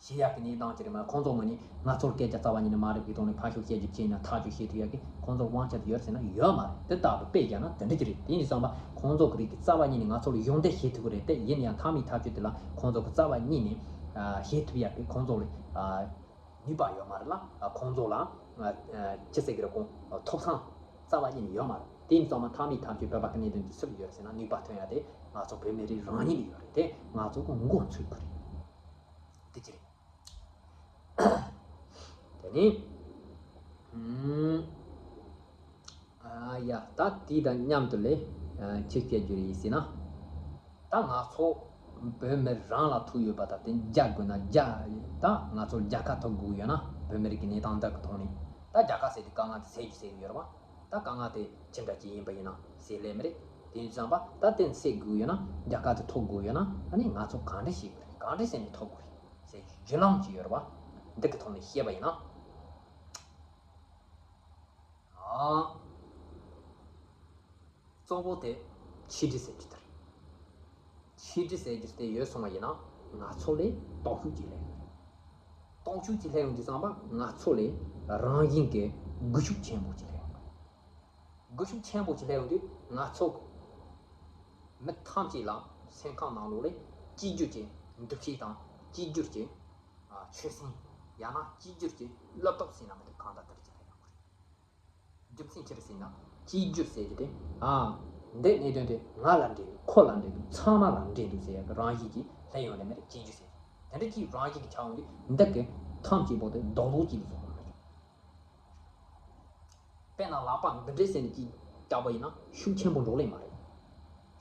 བྱེད་ཡག་གི་གནས་སྟངས་ཅིག་རེད་མ། ཁོང་ཚོ་ངོས་ནས་ང་ཚོར་སྐད་ཆ་རྩ་བ་ཉིད་ནས་མ་རེད་པའི་ཐོག་ནས་ཕར་ཞོག་བཤད་རྒྱུ་བྱས་ན་ཐག་གཅོད་བྱེད་ཐུབ་ཡག་གི་ཁོང་ཚོར་དབང་ཆ་དེ་ཡོད་ཟེར་ན་ཡོད་མ་རེད། དེ་ལྟ་བུ་དཔེ་བཞག་ན་དེ་འདྲ་ཅིག་རེད། དེ་ཡིན་དུས་ཙམ་པ་ཁོང་ཚོ་གི་རིགས་ཀྱི་རྩ་བ་ཉིད་ནས་ང་ཚོ་ལ་གཞོགས་འདེགས་བྱེད་ཐུབ་ཀྱི་རེད་དེ། ཡིན་ཡང་མཐའ་མའི་ཐག་གཅོད་དེ་ལ་ཁོང་ཚོ་གི་རྩ་བ་ཉིད་ནས་ཨ་བྱེད་ཐུབ་ཡག་གི་ཁོང་ཚོ་ལ་ཨ་ནུས་པ་ཡོད་མ་རེད་ལ། ཨ་ཁོང་ཚོ་ལ་ཨ་ཨ་ཅི་ཟེར་གི་རེད་གོ། ཐོབ་ཐང་རྩ་བ་ཉིད་ནས་ཡོད་མ་རེད། དེ་ཡིན་དུས་ཙམ་པ་མཐའ་མའི་ཐག་གཅོད་བོད་པ་གི་གནད་དོན་དེ་སུ་ལ་ཡོད་རེད་ཟེར་ན། ནུས་པ་ཐོན་ཡག་དེ་ང་ཚོ་བོད་མི་རིགས་རང་ཉིད་ལ་ཡོད་རེད་དེ། ང་ཚོ་གི་མགོ་འཚོས་དགོས་རེད། དེ་ཅི་རེད། དེ་ནི། ཨུམ། ཨ་ཡ། ད་ ད་དེ་དང་མཉམ་དུ་ལས་ཨ་ཅི་བཤད་རྒྱུ་རེད་ཟེར་ན། ད་ང་ཚོ་བོད་མི་རང་ལ་ཐུག་ཡོད་པ་དང་དེ་རྒྱག་དགོས་ན་རྒྱག་ད་ང་ཚོར་རྒྱལ་ཁ་ཐོབ་དགོས་ཡོད་ན་བོད་མི་རིགས་ཀྱི་གནས་སྟངས་འདི་གི་ཐོག་ནས་ད་རྒྱལ་ཁ་ཟེར་དུས་དཀའ་ངལ་དེ་སེལ་རྒྱུ་ཟེར་གི་ཡོད་རེད་བ། ད་དཀའ་ངལ་དེ་ཅི་འདྲ་ཅིག་ཡིན་པ་ཡིན་ན་སེལ་ལེ་མི་རེད། དེ་ཡིན་ཙང་པ་ད་དེ་སེལ་དགོས་ཡོད་ན་རྒྱལ་ཁ་དེ་ཐོབ་དགོས་ཡོད་ན་ཨ་ནི་ང་ཚོ་གང་འདྲ་བྱེད་དགོས་རེད། གང་འདྲ་བྱས་ནས་ཐོབ་དགོས་རེད་ཟེར་བརྒྱུད་ལམ་ཅིག་ཡོད་རེད་བ། འདི་གི་ཐོག་ནས་བཤད་པ་ཡིན་ན། ཨ། གཙོ་བོ་དེ་ཆིག་སྒྲིལ་ཟེར་རྒྱུ་དེ་རེད། ཆིག་སྒྲིལ་ཟེར་རྒྱུ་དེ་ཡོད་སོང་བ་ཡིན་ན་ང་ཚོ་ལས་སྟོབས་ཤུགས་ཅིག་སླེབས་ཡོང་གི་རེད། སྟོབས་ཤུགས་ཅིག་སླེབས་ཡོང་དུས་ཙམ་པ་ང་ཚོ་ལས་རང་བཞིན་གྱི་སྒུལ་ཤུགས་ཆེན་པོ་ཅིག་སླེབས་ཡོང་གི་རེད། སྒུལ་ཤུགས་ཆེན་པོ་ཅིག་སླེབས་ཡོང་དུས་ང་ཚོ་མི་ཐམས་ཅད་ལ་སེམས་ཁམས་ནང་ལོགས་ལས་གཅིག་གྱུར་གྱི་འདུ་ཤེས་དང་གཅིག་གྱུར་གྱི་ཨ་ཆོད་སེམས། ཡང་ན་གཅིག་གྱུར་གྱི་བློ་སྟོབས་ཟེར་ན་མི་འདུག་གང་ལྟར་དེ་འདྲ་ཅིག་སླེབས་ཡོང་གི་རེད། རྒྱུ་མཚན་ཅི་རེད་ཟེར་ན། གཅིག་གྱུར་ཟེར་རྒྱུ་དེ། ཨ། འདི་གནད་དོན་དེ་ང་ལ་འབྲེལ་འདུག་ཁོ་ལ་འབྲེལ་འདུག་ཚང་མ་ལ་འབྲེལ་འདུག་ཟེར་ཡག་གི་རང་བཞིན་གྱིས་སླེབས་ཡོང་ནས་མེད་རེད། གཅིག་གྱུར་ཟེར་རྒྱུ་དེ་འདྲ་གཅིག་རང་བཞིན་གྱིས་ཆགས་ཡོང་དུས་འདི་གི་ཐམས་ཅད་པོ་དེ་རྡོག་རྡོག་གཅིག་ལ་བཟོ་དགོས་མེད། དཔེར་ན་ལག་པ་འདི་འདྲས་ཟེར་ནས་གཅིག་བཀྱག་པ་ཡིན་ན་ཤུགས་ཆེན་པོ་འགྲོ་ལེ་མ་རེད།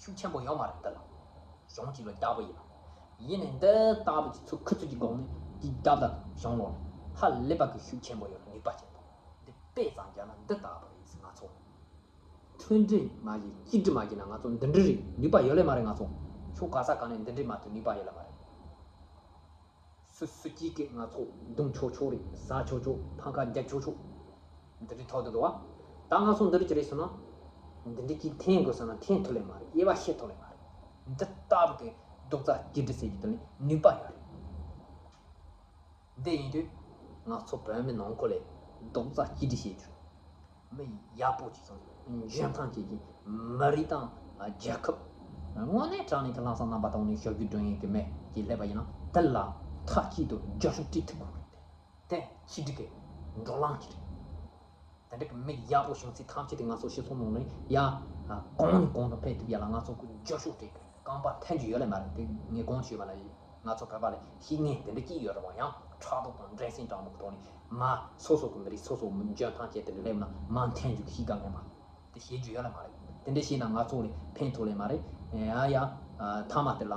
ཤུགས་ཆེན་པོ་ཡོད་མ་རེད། འདི་ལ་གཞུང་གཅིག་ལ་བཀྱག་པ་ཡིན་ན། ཡིན་ནའི་འདི་ལྟ་བུ་གཅིག་ཚུར་ཁུ་ཚུར་གྱི་སྒང་ནས་གཅིག་བཀྱག་ད་གཞུང་ལོག་ནས་ཧ་ལས་པ་གི་ཤུགས་ཆེན་པོ་ཡོད་རེད། ནུས་པ་ཆེན་པོ། འདི་དཔེ་ཙམ་བརྒྱབ་ན་འདི་ལྟ་བུ་རེད་ཟེར། ང་ཚོ་མཐུན་སྒྲིལ་མ་བྱས་གཅིག་སྒྲིལ་མ་བྱས་ན་ང་ཚོ་འདི་འདྲ་རེད། ནུས་པ་ཡོད་ལེ་མ་རེད། ང་ཚོ་ཕྱོགས་ག་ས་ག་ནས་འདི་འདྲ་མ་ཐུབ་ནུས་པ་ཡོད་ལེ་མ་རེད། སུ་སུ་གཅིག་གིས་ང་ཚོ་རྡུང་ཆོག་ཆོག་རེད། ཟ་ཆོག་ཆོག་ཕམ་ཁ་རྒྱག་ཆོག་ཆོག་འདི་འདྲའི་ཐོག་ཏུ་འདུག་བ། ད་ང་ཚོ་འདི་འདྲ་ཅི་རེད་ཟེར་ན། འདི་འདྲ་གཅིག་འཐེན་དགོས་ཟེར་ན་འཐེན་ཐུབ་ལེ་མ་རེད། དབྱེ་བ་ཕྱེ་ཐུབ་ལེ་མ་རེད། འདི་ལྟ་བུ་གི་རྡོག་རྩ་གཅིག་སྒྲིལ་ཟེར་རྒྱུ་དེ་ནི་ནུས་པ་ཡོད་རེད། འདི་ཡིན་དུས་ང་ཚོ་བོད་མི་ནང་ཁུལ་ལས་རྡོག་རྩ་གཅིག་སྒྲིལ་བྱེད་རྒྱུ། མི་ཡག་པོ་ཅིག་དང་འཇོན་ཐང་ཅན་གྱི་མི་རིགས་དང་རྒྱལ་ཁབ། དངོས་གནས་དྲང་གནས་ཀྱི་ལྷག་བསམ་རྣམ་པ་དང་ནི་ཞབས་ཞུ་སྒྲུབ་མཁན་གྱི་མི་ཅིག་སླེབས་པ་ཡིན་ན་དེ་ལ་མཐའ་གཅིག་ཏུ་རྒྱབ་སྐྱོར་སྤྲད་ཐུབ་དགོས་རེད། དེ་ཆིག་སྒྲིལ་གྱི་འགྲོ་ལམ་ཅིག་རེད། དེ་འདྲ་གི་མི་ཡག་པོ་བྱུང་ཚེ་ཐམས་ཅད་དེ་ང་ཚོ་སྤྱི་ཚོགས་ནང་ནས་ཡ། གང་ནས་གང་དུ་ཕེབས་ཐུབ་ཡ་ལ་ང་ཚོ་གི་རྒྱབ་སྐྱོར་སྤྲད་དགོས། རྐང་པ་འཐེན་རྒྱུ་ཡོད་ལེ་མ་རེད། དེ་ངས་གོང་ཞུས་པ་ལ་ང་ཚོ་བོད་པ་ལ་བཤིག་ངན་དེ་འདྲ་སྐྱིད་ཡོད་རེད་བ། ཡང་ཕྲག་དོག་དང་འགྲན་སེམས་དྲང་པོ་གི་ཐོག་ནས་མ་སོ་སོ་གི་མི་རིགས་སོ་སོ་མི་འཇོན་ཐང་ཅན་དེ་འདྲ་སླེབས་ན་མ་འཐེན་རྒྱུ་གི་བཤིག་དགའ་ངན་པ་དེ་བཤད་རྒྱུ་ཡོད་ལེ་མ་རེད། དེ་འདྲ་བཤད་ན་ང་ཚོ་ལ་ཕན་ཐོགས་ལེ་མ་རེད། ཡ་ཡ། ཐ་མ་དེ་ལ་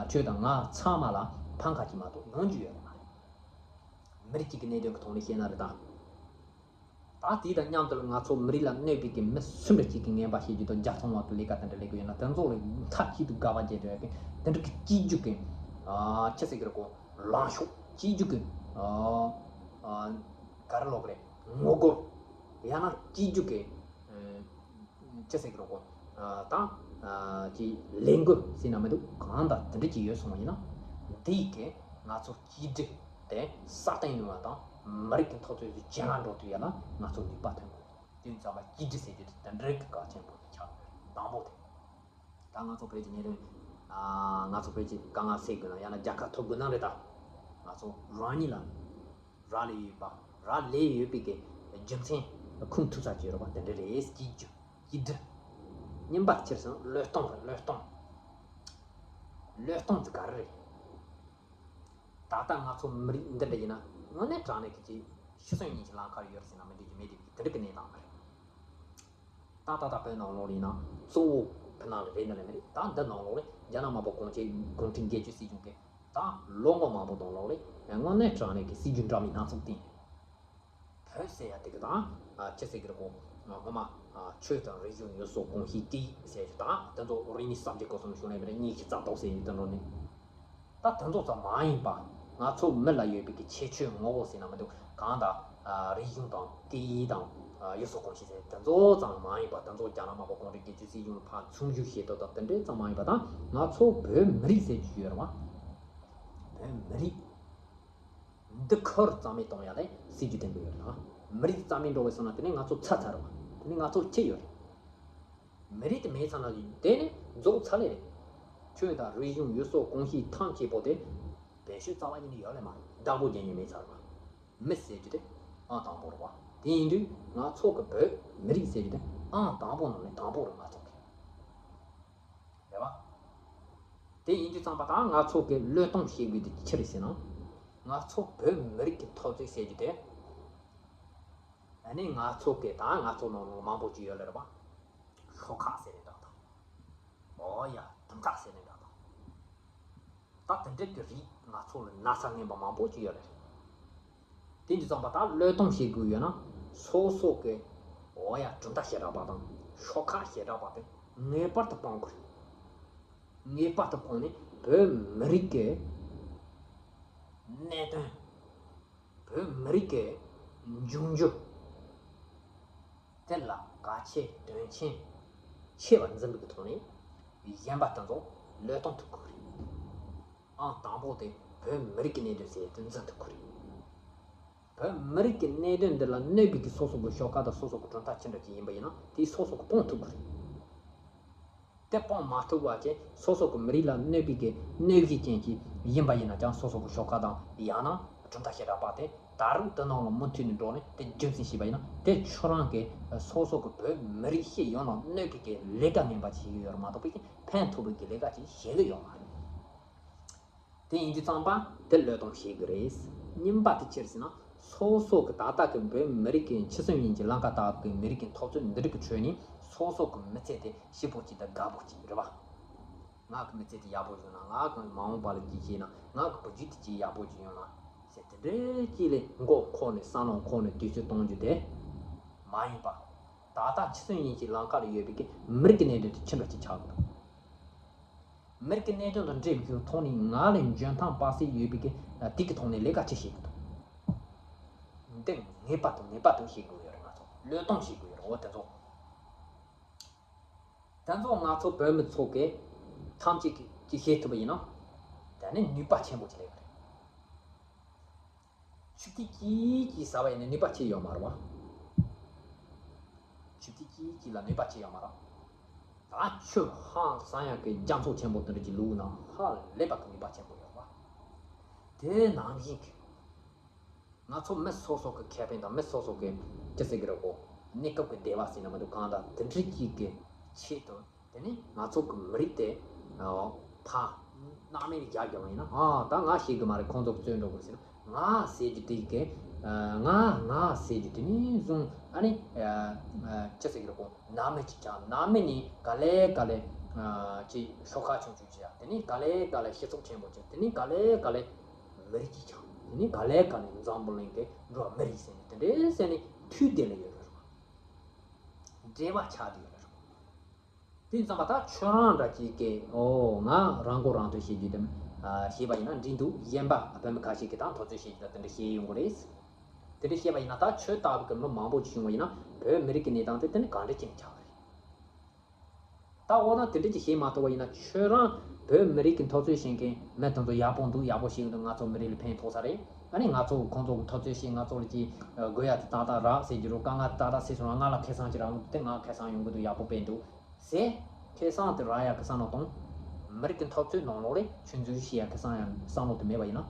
ཁྱོད་དང་ང་ཚང་མ་ལ་ཕམ་ཁ་ཅིག་མ་གཏོགས་ཡོང་རྒྱུ་ཡོད་ལེ་མ་རེད། མི་རིགས་གཅིག་གི་གནད་དོན་གྱི་ཐོག་ནས་བཤད་ན་རེད་ད། ད་དེ་དང་མཉམ་དུ་ང་ཚོ་མི་རིགས་ལ་གནོད་པའི་གི་མི་སུ་འདྲ་གཅིག་གི་ངན་པ་བྱེད་རྒྱུ་དང་རྒྱལ་ཚོང་བ་གི་ལས་ཀ་དེ་འདྲ་ལས་ཀྱི་ཡོད་ན་དེ་ཚོ་ལ་མཐའ་གཅིག་ཏུ་དགག་པ་བྱེད་འདོད་ཀྱི་དེ་འདྲ་གི་གཅིག་གྱུར་གྱི་ཨ་ཆི་ཟེར་གི་རེད་གོ། ལངས་ཕྱོགས་གཅིག་གྱུར་གྱི་ཨ་ཨ་ག་རེ་ལབ་དགོས་རེད། ངོ་རྒོལ། ཡང་ན་གཅིག་གྱུར་གྱི་ཨ་ཆི་ཟེར་གི་རེད་གོ། ཨ་དང་ཨ་གི་ལས་འགུལ་ཟེར་ན་མི་འདུག་གང་དང་དེ་འདྲ་གཅིག་ཡོད་སོང་བ་ཡིན་ན་འདི་ཡི་གི་ང་ཚོ་གཅིག་སྒྲིལ། དེ་སྲ་བརྟན་ཡོང་བ་དང་མི་རིགས་ཀྱི་འཐབ་རྩོད་ཀྱི་རྒྱལ་ལ་འགྲོ་དུས་ཡ་ལ་ང་ཚོ་ནུས་པ་ཐོན་དགོས། དེ་ཡིན་ཙང་བ་གཅིག་སྒྲིལ་ཟེར་རྒྱུ་དེ་དེ་འདྲའི་གི་གལ་ཆེན་པོ་དེ་ཆགས་ཡོད་རེད། དང་པོ་དེ། ད་ང་ཚོ་བོད་ཀྱི་གནད་དོན། ཨ་ང་ཚོ་བོད་ཀྱི་དཀའ་ངལ་སེལ་དགོས་ན་ཡང་ན་རྒྱལ་ཁ་ཐོབ་དགོས་ན་རེད་ད། ང་ཚོ་རང་ཉིད་ལ་རག་ལས་ཡོད་པ། རག་ལས་ཡོད་པའི་གི་རྒྱུ་མཚན་ཁུངས་ཐུབ་ས་ཅིག་ཡོད་རེད་པ། དེ་འདྲ་རེད། གཅིག་གྱུར་གཅིག་སྒྲིལ། གཉིས་པ་ཕྱིར་སོང་བློས་གཏོང་རེད། བློས་གཏོང་། བློས་གཏོང་དེ་ག་རེ་རེད། ད་ལྟ་ང་ཚོ་མི་རིགས་འདི་འདྲ་ཡིན་ན་དངོས་གནས་དྲང་གནས་ཀྱི་ཅིག་ཤི་གསོན་གཉིས་ཀྱི་ལམ་ཁར་ཡོད་ཟེར་ན་མི་འགྲིག་རྒྱུ་མེད་དེ་དེ་འདྲ་གི་གནས་སྟངས་མ་རེད། ད་ད་ལྟ་བོད་ནང་ལོགས་ལ་ཡིན་ན་གཙོ་བོ་བོད་ནང་ལ་རེད་འདི་ལ་མི་རེད། ད་འདི་ནང་ལོགས་ལ་རྒྱ་ནག་དམར་པོ་གུང་ཁྲན་གུང་ཁྲན་སྒེར་གཅོད་སྲིད་གཞུང་གིས་ད་ལོ་ངོ་མང་པོ་དང་ལོག་ལ་དངོས་གནས་དྲང་གནས་ཀྱི་སྲིད་ཇུས་འདྲ་མིན་སྣ་ཚོགས་བཏིང་། བོད་ཟེར་ཡ་དེ་གི་དང་ཨ་ཅི་ཟེར་གི་རེད་གོ། སྔོན་མ་ཨ་ཆོས་དང་རིག་གཞུང་ཡུལ་སྲོལ་གོམས་གཤིས་སྐད་ཡིག་ཟེར་ཡ་དང་དེ་ཚོ་རིག་གནས་གསར་བརྗེ་སྐོར་སོང་བྱུང་ནས་མི་རེད། ཉིན་ཤས་རྩ་གཏོགས་ཟེར་ཡ་དེ་འགྲོ་ནས། ད་དེ་ཚོ་ཙམ་མ་ཡིན་པ། ང་ཚོ་མི་ལ་ཡོད་པའི་གི་ཁྱད་ཆོས་ངོ་བོ་ཟེར་ན་མི་འདུག་གང་ལྟར་ཨ་རིག་གཞུང་དང་སྐད་ཡིག་དང་ཨ་ཡུལ་སྲོལ་གོམས་གཤིས་ཟེར་དེ་ཚོ་ཙམ་མ་ཡིན་པ། དེ་ཚོ་རྒྱ་ནག་དམར་པོ་གུང་ཁྲན་སྒེར་གཅོད་སྲིད་གཞུང་ལ་ཕར་མཚོན་བྱེད་ཤེས་རྟོགས་དང་དེ་འདྲའི་ཙམ་མ་ཡིན་པ་དང་། ང་ཚོ་བོད་མི་རིགས་ཟེར་རྒྱུ་ཡོད་རེད་བ། བོད་མི་རིགས། འདི་ཁུར་རྩ་མེད་གཏོང་ཡ་ལས་སྲིད་ཇུས་འདེམས་དགོས་ཡོད་ལ། མི་རིགས་རྩ་མེད་འགྲོ་བའི་སོང་ན་དེ་ནས་ང་ཚོ་ཚ་ཚ་རུ་བ། དེ་ནས་ང་ཚོ་ཁྱི་ཡོད་རེད། མི་རིགས་དེ་མེད་ཚར་ན་དེ་ནས་རྫོགས་ཚར་ལེ་རེད། ཆོས་དང་རིག་གཞུང་ཡུལ་སྲོལ་གོམས་གཤིས་ཐམས་ཅད་པོ་དེ་བེད་སྤྱོད་རྩ་བ་ཉིད་ནས་ཡོད་ལེ་མ་རེད། བདག་པོ་རྒྱག་མཁན་མེད་ཚར་བ། མི་ཟེར་རྒྱུ་དེ་ཨང་དང་པོ་རེད་བ། དེ་ཡིན་དུས་ང་ཚོ་གི་བོད་མི་རིགས་ཟེར་རྒྱུ་དེ་ཨང་དང་པོ་ནང་ནས་དང་པོ་རེད་ང་ཚོ་གི། རེད་བ། དེ་ཡིན་དུས་ཙམ་པ་ད་ང་ཚོ་གི་བློས་གཏོང་བྱེད་དགོས་དེ་ཅི་རེད་ཟེར་ན། ང་ཚོ་བོད་མི་རིགས་ཀྱི་འཐབ་རྩོད་ཟེར་རྒྱུ་དེ། ཨ་ནི་ང་ཚོ་གི་ད་ང་ཚོ་ནང་ལོགས་མང་པོ་ཅིག་ཡོད་ལེ་རེད་བ། ཁྲོ་ཁ་ཟེར་ནས་འདྲ་དང་། ཨོ་ཡ་དུམ་གྲ་ཟེར་ནས་འདྲ་དང་། ད་དེ་འདྲ་གི་རིགས་ང་ཚོ་ལ་ན་ཚ་ངན་པ་མང་པོ་ཅིག་ཡོད་རེད། དེ་འདི་ཙམ་པ་ད་བློས་གཏོང་བྱེད་དགོས་ཡོད་ན། སོ་སོ་གི་ཨོ་ཡ་གྲུབ་མཐའ་བྱེ་བྲག་པ་དང་ཤོག་ཁག་བྱེ་བྲག་པ་དེ་ངེས་པར་དུ་སྤོང་དགོས་རེད། ངེས་པར་དུ་སྤོང་ནས་བོད་མི་རིགས་ཀྱི་གནད་དོན། བོད་མི་རིགས་ཀྱི་འབྱུང་འགྱུར་དེ་ལ་གལ་ཆེ་དོན་ཆེན་ཆེ་བར་འཛིན་པའི་ཐོག་ནས་གཞན་པ་དེ་ཚོ་བློས་གཏོང་ཐུབ་དགོས་རེད། ཨང་དང་པོ་དེ་བོད་མི་རིགས་ཀྱི་གནད་དོན་ཟེར་དེ་འཛིན་ཐུབ་དགོས་རེད། བོད་མི་རིགས་ཀྱི་གནད་དོན་འདི་ལ་གནོད་པའི་གི་སོ་སོ་གི་ཤོག་ཁག་དང་སོ་སོ་གི་གྲུབ་མཐའ་ཅི་འདྲ་ཅིག་ཡིན་པ་ཡིན་ན་དེ་སོ་སོ་གི་སྤོང་ཐུབ་དགོས་རེད། དེ་སྤོང་མ་ཐུབ་པ་བྱས་སོ་སོ་གི་མི་རིགས་ལ་གནོད་པའི་གི་གནོད་གཞི་ཅན་ཅིག་ཡིན་པ་ཡིན་ན་ཀྱང་སོ་སོ་གི་ཤོག་ཁག་དང་ཡང་ན་གྲུབ་མཐའ་བྱེ་བྲག་པ་དེ་ད་རུང་དེ་ནང་ལ་མུ་མཐུད་ནས་འགྲོ་ནས་དེ་རྒྱུན་འཛིན་བྱས་པ་ཡིན་ན་དེ་ཁྱོད་རང་གི་སོ་སོ་གི་བོད་མི་རིགས་སྤྱི་ཡོངས་ལ་གནོད་ཀྱི་གི་ལས་ཀ་ངན་པ་བྱེད་ཀྱི་ཡོད་རེད་མ་གཏོགས་པའི་ཕན་ཐོགས་པའི་གི་ལས་ཀ་ཅིག་བྱེད་ཀྱི་ཡོད་མ་རེད། དེ་ཡིན་དུས་ཙམ་པ་དེ་བློས་གཏོང་བྱེད་དགོས་རེད། གཉིས་པ་དེ་ཅི་རེད་ཟེར་ན། སོ་སོ་གི་ད་ལྟ་གི་བོད་མི་རིགས་ཀྱི་ཆིག་སུམ་ཡིན་གྱི་ལམ་ཁ་ལྟ་བུ་གི་མི་རིགས་ཀྱི་འཐབ་རྩོད་འདི་རིགས་ཀྱི་ཁྲོད་ནས་སོ་སོ་གི་མི་ཚེ་དེ་སྐྱིད་པོ་ཅིག་དང་དགའ་པོ་ཅིག་རེད་པ། ང་གི་མི་ཚེ་དེ་ཡག་པོ་བྱུང་ན་ང་གི་མ་འོངས་པ་ལ་ཅིག་བྱས་ན་ང་གི་བུ་རྒྱུད་དེ་ཅིག་ཡག་པོ་ཅིག་ཡོང་ན་ཟེར་དེ་འདྲའི་ཅིག་ལས་མགོ་འཁོར་ནས་བསམ་བློ་འཁོར་ནས་དུས་ཚོད་གཏོང་རྒྱུ་དེ་མ་ཡིན་པ། ད་ལྟ་ཆིག་སུམ་ཡིན་གྱི་ལམ་ཁ་ལ་ཡོད་པའི་གི་མི་རིགས་ཀྱི་གནད་དོན་དེ་ཅི་འདྲ་ཅིག་ཆགས་དགོས། མི་རིགས་ཀྱི་གནད་དོན་དང་འབྲེལ་བའི་ཐོག་ནས་ང་ལ་འཇོན་ཐང་དཔག་ཚད་ཡོད་པའི་གི་དེ་གི་ཐོག་ནས་ལས་ཀ་ཅི་བྱེད་དགོས་འདུག་འདི་ངེས་པར་དུ་ངེས་པར་དུ་བྱེད་དགོས་ཡོད་རེད། ང་ཚོ་བློས་གཏོང་བྱེད་དགོས་ཡོད་རེད། འོ་དེ་ཚོ་དེ་ཚོ་ང་ཚོ་བོད་མི་ཚོ་གི་ཐམས་ཅད་ཀྱིས་ཅི་བྱེད་ཐུབ་པ་ཡིན་ན་དེ་ནི་ནུས་པ་ཆེན་པོ་ཅིག་སླེབས་པ་རེད། ཆུ་ཐིགས་གཅིག་གཅིག་ཟ་བ་ཡིན་ན་ནུས་པ་ཆེ་ཡོད་མ་རེད་བ། ཆུ་ཐིགས་གཅིག་གཅིག་ལ་ནུས་པ་ཆེ་ཡོད་མ་རེད། ད་ཆུ་ཧང་སང་ཡག་གི་རྒྱ་མཚོ་ཆེན་པོ་དེ་འདྲ་ཅིག་བླུགས་ན་ཧ་ལས་པ་གི་ནུས་པ་ཆེན་པོ་ཡོད་བ། དེ་ནང་བཞིན་གྱི་ང་ཚོ་མི་སོ་སོ་གི་ཁེ་ཕན་དང་མི་སོ་སོ་གི་ཅི་ཟེར་གི་རེད་གོ། གནས་སྐབས་ཀྱི་བདེ་བ་ཟེར་ན་མི་འདུག་གང་ལྟར་དེ་འདྲ་ཅིག་གི་ཆེད་དུ། དེ་ནི་ང་ཚོ་གི་མི་རིགས་དེ་ཕ་སྣང་མེད་ལ་རྒྱག་རྒྱག་པ་ཡིན་ན། ཨ་ད་ང་ཤེས་གི་མ་རེད། ཁོང་ཚོ་གི་རྩོད་འགྲོ་དགོས་ཟེར་ན། ང་ཟེར་རྒྱུ་དེ་གི་ང་ང་ཟེར་རྒྱུ་དེ་ནི་བཟུང་ཨ་ནི་ཅི་ཟེར་གི་རེད་གོ། སྣང་མེད་ཅིག་ཆགས། སྣང་མེད་ནི་ག་ལེ་ག་ལེ་ཅིག་ཤོག་ཁག་ཆུང་ཆུང་ཅིག་ཡ། དེ་ནི་ག་ལེ་ག་ལེ་སྤྱི་ཚོགས་ཆེན་པོ་ཅིག། དེ་ནི་ག་ལེ་ག་ལེ་མི་རིགས་ཅིག་ཆགས། དེ་ནི་ག་ལེ་ག་ལེ་འཛམ་བུ་གླིང་གི་འགྲོ་བ་མི་རིགས་ཟེར་ནི་དེ་འདྲའི་ཟེར་ནི་དུས་དེ་ལ་ཡོད་རེད། འབྲེལ་བ་ཆགས་བསྡད་ཡོད་རེད། དེ་ཙམ་པ་ད་ཁྱོད་རང་འདྲ་ཅིག་གིས་ཨོ་ང་རང་མགོ་རང་ཐོན་བྱེད་རྒྱུ་དེ་ཨ་ཞེས་པ་ཡིན་ན་འགྲིག་འདུག་གཞན་པ་བོད་མི་ཁ་ཤས་ཀྱིས་ད་འཐབ་རྩོད་བྱེད་རྒྱུ་དང་དེ་འདྲ་བཤད་ཡོང་གི་རེད། དེ་འདྲ་བཤད་པ་ཡིན་ན་ད་ཁྱོད་ལྟ་བུ་གི་མི་མང་པོ་ཅིག་བྱུང་བ་ཡིན་ན་བོད་མི་རིགས་ཀྱི་གནས་སྟངས་དེ་དེ་ནི་གང་འདྲ་ཅིག་ནས་ཆགས་པ་རེད། ད་འོ་ན་དེ་འདྲ་ཅིག་བྱེད་མ་ཐུབ་པ་ཡིན་ན་ཁྱོད་རང་བོད་མི་རིགས་ཀྱི་འཐབ་རྩོད་བྱེད་མཁན་མི་དེ་ཚོ་ཡག་པོ་འདུག་ཡག་པོ་བྱེད་ཀྱི་འདུག་ང་ཚོ་མི་རིགས་ལ་ཕན་ཐོགས་ས་རེད། ཨ་ནི་ང་ཚོ་ཁོང་ཚོ་གི་འཐབ་རྩོད་བྱེད་ང་ཚོ་ལ་ཅིག་དགོས་ཡ་དེ་ཏག་ཏག་རག་ཟེར་རྒྱུ་རུ་དཀའ་ངལ་ཏག་ཏག་སེལ་སོང་ན་ང་ལ་ཁེ་བཟང་ཅིག་རག་འདུག་དེ་ང་ཁེ་བཟང་ཡོང་གི་འདུག་ཡག་པོ་དཔེ་འདུག་ཟེར་ཁེ་བཟང་དེ་རག་ཡ་གི་བསམ་བློ་གཏོང་། མི་རིགས་ཀྱི་འཐབ་རྩོད་ནང་ལོགས་ལ་ཆུ་འཛུལ་བྱེད་ཡ་གི་བསམ་ཡ་བསམ་བློ་དེ་མེད་པ་ཡིན་ན་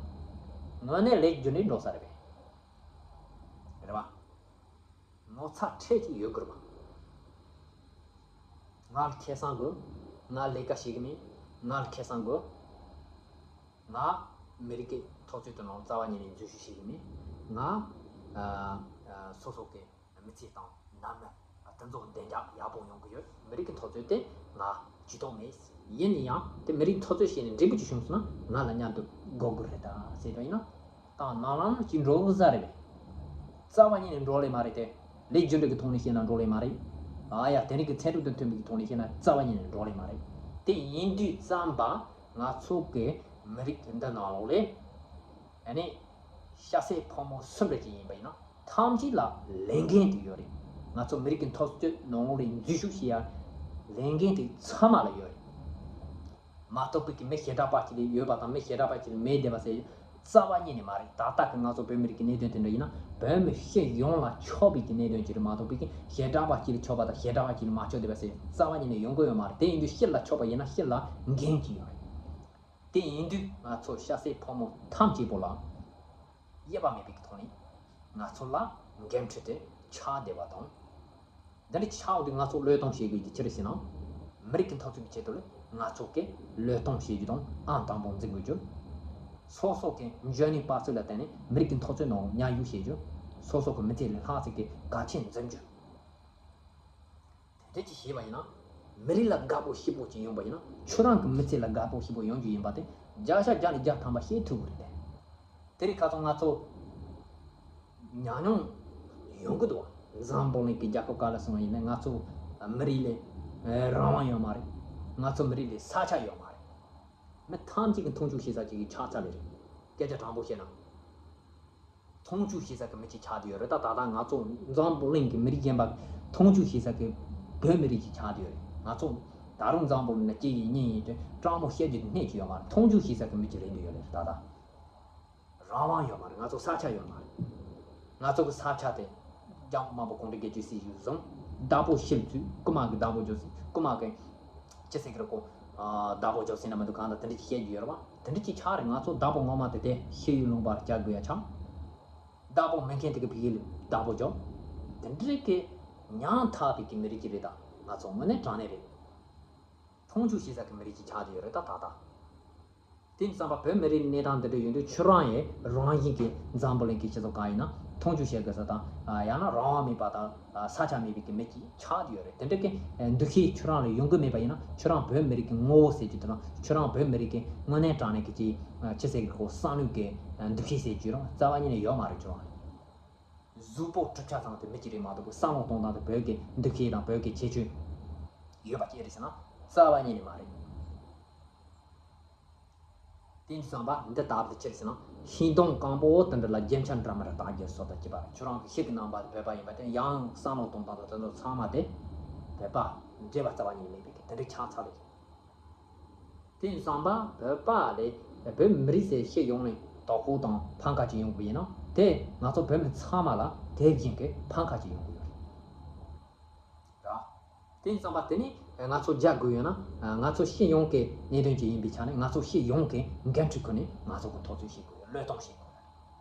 དངོས་གནས་ལས་རྒྱུ་ནས་འགྲོ་ས་རེད་པས། རེད་བ། ངོ་ཚ་ཁྲེལ་ཅིག་ཡོད་དགོས་རེད་པ། ང་ལ་ཁེ་བཟང་དགོས། ང་ལས་ཀ་བྱེད་གི་མེད། ང་ལ་ཁེ་བཟང་དགོས། ང་མི་རིགས་ཀྱི་འཐབ་རྩོད་དེ་ནང་རྩ་བ་ཉིད་ནས་འཛུལ་ཞུགས་བྱེད་གི་མེད། ང་ཨ་ཨ་སོ་སོ་གི་མི་ཚེ་དང་ནང་མི་དེ་ཚོ་བདེ་འཇགས་ཡག་པོ་ཡོང་གི་ཡོད། མི་རིགས་ཀྱི་འཐབ་རྩོད་དེ་ང་ཇུས་གཏོགས་མེད། ཡིན་ན་ཡང་དེ་མི་རིགས་འཐབ་རྩོད་བྱས་ནས་འབྲས་བུ་ཅིག་བྱུང་སོང་ན་ང་ལ་མཉམ་དུ་དགོས་དགོས་རེད་ད་ཟེར་དོན་ཡིན་ན། དང་ནང་ལམ་གཅིག་འགྲོ་གི་ས་རེད་པས། རྩ་བ་ཉིད་ནས་འགྲོ་ལེ་མ་རེད་དེ། ལས་རྒྱུ་འབྲས་ཀྱི་ཐོག་ནས་བཤད་ན་འགྲོ་ལེ་མ་རེད། ཨ་ཡ་དེ་རིང་གི་ཚན་རིག་དང་མཐུན་པའི་ཐོག་ནས་བཤད་ན་རྩ་བ་ཉིད་ནས་འགྲོ་ལེ་མ་རེད། དེ་ཡིན་དུས་ཙམ་པ་ང་ཚོ་གི་མི་རིགས་འདི་ནང་ལོགས་ལས་ཨ་ནི་ཤ་ཟད་ཕོ་མོ་སུ་འདྲ་ཅིག་ཡིན་པ་ཡིན་ན་ཐམས་ཅད་ལ་ལས་འགན་དེ་ཡོད་རེད། ང་ཚོ་མི་རིགས་ཀྱི་འཐབ་རྩོད་ནང་ལོགས་ལས་འཛུལ་ཞུགས་བྱེད་ཡ་ལས་འགན་དེ་ཚང་མ་ལ་ཡོད་རེད། མ་གཏོགས་པའི་གི་མི་ཞེ་དྲག་པ་ཅིག་ལ་ཡོད་པ་དང་མི་ཞེ་དྲག་པ་ཅིག་ལ་མེད་བསྡད་པ་ཟེར་རྩ་བ་ཉིད་ནས་མ་རེད། ད་ལྟ་གི་ང་ཚོ་བོད་མི་རིགས་ཀྱི་གནད་དོན་དེ་འདྲ་ཡིན་ན་བོད་མི་སྤྱི་ཡོངས་ལ་ཕྱོགས་པའི་གི་གནད་དོན་ཅིག་རེད་མ་གཏོགས་པའི་གི་ཞེ་དྲག་པ་ཅིག་ལ་ཕྱོགས་པ་དང་ཞེ་དྲག་པ་ཅིག་ལ་མ་ཕྱོགས་བསྡད་པ་ཟེར་རྩ་བ་ཉིད་ནས་ཡོང་གི་ཡོད་མ་རེད། དེ་ཡིན་དུས་སྤྱི་ལ་ཕྱོགས་པ་ཡིན་ན་སྤྱི་ལ་འགན་ཅིག་ཡོད་རེད། དེ་ཡིན་དུས་ང་ཚོ་ཤ་ཟད་ཕོ་མོ་ཐམས་ཅད་པོ་ལ་དབྱེ་བ་མེད་པའི་གི་ཐོག་ནས་ང་ཚོ་ལ་འགན་འཁྲི་དེ་ཆགས་བསྡད་པ་དང་། འདི་འདྲ་ཆགས་འོང་དུས་ང་ཚོ་བློས་གཏོང་བྱེད་དགོས་ཀྱི་ཅི་རེད་ཟེར་ན། མི་རིགས་ཀྱི་འཐབ་རྩོད་ཀྱི་ཆེད་དུ་ལ་ང་ཚོ་གིས་བློས་གཏོང་བྱེད་རྒྱུ་དང་ཨང་དང་པོ་འཛིན་དགོས་རྒྱུ། སོ་སོ་གི་འཇོན་ནུས་དཔག་ཚོད་ལ་བརྟེན་ནས་མི་རིགས་ཀྱི་འཐབ་རྩོད་ནང་མཉམ་ཞུགས་བྱེད་རྒྱུ། སོ་སོ་གི་མི་ཚེ་ལས་ལྷག་ཅིག་གི་གལ་ཆེན་འཛིན་རྒྱུ། དེ་འདྲ་ཅིག་བྱས་པ་ཡིན་ན་ མི་རིགས་ལ་དགའ་པོ་སྐྱིད་པོ་ཅིག་ཡོང་པ་ཡིན་ན། ཁྱོད་རང་གི་མི་ཚེ་ལ་དགའ་པོ་སྐྱིད་པོ་ཡོང་རྒྱུ་ཡིན་པ་དེ་བརྒྱ་ཆ་བརྒྱ་ནས་བརྒྱ་ཐམ་པ་ཤེས་ཐུབ་ཀྱི་རེད་དེ། དེ་རིང་ཁ་སང་ང་ཚོ་ཉམས་མྱོང་ཡོང་གི་འདུག་འཛམ་བུ་གླིང་གི་རྒྱལ་ཁབ་ག་ལ་སོང་བ་ཡིན་ན། ང་ཚོ་མི་རིགས་ལ་རང་དབང་ཡོད་མ་རེད། ང་ཚོ་མི་རིགས་ལ་ས་ཆ་ཡོད་མ་རེད། མི་ཐམས་ཅད་ཀྱི་མཐོང་ཆུང་བྱེད་ས་ཅིག་ཆགས་ཚར་ལེ་རེད། སྐད་ཆ་དྲང་པོ་བཤད་ན། མཐོང་ཆུང་བྱེད་ས་གི་མི་ཅིག་ཆགས་བསྡད་ཡོད་རེད། ད་ད་ལྟ་ང་ཚོ་འཛམ་བུ་གླིང་གི་མི་རིགས་གཞན་པ་མཐོང་ཆུང་བྱེད་ས་གི་བོད་མི་རིགས་ཅིག་ཆགས་བསྡད་ཡོད་རེད། ང་ཚོ་ད་རུང་འཛམ་བུ་གླིང་ན་སྐྱེ་ཡིན་གཉེན་ཡིན་དེ་སྤྲང་མོ་བཤད་རྒྱུ་དེ་སྣེ་གཅིག་ཡོད་མ་རེད། མཐོང་ཆུང་བྱེད་ས་གི་མི་ཅིག་རེད་འདུག་ཡོད་རེད། ད་ལྟ་རང་དབང་ཡོད་མ་རེད། ང་ཚོ་ས་ཆ་ཡོད་མ་རེད། ང་ཚོ་གི་ས་ཆ་དེ་རྒྱ་དམར་པོ་གུང་ཁྲན་གྱིས་སྲིད་ཞུགས་བཟུང་། བདག་པོ་ཞིབ་འཚོལ། རྐུ་མ་གི་བདག་པོ་རྒྱོབ་སྲིད། རྐུ་མ་གི་ཅི་ཟེར་གི་རེད་གོ། ཨ། བདག་པོ་རྒྱོབ་སྲིད་ན་མི་འདུག་གང་ལྟར་དེ་འདྲ་ཅིག་བཤད་རྒྱུ་ཡོད་རེད་བ། དེ་འདྲ་ཅིག་ཆགས་རེད། ང་ཚོ་བདག་པོ་ངོ་མ་དེ་དེ་ཤི་ཡི་ལུང་པར་བསྐྱལ་དགོས་ཡ་ཆགས། བདག་པོ་མེད་མཁན་དེ་གི་ཕ་གི་ལ་བདག་པོ་རྒྱོབ། དེ་འདྲ་གི་ཉམ་ཐག་པའི་གི་མི་རིགས་ཅིག་རེད། ད་ང་ཚོ་དངོས་གནས་དྲང་གནས་རེད། མཐོང་ཆུང་བྱེད་ས་གི་མི་རིགས་ཅིག་ཆགས་བསྡད་ཡོད་རེད། ད་ད་ད། དེ་ཙམ་པ་བོད་མི་རིགས་གནས་སྟངས་འདི་འདྲ་ཡོད་དུས་ཁྱོད་རང་ཡང་རང་བཞིན་གྱིས་འཛམ་བུ་གླིང་གི་སྤྱི་ཚོགས་གང་ཡིན་ན་མཐོང་ཆུང་བྱེད་དགོས་ས་དང་། ཡང་ན་རང་དབང་མེད་པ་དང་ས་ཆ་མེད་པའི་གི་མི་ཅིག་ཆགས་བསྡད་ཡོད་རེད། དེ་འདྲ་གི་འདུ་ཤེས་ཁྱོད་རང་ལ་ཡོང་གི་མེད་པ་ཡིན་ན། ཁྱོད་རང་བོད་མི་རིགས་ཀྱི་ངོ་བོ་ཟེར་རྒྱུ་དེ་དང་། ཁྱོད་རང་བོད་མི་རིགས་ཀྱི་དངོས་གནས་དྲང་གནས་ཀྱི་ཅིག་ཅི་ཟེར་གི་ཁོ་བསམ་བློའི་གི་འདུ་ཤེས་ཟེར་རྒྱུ་རང་རྩ་བ་ཉིད་ནས་ཡོད་མ་རེད། ཁྱོད་རང་གཟུགས་པོ་གྲུབ་ཆ་ཚང་དེ་མི་གཅིག་རེད་མ་གཏོགས། བསམ་བློ་གཏོང་སྟངས་དེ་བོད་ཀྱི་འདུ་ཤེས་དང་བོད་ཀྱི་ཁྱད་ཆོས་ཡོད་པ་ཅིག་རེད་ཟེར་ན་རྩ་བ་ཉིད་ནས་མ་རེད། དེ་ཙམ་པ་འདི་ལྟ་བུ་ཅི་རེད་ཟེར་ན། ཤིང་སྡོང་སྐམ་པོ་དེ་འདྲ་ལ་རྒྱན་ཆ་འདྲ་མི་འདྲ་བཏགས་རྒྱུ་བཟོ་ལྟ་བྱེད་པ། ཁྱོད་རང་གི་ཤི་གི་རྣམ་པ་བོད་པ་ཡིན་པ་དེ། ཡང་བསམ་བློ་གཏོང་སྟངས་དང་དེ་ཚོ་ཚང་མ་དེ་བོད་པ་འདྲེས་པ་རྩ་བ་ཉིད་ནས་མེད་པའི་གི་དེ་འདྲའི་ཆགས་ཚར་ལེ། དེ་ཙམ་པ་བོད་པ་ལས་བོད་མི་རིགས་ཟེར་ཤེས་ཡོང་ནས་དོ་ཁུར་དང་ཕམ་ཁ་ཅིག་ཡོང་དགོས་ཡིན་ན། དེ་ང་ཚོ་བོད་མི་ཚང་མ་ལ་དེ་བཞིན་གྱི་ཕམ་ཁ་ཅིག་ཡོང་དགོས་ཡོད་རེད། ར། དེ་ཙམ་པ་དེ་ནི་ང་ཚོ་རྒྱག་དགོས་ཡོད་ན། ང་ཚོ་སྤྱི་ཡོངས་ཀྱི་གནད་དོན་ཅིག་ཡིན་པའི་ཆ་ནས། ང་ཚོ་སྤྱི་ཡོངས་ཀྱི་འགན་འཁྲི་ཁུར་ནས་ང་ཚོ་གི་ཐག་གཅོད་བྱེད་དགོས་ཡོད། བློས་གཏོང་བྱེད་དགོས་ཡོད།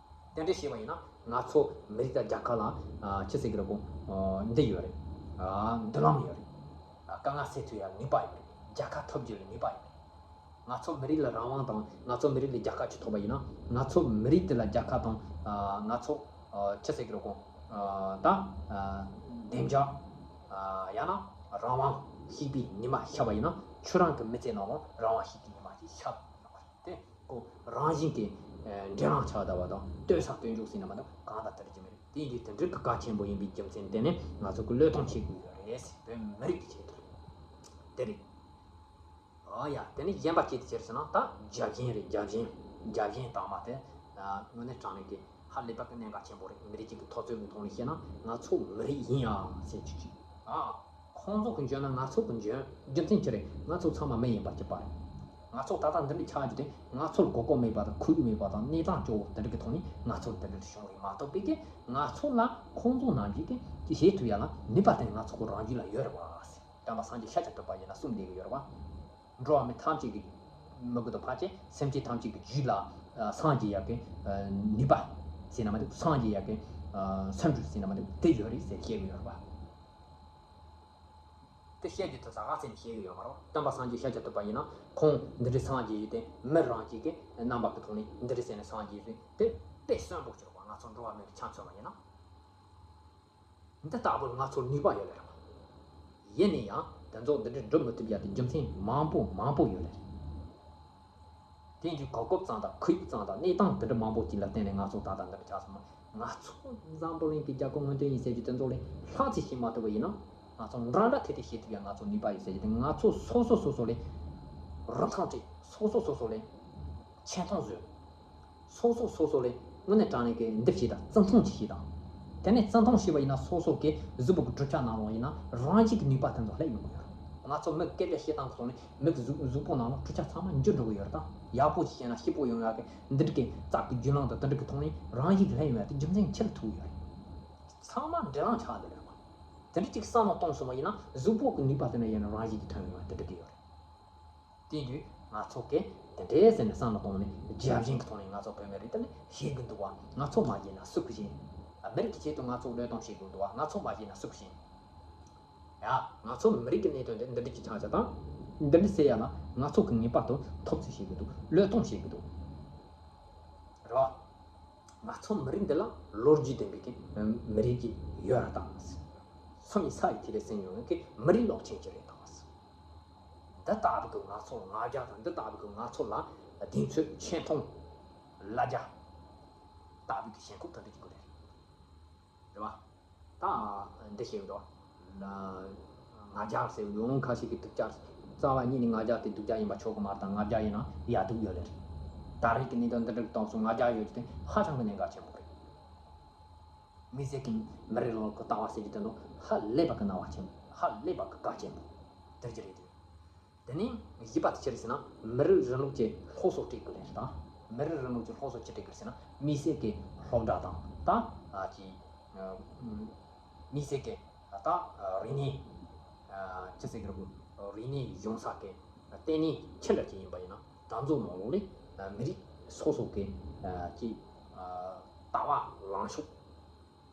དེ་འདྲ་བྱས་པ་ཡིན་ན་ང་ཚོ་མི་རིགས་དང་རྒྱལ་ཁབ་ལ་ཨ་ཅི་ཟེར་གི་རེད་གོ། ཨ་འདི་ཡོད་རེད། ཨ་མདུན་ལམ་ཡོད་རེད། ཨ་དཀའ་ངལ་སེལ་ཐུབ་ཡ་ནུས་པ་ཡོད་རེད། རྒྱལ་ཁ་ཐོབ་རྒྱུ་ལ་ནུས་པ་ཡོད་རེད། ང་ཚོ་མི་རིགས་ལ་རང་དབང་དང་། ང་ཚོ་མི་རིགས་ལ་རྒྱལ་ཁ་ཅིག་ཐོབ་པ་ཡིན་ན། ང་ཚོ་མི་རིགས་དེ་ལ་རྒྱལ་ཁ་དང་། ཨ་ང་ཚོ་ཨ་ཅི་ཟེར་གི་རེད་གོ། ཨ་ད་ཨ་བདེ་འཇགས། ཨ་ཡང་ན་རང་དབང་ཞིག་པའི་ཉི་མ་ཤར་བ་ཡིན་ན། ཁྱོད་རང་གི་མི་ཚེ་ནང་ལ་རང་དབང་ཞིག་པའི་ཉི་མ་ཞིག་ཤར་ཡོང་བ་རེད། དེ་ཁོ་རང་བཞིན་གྱིས་ཨ་འགྲན་རང་ཆགས་བསྡད་པ་དང་། ལྟོས་ས་ལྟོས་འཇོག་ཟེར་ན་མ་གཏོགས་གང་ལ་དེ་འདྲ་ཅིག་མི་རེད། དེ་ཡིན་དུས་དེ་འདྲའི་གི་གལ་ཆེན་པོ་ཡིན་པའི་རྒྱུ་མཚན་དེ་ནས་ང་ཚོ་གི་བློས་གཏོང་བྱེད་དགོས་ཡོད་རེད། བོད་མི་རིགས་ཀྱི་ཆེད་དུ་རེད། དེ་རེད། ཨ་ཡ། དེ་ནས་གཞན་པ་ཅི་ཡིན་ཟེར་ན། ད་རྒྱབ་རྒྱན་རེད། རྒྱབ་རྒྱན། རྒྱབ་རྒྱན་དང་མ་དེ་ཨ་དངོས་གནས་དྲང་གནས་ཀྱི་ཧ་ལས་པ་གི་གནད་འགག་ཆེན་པོ་རེད། མི་རིགས་གཅིག་གི་འཐབ་རྩོད་ཀྱི་ཐོག་ནས་བཤད་ན། ང་ཚོ་མི་རིགས་ཡིན་ཡ་ཟེར་གྱི་ཅིག་ཨ་ཁོང་ཚོ་གི་འཇོན་ན་ང་ཚོ་གི་འཇོན། རྒྱུ་མཚན་ཅི་རེད། ང་ཚོ་ཚང་མ་མི་ཡིན་པ་གཅིག་པ་རེད། ང་ཚོ་ད་ལྟ་འདི་འདྲ་ཆགས་རྒྱུ་དེ་ང་ཚོར་གོ་སྐབས་མེད་པ་དང་། ཁོར་ཡུག་མེད་པ་དང་། གནས་སྟངས་སྐྱོ་བོ་དེ་འདྲ་གི་ཐོག་ནས་ང་ཚོར་དེ་འདྲ་བྱུང་རེད་མ་གཏོགས། པའི་གི་ང་ཚོ་ལ་ཁོང་ཚོ་ནང་བཞིན་གྱི་ཅིག་བྱེད་ཐུབ་ཡ་ལ་ནུས་པ་དེ་ང་ཚོ་གི་རང་རྒྱུད་ལ་ཡོད་རེད་བ། སྟོན་པ་སངས་རྒྱས་ཤཱཀྱ་ཐུབ་པ་ཡིན་ན་གསུངས་བསྡད་ཀྱི་ཡོད་རེད་བ། འགྲོ་བ་མི་ཐམས་ཅད་ཀྱི་མི་གུ་དང་ཕལ་ཆེར་སེམས་ཅན་ཐམས་ཅད་ཀྱི་རྒྱུད་ལ་ཨ་སངས་རྒྱས་ཡག་གི་ཨ་ནུས་པ་ཟེར་ན་མ་གཏོགས། སངས་རྒྱས་ཡག་གི་ཨ་སེམས་ཤུགས་ཟེར་ན་མ་གཏོགས་དེ་ཡོད་རེད་ཟེར་བཤད་ཀྱི་ཡོད་རེད་བ། དེ་བཤད་རྒྱུ་དེ་ཟ་ཁང་ཟེར་ནས་བཤད་ཀྱི་ཡོད་མ་རེད་བ། སྟོན་པ་སངས་རྒྱས་ཤཱཀྱ་ཐུབ་པ་ཡིན་ན་ཁོང་འདི་འདྲའི་སངས་རྒྱས་ཡོད་དེ། མི་རང་གཅིག་གི་རྣམ་པ་གི་ཐོག་ནས་འདི་འདྲ་ཟེར་ནས་སངས་རྒྱས་ཡོད་དེ། དེ་དཔེ་གསོན་པོ་ཅིག་རེད་བ། ང་ཚོ་འགྲོ་བ་མིའི་ཆ་མཚོན་པ་ཡིན་ན། འདི་ལྟ་བུར་ང་ཚོར་ནུས་པ་ཡོད་ལེ་རེད། ཡིན་ན་ཡང་དེ་ཚོ་འདི་འདྲའི་སྒྲུབ་མི་ཐུབ་ཡ་དེ་རྒྱུ་མཚན་མང་པོ་མང་པོ་ཡོད་ལེ་རེད། དེ་འདྲའི་གོ་སྐབས་ཙམ་དང་། ཁོར་ཡུག་ཙམ་དང་། གནས་སྟངས་དེ་འདྲ་མང་པོ་ཅིག་ལ་བརྟེན་ནས་ང་ཚོ་ད་ལྟ་འདི་འདྲ་ཆགས་སོང་ན། ང་ཚོ་འཛམ་བུ་གླིང་གི་རྒྱལ་ཁབ་སྔོན་ཐོན་ཡིན་ཟེར་རྒྱུ་དེ་ཚོ་ལ་ལྷག་ཅིག་ཤེས་མ་ཐུབ་པ་ཡིན་ན། ང་ཚོ་འདྲ་འདྲ་ཐད་ཐད་ཤེས་ཐུབ་ཡ་ང་ཚོ་ནུས་པ་ཡོད་ཟེར་རྒྱུ་དེ། ང་ཚོ་སོ་སོ་སོ་སོ་ལ་རིན་ཐང་སྤྲད། སོ་སོ་སོ་སོ་ལ་ཆེ་མཐོང་བཟོས། སོ་སོ་སོ་སོ་ལ་དངོས་གནས་དྲང་གནས་ཀྱི་འདི་བྱེད་དང་། བརྩི་མཐོང་ཅིག་བྱེད་དང་། དེ་ནས་བརྩི་མཐོང་བྱས་པ་ཡིན་ན། སོ་སོ་གི་གཟུགས་པོ་གི་གྲུབ་ཆ་ནང་ལོགས་ཡིན་ན་རང་བཞིན་གྱི་ནུས་པ་དེ་ཚོ་སླེབས་ཡོང་གི་ཡོད་རེད། ང་ཚོ་མི་སྐད་ཆ་བཤད་སྟངས་ཀྱི་ཐོག་ནས་མི་གི་གཟུགས་གཟུགས་པོ་ནང་ལོགས་གྲུབ་ཆ་ཚང་མ་འགྱུར་འགྲོ་གི་ཡོད་རེད། ད་ཡག་པོ་ཅིག་བྱས་ན་སྐྱིད་པོ་ཡོང་ཡག་གི་འདི་འདྲ་གི་རྩ་གི་རྒྱུན་ལམ་དང་། དེ་འདྲ་གི་ཐོག་ནས་རང་བཞིན་གྱི་སླེབས་ཡོང་ཡག་དེ་རྒྱུ་མཚན་ཆི་ལ་ཐུག་ཡོད་རེད། ཚང་མ་འབྲེལ་ལམ་ཆགས་བསྡད་རེད་པ། དེ་འདྲ་ཅིག་བསམ་བློ་གཏོང་སོང་བ་ཡིན་ན། གཟུགས་པོ་གི་ནུས་པ་དེ་ན་ཡིན་ན་རང་བཞིན་གྱིས་ཐོན་ཡོང་བ་དེ་འདྲ་གི་ཡོད་རེད། དེ་དུས་ང་ཚོ་གིས་དེ་འདྲའི་ཟེར་ནས་བསམ་བློ་གཏོང་ནས། རྒྱབ་ཆེན་གྱི་ཐོག་ནས་ང་ཚོ་བོད་མི་རིགས་དེ་ལ་ཤེས་ཀྱི་འདུག་བ། ང་ཚོ་མ་བྱས་ན་སུ་གིས་བྱེད། ཨ་མི་རིགས་ཀྱི་ཆེད་དུ་ང་ཚོ་བློས་གཏོང་བྱེད་ཀྱི་འདུག་བ། ང་ཚོ་མ་བྱས་ན་སུ་གིས་བྱེད། ཡ། ང་ཚོ་མི་རིགས་ཀྱི་གནད་དོན་དེ་འདི་འདྲ་ཅིག་ཆགས་བྱ་དང་། འདི་འདྲ་ཟེར་ཡ་ལ་ང་ཚོ་གིས་ངེས་པར་དུ་ཐུབ་ཚོད་བྱེད་ཀྱི་འདུག་བློས་གཏོང་བྱེད་ཀྱི་འདུག་རེད་བ། ང་ཚོ་མི་རིགས་འདི་ལ་ལོ་རྒྱུས་ལྡན་པའི་གི་མི་རིགས་ཅིག་ཡོད་རེད་དང་། སོ་ཡི་ས་ཡི་ཐིག་ལེ་ཟིན་ཡོང་གི་མི་རིགས་ལོག་ཆེན་ཅིག་རེད་དང་། འདི་ལྟ་བུ་གི་ང་ཚོ་ལ་ང་རྒྱལ་དང་འདི་ལྟ་བུ་གི་ང་ཚོ་ལ་གདེང་ཚོད་ཆེ་མཐོང་ལ་རྒྱ་ལྟ་བུ་གི་ཞེན་ཁོག་དང་འདྲ་གི་དགོས་རེད། རེད་བ། ད་འདི་ཞིག་འདུག་ང་རྒྱལ་ཟེར་ཡོང་ཁ་ཤས་ཀྱི་སྡུག་ཅག་རྩ་བ་ཉིད་ནས་ང་རྒྱལ་དེ་སྡུག་ཅག་ཡིན་པ་ཆོག་གི་མ་རེད། ད་ང་རྒྱལ་ཡིན་ན་ཡག་སྡུག་ཡོད་ལེ་རེད། ད་རེས་ཀྱི་གནས་སྟངས་འདི་འདྲ་གི་སྟངས་སུ་ང་རྒྱལ་ཡོད་རྒྱུ་དེ་ཧ་ཅང་གི་གནད་འགག་ཆེན་པོ་རེད། མི་སེར་གྱི་མི་རིགས་རིང་ལུགས་ཀྱི་ལྟ་བ་ཟེར་རྒྱུ་དེ་ནི་ཧ་ལས་པ་གི་གནད་འགག་ཆེན་པོ། ཧ་ལས་པ་གི་གལ་ཆེན་པོ་དེ་རྒྱུ་རེད་དེ། དེ་ནས་བཞི་པ་དེ་ཅི་རེད་ཟེར་ན། མི་རིགས་རིང་ལུགས་ཀྱི་སློབ་གསོ་སྤྲད་དགོས་ལེ་རེད། ད་མི་རིགས་རིང་ལུགས་ཀྱི་སློབ་གསོ་ཅི་སྤྲད་དགོས་ཟེར་ན། མི་སེར་གྱི་སློབ་གྲྭ་དང་ད་ཨ་ཅི་མི་སེར་གྱི་ད་རིག་གནས་ཅི་ཟེར་གི་རེད། རིག་གནས་གཞུང་ས་གི་ལྟེ་གནས་ཆི་འདྲ་ཅིག་ཡིན་པ་ཡིན་ན། ད་ཚོ་ནང་ལོགས་ལས་མི་རིགས་སོ་སོ་གི་ཅི་ལྟ་བ་ལངས་ཕྱོགས་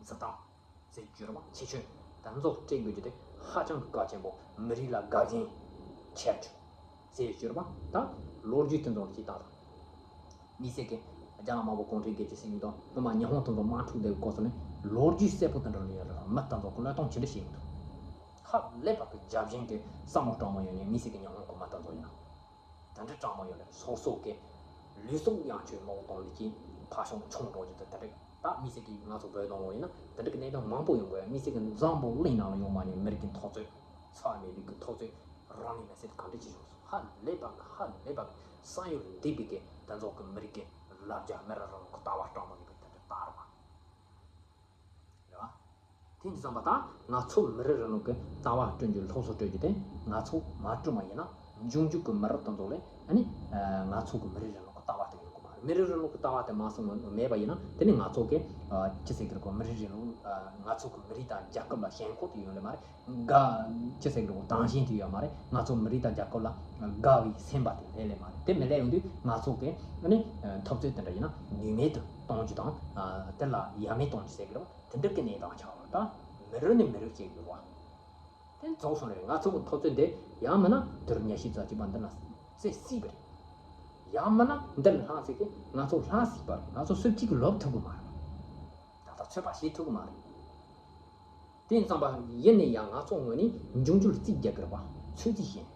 འཛིན་སྟངས་ཟེར་རྒྱུ་རེད་བ། ཁྱད་ཆོས་དེ་ཚོ་སྤྲད་དགོས་རྒྱུ་དེ་ཧ་ཅང་གི་གལ་ཆེན་པོ། མི་རིགས་ལ་དགའ་ཞེན་ཆེ་རྒྱུ་ཟེར་རྒྱུ་རེད་བ། ད་ལོ་རྒྱུས་དེ་ཚོ་ལ་ཅིག་ལྟ་དང་། མི་སེར་གྱི་རྒྱ་ནག་དམར་པོ་གུང་ཁྲན་སྒེར་གྱི་སྲིད་བྱུས་དང་སྔོན་མ་ཉི་ཧོང་དེ་ཚོ་དམག་འཁྲུག་དེ་སྐོར་སོགས་ནས་ལོ་རྒྱུས་གསལ་པོ་དེ་འདྲ་ནས་ཡོད་རེད། མི་དེ་ཚོ་གི་བློས་གཏོང་ཇི་འདྲ་བྱེད་ཀྱི་འདུག་ཧ་ལས་པ་གི་རྒྱབ་ཆེན་གྱི་བསམ་བློ་སྤྲང་མོ་ཡོད་ནས་མི་སེར་གྱི་ཉི་ཧོང་གི་མི་དེ་ཚོ་ཡིན་ན། དེ་འདྲ་སྤྲང་མོ་ཡོད་ལ་སོ་སོ་གི་ལུས་སྲོག་ཡང་ཆོས་མོག་གཏོང་ལི་ཀྱི་ཕ་ཤོང་ཆུང་འགྲོ་རྒྱུ་དེ་དེ་འདྲ། ད་མི་སེར་གྱི་ང་ཚོ་བོད་ནང་ལོགས་ཡིན་ན་དེ་འདྲ་གི་གནས་སྟངས་མང་པོ་ཡོང་གི་ཡོད། མི་སེར་གྱི་འཛམ་བུ་གླིང་ནང་ལ་ཡོང་མ་མྱོང་མི་རིགས་ཀྱི་འཐབ་རྩོད། ཚ་བའི་མི་རིགས་ཀྱི་འཐབ་རྩོད་རང་ལུས་མེར་སྲེག་གང་འདྲ་ཅིག་བྱུང་སོང་། ཧ་ལས་པ་གི་ཧ་ལས་པ་གི་བསམ་ཡུལ་འདས་པའི་གི་དེ་ཚོ་གི་མི་རིགས་ཀྱི་ལབ་རྒྱ་མི་རིགས་རང་གི་ལྟ་བ་སྤྲང་མོ་ཡིན་པའི་དེ་འདྲ་ལྟ་ར་བ། རེད་བ། དེ་འདྲ་བསམ་པ་དང་ང་ཚོ་མི་རིགས་རིང་ལུགས་ཀྱི་ལྟ་བ་བསྐྲུན་རྒྱུ་སློབ་གསོ་སྤྲོད་རྒྱུ་དེ་ང་ཚོ་མ་བསྐྲུན་པ་ཡིན་ན་འབྱུང་འགྱུར་གྱི་མི་རིགས་དེ་ཚོ་ལས་ཨ་ནི་ང་ཚོ་གི་མི་རིགས་རིང་ལུགས་ཀྱི་ལྟ་བ་དེ་ཡོང་གི་མ་རེད། མི་རིགས་རིང་ལུགས་ཀྱི་ལྟ་བ་དེ་མ་སོང་མེད་པ་ཡིན་ན་དེ་ནི་ང་ཚོ་གི་ཅི་ཟེར་གི་རེད་གོ། མི་རིགས་རིང་ལུགས་ང་ཚོ་གི་མི་རིགས་དང་རྒྱལ་ཁབ་ལ་ཞེན་ཁོག་དེ་ཡོད་ལེ་མ་རེད། དགའ་ཅི་ཟེར་གི་རེད་གོ། དང་ཞེན་དེ་ཡོད་མ་རེད། ང་ཚོ་མི་རིགས་དང་རྒྱལ་ཁབ་ལ་དགའ་བའི་སེམས་པ་དེ་སླེབས་ལེ་མ་རེད། དེ་མི་སླེབས་ཡོང་དུས་ང་ཚོ་གི་ཨ་ནི་འཐབ་རྩོད་དེ་འདྲ་ཡིན་ན་ནུས་མེད་དུ་གཏོང་རྒྱུ་དང་དེ་ལ་ཡ་མེད་གཏོང་རྒྱུ་ཟེར་གི་རེད། དེ་འདྲ་གི་གནས་སྟངས་ཆགས་པ་ད་མི་རིགས་ནས་མི་རིགས་གཅིག་ཡོད་བ། དེ་རྫོགས་སོང་རེད། ང་ཚོ་གི་འཐབ་རྩོད་འདི་ཡང་མིན་ན་དུས་རབས་ཉི་ཤུ་རྩ་གཅིག་པ་འདི་ན་རྩེ་སྲིད་པ་རེད། ཡང་མིན་ན་འདི་ལ་ལྷག་ཟེར་གི་ང་ཚོ་ལྷག་སྲིད་པ་རེད། ང་ཚོ་སུ་གཅིག་གི་ལོབས་ཐུབ་གི་མ་རེད། ད་ལྟ་ཚོད་དཔག་བྱེད་ཐུབ་གི་མ་རེད། དེ་ཡིན་ཙང་པ་ཡིན་ནས་ཡང་ང་ཚོ་ངོས་ནས་འབྱུང་འགྱུར་རྩིས་རྒྱག་གི་རེད་པ། ཚོད་རྩིས་བྱེད།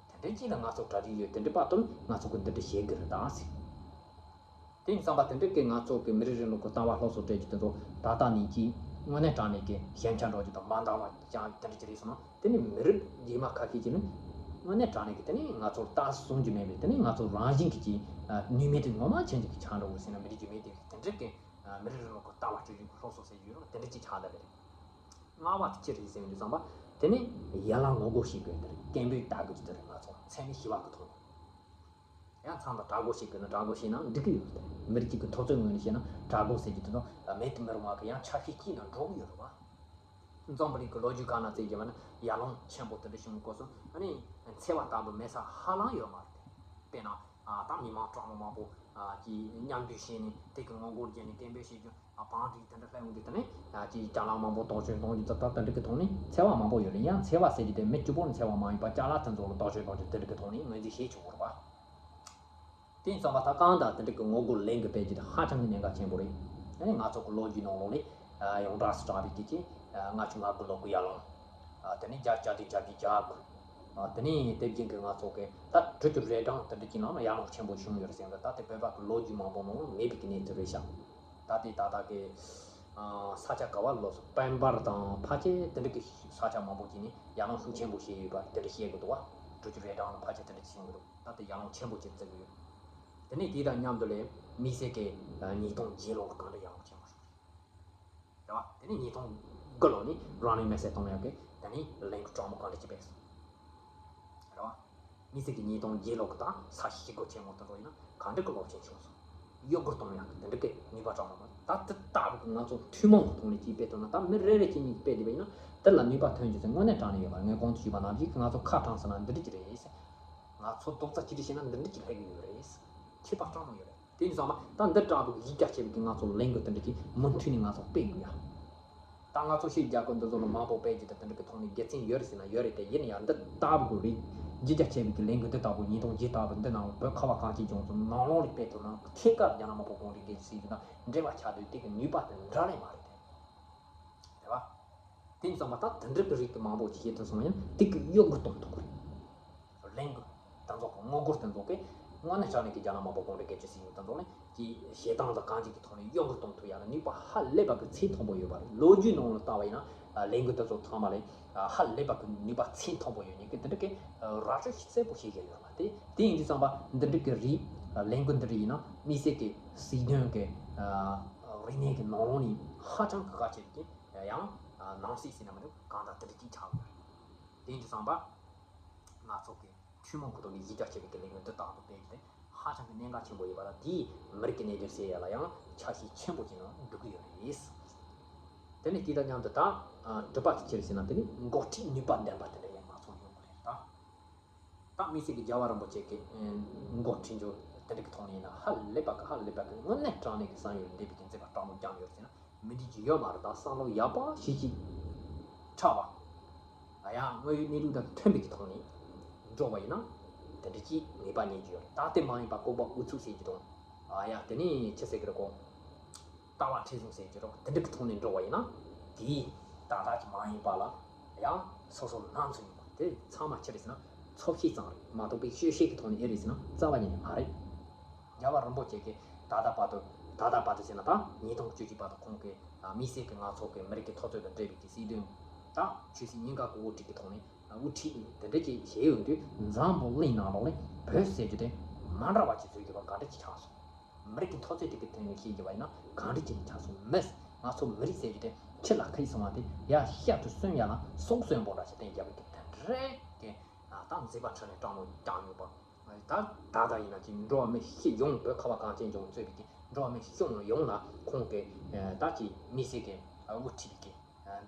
དེ་འདྲའི་གཅིག་ལ་ང་ཚོ་གྲ་སྒྲིག་ཡོད། དེ་འདྲའི་པ་དོན་ང་ཚོ་གི་འདི་འདྲ་བྱེད་དགོས་རེད་ད་ཟེར། དེ་ཡིན་ཙང་པ་དེ་འདྲ་གི་ང་ཚོ་གི་མི་རིགས་རིང་ལུགས་ཀྱི་ལྟ་བ་སློབ་གསོ་སྤྲད་རྒྱུ་དེ་ཚོ་ད་ལྟ་ནས་ཀྱིས་དངོས་གནས་དྲང་གནས་ཀྱི་ཞན་ཆ་འགྲོ་རྒྱུ་དང་མ་འདང་བ་ཅང་དེ་འདྲ་ཅིག་རེད་སོང་ན། དེ་ནི་མི་རིགས་རྗེས་མ་ཁ་ཤས་ཀྱིས་ནི་དངོས་གནས་དྲང་གནས་ཀྱི་དེ་ནི་ང་ཚོར་ལྟ་སྲུང་རྒྱུ་མེད་པའི་དེ་ནི་ང་ཚོ་རང་བཞིན་གྱི་ཀྱི་ནུས་མེད་དུ་ངོ་མ་ཆེན་ཅིག་གི་ཆགས་འགྲོ་དགོས་ཟེར་ན་མི་རིགས་རྒྱུ་མེད་དེ་དེ་འདྲ་གི་མི་རིགས་རིང་ལུགས་ཀྱི་ལྟ་བ་སྤྱོད་རྒྱུ་སློབ་གསོ་ཟེར་རྒྱུ་རེད། དེ་འདྲ་ཅིག་ཆགས་བསྡད་པ་རེད། ལྔ་བ་དེ་ཅི་རེད་ཟེར་བའི་དུས་ཙམ་པ་དེ་ནི་ཡར་ལངས་ངོ་རྒོལ་བྱེད་དགོས་དེ་རེད། སྐད་འབོད་བཏང་དགོས་ཀྱི་དེ་རེད། ང་ཚོ་ཚད་མེད་བཞི་བ་གི་ཐོག་ནས། ཡང་ཚང་དང་དྲག་རྒོལ་བྱེད་དགོས་ན་དྲག་རྒོལ་བྱས་ན་འགྲིག་གི་ཡོད་རེད། མི་རིགས་གཅིག་གི་འཐབ་རྩོད་ངོས་ནས་བཤད་ན་དྲག་རྒོལ་ཟེར་རྒྱུ་དེ་ཚོ་མེད་དུ་མི་རུང་བ་གི་ཡང་ཆ་ཤས་གཅིག་ནང་འགྲོ་གི་ཡོད་རེད་བ། འཛམ་བུ་གླིང་གི་ལོ་རྒྱུས་སྒང་ན་བཙལ་རྒྱུ་བ་ན་ཡར་ལངས་ཆེན་པོ་དེ་འདྲ་བྱུང་སྐབས་སུ་ཨ་ནི་འཚེ་བ་ལྟ་བུ་མེད་ས་ཧ་ལམ་ཡོད་མ་རེད། དཔེར་ན་ད་མི་མང་གྲངས་མང་པོ་གིས་མཉམ་འདུས་བྱས་ནས་དེ་གི་ངོ་རྒོལ་བརྒྱབ་ནས་སྐད་འབོད་བྱེད་རྒྱུ། ཨ་བང་སྒྲིག་དེ་འདྲ་སླེབས་འོང་དུས་དེ་ནས་ཅིག་ཅ་ལག་མང་པོ་རྟོག་དཔྱོད་གཏོང་རྒྱུ་དེ་དག་དེ་འདྲ་གི་ཐོག་ནས་འཚེ་བ་མང་པོ་ཡོད་རེད། ཡང་འཚེ་བ་ཟེར་རྒྱུ་དེ་མི་གཅིག་པོར་འཚེ་བ་མ་ཡིན་པ་ཅ་ལག་དེ་ཚོ་ལ་རྟོག་དཔྱོད་གཏོང་རྒྱུ་དེ་འདྲ་གི་ཐོག་ནས་ངོས་འཛིན་བྱེད་ཆོག་གི་རེད་པ། དེ་ཡིན་ཙང་པ་ད་གང་ལྟར་དེ་འདྲ་གི་ངོ་རྒོལ་ལས་འགུལ་སྤེལ་རྒྱུ་དེ་ཧ་ཅང་གི་གནད་འགག་ཆེན་པོ་རེད། ཨ་ནི་ང་ཚོ་གི་ལོ་རྒྱུས་ནང་ལོགས་ལས་ཡོངས་གྲགས་སུ་གྲགས་པའི་སྐད་ཆ་ལྔ་བཅུ་ང་དགུ་ལོ་གི་ཡར་ལངས། དེ་ནས་བརྒྱད་ཅུ་གྱ་བདུན་གྱ་བརྒྱད་གྱ་དགུ། དེ་ནས་དེ་བཞིན་གི་ང་ཚོ་གི་ད་དྲུག་ཅུ་རེ་གྲངས་དེ་འདྲ་གི་ནང་ལ་ཡར་ལངས་ཆེན་པོ་བྱུང་ཡོད་རེད་ཟེར་འདུག་ད་དེ་བོད་པ་གི་ལོ་རྒྱུས་མང་པོ་ནང་ལ་མེད་པའི་གི་གནས་ཚུལ་རེད་ཤག་ད་དེ་ད་ལྟ་གི་ས་ཆ་ག་བ་ལོགས་སུ་པན་པར་དང་ཕལ་ཆེར་དེ་འདྲ་གི་ས་ཆ་མང་པོ་ཅིག་ནས་ཡར་ལངས་ཤུགས་ཆེན་པོ་བྱས་ཡོད་པ་དེ་འདྲ་བཤད་གི་འདུག་བ། དྲུག་ཅུ་རེ་གྲངས་ལ་ཕལ་ཆེར་དེ་འདྲ་བྱུང་གི་འདུག་ད་དེ་ཡར་ལངས་ཆེན་པོ་ཅིག་བརྩི་གི་ཡོད། དེ་ནས་དེ་དང་མཉམ་དུ་ལས་མི་སེར་གི་ཉིས་སྟོང་བརྒྱད་ལོ་ལ་གང་འདྲ་ཡར་ལངས་ཆེན་པོ་བྱུང་རེད། རེད་བ། དེ་ནས་ཉིས་སྟོང་དགུ་ལོ་ནས་རང་ལུས་མེར་སྲེག་གཏོང་ཡག་གི་དེ་ནས་ལས་འགུལ་དྲག་མོ་གང་འདྲ་ཅིག་སྤེལ་སོང་། རེད་བ། མི་སེར་གྱི་ཉིས་སྟོང་བརྒྱད་ལོ་གི་དང་ས་ཞིག་སྒོ་ཆེན་མོ་དུ་འགྲོ་ཡིན་ན་གང་འདྲ་གི་རླབས་ཆེན་བྱུང་སོང་། གཡོ་སྒུལ་གཏོང་ཡག་གི་དེ་འདྲ་གི་ནུས་པ་དྲག་མོ་མ་ད་དེ་ལྟ་བུ་གི་ང་ཚོ་ཐུན་མོང་གི་ཐོག་ནས་ཅིག་སྤེལ་ཐུབ་ན། ད་མི་རེ་རེ་གཅིག་གཉིས་ཀྱིས་སྤེལ་བསྡད་པ་ཡིན་ན་དེ་ལ་ནུས་པ་ཐོན་རྒྱུ་དེ་དངོས་གནས་དྲང་གནས་ཡོད་པ། ངས་གོང་དུ་ཞུས་པ་ནང་བཞིན་ང་ཚོ་ཁ་དྲངས་ཟིན་ན་འདི་འདྲ་ཅིག་རེད་ཟེར། ང་ཚོ་རྡོག་རྩ་གཅིག་སྒྲིལ་བྱས་ན་འདི་འདྲ་ཅིག་སླེབས་ཀྱི་ཡོད་རེད་ཟེར། ཁྱད་པར་དྲག་མོ་ཡོད་རེད། དེ་ཡིན་ཙང་མ་ད་འདི་དྲག་པོ་གི་གཞི་རྒྱ་ཆེ་བའི་གི་ང་ཚོ་ལས་འགུལ་དེ་འདྲ་ཅིག་མུ་མཐུད་ནས་ང་ཚོ་སྤེལ་དགོས་ཡ། ད་ང་ཚོ་ཕྱིའི་རྒྱལ་ཁབ་འདི་ཚོ་ལ་མང་པོ་སྤེལ་རྒྱུ་དང་དེ་འདྲ་གི་ཐོག་ནས་དགེ་མཚན་ཡོད་རེད་ཟེར་ན་ཡོད་རེད་དེ། ཡིན་ན་ཡང་འདི་ལྟ་བུ་རིགས་གཞི་རྒྱ་ཆེ་བའི་གི་ལས་འགུལ་འདི་ལྟ་བུ་ཉིས་སྟོང་བརྒྱད་ལྟ་བུ་འདི་ནང་བོད་ཁ་བ་གངས་ཅན་ལྗོངས་སུ་ནང་ལོགས་ལ་སྤེལ་ཐུབ་ན་ཐད་ཀར་རྒྱ་ནག་དམར་པོ་གུང་ཁྲན་སྒེར་གྱི་སྲིད་བྱུས་དང་འབྲེལ་བ་ཆགས་དུས་དེ་གི་ནུས་པ་དེ་འདྲ་ལས་མ་རེད་དེ། རེད་བ། དེ་ཡིན་ཙང་མ་ད་དེ་འདྲ་གི་རིགས་དེ་མང་པོ་ཅིག་བྱེད་ཐུབ་སོང་ན་ཡང་དེ་གི་གཡོ་སྒུལ་གཏོང་ཐུབ་ཀྱི་རེད། ལས་འགུལ་དང་ཚོགས་ཀྱི་ངོ་རྒོལ་དང་ཚོགས་ཀྱི་དངོས་གནས་དྲང་གནས་ཀྱི་རྒྱ་ནག་དམར་པོ་གུང་ཁྲན་སྒེར་གཅོད་སྲིད་གཞུང་དང་ཚོགས་ནས་ཀྱི་ཞེ་སྡང་དང་གང་ཅི་གི་ཐོག་ནས་གཡོ་འགུལ་གཏོང་ཐུབ་ཡ་ལ་ནུས་པ་ཧ་ལས་པ་གི་ཚད་མཐོན་པོ་ཡོད་པ་རེད། ལོ་རྒྱུས་ནང་ལ་ལྟ་བ་ཡིན་ན་ལས་འགུལ་དེ་ཚོ་ཚང་མ་ལས་ཧ་ལས་པ་གི་ནུས་པ་ཚད་མཐོན་པོ་ཡོད་མཁན་གྱི་དེ་འདྲ་གི་ར་སྤྲོད་གསལ་པོ་ཞིག་ཡོད་པ་དེ་དེ་ཡིན་དུས་ཙམ་པ་འདི་འདྲ་གི་རིགས་ལས་འགུལ་འདི་འདྲ་ཡིན་ན་དམིགས་བསལ་གྱི་སྲིད་དོན་གྱི་རིག་གནས་ཀྱི་ནང་ལོགས་ནས་ཧ་ཅང་གི་གལ་ཆེ་བའི་ཡང་ནང་སྲིད་ཟེར་ན་མི་འདུག་གང་ལྟར་དེ་འདྲ་གཅིག་ཆགས་ཡོད་རེད། དེ་ཡིན་དུས་ཙམ་པ་ང་ཚོ་གི་ཐུན་མོང་གི་ཐོག་ནས་གཞི་རྒྱ་ཆེ་བའི་གི་ལས་འགུལ་འདི་དག་ཏུ་སྤེལ་རྒྱུ་དེ་ཧ་ཅང་གི་གནད་འགག་ཆེན་པོ་ཡོད་པ་དང་དེས་མི་རིགས་ཀྱི་གནད་དོན་སེལ་ཡ་ལ་ཡང་ཆ་ཤས་ཆེན་པོ་ཅིག་ནང་འགྲོ་གི་ཡོད་རེད། དེ་ནས་དེ་དང་མཉམ་དུ་ད་སྒྲུབ་པ་དེ་ཅི་རེད་ཟེར་ན་དེ་ནི་འགོ་ཁྲིད་ནུས་པ་ལྡན་པ་དེ་འདྲ་ཡང་ང་ཚོ་ཡོང་གི་རེད་ད། ད་དམིགས་བསལ་གྱི་རྒྱལ་བ་རིན་པོ་ཆེ་གི་འགོ་ཁྲིད་འཇོག་དེ་འདྲ་གི་ཐོག་ནས་ཡིན་ན་ཧ་ལས་པ་གི་ཧ་ལས་པ་གི་དངོས་གནས་དྲང་གནས་ཀྱི་བསམ་ཡུལ་འདས་པའི་གི་མཛད་པ་སྤྲང་མོ་བསྐྱངས་ཡོད་ཟེར་ན་མི་འགྲིག་གི་ཡོད་མ་རེད། ད་བསམ་བློ་ཡག་པོ་ཞིག་ཅིག་འཁྲབ་པ་ཡང་དངོས་ཡོད་གནས་ལུགས་དང་མཐུན་པའི་གི་ཐོག་ནས་འགྲོ་བ་ཡིན་ན་དེ་འདྲ་ཅིག་ངེས་པ་རྙེད་ཀྱི་ཡོད་རེད། ད་དེ་མ་ཡིན་པ་ལྐུགས་པ་ཨུ་ཚུགས་ཟེར་གྱི་དང་ཡང་དེ་ནས་ཆི་ཟེར་གི་རེད་གོ་ལྟ་བ་མཁྲེགས་བཟུང་ཟེར་གྱི་རོགས་དེ་འདྲ་གི་ཐོག་ནས་འགྲོ་བ་ཡིན་ན་དེས་ད་ལྟ་གི་མ་ཡིན་པ་ལ་ཡང་སོ་སོ་ལ་སྣང་ཚུལ་ཡིན་པ་དེ་ཚང་མ་ཅི་རེད་ཟེར་ན་ཚོར་ཤེས་ཙམ་རེད་མ་གཏོགས་པའི་ཤེས་བྱེད་ཀྱི་ཐོག་ནས་ཨེ་རེད་ཟེར་ན་རྩ་བ་ཉིད་ནས་མ་རེད། རྒྱལ་བ་རིན་པོ་ཆེ་གིས་ད་ལྟ་བར་དུ་ད་ལྟ་བར་དུ་ཟེར་ན་ད་ཉིས་སྟོང་བཅུ་གཅིག་བར་དུ་ཁོང་གིས་དམིགས་བསལ་གྱི་ང་ཚོ་གི་མི་རིགས་ཀྱི་འཐབ་རྩོད་དང་འབྲེལ་བའི་གི་སྲིད་དོན་ད་ཆོས་སྲིད་གཉིས་ཀ་གི་དབུ་ཁྲིད་ཀྱི་ཐོག་ནས་དབུ་ཁྲིད་དེ་འདྲ་ཅིག་བྱས་ཡོང་དུས་འཛམ་བུ་གླིང་ནང་ལོགས་ལ་བོད་ཟེར་རྒྱུ་དེ་མ་འདྲ་བ་ཅིག་བཟོས་ཡོད་པ་ག་འདྲ་ཅིག་ཆགས་སོང་། མི་རིགས་ཀྱི་འཐབ་རྩོད་དེ་གི་ཐད་ནས་བཤད་རྒྱུ་བ་ཡིན་ན་གང་འདྲ་ཅིག་ཆགས་སོང་མེད། ང་ཚོ་མི་རིགས་ཟེར་རྒྱུ་དེ་ཕྱི་ལ་ཁ་ཡིག་སོང་བ་དེ་ཡ་ཤ་དུ་གསོན་ཡ་ལ་སྲོག་གསོན་པོ་འདྲ་ཞིག་བསྟན་རྒྱབ་པའི་གི་དེ་འདྲའི་གི་ད་མཛད་པ་ཁྲི་ནས་སྤྲང་མོ་བསྐྱངས་ཡོད་པ། ད་ད་ལྟ་ཡིན་ན་ཅིག་འགྲོ་བ་མི་ཤི་ཡོང་བོད་ཁ་བ་གངས་ཅན་ལྗོངས་གཙོས་པའི་གི་འགྲོ་བ་མི་ཤི་ཡོང་ཡོང་ལ་ཁོང་གི་ད་ཅིག་དམིགས་བསལ་གི་དབུ་ཁྲིད་པའི་གི་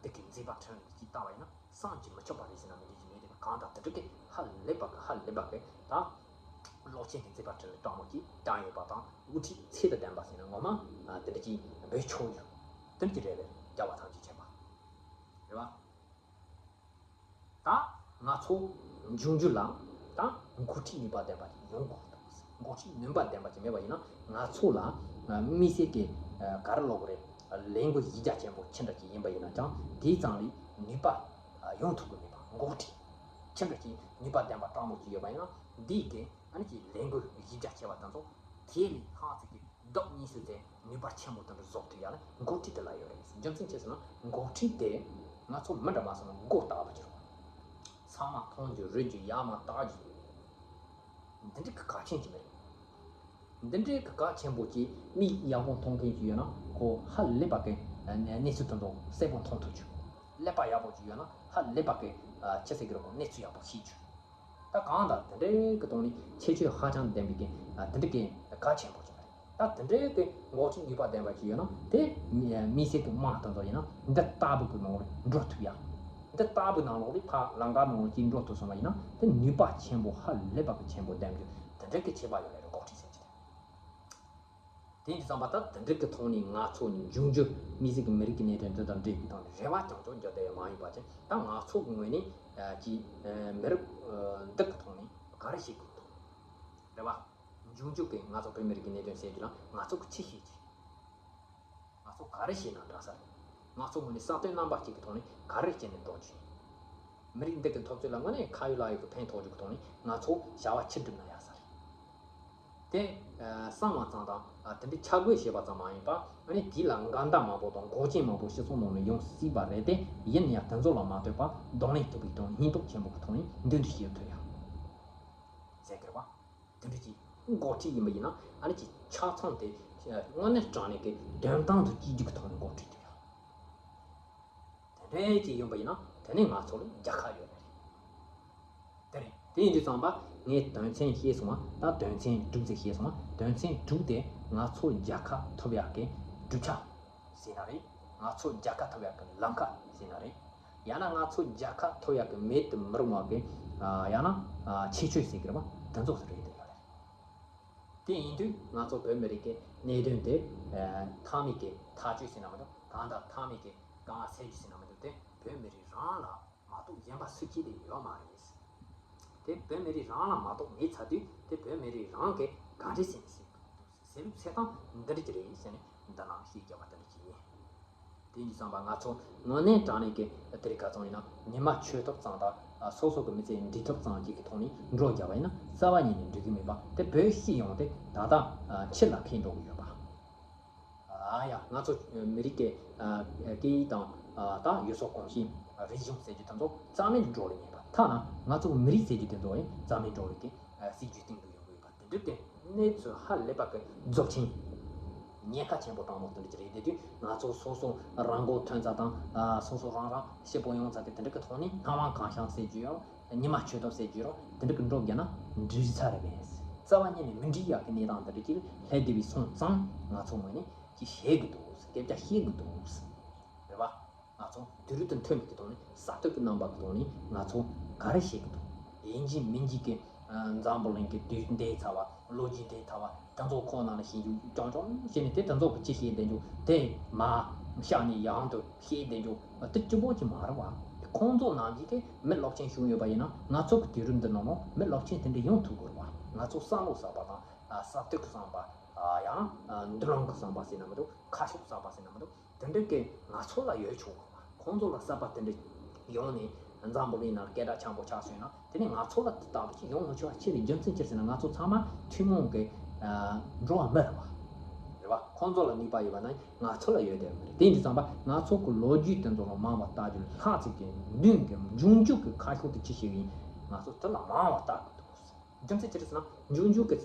འདི་གི་མཛད་པ་ཁྲི་ནས་ཅིག་བལྟ་བ་ཡིན་ན། བསམ་གྱིས་མི་ཁྱབ་པ་རེད་ཟེར་ན་མི་འགྲིག་གི་མེད་དེ་གང་དང་དེ་འདྲ་གི་ཧ་ལས་པ་གི་ཧ་ལས་པ་གི་ད་ཀློག་ཆེན་གྱི་མཛད་པ་ཁྲི་ནས་སྤྲང་མོ་ཅིག་བསྐྱངས་ཡོད་པ་དང་དབུ་ཁྲིད་ཚད་དང་ལྡན་པ་ཟེར་ན་ངོ་མ་དེ་འདྲ་ཅིག་འབོད་ཆོག་རྒྱུ་དེ་འདྲ་ཅིག་རེད་པས་རྒྱལ་བ་ཐམས་ཅད་མཁྱེན་པ་རེད་བ། ད་ང་ཚོ་འབྱུང་འགྱུར་ལ་ད་འགོ་ཁྲིད་ནུས་པ་ལྡན་པ་ཅིག་ཡོང་དགོས་འདུག་འགོ་ཁྲིད་ནུས་པ་ལྡན་པ་ཅིག་མེད་པ་ཡིན་ན་ང་ཚོ་ལ་དམིགས་བསལ་གྱི་ག་རེ་ལབ་དགོས་རེད། ལས་འགུལ་གཞི་རྒྱ་ཆེན་པོ་ཅི་འདྲ་ཅིག་ཡིན་པ་ཡིན་ན་ཀྱང་དེའི་ཙམ་ལས་ནུས་པ་ཡོང་ཐུབ་ཀྱི་མེད་པ། འགོ་ཁྲིད་ཅི་འདྲ་ཅིག་ནུས་པ་ལྡན་པ་སྤྲང་མོ་ཅིག་ཡོད་པ་ཡིན་ན་འདིས་ཀྱི་ཨ་ནི་ཅིག་ལས་འགུལ་གཞི་རྒྱ་ཆེ་བ་དེ་ཚོ་དེ་ལས་ལྷག་ཙམ་གྱི་བདག་གཉིས་སུ་དེ་ནུས་པ་ཆེན་པོ་དེ་འདྲ་བཟོ་ཐུབ་ཡ་ལ་འགོ་ཁྲིད་དེ་ལ་ཡོད་རེད། རྒྱུ་མཚན་ཅི་ཟེར་ན་འགོ་ཁྲིད་དེ་ང་ཚོ་མི་འདྲ་མ་སོང་ན་མགོ་བཏགས་པ་ཅིག་རེད། ཚང་མ་མཐོང་རྒྱུ་རིག་རྒྱུ་ཡར་མར་བལྟ་རྒྱུ། འདི་འདྲའི་གི་གལ་ཆེན་ཅིག་མ་རེད། འདི་འདྲའི་གི་གལ་ཆེན་པོ་ཅིག་མིག་ཡག་པོ་མཐོང་མཁན་ཅིག་ཡོད་ན་ཁོ་ཧ་ལས་པ་གི་གནས་ཚུལ་དེ་ཚོ་གསལ་པོ་མཐོང་ཐུབ་རྒྱུ། ཀླད་པ་ཡག་པོ་ཅིག་ཡོད་ན་ཧ་ལས་པ་གི་ཅི་ཟེར་གི་རེད་གོ་གནས་ཚུལ་ཡག་པོ་ཤེས་རྒྱུ། ད་གང་ལྟར་དེ་འདྲའི་གི་ཐོག་ནས་ཁྱད་ཆོས་ཧ་ཅང་ལྡན་པའི་གི་དེ་འདྲའི་གི་གལ་ཆེན་པོ་ཅིག་མ་རེད། ད་དེ་འདྲའི་གི་འགོག་ཁྲིད་ནུས་པ་ལྡན་པ་ཅིག་ཡོད་ན་དེ་མི་མི་སེར་གི་དམངས་དེ་ཚོ་ཡིན་ན་འདི་ལྟ་བུ་གི་ནང་ལ་འགྲོ་ཐུབ་ཡ། འདི་ལྟ་བུ་ནང་ལོགས་ལ་ཕར་ལམ་ཁ་ནང་ལོགས་ཅིག་འགྲོ་ཐུབ་སོང་བ་ཡིན་ན་དེ་ནུས་པ་ཆེན་པོ་ཧ་ལས་པ་གི་ཆེན་པོ་ལྡན་རྒྱུ་དེ་འདྲའི་གི་ཁྱད་པར་ཡོད་རེད་འགོག་ཁྲིད་ཟེར་གྱི་དེ། དེ་ཡིན་དུས་ཙམ་པ་ད་དེ་འདྲའི་གི་ཐོག་ནས་ང་ཚོ་འབྱུང་འགྱུར་མི་སེར་གི་མི་རིགས་ཀྱི་གནད་དོན་འདི་དང་འབྲེལ་བའི་ཐོག་ནས་རེ་བ་རྐྱང་རྐྱང་རྒྱག་བསྡད་ཡོད་མ་ཡིན་པ་ཅིག་ད་ང་ཚོ་གི་ངོས་ནས་ཀྱི་མི་རིགས་འདི་གི་ཐོག་ནས་ག་རེ་བྱེད་དགོས་འདུག་རེད་བ། འབྱུང་འགྱུར་གྱི་ང་ཚོ་བོད་མི་རིགས་ཀྱི་གནད་དོན་སེལ་རྒྱུ་ལ་ང་ཚོ་གི་ཅི་ཤེས་ཀྱི། ང་ཚོ་ག་རེ་བྱས་ན་འདྲ་ས་རེད། ང་ཚོ་ངོས་ནས་བསམ་དོན་རྣམ་པ་གཅིག་གི་ཐོག་ནས་ག་རེ་བྱས་ནས་འགྲོ་རྒྱུ་ཡིན། མི་རིགས་འདི་གི་འཐབ་རྩོད་ལ་དངོས་གནས་ཁ་ཡོད་ལག་ཡོད་ཀྱི་ཕན་ཐོགས་རྒྱུ་གི་ཐོག་ནས་ང་ཚོ་བྱ་བ་ཅི་སྒྲུབ་ན་ཡག་ས་རེད། དེ་བསམ་བ་ཙམ་དང་དེ་འདྲའི་ཆ་བགོས་བྱས་པ་ཙམ་མ་ཡིན་པ་ཨ་ནི་དེ་ལ་འགལ་ཟླ་མང་པོ་དང་འགོག་རྐྱེན་མང་པོ་སྤྱི་ཚོགས་ནང་ནས་ཡོང་སྲིད་པ་རེད་དེ་ཡིན་ན་ཡང་དེ་ཚོ་ལ་མ་ལྟོས་པར་གདོང་ལེན་ཐུབ་པའི་དང་སྙིང་སྟོབས་ཆེན་པོ་གི་ཐོག་ནས་མདུན་དུ་སྐྱོད་ཐུབ་ཡག་ཟེར་གི་རེད་བ། དེ་འདྲ་ཅིག་འགོ་ཁྲིད་ཡིན་པ་ཡིན་ན་ཨ་ནི་ཅིག་ཆ་ཚང་དེ་དངོས་གནས་དྲང་གནས་ཀྱི་དོན་དམ་དུ་གཅིག་གྱུར་གྱི་ཐོག་ནས་འགོ་ཁྲིད་ཐུབ་ཡ། དེ་འདྲ་ཅིག་ཡིན་པ་ཡིན་ན་དེ་ནས་ང་ཚོ་ལ་རྒྱལ་ཁ་ཡོད་རེད། དེ་རེད། དེ་ཡིན་དུས་ཙམ་པ་ངས་དོན་ཚན་བཤད་སོང་བ་ད་དོན་ཚན་དྲུག་ཙམ་བཤད་སོང་བ་དོན་ཚན་དྲུག་དེ་ང་ཚོ་རྒྱལ་ཁ་ཐོབ་ཡག་གི་གྲུབ་ཆ། ཟེར་ན་རེད། ང་ཚོ་རྒྱལ་ཁ་ཐོབ་ཡག་གི་ལམ་ཁ་ཟེར་ན་རེད། ཡང་ན་ང་ཚོ་རྒྱལ་ཁ་ཐོབ་ཡག་གི་མེད་དུ་མི་རུང་བ་གི་ཡང་ན་ཁྱད་ཆོས་ཟེར་གི་རེད་བ་དེ་ཚོ་རེད་དེ་ཡོད་རེད། དེ་ཡིན་དུས་ང་ཚོ་བོད་མི་རིགས་ཀྱི་གནད་དོན་དེ་མཐའ་མའི་གི་ཐག་གཅོད་ཟེར་ན་མི་འདུག་གང་ལྟར་མཐའ་མའི་གི་གང་ཟེར་རྒྱུ་ཟེར་ན་མི་འདུག་དེ་བོད་མི་རིགས་རང་ལ་མ་གཏོགས་གཞན་པ་སུ་གཅིག་ལས་ཡོད་མ་རེད། དེ་བོད་མི་རིགས་རང་ལ་མ་གཏོགས་མེད་ཚར་དུས་དེ་བོད་མི་རིགས་རང་གིས་ག་འདྲས་ཟེར་ནས་ཟེར་དགོས་འདུག་ཟེར་ལུགས་ཚད་སྟངས་འདི་འདྲ་ཅིག་རེད་ཟེར་ནས་འདི་ནང་ཤེས་རྒྱག་པ་འདི་འདྲ་ཅིག་ཡིན། དེ་ཡིན་དུས་ཙམ་པ་ང་ཚོ་དངོས་གནས་དྲང་གནས་ཀྱི་དེ་རིགས་ག་ཚོད་ཡིན་ན་ཉི་མ་འཆོལ་ཐབས་ཙམ་དང་སོ་སོ་གི་མི་ཚེ་འབྲི་ཐབས་ཙམ་ཅིག་གི་ཐོག་ནས་འགྲོ་རྒྱག་པ་ཡིན་ན་རྩ་བ་ཉིད་ནས་འགྲིག་གི་མེད་པ་དེ་བོད་སྤྱི་ཡོངས་དེ་ད་ལྟ་ཕྱི་ལ་འཁེལ་འགྲོ་གི་ཡོད་པ། ཨ་ཡ། ང་ཚོ་མི་རིགས་ཀྱི་ཨ་སྐད་ཡིག་དང་ཨ་ད་ཡུལ་སྲོལ་གོམས་གཤིས་རིག་གཞུང་ཟེར་རྒྱུ་དེ་ཚོ་རྩ་མེད་འགྲོ་ལེ་ཉེ་བ། ཐ་ན་ང་ཚོ་མི་རིགས་ཟེར་རྒྱུ་དེ་ཚོ་ཡང་རྩ་མེད་འགྲོ་ལེ་གི་ཨ་སྲིད་ཇུས་སྟེང་དུ་ཡོང་གི་ཡོད་པ་དེ་འདྲ་དེ་གནས་ཚུལ་ཧ་ལས་པ་གི་རྫོགས་ཆེན་ཉེན་ཁ་ཆེན་པོ་དྲང་མོ་དེ་འདྲ་ཅིག་རེད། དེ་དུས་ང་ཚོ་སོ་སོ་རང་མགོ་ཐོན་ཚ་དང་ཨ་སོ་སོ་རང་རང་སྐྱིད་པོ་ཡོང་ཚ་གི་དེ་འདྲ་གི་ཐོག་ནས་སྣང་བ་གང་ཤར་ཟེར་རྒྱུ་ཡང་། ཉི་མ་འཆོལ་ཐབས་ཟེར་རྒྱུ་རོ་དེ་འདྲ་གི་འགྲོ་རྒྱུ་ན་འགྲིག་ཚར་རེད་པས། རྩ་བ་ཉིད་ནས་མི་འགྲིག་ཡག་གི་གནས་སྟངས་འདི་འདྲ་ཅིག་སླེབས་བསྡད་པའི་སོང་ཙང་ང་ཚོ་ངོས་ནས་ཅི་བཤད་གི་འདུག་སྐད་ཆ་བཤད་གི་འདུག་རེད་པ། ང་ཚོ་དུས་རབས་དང་མཐུན་པའི་གི་ཐོག་ནས་གསར་གཏོད་ཀྱི་རྣམ་པ་གི་ཐོག་ནས་ང་ཚོ་ག་རེ་བཤད་གི་འདུག་ཡིན་གཅིག་མིན་གཅིག་གི་འཛམ་བུ་གླིང་གི་དུས་འདས་ཚར་བ་ལོ་རྒྱུས་འདས་ཚར་བ་དེ་ཚོ་ཁོ་ནང་ལ་ཞིབ་འཇུག་རྐྱང་རྐྱང་བྱས་ནས་དེ་དེ་ཚོ་གི་ཅི་བཤད་བསྡད་རྒྱུ་དེ་མ་བཤད་ནས་ཡང་དུ་བཤད་བསྡད་རྒྱུ་དེ་གཅིག་པོ་ཅིག་མ་རེད་བ། ཁོང་ཚོ་ནང་བཞིན་གྱི་མི་རླབས་ཆེན་བྱུང་ཡོད་པ་ཡིན་ན་ང་ཚོ་གི་དུས་རིམ་འདི་ནང་ལ་མི་རླབས་ཆེན་དེ་འདྲ་ཡོང་ཐུབ་དགོས་རེད་བ། ང་ཚོ་བསམ་བློ་གསར་པ་དང་གསར་གཏོད་ཀྱི་བསམ་པ་ཡང་མདུན་ལམ་གྱི་བསམ་པ་ཟེར་ན་མི་འདུག་ཁ་ཕྱོགས་གསར་པ་ཟེར་ན་མི་འདུག་དེ་འདྲ་གི་ང་ཚོ་ལ་ཡོད་ཆོག་གི་རེད་བ། ཁོང་ཚོ་ལ་གསར་པ་དེ་འདྲ་ཡོང་ནས་འཛམ་བུ་གླིང་ནང་སྐད་གྲགས་ཆེན་པོ་ཆགས་སོང་ན། དེ་ནས་ང་ཚོ་ལ་དེ་ལྟ་བུ་ཅིག་ཡོང་མི་ཆོག་པ་ཅི་རེད། རྒྱུ་མཚན་ཅི་རེད་ཟེར་ན་ང་ཚོ་ཚང་མ་ཐུན་མོང་གི་ཨ་འགྲོ་བ་མི་རེད་བ། རེད་བ། ཁོང་ཚོ་ལ་ནུས་པ་ཡོད་པ་ན་ང་ཚོ་ལ་ཡོད་བསྡད་མི་རེད། དེ་ཡིན་དུས་ཙམ་པ་ང་ཚོ་གི་ལོ་རྒྱུས་དེ་ཚོ་ལ་མང་བ་ལྟ་རྒྱུ་ལྷག་ཅིག་གི་མདུན་གྱི་འབྱུང་འགྱུར་གྱི་ཁ་ཕྱོགས་དེ་ཅི་ཞིག་ཡིན་ང་ཚོ་དེ་ལ་མང་བ་ལྟ་དགོས་འདུག་རྒྱུ་མཚན་ཅི་རེད་ཟེར་ན་འབྱུང་འགྱུར་གྱི་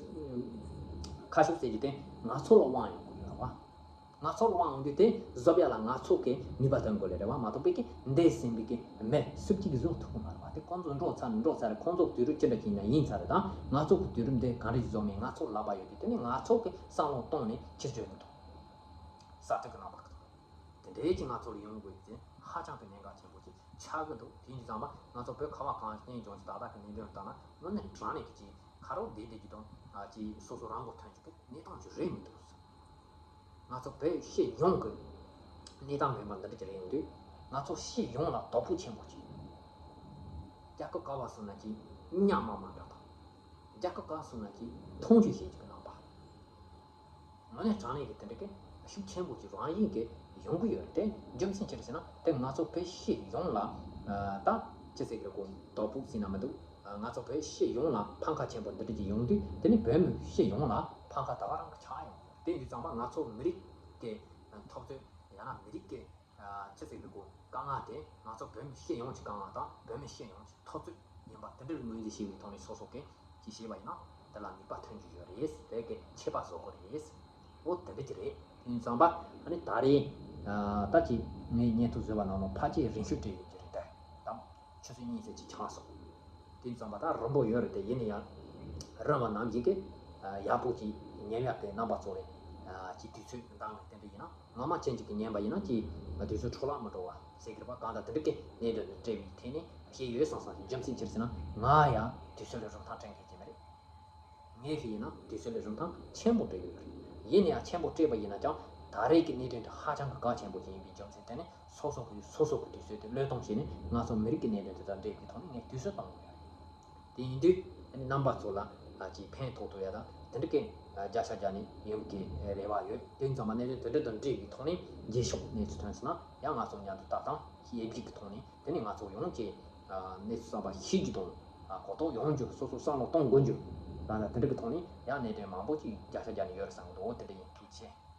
ཁ་ཕྱོགས་ཟེར་རྒྱུ་དེ་ང་ཚོ་ལ་དབང་ཡོད་དགོས་ཡོད་རེད་བ། ང་ཚོར་དབང་ཡོང་རྒྱུ་དེ་བཟོ་ཡག་ལ་ང་ཚོ་གི་ནུས་པ་ཐོན་དགོས་ལེ་རེད་བ། མ་གཏོགས་པའི་གི་འདས་ཟིན་པའི་གི་མི་སུ་གཅིག་གིས་བཟོ་ཐུབ་ཀྱི་མ་རེད་བ། དེ་ཁོང་ཚོ་འགྲོ་ཚར་འགྲོ་ཚར་རེད། ཁོང་ཚོ་གི་དུས་རབས་ཅི་འདྲ་ཅིག་ཡིན་ན་ཡིན་ཚར་རེད། ད་ང་ཚོ་གི་དུས་རབས་འདི་ག་འདྲ་ཞིག་བཟོ་མིན་ང་ཚོར་ལབ་པ་ཡོད་དུས་དེ་ནི་ང་ཚོ་གི་བསམ་བློ་གཏོང་ནས་ཕྱིར་བསྐྱོད་ཀྱི་འདུག་གསར་གཏོད་ཀྱི་རྣམ་པ་གི་དེ་འདྲའི་ཅིག་ང་ཚོར་ཡོང་དགོས་ཀྱི་ཧ་ཅང་གི་གནད་འགག་ཆེན་པོ་ཅིག་ཆགས་ཀྱི་འདུག་དེ་ཡིན་དུས་ཙམ་པ་ང་ཚོ་བོད་ཁ་བ་གངས་ཅན་ལྗོངས་ཀྱི་ད་ལྟ་གི་གནད་དོན་ལྟར་ན་དངོས་གནས་དྲང་གནས་ཀྱི་ཅིག་ཁ་རོག་བསྡད་བསྡད་ཀྱི་དང་ཅིག་སོ་སོ་རང་མགོ་ཐོན་རྒྱུ་གི་གནས་སྟངས་ཅིག་རེད་མི་འདུག་ང་ཚོ་བོད་སྤྱི་ཡོངས་ཀྱི་གནས་སྟངས་མིན་པ་འདི་འདྲ་ཅིག་རེད་ཡོང་དུས་ང་ཚོ་སྤྱི་ཡོངས་ལ་དོ་ཕོག་ཆེན་པོ་ཅིག་རྒྱལ་ཁབ་ག་བ་སོང་ན་ཅིག་གཉའ་མ་མ་འདྲ་དང་། རྒྱལ་ཁབ་ག་སོང་ན་ཅིག་མཐོང་ཆུང་བྱེད་ཀྱི་གནང་པ། དངོས་གནས་དྲང་གནས་ཀྱི་དེ་འདྲ་གི་ཤུགས་ཆེན་པོ་ཅིག་རང་བཞིན་གྱིས་ཡོང་གི་ཡོད་རེད་དེ། རྒྱུ་མཚན་ཅི་རེད་ཟེར་ན་དེ་ང་ཚོ་བོད་སྤྱི་ཡོངས་ལ་ད་ཅི་ཟེར་གི་རེད་གོ། དོ་ཕོག་ཟེར་ན་མི་འདུག་ང་ཚོ་བོད་སྤྱི་ཡོངས་ལ་ཕམ་ཁ་ཆེན་པོ་འདི་འདྲ་ཅིག་ཡོང་དུས་དེ་ནི་བོད་མི་སྤྱི་ཡོངས་ལ་ཕམ་ཁ་ད་ག་རང་གི་ཆགས་ཡོང་གི་ཡོད་རེད། དེ་ཡིན་དུས་ཙམ་པ་ང་ཚོ་མི་རིགས་ཀྱི་འཐབ་རྩོད་ཡང་ན་མི་རིགས་ཀྱི་ཨ་ཅི་ཟེར་གི་རེད་གོ། དཀའ་ངལ་དེ་ང་ཚོ་བོད་མི་སྤྱི་ཡོངས་ཀྱི་དཀའ་ངལ་དང་བོད་མི་སྤྱི་ཡོངས་ཀྱི་འཐབ་རྩོད་ཡིན་པ་དེ་འདྲར་ངོས་འཛིན་བྱས་པའི་ཐོག་ནས་སོ་སོ་གིས་ཅིག་བྱས་པ་ཡིན་ན་དེ་ལ་ནུས་པ་ཐོན་གྱི་ཡོད་རེད། དེ་གི་ཆད་པ་བཟོ་དགོས་རེད། འོ་དེ་འདྲ་ཅིག་རེད། དེ་ཡིན་ཙང་པ་ཨ་ནི་ད་རེས་ཨ་ད་ཅིག་ངས་བརྙན་ཐུང་བཟོས་པ་ནང་ལ་ཕལ་ཆེར་རིང་ཤོས་སྤྲད་ཡོད་ཀྱི་རེད་དེ། དང་ཆུ་ཚོད་གཉིས་ཙམ་ཅིག་ཆགས་སོང་། དེ་ཙམ་པ་ད་རིང་པོ་ཡོད་རེད་དེ། ཡིན་ན་ཡང་རིང་བ་ནམ་ཞིག་གི་ཡག་པོ་ཅིག་ཉན་ཡག་གི་རྣམ་པ་ཚོ་རེད། ཅིག་དུས་ཚོད་འདང་གི་དེ་འདྲ་ཡིན་ན་ངོ་མ་ཅན་ཅིག་གི་ཉན་པ་ཡིན་ན་ཅིག་དུས་ཚོད་འཕྲོ་བརླག་མི་འགྲོ་བ་ཟེར་གི་རེད་པ། གང་ལྟར་དེ་འདྲ་གི་གནད་དོན་དང་འབྲེལ་བའི་ཐད་ནས་བཤད་ཡོད་བསམ་བསམ་ཞིག་རྒྱུ་མཚན་ཅི་རེད་ཟེར་ན་ང་ཡང་དུས་ཚོད་ལ་རིན་ཐང་སྤྲད་མཁན་ཅིག་མ་རེད། ངས་ཤེས་ཡིན་ན་དུས་ཚོད་ལ་རིན་ཐང་ཆེན་པོ་སྤྲད་ཀྱི་ཡོད་རེད། ཡིན་ན་ཡང་ཆེན་པོ་སྤྲད་པ་ཡིན་ན་ཀྱང་ད་རེས་ཀྱི་གནད་དོན་དེ་ཧ་ཅང་གི་གལ་ཆེན་པོ་ཞིག་ཡིན་པའི་རྒྱུ་མཚན་དེ་ནི་སོ་སོ་གི་སོ་སོ་གི་དུས་ཚོད་དེ་བློས་གཏོང་བྱས་ནས་ང་ཚོ་མི་རིགས་ཀྱི་གནད་དོན་དེ་དང་འབྲེལ་བའི་ཐོག་ནས་ངས་དུས་ཚོད་གཏོང་གི་ཡོད་རེད། དེ་ཡིན་དུས་རྣམ་པ་ཚོ་ལ་ཅིག་ཕན་ཐོགས་ཐུབ་ཡ་དང་དེ་འདྲ་གི་བརྒྱ་ཆ་བརྒྱ་ནས་ཡོང་གི་རེ་བ་ཡོད། དེ་ཙམ་པ་གནད་དོན་དེ་འདྲ་དང་འབྲེལ་བའི་ཐོག་ནས་རྗེས་ཕྱོགས་གནས་ཚུལ་ཐོན་སོང་ན་ཡང་ང་ཚོ་མཉམ་དུ་ལྟ་སྟངས་ཤིག་ཡེ་གི་ཐོག་ནས་དེ་ནས་ང་ཚོ་ཡོངས་ཀྱི་གནས་ཚུལ་གསར་པ་ཤེས་རྒྱུ་དང་གོ་རྟོགས་ཡོང་རྒྱུ། སོ་སོ་བསམ་བློ་གཏོང་དགོས་རྒྱུ་རང་ལ་དེ་འདྲ་གི་ཐོག་ནས་ཡང་གནད་དོན་མང་པོ་ཅིག་བརྒྱ་ཆ་བརྒྱ་ནས་ཡོད་རེད་བསམ་གི་འདུག་འོ་དེ་འདྲ་ཡིན། ཐུགས་རྗེ་ཆེ།